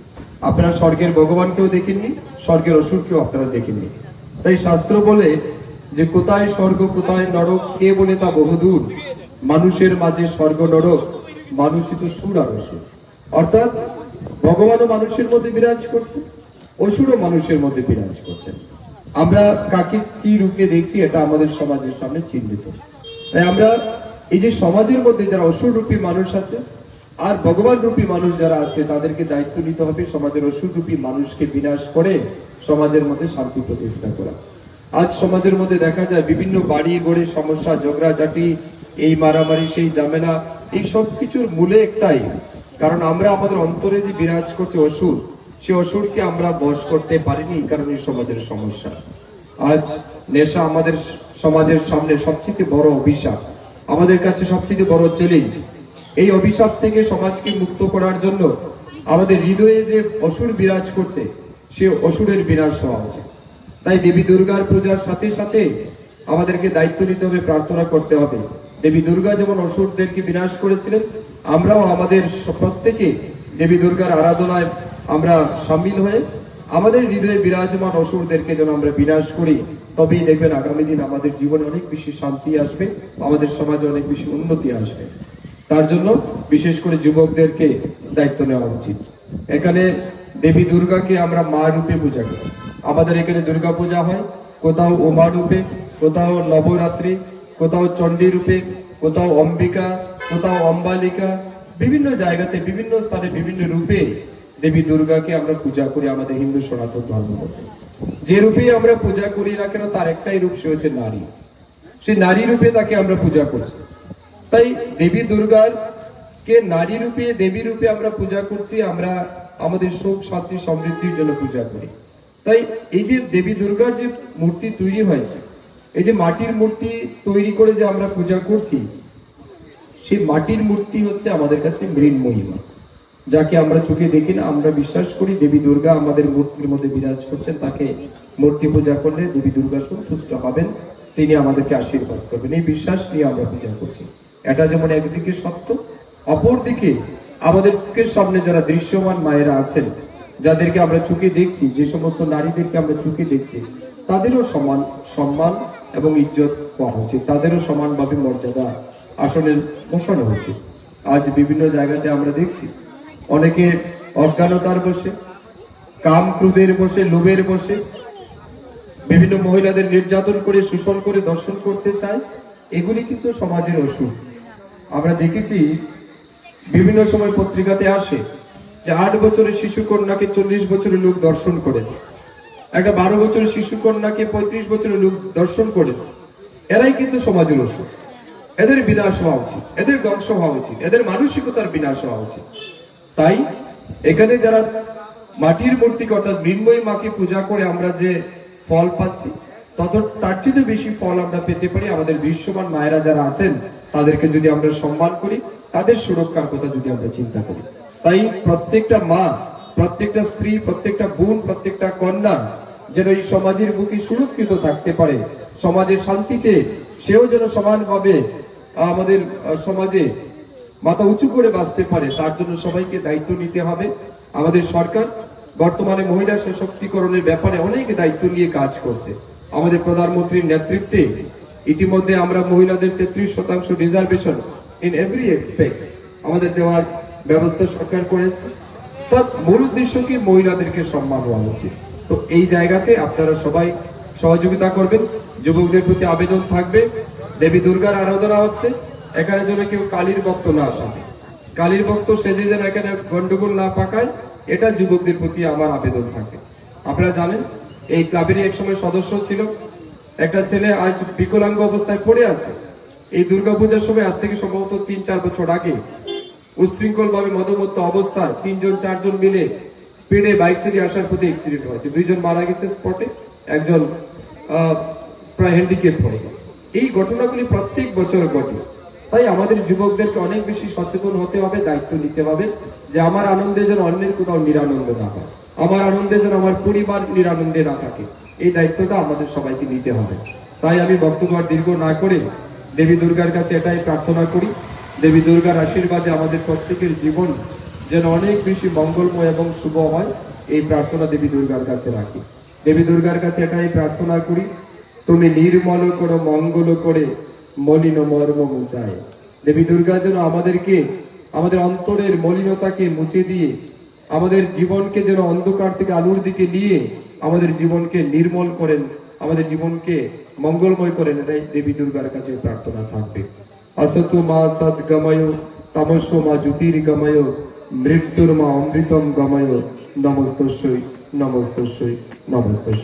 আপনারা স্বর্গের ভগবানকেও দেখেননি, স্বর্গের অসুরকেও আপনারা দেখেননি। তাই শাস্ত্র বলে যে কোথায় স্বর্গ, কোথায় নরক, কে বলে তা বহুদূর। মানুষের মাঝে স্বর্গ নরক, মানুষই তো সুর আর অসুর। অর্থাৎ ভগবানও মানুষের মধ্যে বিরাজ করছে, অসুরও মানুষের মধ্যে বিরাজ করছেন। আমরা কাকে কি রূপে দেখছি, এটা আমাদের সমাজের সামনে চিহ্নিত। তাই আমরা এই যে সমাজের মধ্যে যারা অসুর রূপী মানুষ আছে আর ভগবান রূপী মানুষ যারা আছে, তাদেরকে দায়িত্ব নিতে হবে সমাজের অসুর রূপী মানুষকে বিনাশ করে সমাজের মধ্যে শান্তি প্রতিষ্ঠা করা। আজ সমাজের মধ্যে দেখা যায় বিভিন্ন বাড়ি ঘরে সমস্যা, ঝগড়াঝাটি, এই মারামারি, সেই ঝামেলা, এই সব কিছুর মূলে একটাই কারণ, আমরা আমাদের অন্তরে যে বিরাজ করছে অসুর, সে অসুরকে আমরা বশ করতে পারিনি, এই কারণে সমাজের সমস্যা। আজ নেশা আমাদের সমাজের সামনে সবচেয়ে বড় অভিশাপ, আমাদের কাছে সবচেয়ে বড় চ্যালেঞ্জ। এই অভিশাপ থেকে সমাজকে মুক্ত করার জন্য আমাদের হৃদয়ে যে অসুর বিরাজ করছে, সে অসুরের বিনাশ হওয়া উচিত। তাই দেবী দুর্গার পূজার সাথে সাথে আমাদেরকে দায়িত্ব নিতে হবে, প্রার্থনা করতে হবে। দেবী দুর্গা যেমন অসুরদেরকে বিনাশ করেছিলেন, আমরাও আমাদের স- প্রত্যেকে দেবী দুর্গার আরাধনায় আমরা সামিল হয়ে আমাদের হৃদয়ে বিরাজমান অসুরদেরকে যেন আমরা বিনাশ করি। তবেই দেখবেন আগামী দিন আমাদের জীবনে অনেক বেশি শান্তি আসবে, আমাদের সমাজে অনেক বেশি উন্নতি আসবে। তার জন্য বিশেষ করে যুবকদেরকে দায়িত্ব নেওয়া উচিত। এখানে দেবী দুর্গাকে আমরা মা রূপে পূজা করি। আমাদের এখানে দুর্গা পূজা হয়, কোথাও উমা রূপে, কোথাও নবরাত্রি, কোথাও চণ্ডী রূপে, কোথাও অম্বিকা, কোথাও অম্বালিকা। বিভিন্ন জায়গাতে, বিভিন্ন স্থানে, বিভিন্ন রূপে দেবী দুর্গাকে আমরা পূজা করি আমাদের হিন্দু সনাতন ধর্ম মতে। যে রূপেই আমরা পূজা করি না কেন, তার একটাই রূপ, সে হচ্ছে নারী। সেই নারী রূপে তাকে আমরা পূজা করছি। তাই দেবী দুর্গার কে নারী রূপে, দেবী রূপে আমরা পূজা করছি, আমরা আমাদের সুখ, শান্তি, সমৃদ্ধির জন্য পূজা করি। তাই এই যে দেবী দুর্গার যে মূর্তি তৈরি হয়েছে, এই যে মাটির মূর্তি তৈরি করে যে আমরা পূজা করছি, সেই মাটির মূর্তি হচ্ছে আমাদের কাছে মৃন্ময়ী মা, যাকে আমরা চোখে দেখি না। আমরা বিশ্বাস করি দেবী দুর্গা আমাদের মূর্তির মধ্যে বিরাজ করছেন, তাকে মূর্তি পূজা করলে দেবী দুর্গা সন্তুষ্ট হবেন, তিনি আমাদেরকে আশীর্বাদ করবেন। এই বিশ্বাস নিয়ে আমরা পূজা করছি। এটা যেমন একদিকে সত্য, অপরদিকে আমাদের চোখের সামনে যারা দৃশ্যমান মায়েরা আছেন, যাদেরকে আমরা চোখে দেখছি, যে সমস্ত নারীদেরকে আমরা চোখে দেখছি, তাদেরও সমান সম্মান এবং ইজ্জত হওয়া উচিত, তাদেরও সমানভাবে মর্যাদা আসনে বসানো উচিত। আজ বিভিন্ন জায়গাতে আমরা দেখছি, অনেকে অজ্ঞানতার বশে, কাম ক্রোধের বশে, লোভের বশে বিভিন্ন মহিলাদের নির্যাতন করে, শোষণ করে, ধর্ষণ করতে চায়। এগুলি কিন্তু সমাজের অসুর। আমরা দেখেছি, বিভিন্ন সময় পত্রিকাতে আসে যে আট বছরের শিশু কন্যাকে চল্লিশ বছরের লোক ধর্ষণ করেছে, একটা বারো বছরের শিশু কন্যাকে পঁয়ত্রিশ বছরের লোক ধর্ষণ করেছে। এরাই কিন্তু সমাজের অসুর। এদের বিনাশ হওয়া উচিত, এদের ধ্বংস হওয়া উচিত, এদের মানসিকতার বিনাশ হওয়া উচিত। তাই এখানে যারা মাটির মূর্তিকে অর্থাৎ মৃন্ময়ী মাকে পূজা করে আমরা যে ফল পাচ্ছি, তত তার চেয়ে বেশি ফল আমরা পেতে পারি আমাদের দৃশ্যমান মায়েরা যারা আছেন, তাদেরকে যদি আমরা সম্মান করি, তাদের সুরক্ষার কথা যদি আমরা চিন্তা করি। তাই প্রত্যেকটা মা, প্রত্যেকটা স্ত্রী, প্রত্যেকটা বোন, প্রত্যেকটা কন্যা যেন এই সমাজের বুকে সুরক্ষিত থাকতে পারে, সমাজের শান্তিতে সেও যেন সমানভাবে আমাদের, আহ, সমাজে মাথা উঁচু করে বাঁচতে পারে, তার জন্য সবাইকে দায়িত্ব নিতে হবে। আমাদের সরকার বর্তমানে মহিলা সশক্তিকরণের ব্যাপারে অনেক দায়িত্ব নিয়ে কাজ করছে। আমাদের প্রধানমন্ত্রীর নেতৃত্বে ইতিমধ্যে আমরা মহিলাদের তেত্রিশ শতাংশ রিজার্ভেশন ইন এভরি এসপেক্ট আমাদের দেওয়ার ব্যবস্থা সরকার করেছে। তার মূল উদ্দেশ্য কি? মহিলাদেরকে সম্মান হওয়া উচিত। তো এই জায়গাতে আপনারা সবাই সহযোগিতা করবেন। যুবকদের প্রতি আবেদন থাকবে, দেবী দুর্গার আরাধনা হচ্ছে, এখানে যেন কেউ কালীর ভক্ত না সাজে। কালীর ভক্ত সেজে যেন এখানে গন্ডগোল না পাকায়, এটা যুবকদের প্রতি আমার আবেদন থাকে। আপনারা জানেন, এই ক্লাবেরই এক সময় সদস্য ছিল একটা ছেলে, আজ বিকলাঙ্গ অবস্থায় পড়ে আছে। এই দুর্গাপূজার সময়, আজ থেকে সম্ভবত তিন চার বছর আগে, উচ্ছৃঙ্খলভাবে মদমত্ত অবস্থায় তিনজন চারজন মিলে স্পিডে বাইক চালিয়ে আসার পথে অ্যাক্সিডেন্ট হয়েছে। দুইজন মারা গেছে স্পটে, একজন আহ, প্রায় হ্যান্ডিক্যাপ হয়ে গেছে। এই ঘটনাগুলি প্রত্যেক বছর ঘটে। তাই আমাদের যুবকদেরকে অনেক বেশি সচেতন হতে হবে, দায়িত্ব নিতে হবে যে আমার আনন্দে যেন অন্যের কোথাও নিরানন্দ না হয়, আমার আনন্দে যেন আমার পরিবার নিরানন্দে না থাকে। এই দায়িত্বটা আমাদের সবাইকে নিতে হবে। তাই আমি বক্তব্য আর দীর্ঘ না করে দেবী দুর্গার কাছে এটাই প্রার্থনা করি, দেবী দুর্গার আশীর্বাদে আমাদের প্রত্যেকের জীবন যেন অনেক বেশি মঙ্গলময় এবং শুভ হয়, এই প্রার্থনা দেবী দুর্গার কাছে রাখি। দেবী দুর্গার কাছে এটাই প্রার্থনা করি, তুমি নির্মল করো, মঙ্গল করে, মলিন মর্ম মুছায়। দেবী দুর্গা যেন আমাদেরকে, আমাদের অন্তরের মলিনতাকে মুছে দিয়ে, আমাদের জীবনকে যেন অন্ধকার থেকে আলোর দিকে নিয়ে আমাদের জীবনকে নির্মল করেন, আমাদের জীবনকে মঙ্গলময় করেন, এটাই দেবী দুর্গার কাছে প্রার্থনা থাকবে। असतो मा सद्गमयो, तमसो मा ज्योतिर्गमयो, मृत्युर्मा अमृतं गमयो। नमस्तस्यै, नमस्तस्यै, नमस्तस्यै।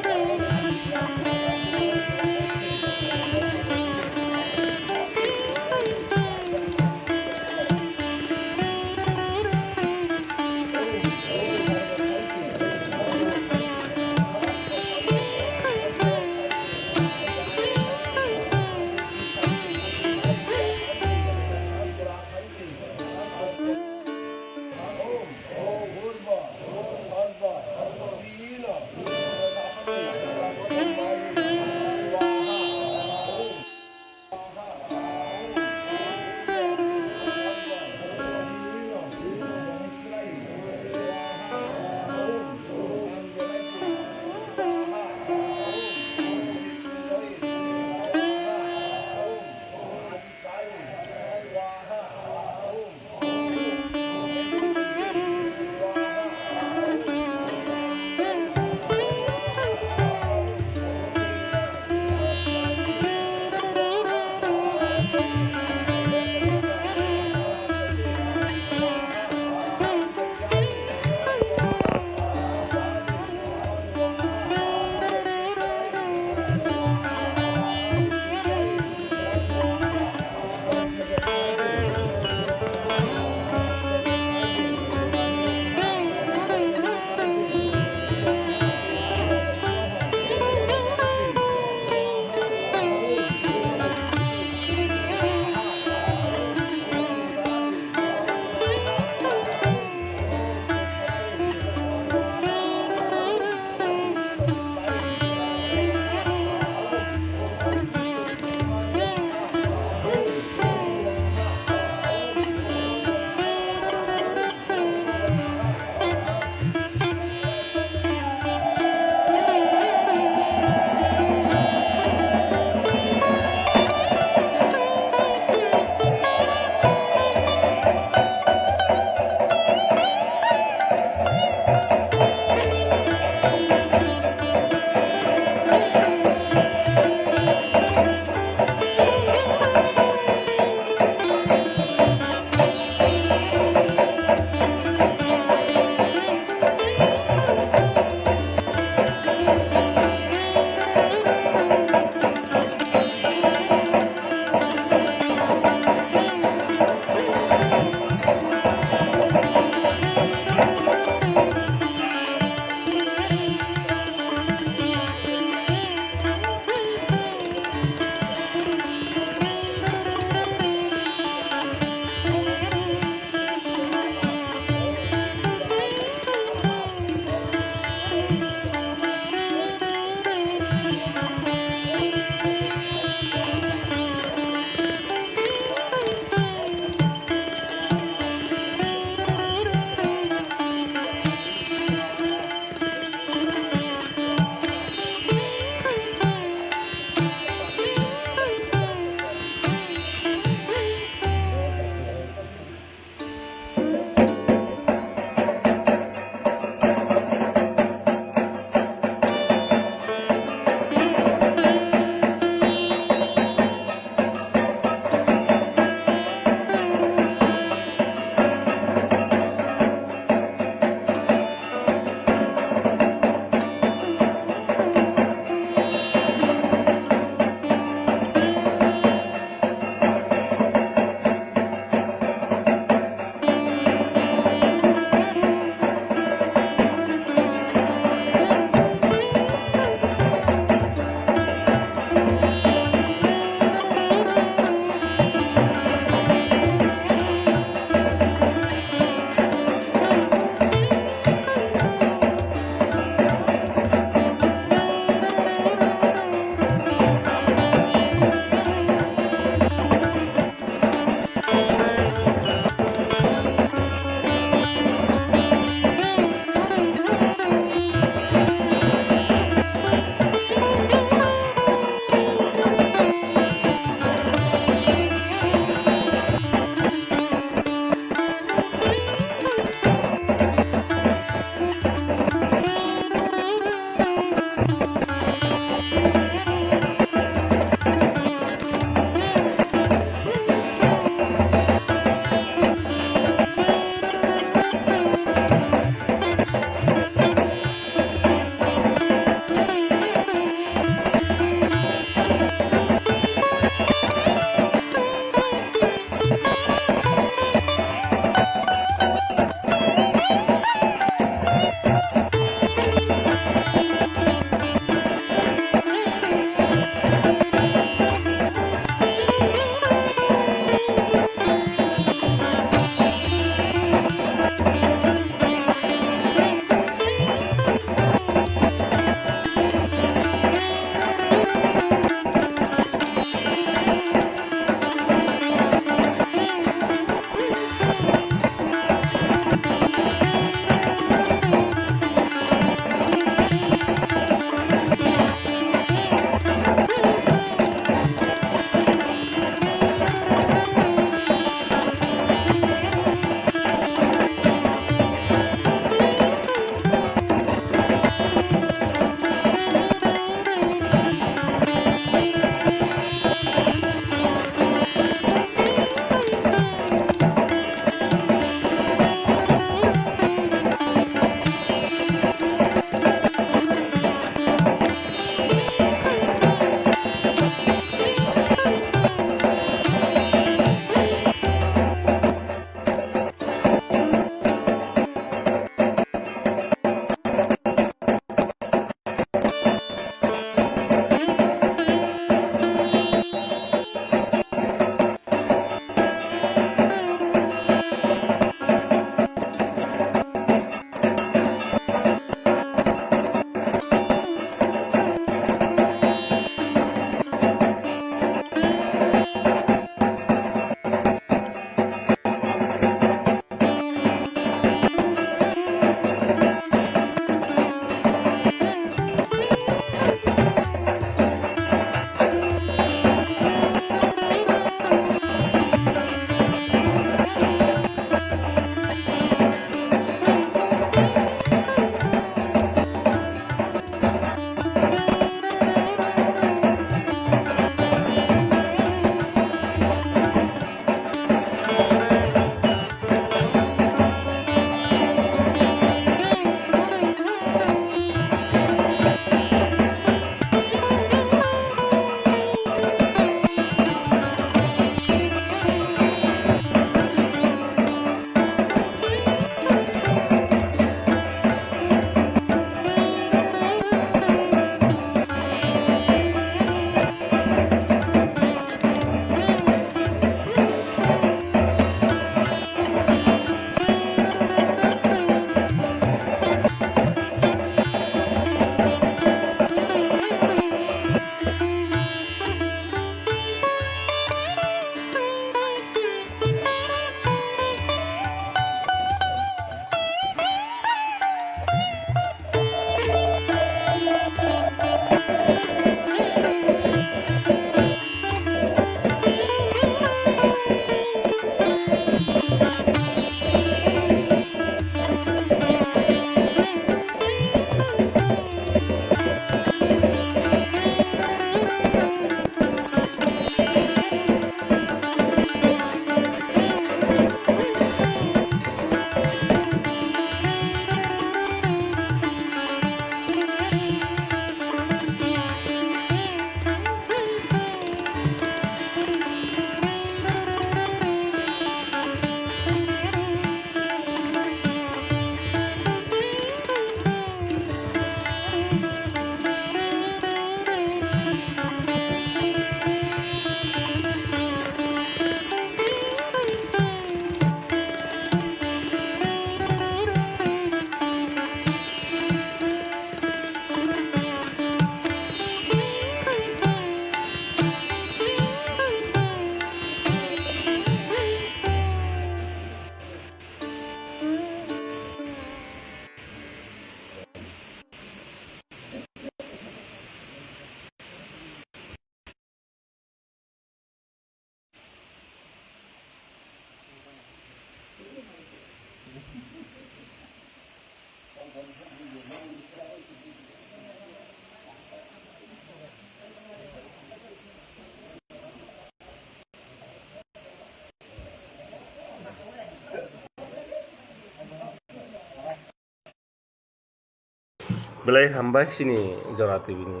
Belai hambai chini Jora T V ni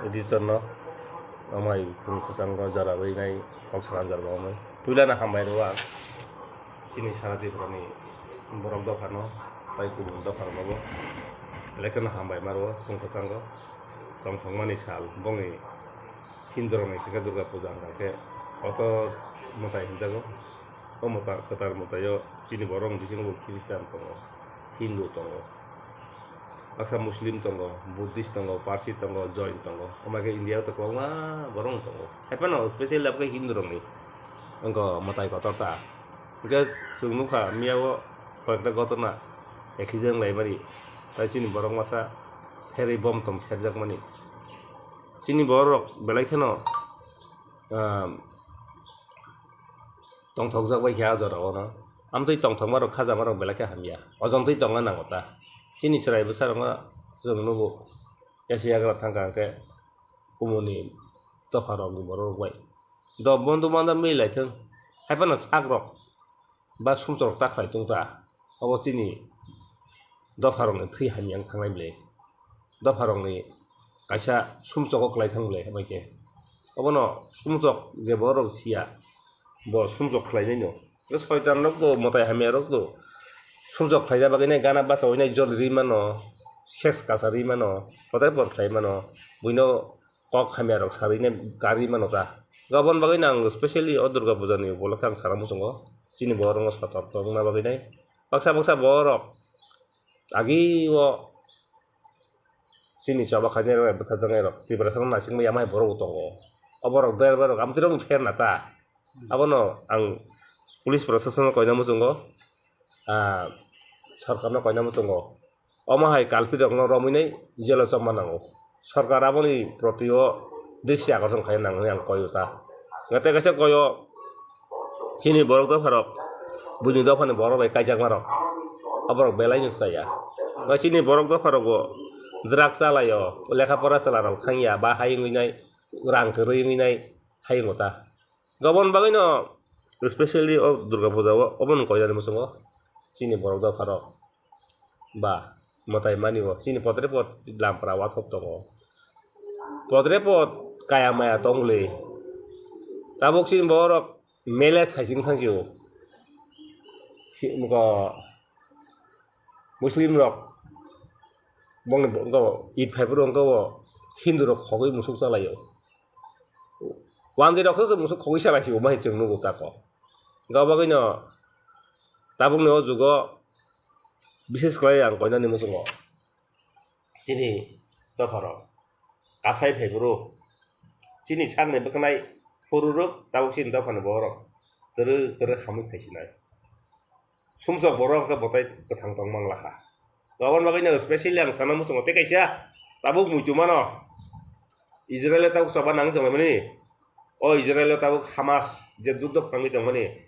editor no, amai phung kwchango jora bai nai kok sana jora bo amai. Puila no hambai rw ang chini sara Tripura ni borok dopha no, tai kubun dopha rok no bo belai kheno hambai ma rw phung kwchango. Tongthokmani sal bongni Hindu rok ni khe Durga puja wngkha khe kotor mwtai hinjago. O mwtai kwtal mwtai o chini borok ni bisingo bo Christian tongo, Hindu tongo. Baksa Muslim tongo, Buddhist tongo, Parsi tongo, Jain tongo. Omo khe India o to kwbangma borok tongo. Haiphano specially abo khe Hindu rokni wngkha mwtai kotor ta. Hwnkhe chwng nukha miya o koyekta gotona accident laimani. Tai chini borok masa pherwi bom tom pherjakmani. Chini borok belai kheno, ah, tongthokjak bai khe ah jora o no. Amtwi tongthokma rok khajama rok belai khe hamya. Ojontwi tongna nango ta. Chini chwrai bwsa rok no chwng nugo. Kaisa yagra thangkha hwnkhe kumuni dopha rok ni borok rok bai. Do bondo manda milai thung. Haiphano sak rok ba sumsok ta khlai tong ta. Obo chini dopha rok ni thwi hamya wng thangnai ble. Dopha rok ni kaisa sumsok o kwlai thang ble bai khe. Obono sumsok je borok siya, bo sumsok khlainai no. Soitan rok bo, mwtai hamya rok bo sumsok khlaina bagwi nai gana bachawinai joli rwi mano, sex kacha rwi mano, potai por khlai mano, buino kok hamya rok sarwi nai karwi mano ta. Gabon bagwi no ang specially o Durga puja ni upolokhe ang sana muchungo chini borok no sotorko wngna bagwi nai. Baksa baksa borok agi o chini choba khainai rok bai bwtharjaknai rok Tiprasa no naisingwi amai borok bo tongo. O borok driver rok amtwi rok pher na ta. Abono ang police proshashan no koina muchungo, ah, sorkar no koina muchungo. Omo hai culprit rok no romwi nai jail o chopma nango. Sorkar aboni proti o dristi akorson khai nang hinwi ang koi o ta. Hwnkhe tei kaisa koi o chini borok dopha rok, buini dopha ni borok bai kaijakma rok, aborok belai no chaya. Hwnkhe chini borok dopha rok bo drug chalai o, lekha pora chwla rok thang ya, ba hai wngwi nai, rang kwrwi wngwi nai, hai wngo ta. Gabon bagwi no specially o Durga puja o obo no koinani muchungo chini borok dopha rok ba mwtai mani o chini potrepot lampra wathok tongo. Potrepot kaya maya tong le tabuk chini borok mele saising thang sio. Hi-, muko Muslim rok bongni bo-, wngkha bo Eid phai phuru wngkha bo Hindu rok khogwi musuk chalai o. Wanjwi rok se musuk khogwi chalai si bo, ma hai chwng nugo tako. Wngkha bagwi no tabuk ni o jugo bises khlai ang koinani muchungo chini dopha rok kasai phai phuru chini sakni bwkhanai phuru rok tabuk chini dopha ni borok twrwk twrwk hamwi phai sinai. Sumsok borok hwnkhe bwtai kwthang tong mang lakha. Aboni bagwi no specially ang sana muchungo tei kaisa tabuk muitu mano Israel o tabuk choba nang tongmani. O Israel o tabuk Hamas je dudok phangwi tongmani.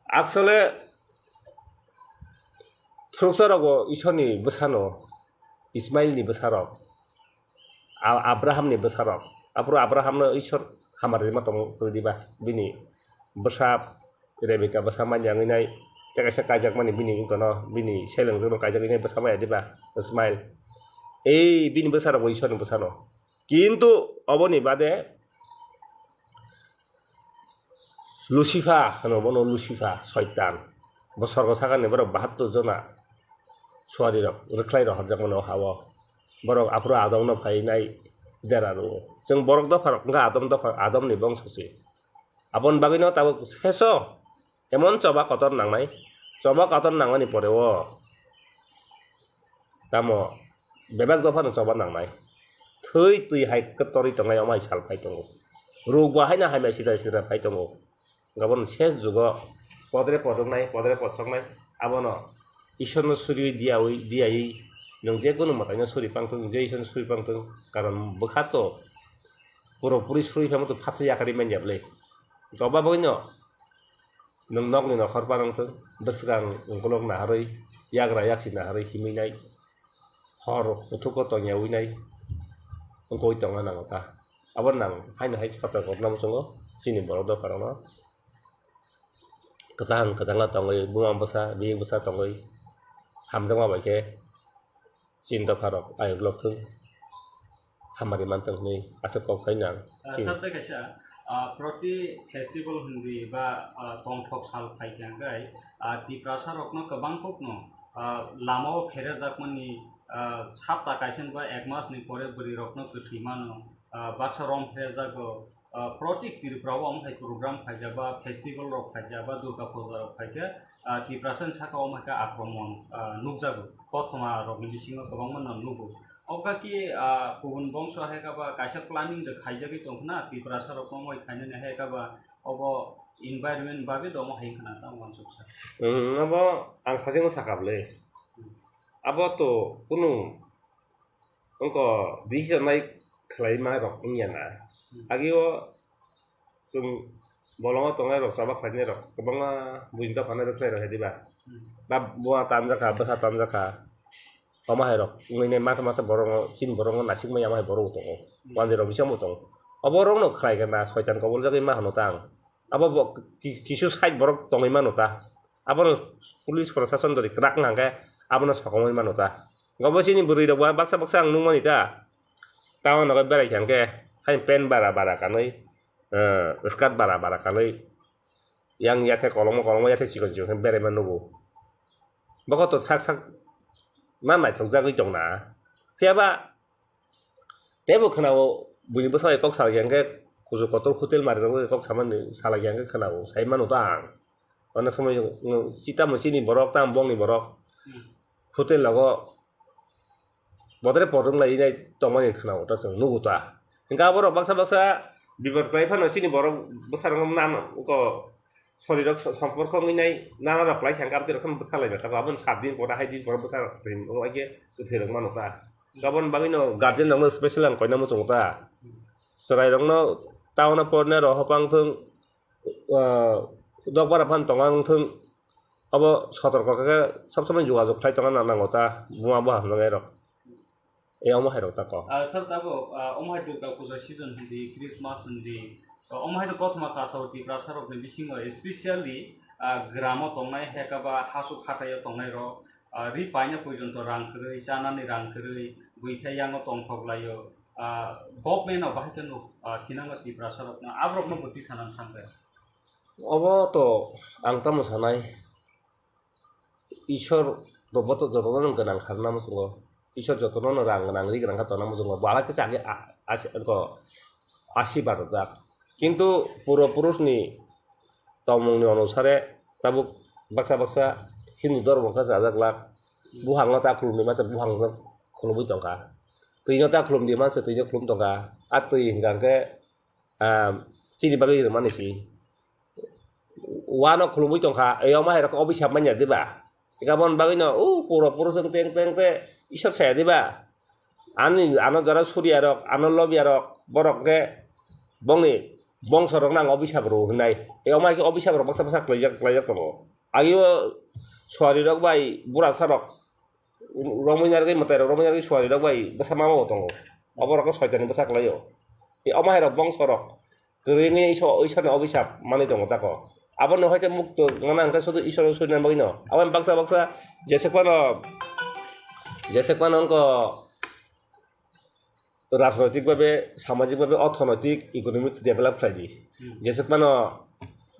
Actually, thuruksa rok bo Ishwar ni bwsano, Ismail ni bwsa rok, A-, Abraham ni bwsa rok. Aphuru Abraham no Ishwar hamari rima tong tong diba bini bwsa Rebeka bwsa manya wngwi nai, tei kaisa kaijakmani bini wngkha no, bini seleng jwkno kaijak wngwi nai bwsa maya diba, Ismail. Ei bini bwsa rok bo Ishwar ni bwsa no. Kintu oboni bade Lucifer hwno bono Lucifer, Soitan. Bo sorgo sakani borok bahattur jona suari rok, rwkhlai rok horjakmani o ha-o. Borok aphuru Adamno phainai dera rwo. Chwng borok dopha rok wngkha Adam dopha, Adamni bongso se. Aboni bagwino tabuk seso emon choba kotor nangnai, choba kotor nangmani pore o tamo bebak dophano choba nangnai. Thwi twi hai kwtorwi tongnai, omo hai sal phai tongo. Ruk bo haino hamya sida sida phai tongo. Gabon ses jugo podre pod wngnai, podre pod soknai, abono Ishwarno suriwi diyawi, diyawi nwng je kunu mwtaino suri pangthung, je Ishwarno suri pangthung, karon bwkha to puro puri suri phano to phatsa yakarwi manya bwle. Choba bagwino nwng nokni nokhor panang thung, bwswkang ukolog naharwi, yagra yaksi naharwi himwi nai, hor kuthuk o tongyawi nai, wngkoi tongna nango ta. Abo nang haino hai khe kotor kotor no muchungo chini borok dopha rok no. Kwchang kwchang no tongwi, buma bwsa, biyik bwsa tongwi, hamjakma bai khe chini dopharok ayuk lok thung, hamari man thung hwnwi aswk kok sai nang. Ah, chini sir, tei kaisa, ah, proti festival hwnwi ba, ah, tongthok sal phai khe hwnkhe, ah, Tiprasa rokno kwbang kokno, ah, lamao pherejakmani, ah, sapta kaisa ba ek mas ni pore bwrwi rokno kwthwi mano, ah, baksa rom pherejago, ah, proti Tripura o omo hai program phaijak ba festival rok phaijak ba Durga puja rok phaikhe, ah, Tiprasa ni saka omo hai khe akromon, ah, nukjago. Kothoma rokni bisingo kwbangma no nugo. Omo khe, ah, kubun bongso hai khe ba kaisa planning de khaijagwi tong khna, Tiprasa rok omo hai khainani hai khe ba obo environment bagwi do omo hai khna tamo uansuksa. Hmm, abo ang sajengno sakha bwle. Hmm. Abo to kunu wngkha decision nai khlai ma rok wngya na. Hmm. Agio chwng bolongo tongnai rok, chaba khlainai rok kwbangma buini dopha nai rok khlai rok hai diba? Hmm. Ba buma tanjakha, bwsa tanjakha. Omo hai rok wngwi nai masa masa borok no, chini borok no naisik manya omo hai borok bo tongo. Hmm. Wanjwi rok bisingo bo tongo. Obo rok no khlai khe na soitan kobol jagwi ma hano ta ang. Abo bo ki-, kisu side borok tongwi mano ta. Abono police prosason dori kwrak wngkha khe abono sokomwi mano ta. Gobo chini bwrwi rok ba baksa baksa ang nukmani ta. Town nogo berai kha hwnkhe hai pant bara bara kanwi, eh, skirt bara bara kanwi, yang yakhe kolokma kolokma yakhe chikon chikon khe beraima nugo. Bokhe to sak sak na naithok jagwi tongna. Phiya ba teibo khwnao buini bwsa bai kok salai kha hwnkhe kuchuk kotor hotel mari rok bai kok samani salai kha hwnkhe khwnao sai mano ta ang. Onek somoi chita mo chini borok tamo bongni borok. Hmm. Hotel rogo bodre por wng lai nai tongmani khwnao ta chwng nugo ta. Hwnkhe aborok baksa baksa bipot kwlai phano chini borok bwsarok nano wngkha sorirok so-, somporko wngwi nai nana rok kwlai kha hwnkhe aboni bwtha lai manthogo aboni sat din pore hai din pore bwsarok kwthwi wngkha kwthwi rok mano ta. Aboni bagwino guardian rokno special ang koina muchungo ta. Chwrai rokno town o pornai rok hopang thung, ah, dokbara phan tonga wng thung, abo sotorko khe sob somoi jogajog khlai tongna nango ta, buma buha hamjaknai rok. E omo hai rok ta kok. Ah, sir, tabuk, ah, omo hai Durga puja season hindi, Christmas hindi, ah, omo hai rok kothoma kasao Tiprasa rokni bisingo, especially, ah, gramo tongnai, heka ba hasuk hatai o tongnai rok, ah, ri paina porjonto rang kwrwi, chanani rang kwrwi, buithai yango tongthok laio, ah, government no bahai khe nuk, ah, thinangma Tiprasa rokno, aborokno bo twi sanani thangkhe. Obo to ang tamo sanai, Ishwar bo boto jotono no gwnang kha rwna muchungo, Ishwar jotono no rang gwnang, ri gwnang kha tongna muchungo, bo alai khe chagwi a-, asi-, wngkha asirwad rwjak. Kintu puro purusni tongmungni onusare tabuk baksa baksa Hindu dhormo khe chajak lak, buhango ta khulumni masa buhango khulumwi tongkha, twino ta khulumdi masa twino khulum tongkha, a twi hwnkha khe, ah, chini bagwi rwmani si. Uano khulumwi tongkha, e omo hai rok obisap manya diba? Eka bon bagwino, o puro puro chwng teng teng te Isor saya diba? Ani, ano jora suriya rok, ano lobiya rok, borok khe bongni bongso rokno ang obisap rw hwnwi nai. E omo hai khe obisap rok baksa baksa klaijak, klaijak tongo. Agio suari rok bai burasa rok romwi narwgwi, mwtai rok romwi narwgwi suari rok bai bwsa mama bo tongo. Obo rok khe soitani bwsa kwlaio. E omo hai rok bongso rok kwrwi wngwi Iso-, Isorni obisap manwi tongo tako. Abono hai khe mukto wngna hwnkhe sudu Isorno suri nang bagwino. Aboni baksa baksa jeswk phano, jeswk phano wngkha rajnoitik babe, samajik babe, orthonoitik, economic develop khlai di. Hmm. Jeswk phano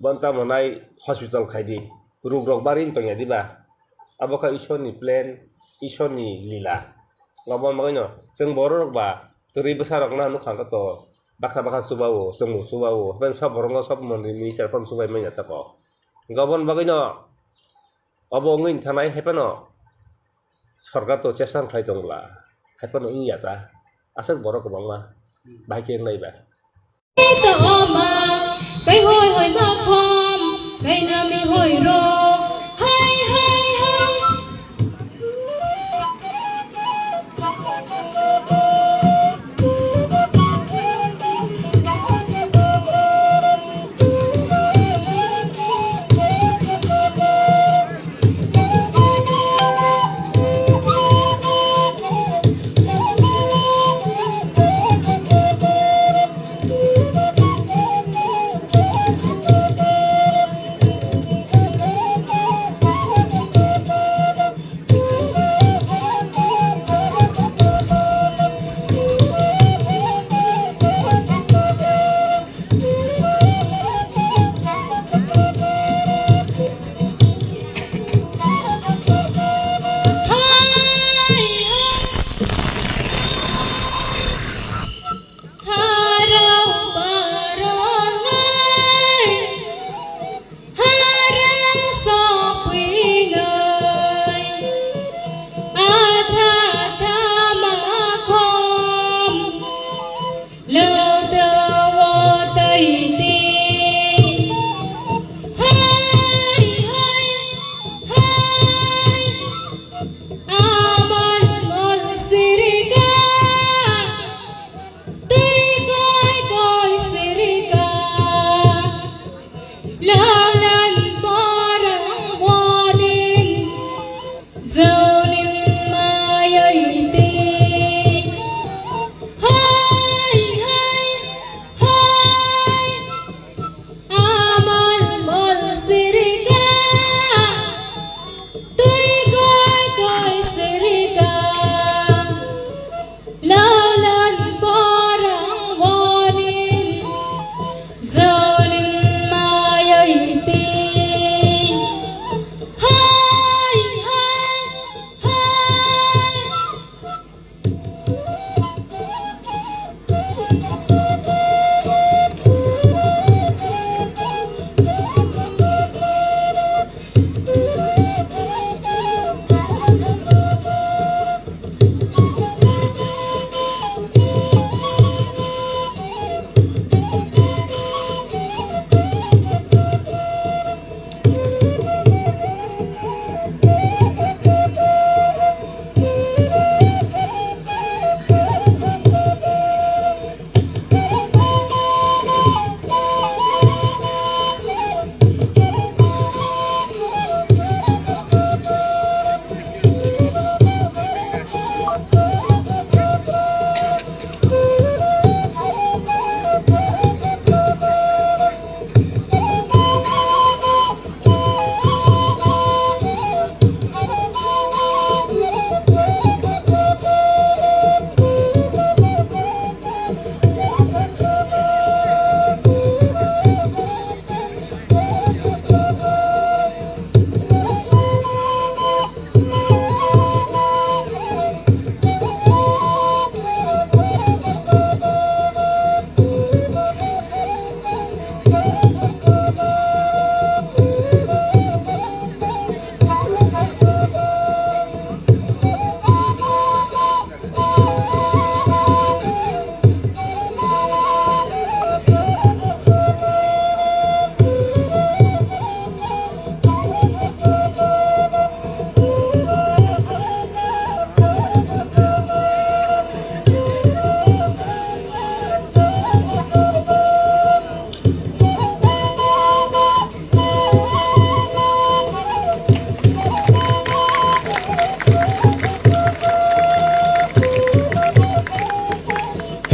bonta monai hospital khai di. Ruk rok bari wng tongya diba? Abo kha Isorni plan, Isorni lila. Aboni bagwino chwng borok rok ba kwrwi bwsa rokno nukha hwnkhe to baksa baksa chuba o, chwng bo chuba o. Habai sob borok no sob mondri minister phano chubai manya tako. Hwnkhe aboni bagwino obo wngwi thanai hai phano sorkar to chesta khlai tong bwla, hai phano wngya ta. Aswk borok kwbangma bahai khe wngnai ba. Tei hoi hoi makhom, tei nami hoi ro, hai hai hai.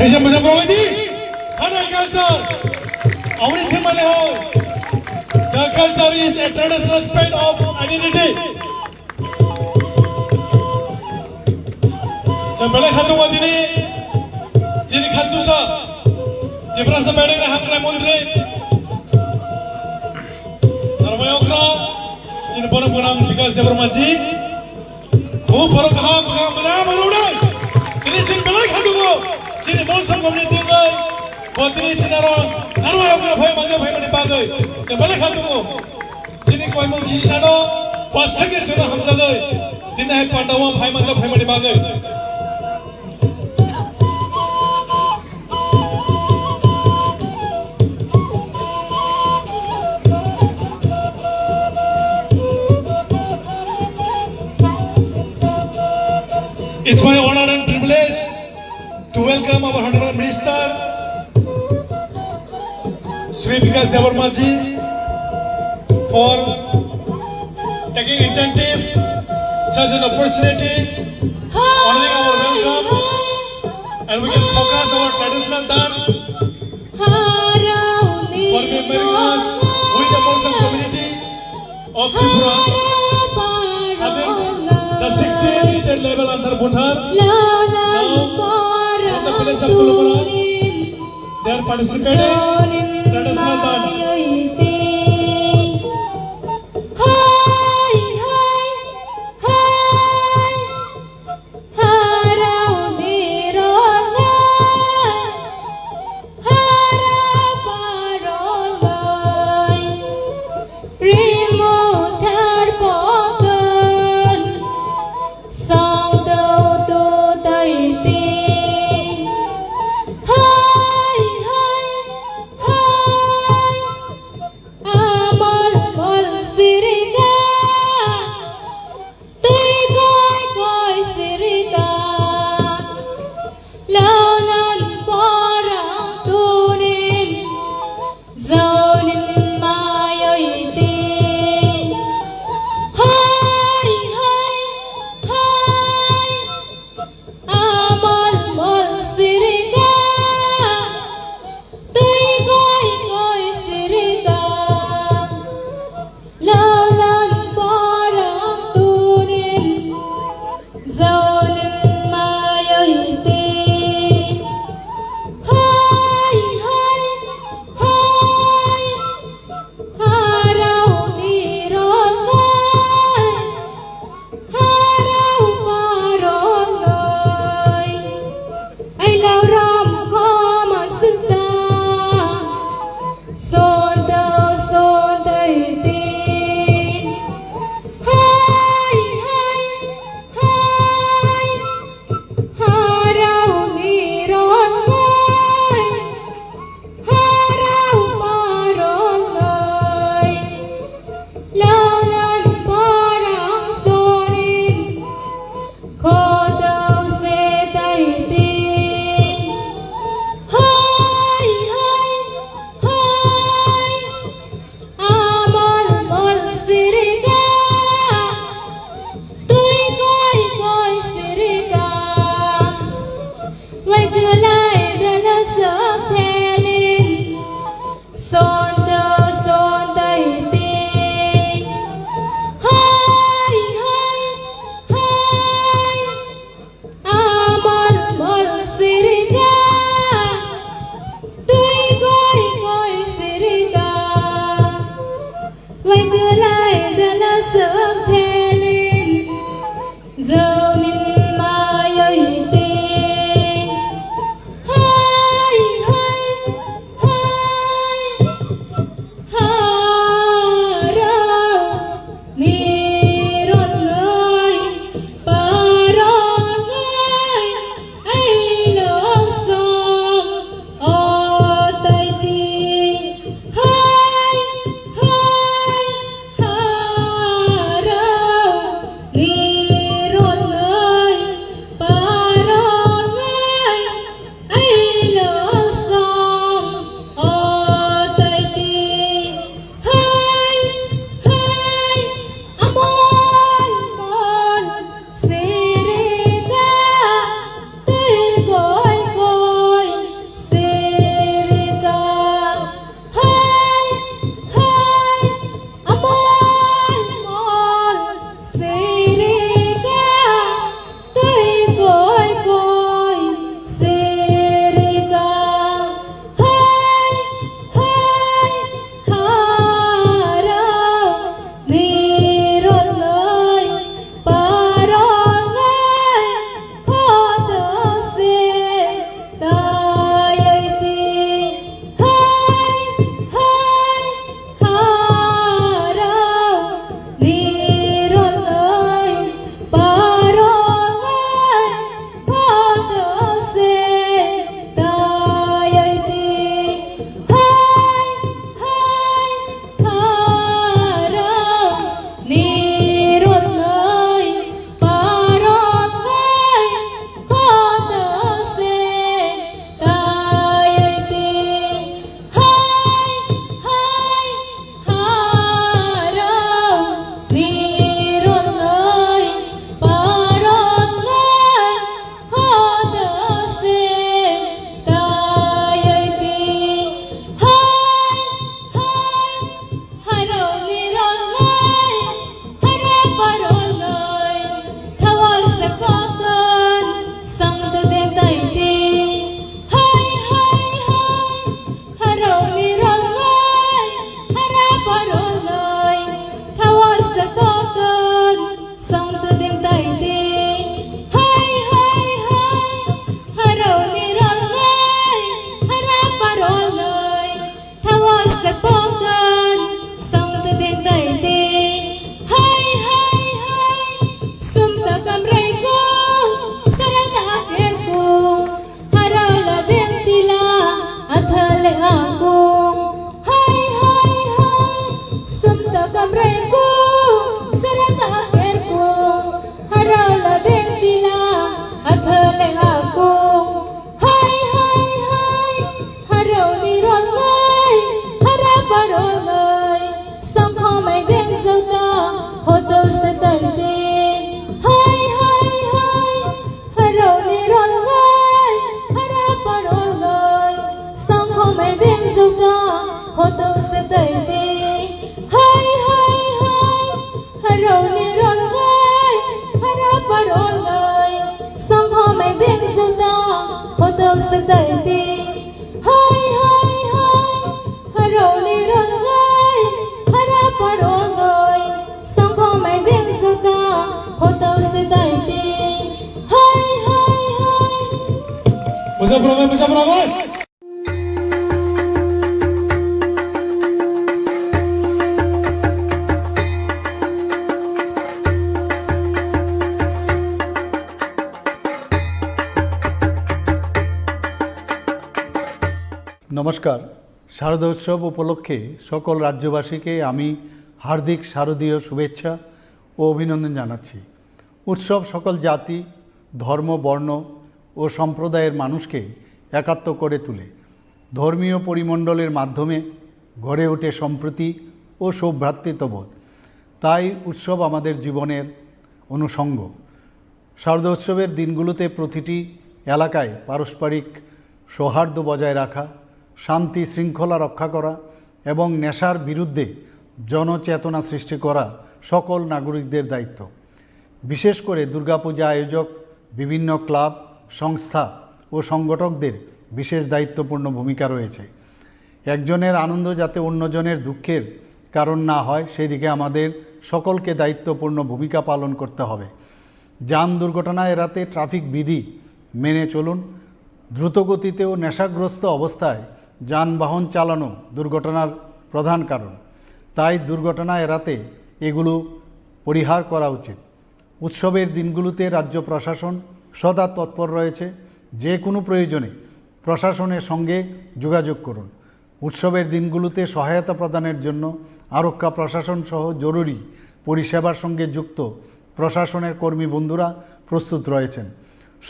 Bisa, bisa, bro, ini. Hana culture. Awani themani hoi. The culture is a traditional aspect of identity. Chwng belai khatung o tini chini khatsusa Tiprasa Bedekni Hamkrai Montri Narwai Okra, chini borok gwnang Bikas Debbarma ji. Khub borok kaham, kaham, moja, moja, urai. Tini chini belai khatung o chini Molsom community bai. Bo tini chini aro Narwai Okra phai manja phai mani bagwi. Chwng belai khatung o. Chini koimung kisa no, pasakhe sima hamjagwi, tini hai pandao phai manja phai mani bagwi. It's my honor and privilege to welcome our Honorable Minister, Shri Bikas Debbarma ji, for taking initiative such an opportunity, honoring our welcome, and we can focus our traditional dance for remembering us with the Molsom community of Tripura, having the sixteenth state level under Bhutan. Now, from the village of Tulupara, they are participating in traditional dance. Twi koi koi sirika, lalan porang tunin, zonin mayoi tin. Hai, hai, hai, amal mol sirika, twi koi koi sirika. Lalan parang tunin, zonin mayoi tin. Hai, hai, hai, harau ni rongai, harau parong lai. Ai lau ram koma sita. Sonda, sonda, tin. Hai, hai, hai. Harau ni rongai. Harau parong lai. Lalan parang sonin. Khodao se tai tin. Hai, hai, hai. Amal mol sirika. Twi koi koi sirika. Wai kwlai dala sok thelin. Sonda, sonda, iti. Hai, hai, hai. Amal, mal, sirika. Tui, koi, koi, sirika. Wai, kulai, dala, sangthelin. Zonin mayoi te. Bisa berangkat, bisa berangkat. নমস্কার। শারদোৎসব উপলক্ষে সকল রাজ্যবাসীকে আমি হার্দিক শারদীয় শুভেচ্ছা ও অভিনন্দন জানাচ্ছি। উৎসব সকল জাতি, ধর্ম, বর্ণ ও সম্প্রদায়ের মানুষকে একাত্ম করে তোলে। ধর্মীয় পরিমণ্ডলের মাধ্যমে গড়ে ওঠে সম্প্রীতি ও সৌভ্রাতৃত্ববোধ। তাই উৎসব আমাদের জীবনের অনুষঙ্গ। শারদোৎসবের দিনগুলোতে প্রতিটি এলাকায় পারস্পরিক সৌহার্দ্য বজায় রাখা, শান্তি শৃঙ্খলা রক্ষা করা এবং নেশার বিরুদ্ধে জনচেতনা সৃষ্টি করা সকল নাগরিকদের দায়িত্ব। বিশেষ করে দুর্গাপূজা আয়োজক, বিভিন্ন ক্লাব, সংস্থা ও সংগঠকদের বিশেষ দায়িত্বপূর্ণ ভূমিকা রয়েছে। একজনের আনন্দ যাতে অন্যজনের দুঃখের কারণ না হয়, সেদিকে আমাদের সকলকে দায়িত্বপূর্ণ ভূমিকা পালন করতে হবে। যান দুর্ঘটনা এড়াতে ট্রাফিক বিধি মেনে চলুন। দ্রুতগতিতে ও নেশাগ্রস্ত অবস্থায় যানবাহন চালানো দুর্ঘটনার প্রধান কারণ। তাই দুর্ঘটনা এড়াতে এগুলো পরিহার করা উচিত। উৎসবের দিনগুলোতে রাজ্য প্রশাসন সদা তৎপর রয়েছে। যে কোনো প্রয়োজনে প্রশাসনের সঙ্গে যোগাযোগ করুন। উৎসবের দিনগুলোতে সহায়তা প্রদানের জন্য আরক্ষা প্রশাসন সহ জরুরি পরিষেবার সঙ্গে যুক্ত প্রশাসনের কর্মী বন্ধুরা প্রস্তুত রয়েছেন।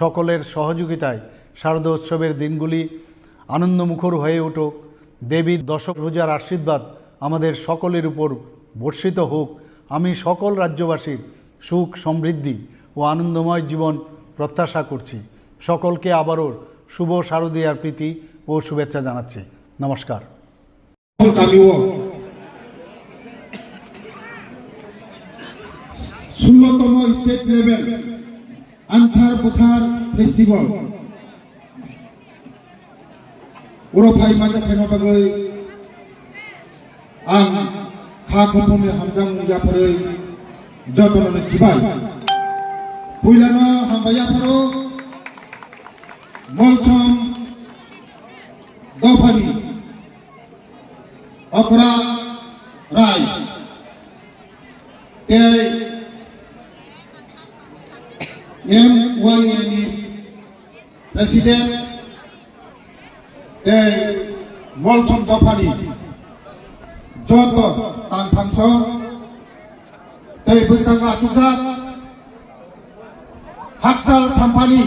সকলের সহযোগিতায় শারদোৎসবের দিনগুলি আনন্দমুখর হয়ে উঠুক। দেবীর দশভুজার আশীর্বাদ আমাদের সকলের উপর বর্ষিত হোক। আমি সকল রাজ্যবাসীর সুখ, সমৃদ্ধি ও আনন্দময় জীবন প্রত্যাশা করছি। সকলকে আবারও শুভ শারদীয়ার প্রীতি ও শুভেচ্ছা জানাচ্ছি। নমস্কার। Kamio sullo tomo state level Anthar Buthar Festival. Uro phai manja phaima bagwi ang kha kuphumni hamjakmung yapharwi jotono chibai. Puilano hambai yapharo Molsom dophani Okra Rai tei M Y A ni President tei Molsom dophani joto tang thangso tei bwskango achukjak hakchal samphani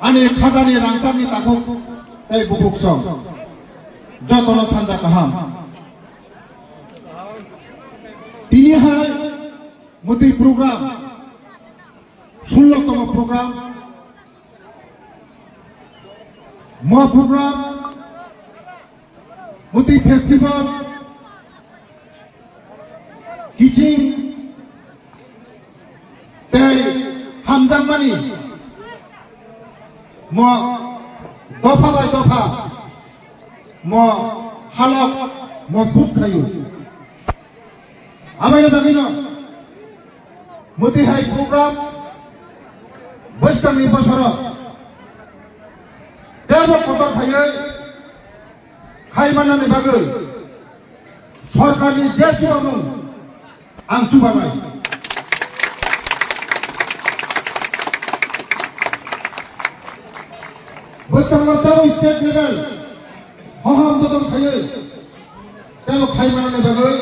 ani khajani rangchakni takhuk tei bukhuk song jotono sanja kaham. Tini hai mwtwi program, sullo tomo program, mo program, mwtwi festival, kiching tei hamjakmani mo dopha bai dopha mo halok mo suk khaio. Abaino bagwino mwtwi hai program bwskangni bosoro tebo kotor khaiwi khai manani bagwi sorkarni je chubamu ang chubanai. Bwskango tebo state level hohom dodol khaiwi tebo khai manani bagwi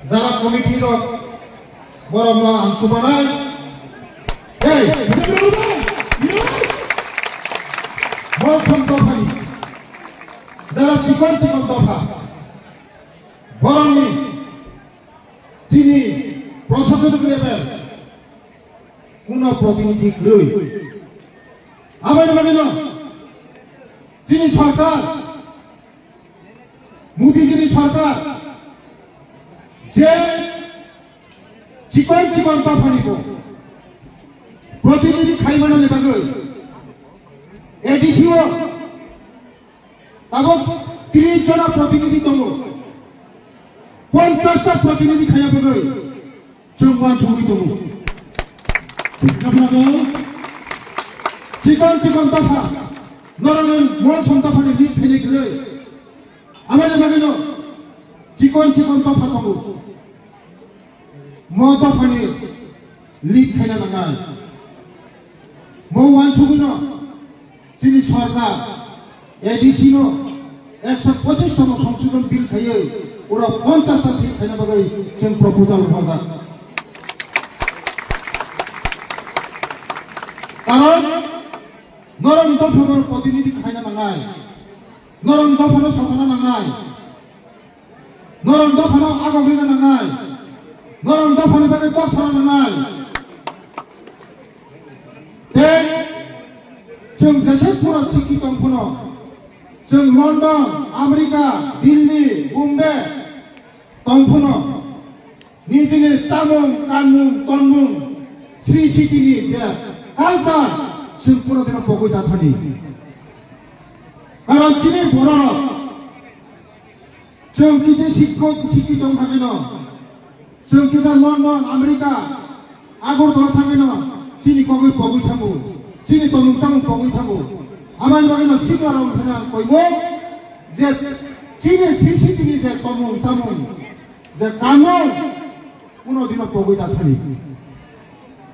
jara committee rok borokno ang chubanai. Hey! Molsom dophani jara chikon chikon dopha borokni chini prosasonik level kuno protinidhi kwrwi. Aboni bagwino chini sorkar, Modi jini sorkar je chikon chikon dophani bo protinidhi khai manani bagwi A D C o tabuk tris jona protinidhi tongo, ponchash ta protinidhi khaiya bagwi chwng uansugwi tongo. Khaphang Chikon chikon dopha, norokni Mothaitham dophani lead khainai kwrwi. Aboni bagwino chikon chikon dopha tongo. Mo dophani lead khaina nangnai. Mo uansugwino chini sorkar A D C no ekso pochis tamo songsodhon bill khaiwi oro ponchash ta seat khaina bagwi chwng proposal rwjak. Karon norok dophano protinidhi khaina nangnai, norok dophano sachana nangnai, norok dophano agok rina nangnai, norok dophani bagwi kok sana nangnai. Tei chwng jesa pura sikhi tong phano, chwng London, America, Delhi, Bombay tong phano, nijini chamung, kanmung, tonmung, Sri Siti ni je culture, chwng pura dino pogwi jathani. Karon chini bororok, chwng kisa sikho, sikhi tong thangino, chwng kisa London, America, Agartala thangino, chini kogwi pogwi thango, chini tongmung chamung pogwi thango. Aboni bagwino siklarok thangna ang koibo je chini Sri Siti ni je tongmung chamung, je kanmung, kuno dino pogwi ta thani.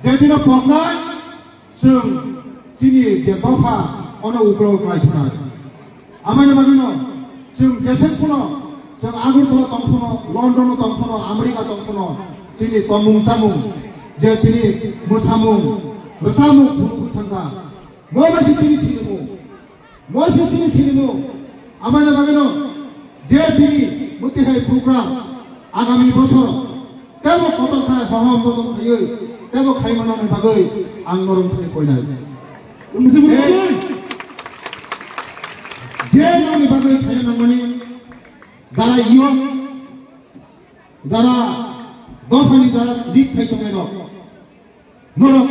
Je dino pognai, chwng chini je dopha, ono uklok klai thwnai. Amani bagwino chwng jesek phano, chwng Agartala tong phano, London tong phano, America tong phano, chini tongmung chamung, je chini mwsamung, rwchapmung phuru phuru thangkha. Mo bai se chini sinimung. Mo se chini sinimung. Amani bagwino je chini mwtwi hai program agami bosor tebo kotor khai hohom bodol khaiwi tebo khai manani bagwi ang norok thani koinai. Je nokni bagwi khaina nangmani jara iyok, jara dophani jara lead khai tongnai rok, norok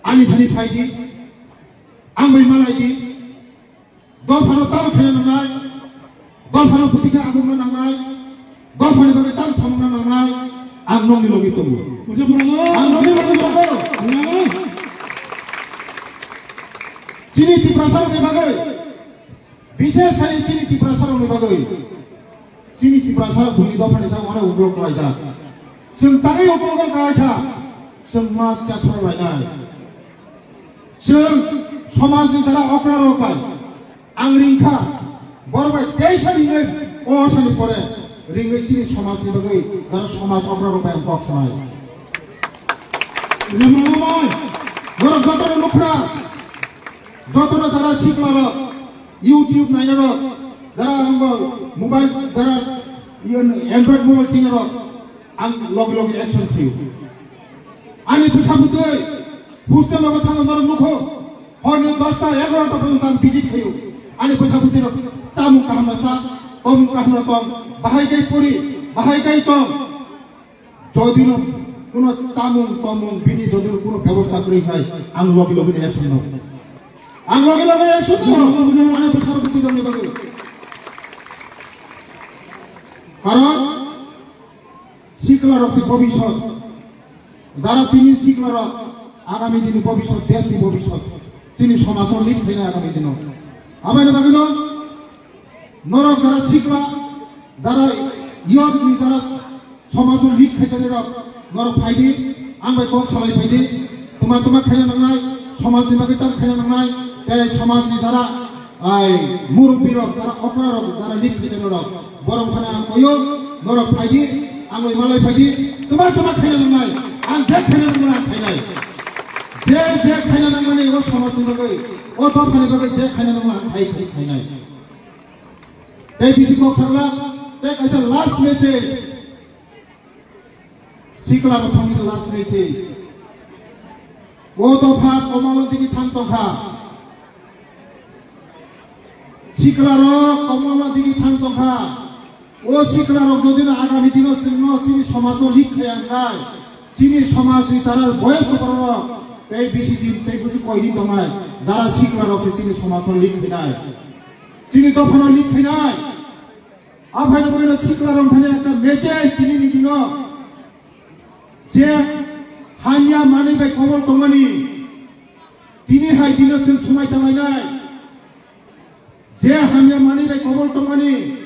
ani thani phai di, ang bai malai di, dophano tamo khaina nangnai, dophano bwtwi khe agungna nangnai, dophani bagwi tamo samungna nangnai, ang nokni logi tongo. Ang nokni logi tongo. Chini Tiprasa rokni bagwi, bises khai chini Tiprasa rokni bagwi, chini Tiprasa rok buini dophani thang onek uklok klaijak. Chwng tangwi uklok khlaikha, chwng ma chathor lainai. Chwng somajni jara okra rok bai ang ringkha, borok bai teisa ringwi, o sani pore ringwi chini somajni bagwi jara somaj okra rok bai ang kok sanai. Borok jotono nukha, jotono jara sikla rok, YouTube naina rok, jara ang bo mobile jara, iyan Android mobile tina rok, ang logi logi action khayo. Ani bwsa bwtwi hostel logo thangwi norok nukho. Horni dosta egarota porjonto ang visit khayo. Ani bwsa bwtwi rok tamung kaham na cha, tomung kaham na tong, bahai kai pori, bahai kai tong. Jodi no kuno tamung tomung bini jodi no kuno bebosta kwrwi khai ang logi logi action no. Ang logi logi action no. Ani bwsa bwtwi rokni bagwi. Karon sikla rok se bobisot. Jara tini sikla rok agami dini bobisot, desh ni bobisot. Chini somaj o lead khainai agami dino. Aboni bagwino norok jara sikla, jara youth ni jara somaj o lead khainai rok norok phai di, ang bai kok salai phai di. Tuma tuma khaina nangnai, somaj ni bagwi tam khaina nangnai, tei somaj ni jara Ai, murubbi rok, jara okra rok, jara lead khainai rok, borok phano ang koyo, norok phai di, ang bai malai phai di, tuma tuma khaina nangnai, ang je khaina nangnai ang khainai. Je, je khaina nangmani o somaj ni bagwi, o dophani bagwi je khaina nangnai ang khai, khai, khainai. Tei bisi kok sakla, tei kaisa last message. Sikla rok thangwi last message. O dopha komolo digi thang tongkha. Sikla rok komolo digi thang tongkha. O sikla rok jodi no agami dino chwngno chini somajo lead khaya wngkhai, chini somajni jara boyos borok rok tei bisi din tei bwswk koi din tongnai, jara sikla rok se chini somajo lead khainai. Chini dophano lead khainai. Aphai no boino sikla rok thani ekta message tini ni dino je hamya manwi bai kobor tongmani, Tini hai dino chwng swmai tanglainai. Je hamya manwi bai kobol tongmani,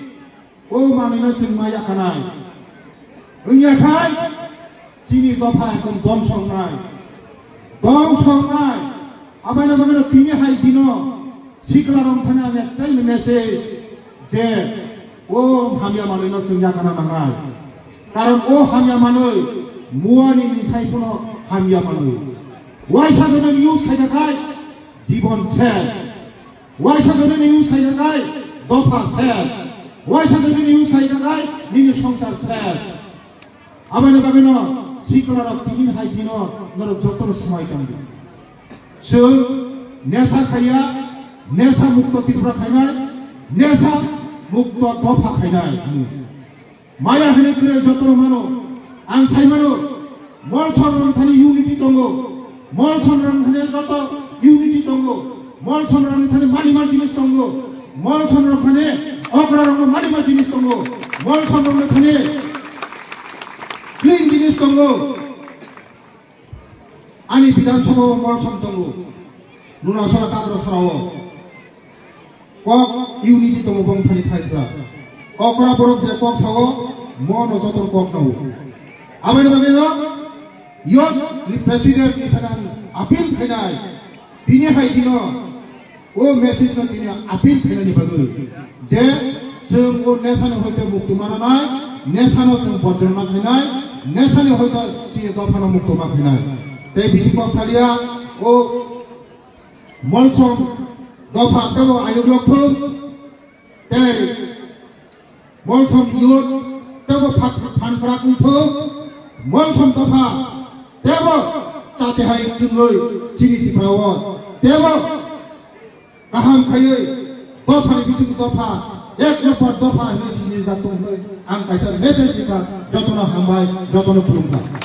o manwino chwng ma yakanai. Wngya khai, chini dopha ekdom dongso wngnai. Dongso wngnai. Abaino bagwino tini hai dino sikla rok thani ang ektai message je o hamya manwino chwng yakana nangnai. Karon o hamya manwi muani ni sai phano hamya manwi. Waisa jone use khaika khai jibon ses. Waisa jone ni use khaika khai dopha ses. Waisa jone ni use khaika khai nini songsar ses. Aboni bagwino sikla rok tini hai dino norok jotono swmai tongdi. Chwng nesa khaiya, nesa mukto Tripura khainai, nesa mukto dopha khainai. Maya hwnwi kwrwi jotono mano. Ang sai mano, Molthon rang thani unity tongo. Molthon rang thani joto unity tongo. Molthon rang thani manima jinis tongo. Molthon rang thani okra rang manima jinis tongo. Molthon rang thani clean jinis tongo. Ani Bidhan Sabha o Molthon tongo. Nuna sora kadro sora o. Kok unity tongo bong thani thaisa. Okra borok je kok sao, mo no joto kok nao. Aboni bagwi no youth ni president ni thani appeal khainai. Tini hai dino o message no tini appeal khainani bagwi je chwng o nesa no hoite mukti mananai, nesa no chwng borjon ma khainai, nesa ni hoite tini dopha no mukti ma khainai. Tei bisi kok salia o Molsom dopha tebo ayuk lokthung tei Molsom youth tebo phan-, phanprak wngthung, Molsom dopha tebo chati hai chwngwi chini Tripura o tebo kaham khaiwi dophani bising dopha ek number dopha hinwi sinijak tong hinwi ang kaisa message rikha, jotono hambai, jotono khulumkha.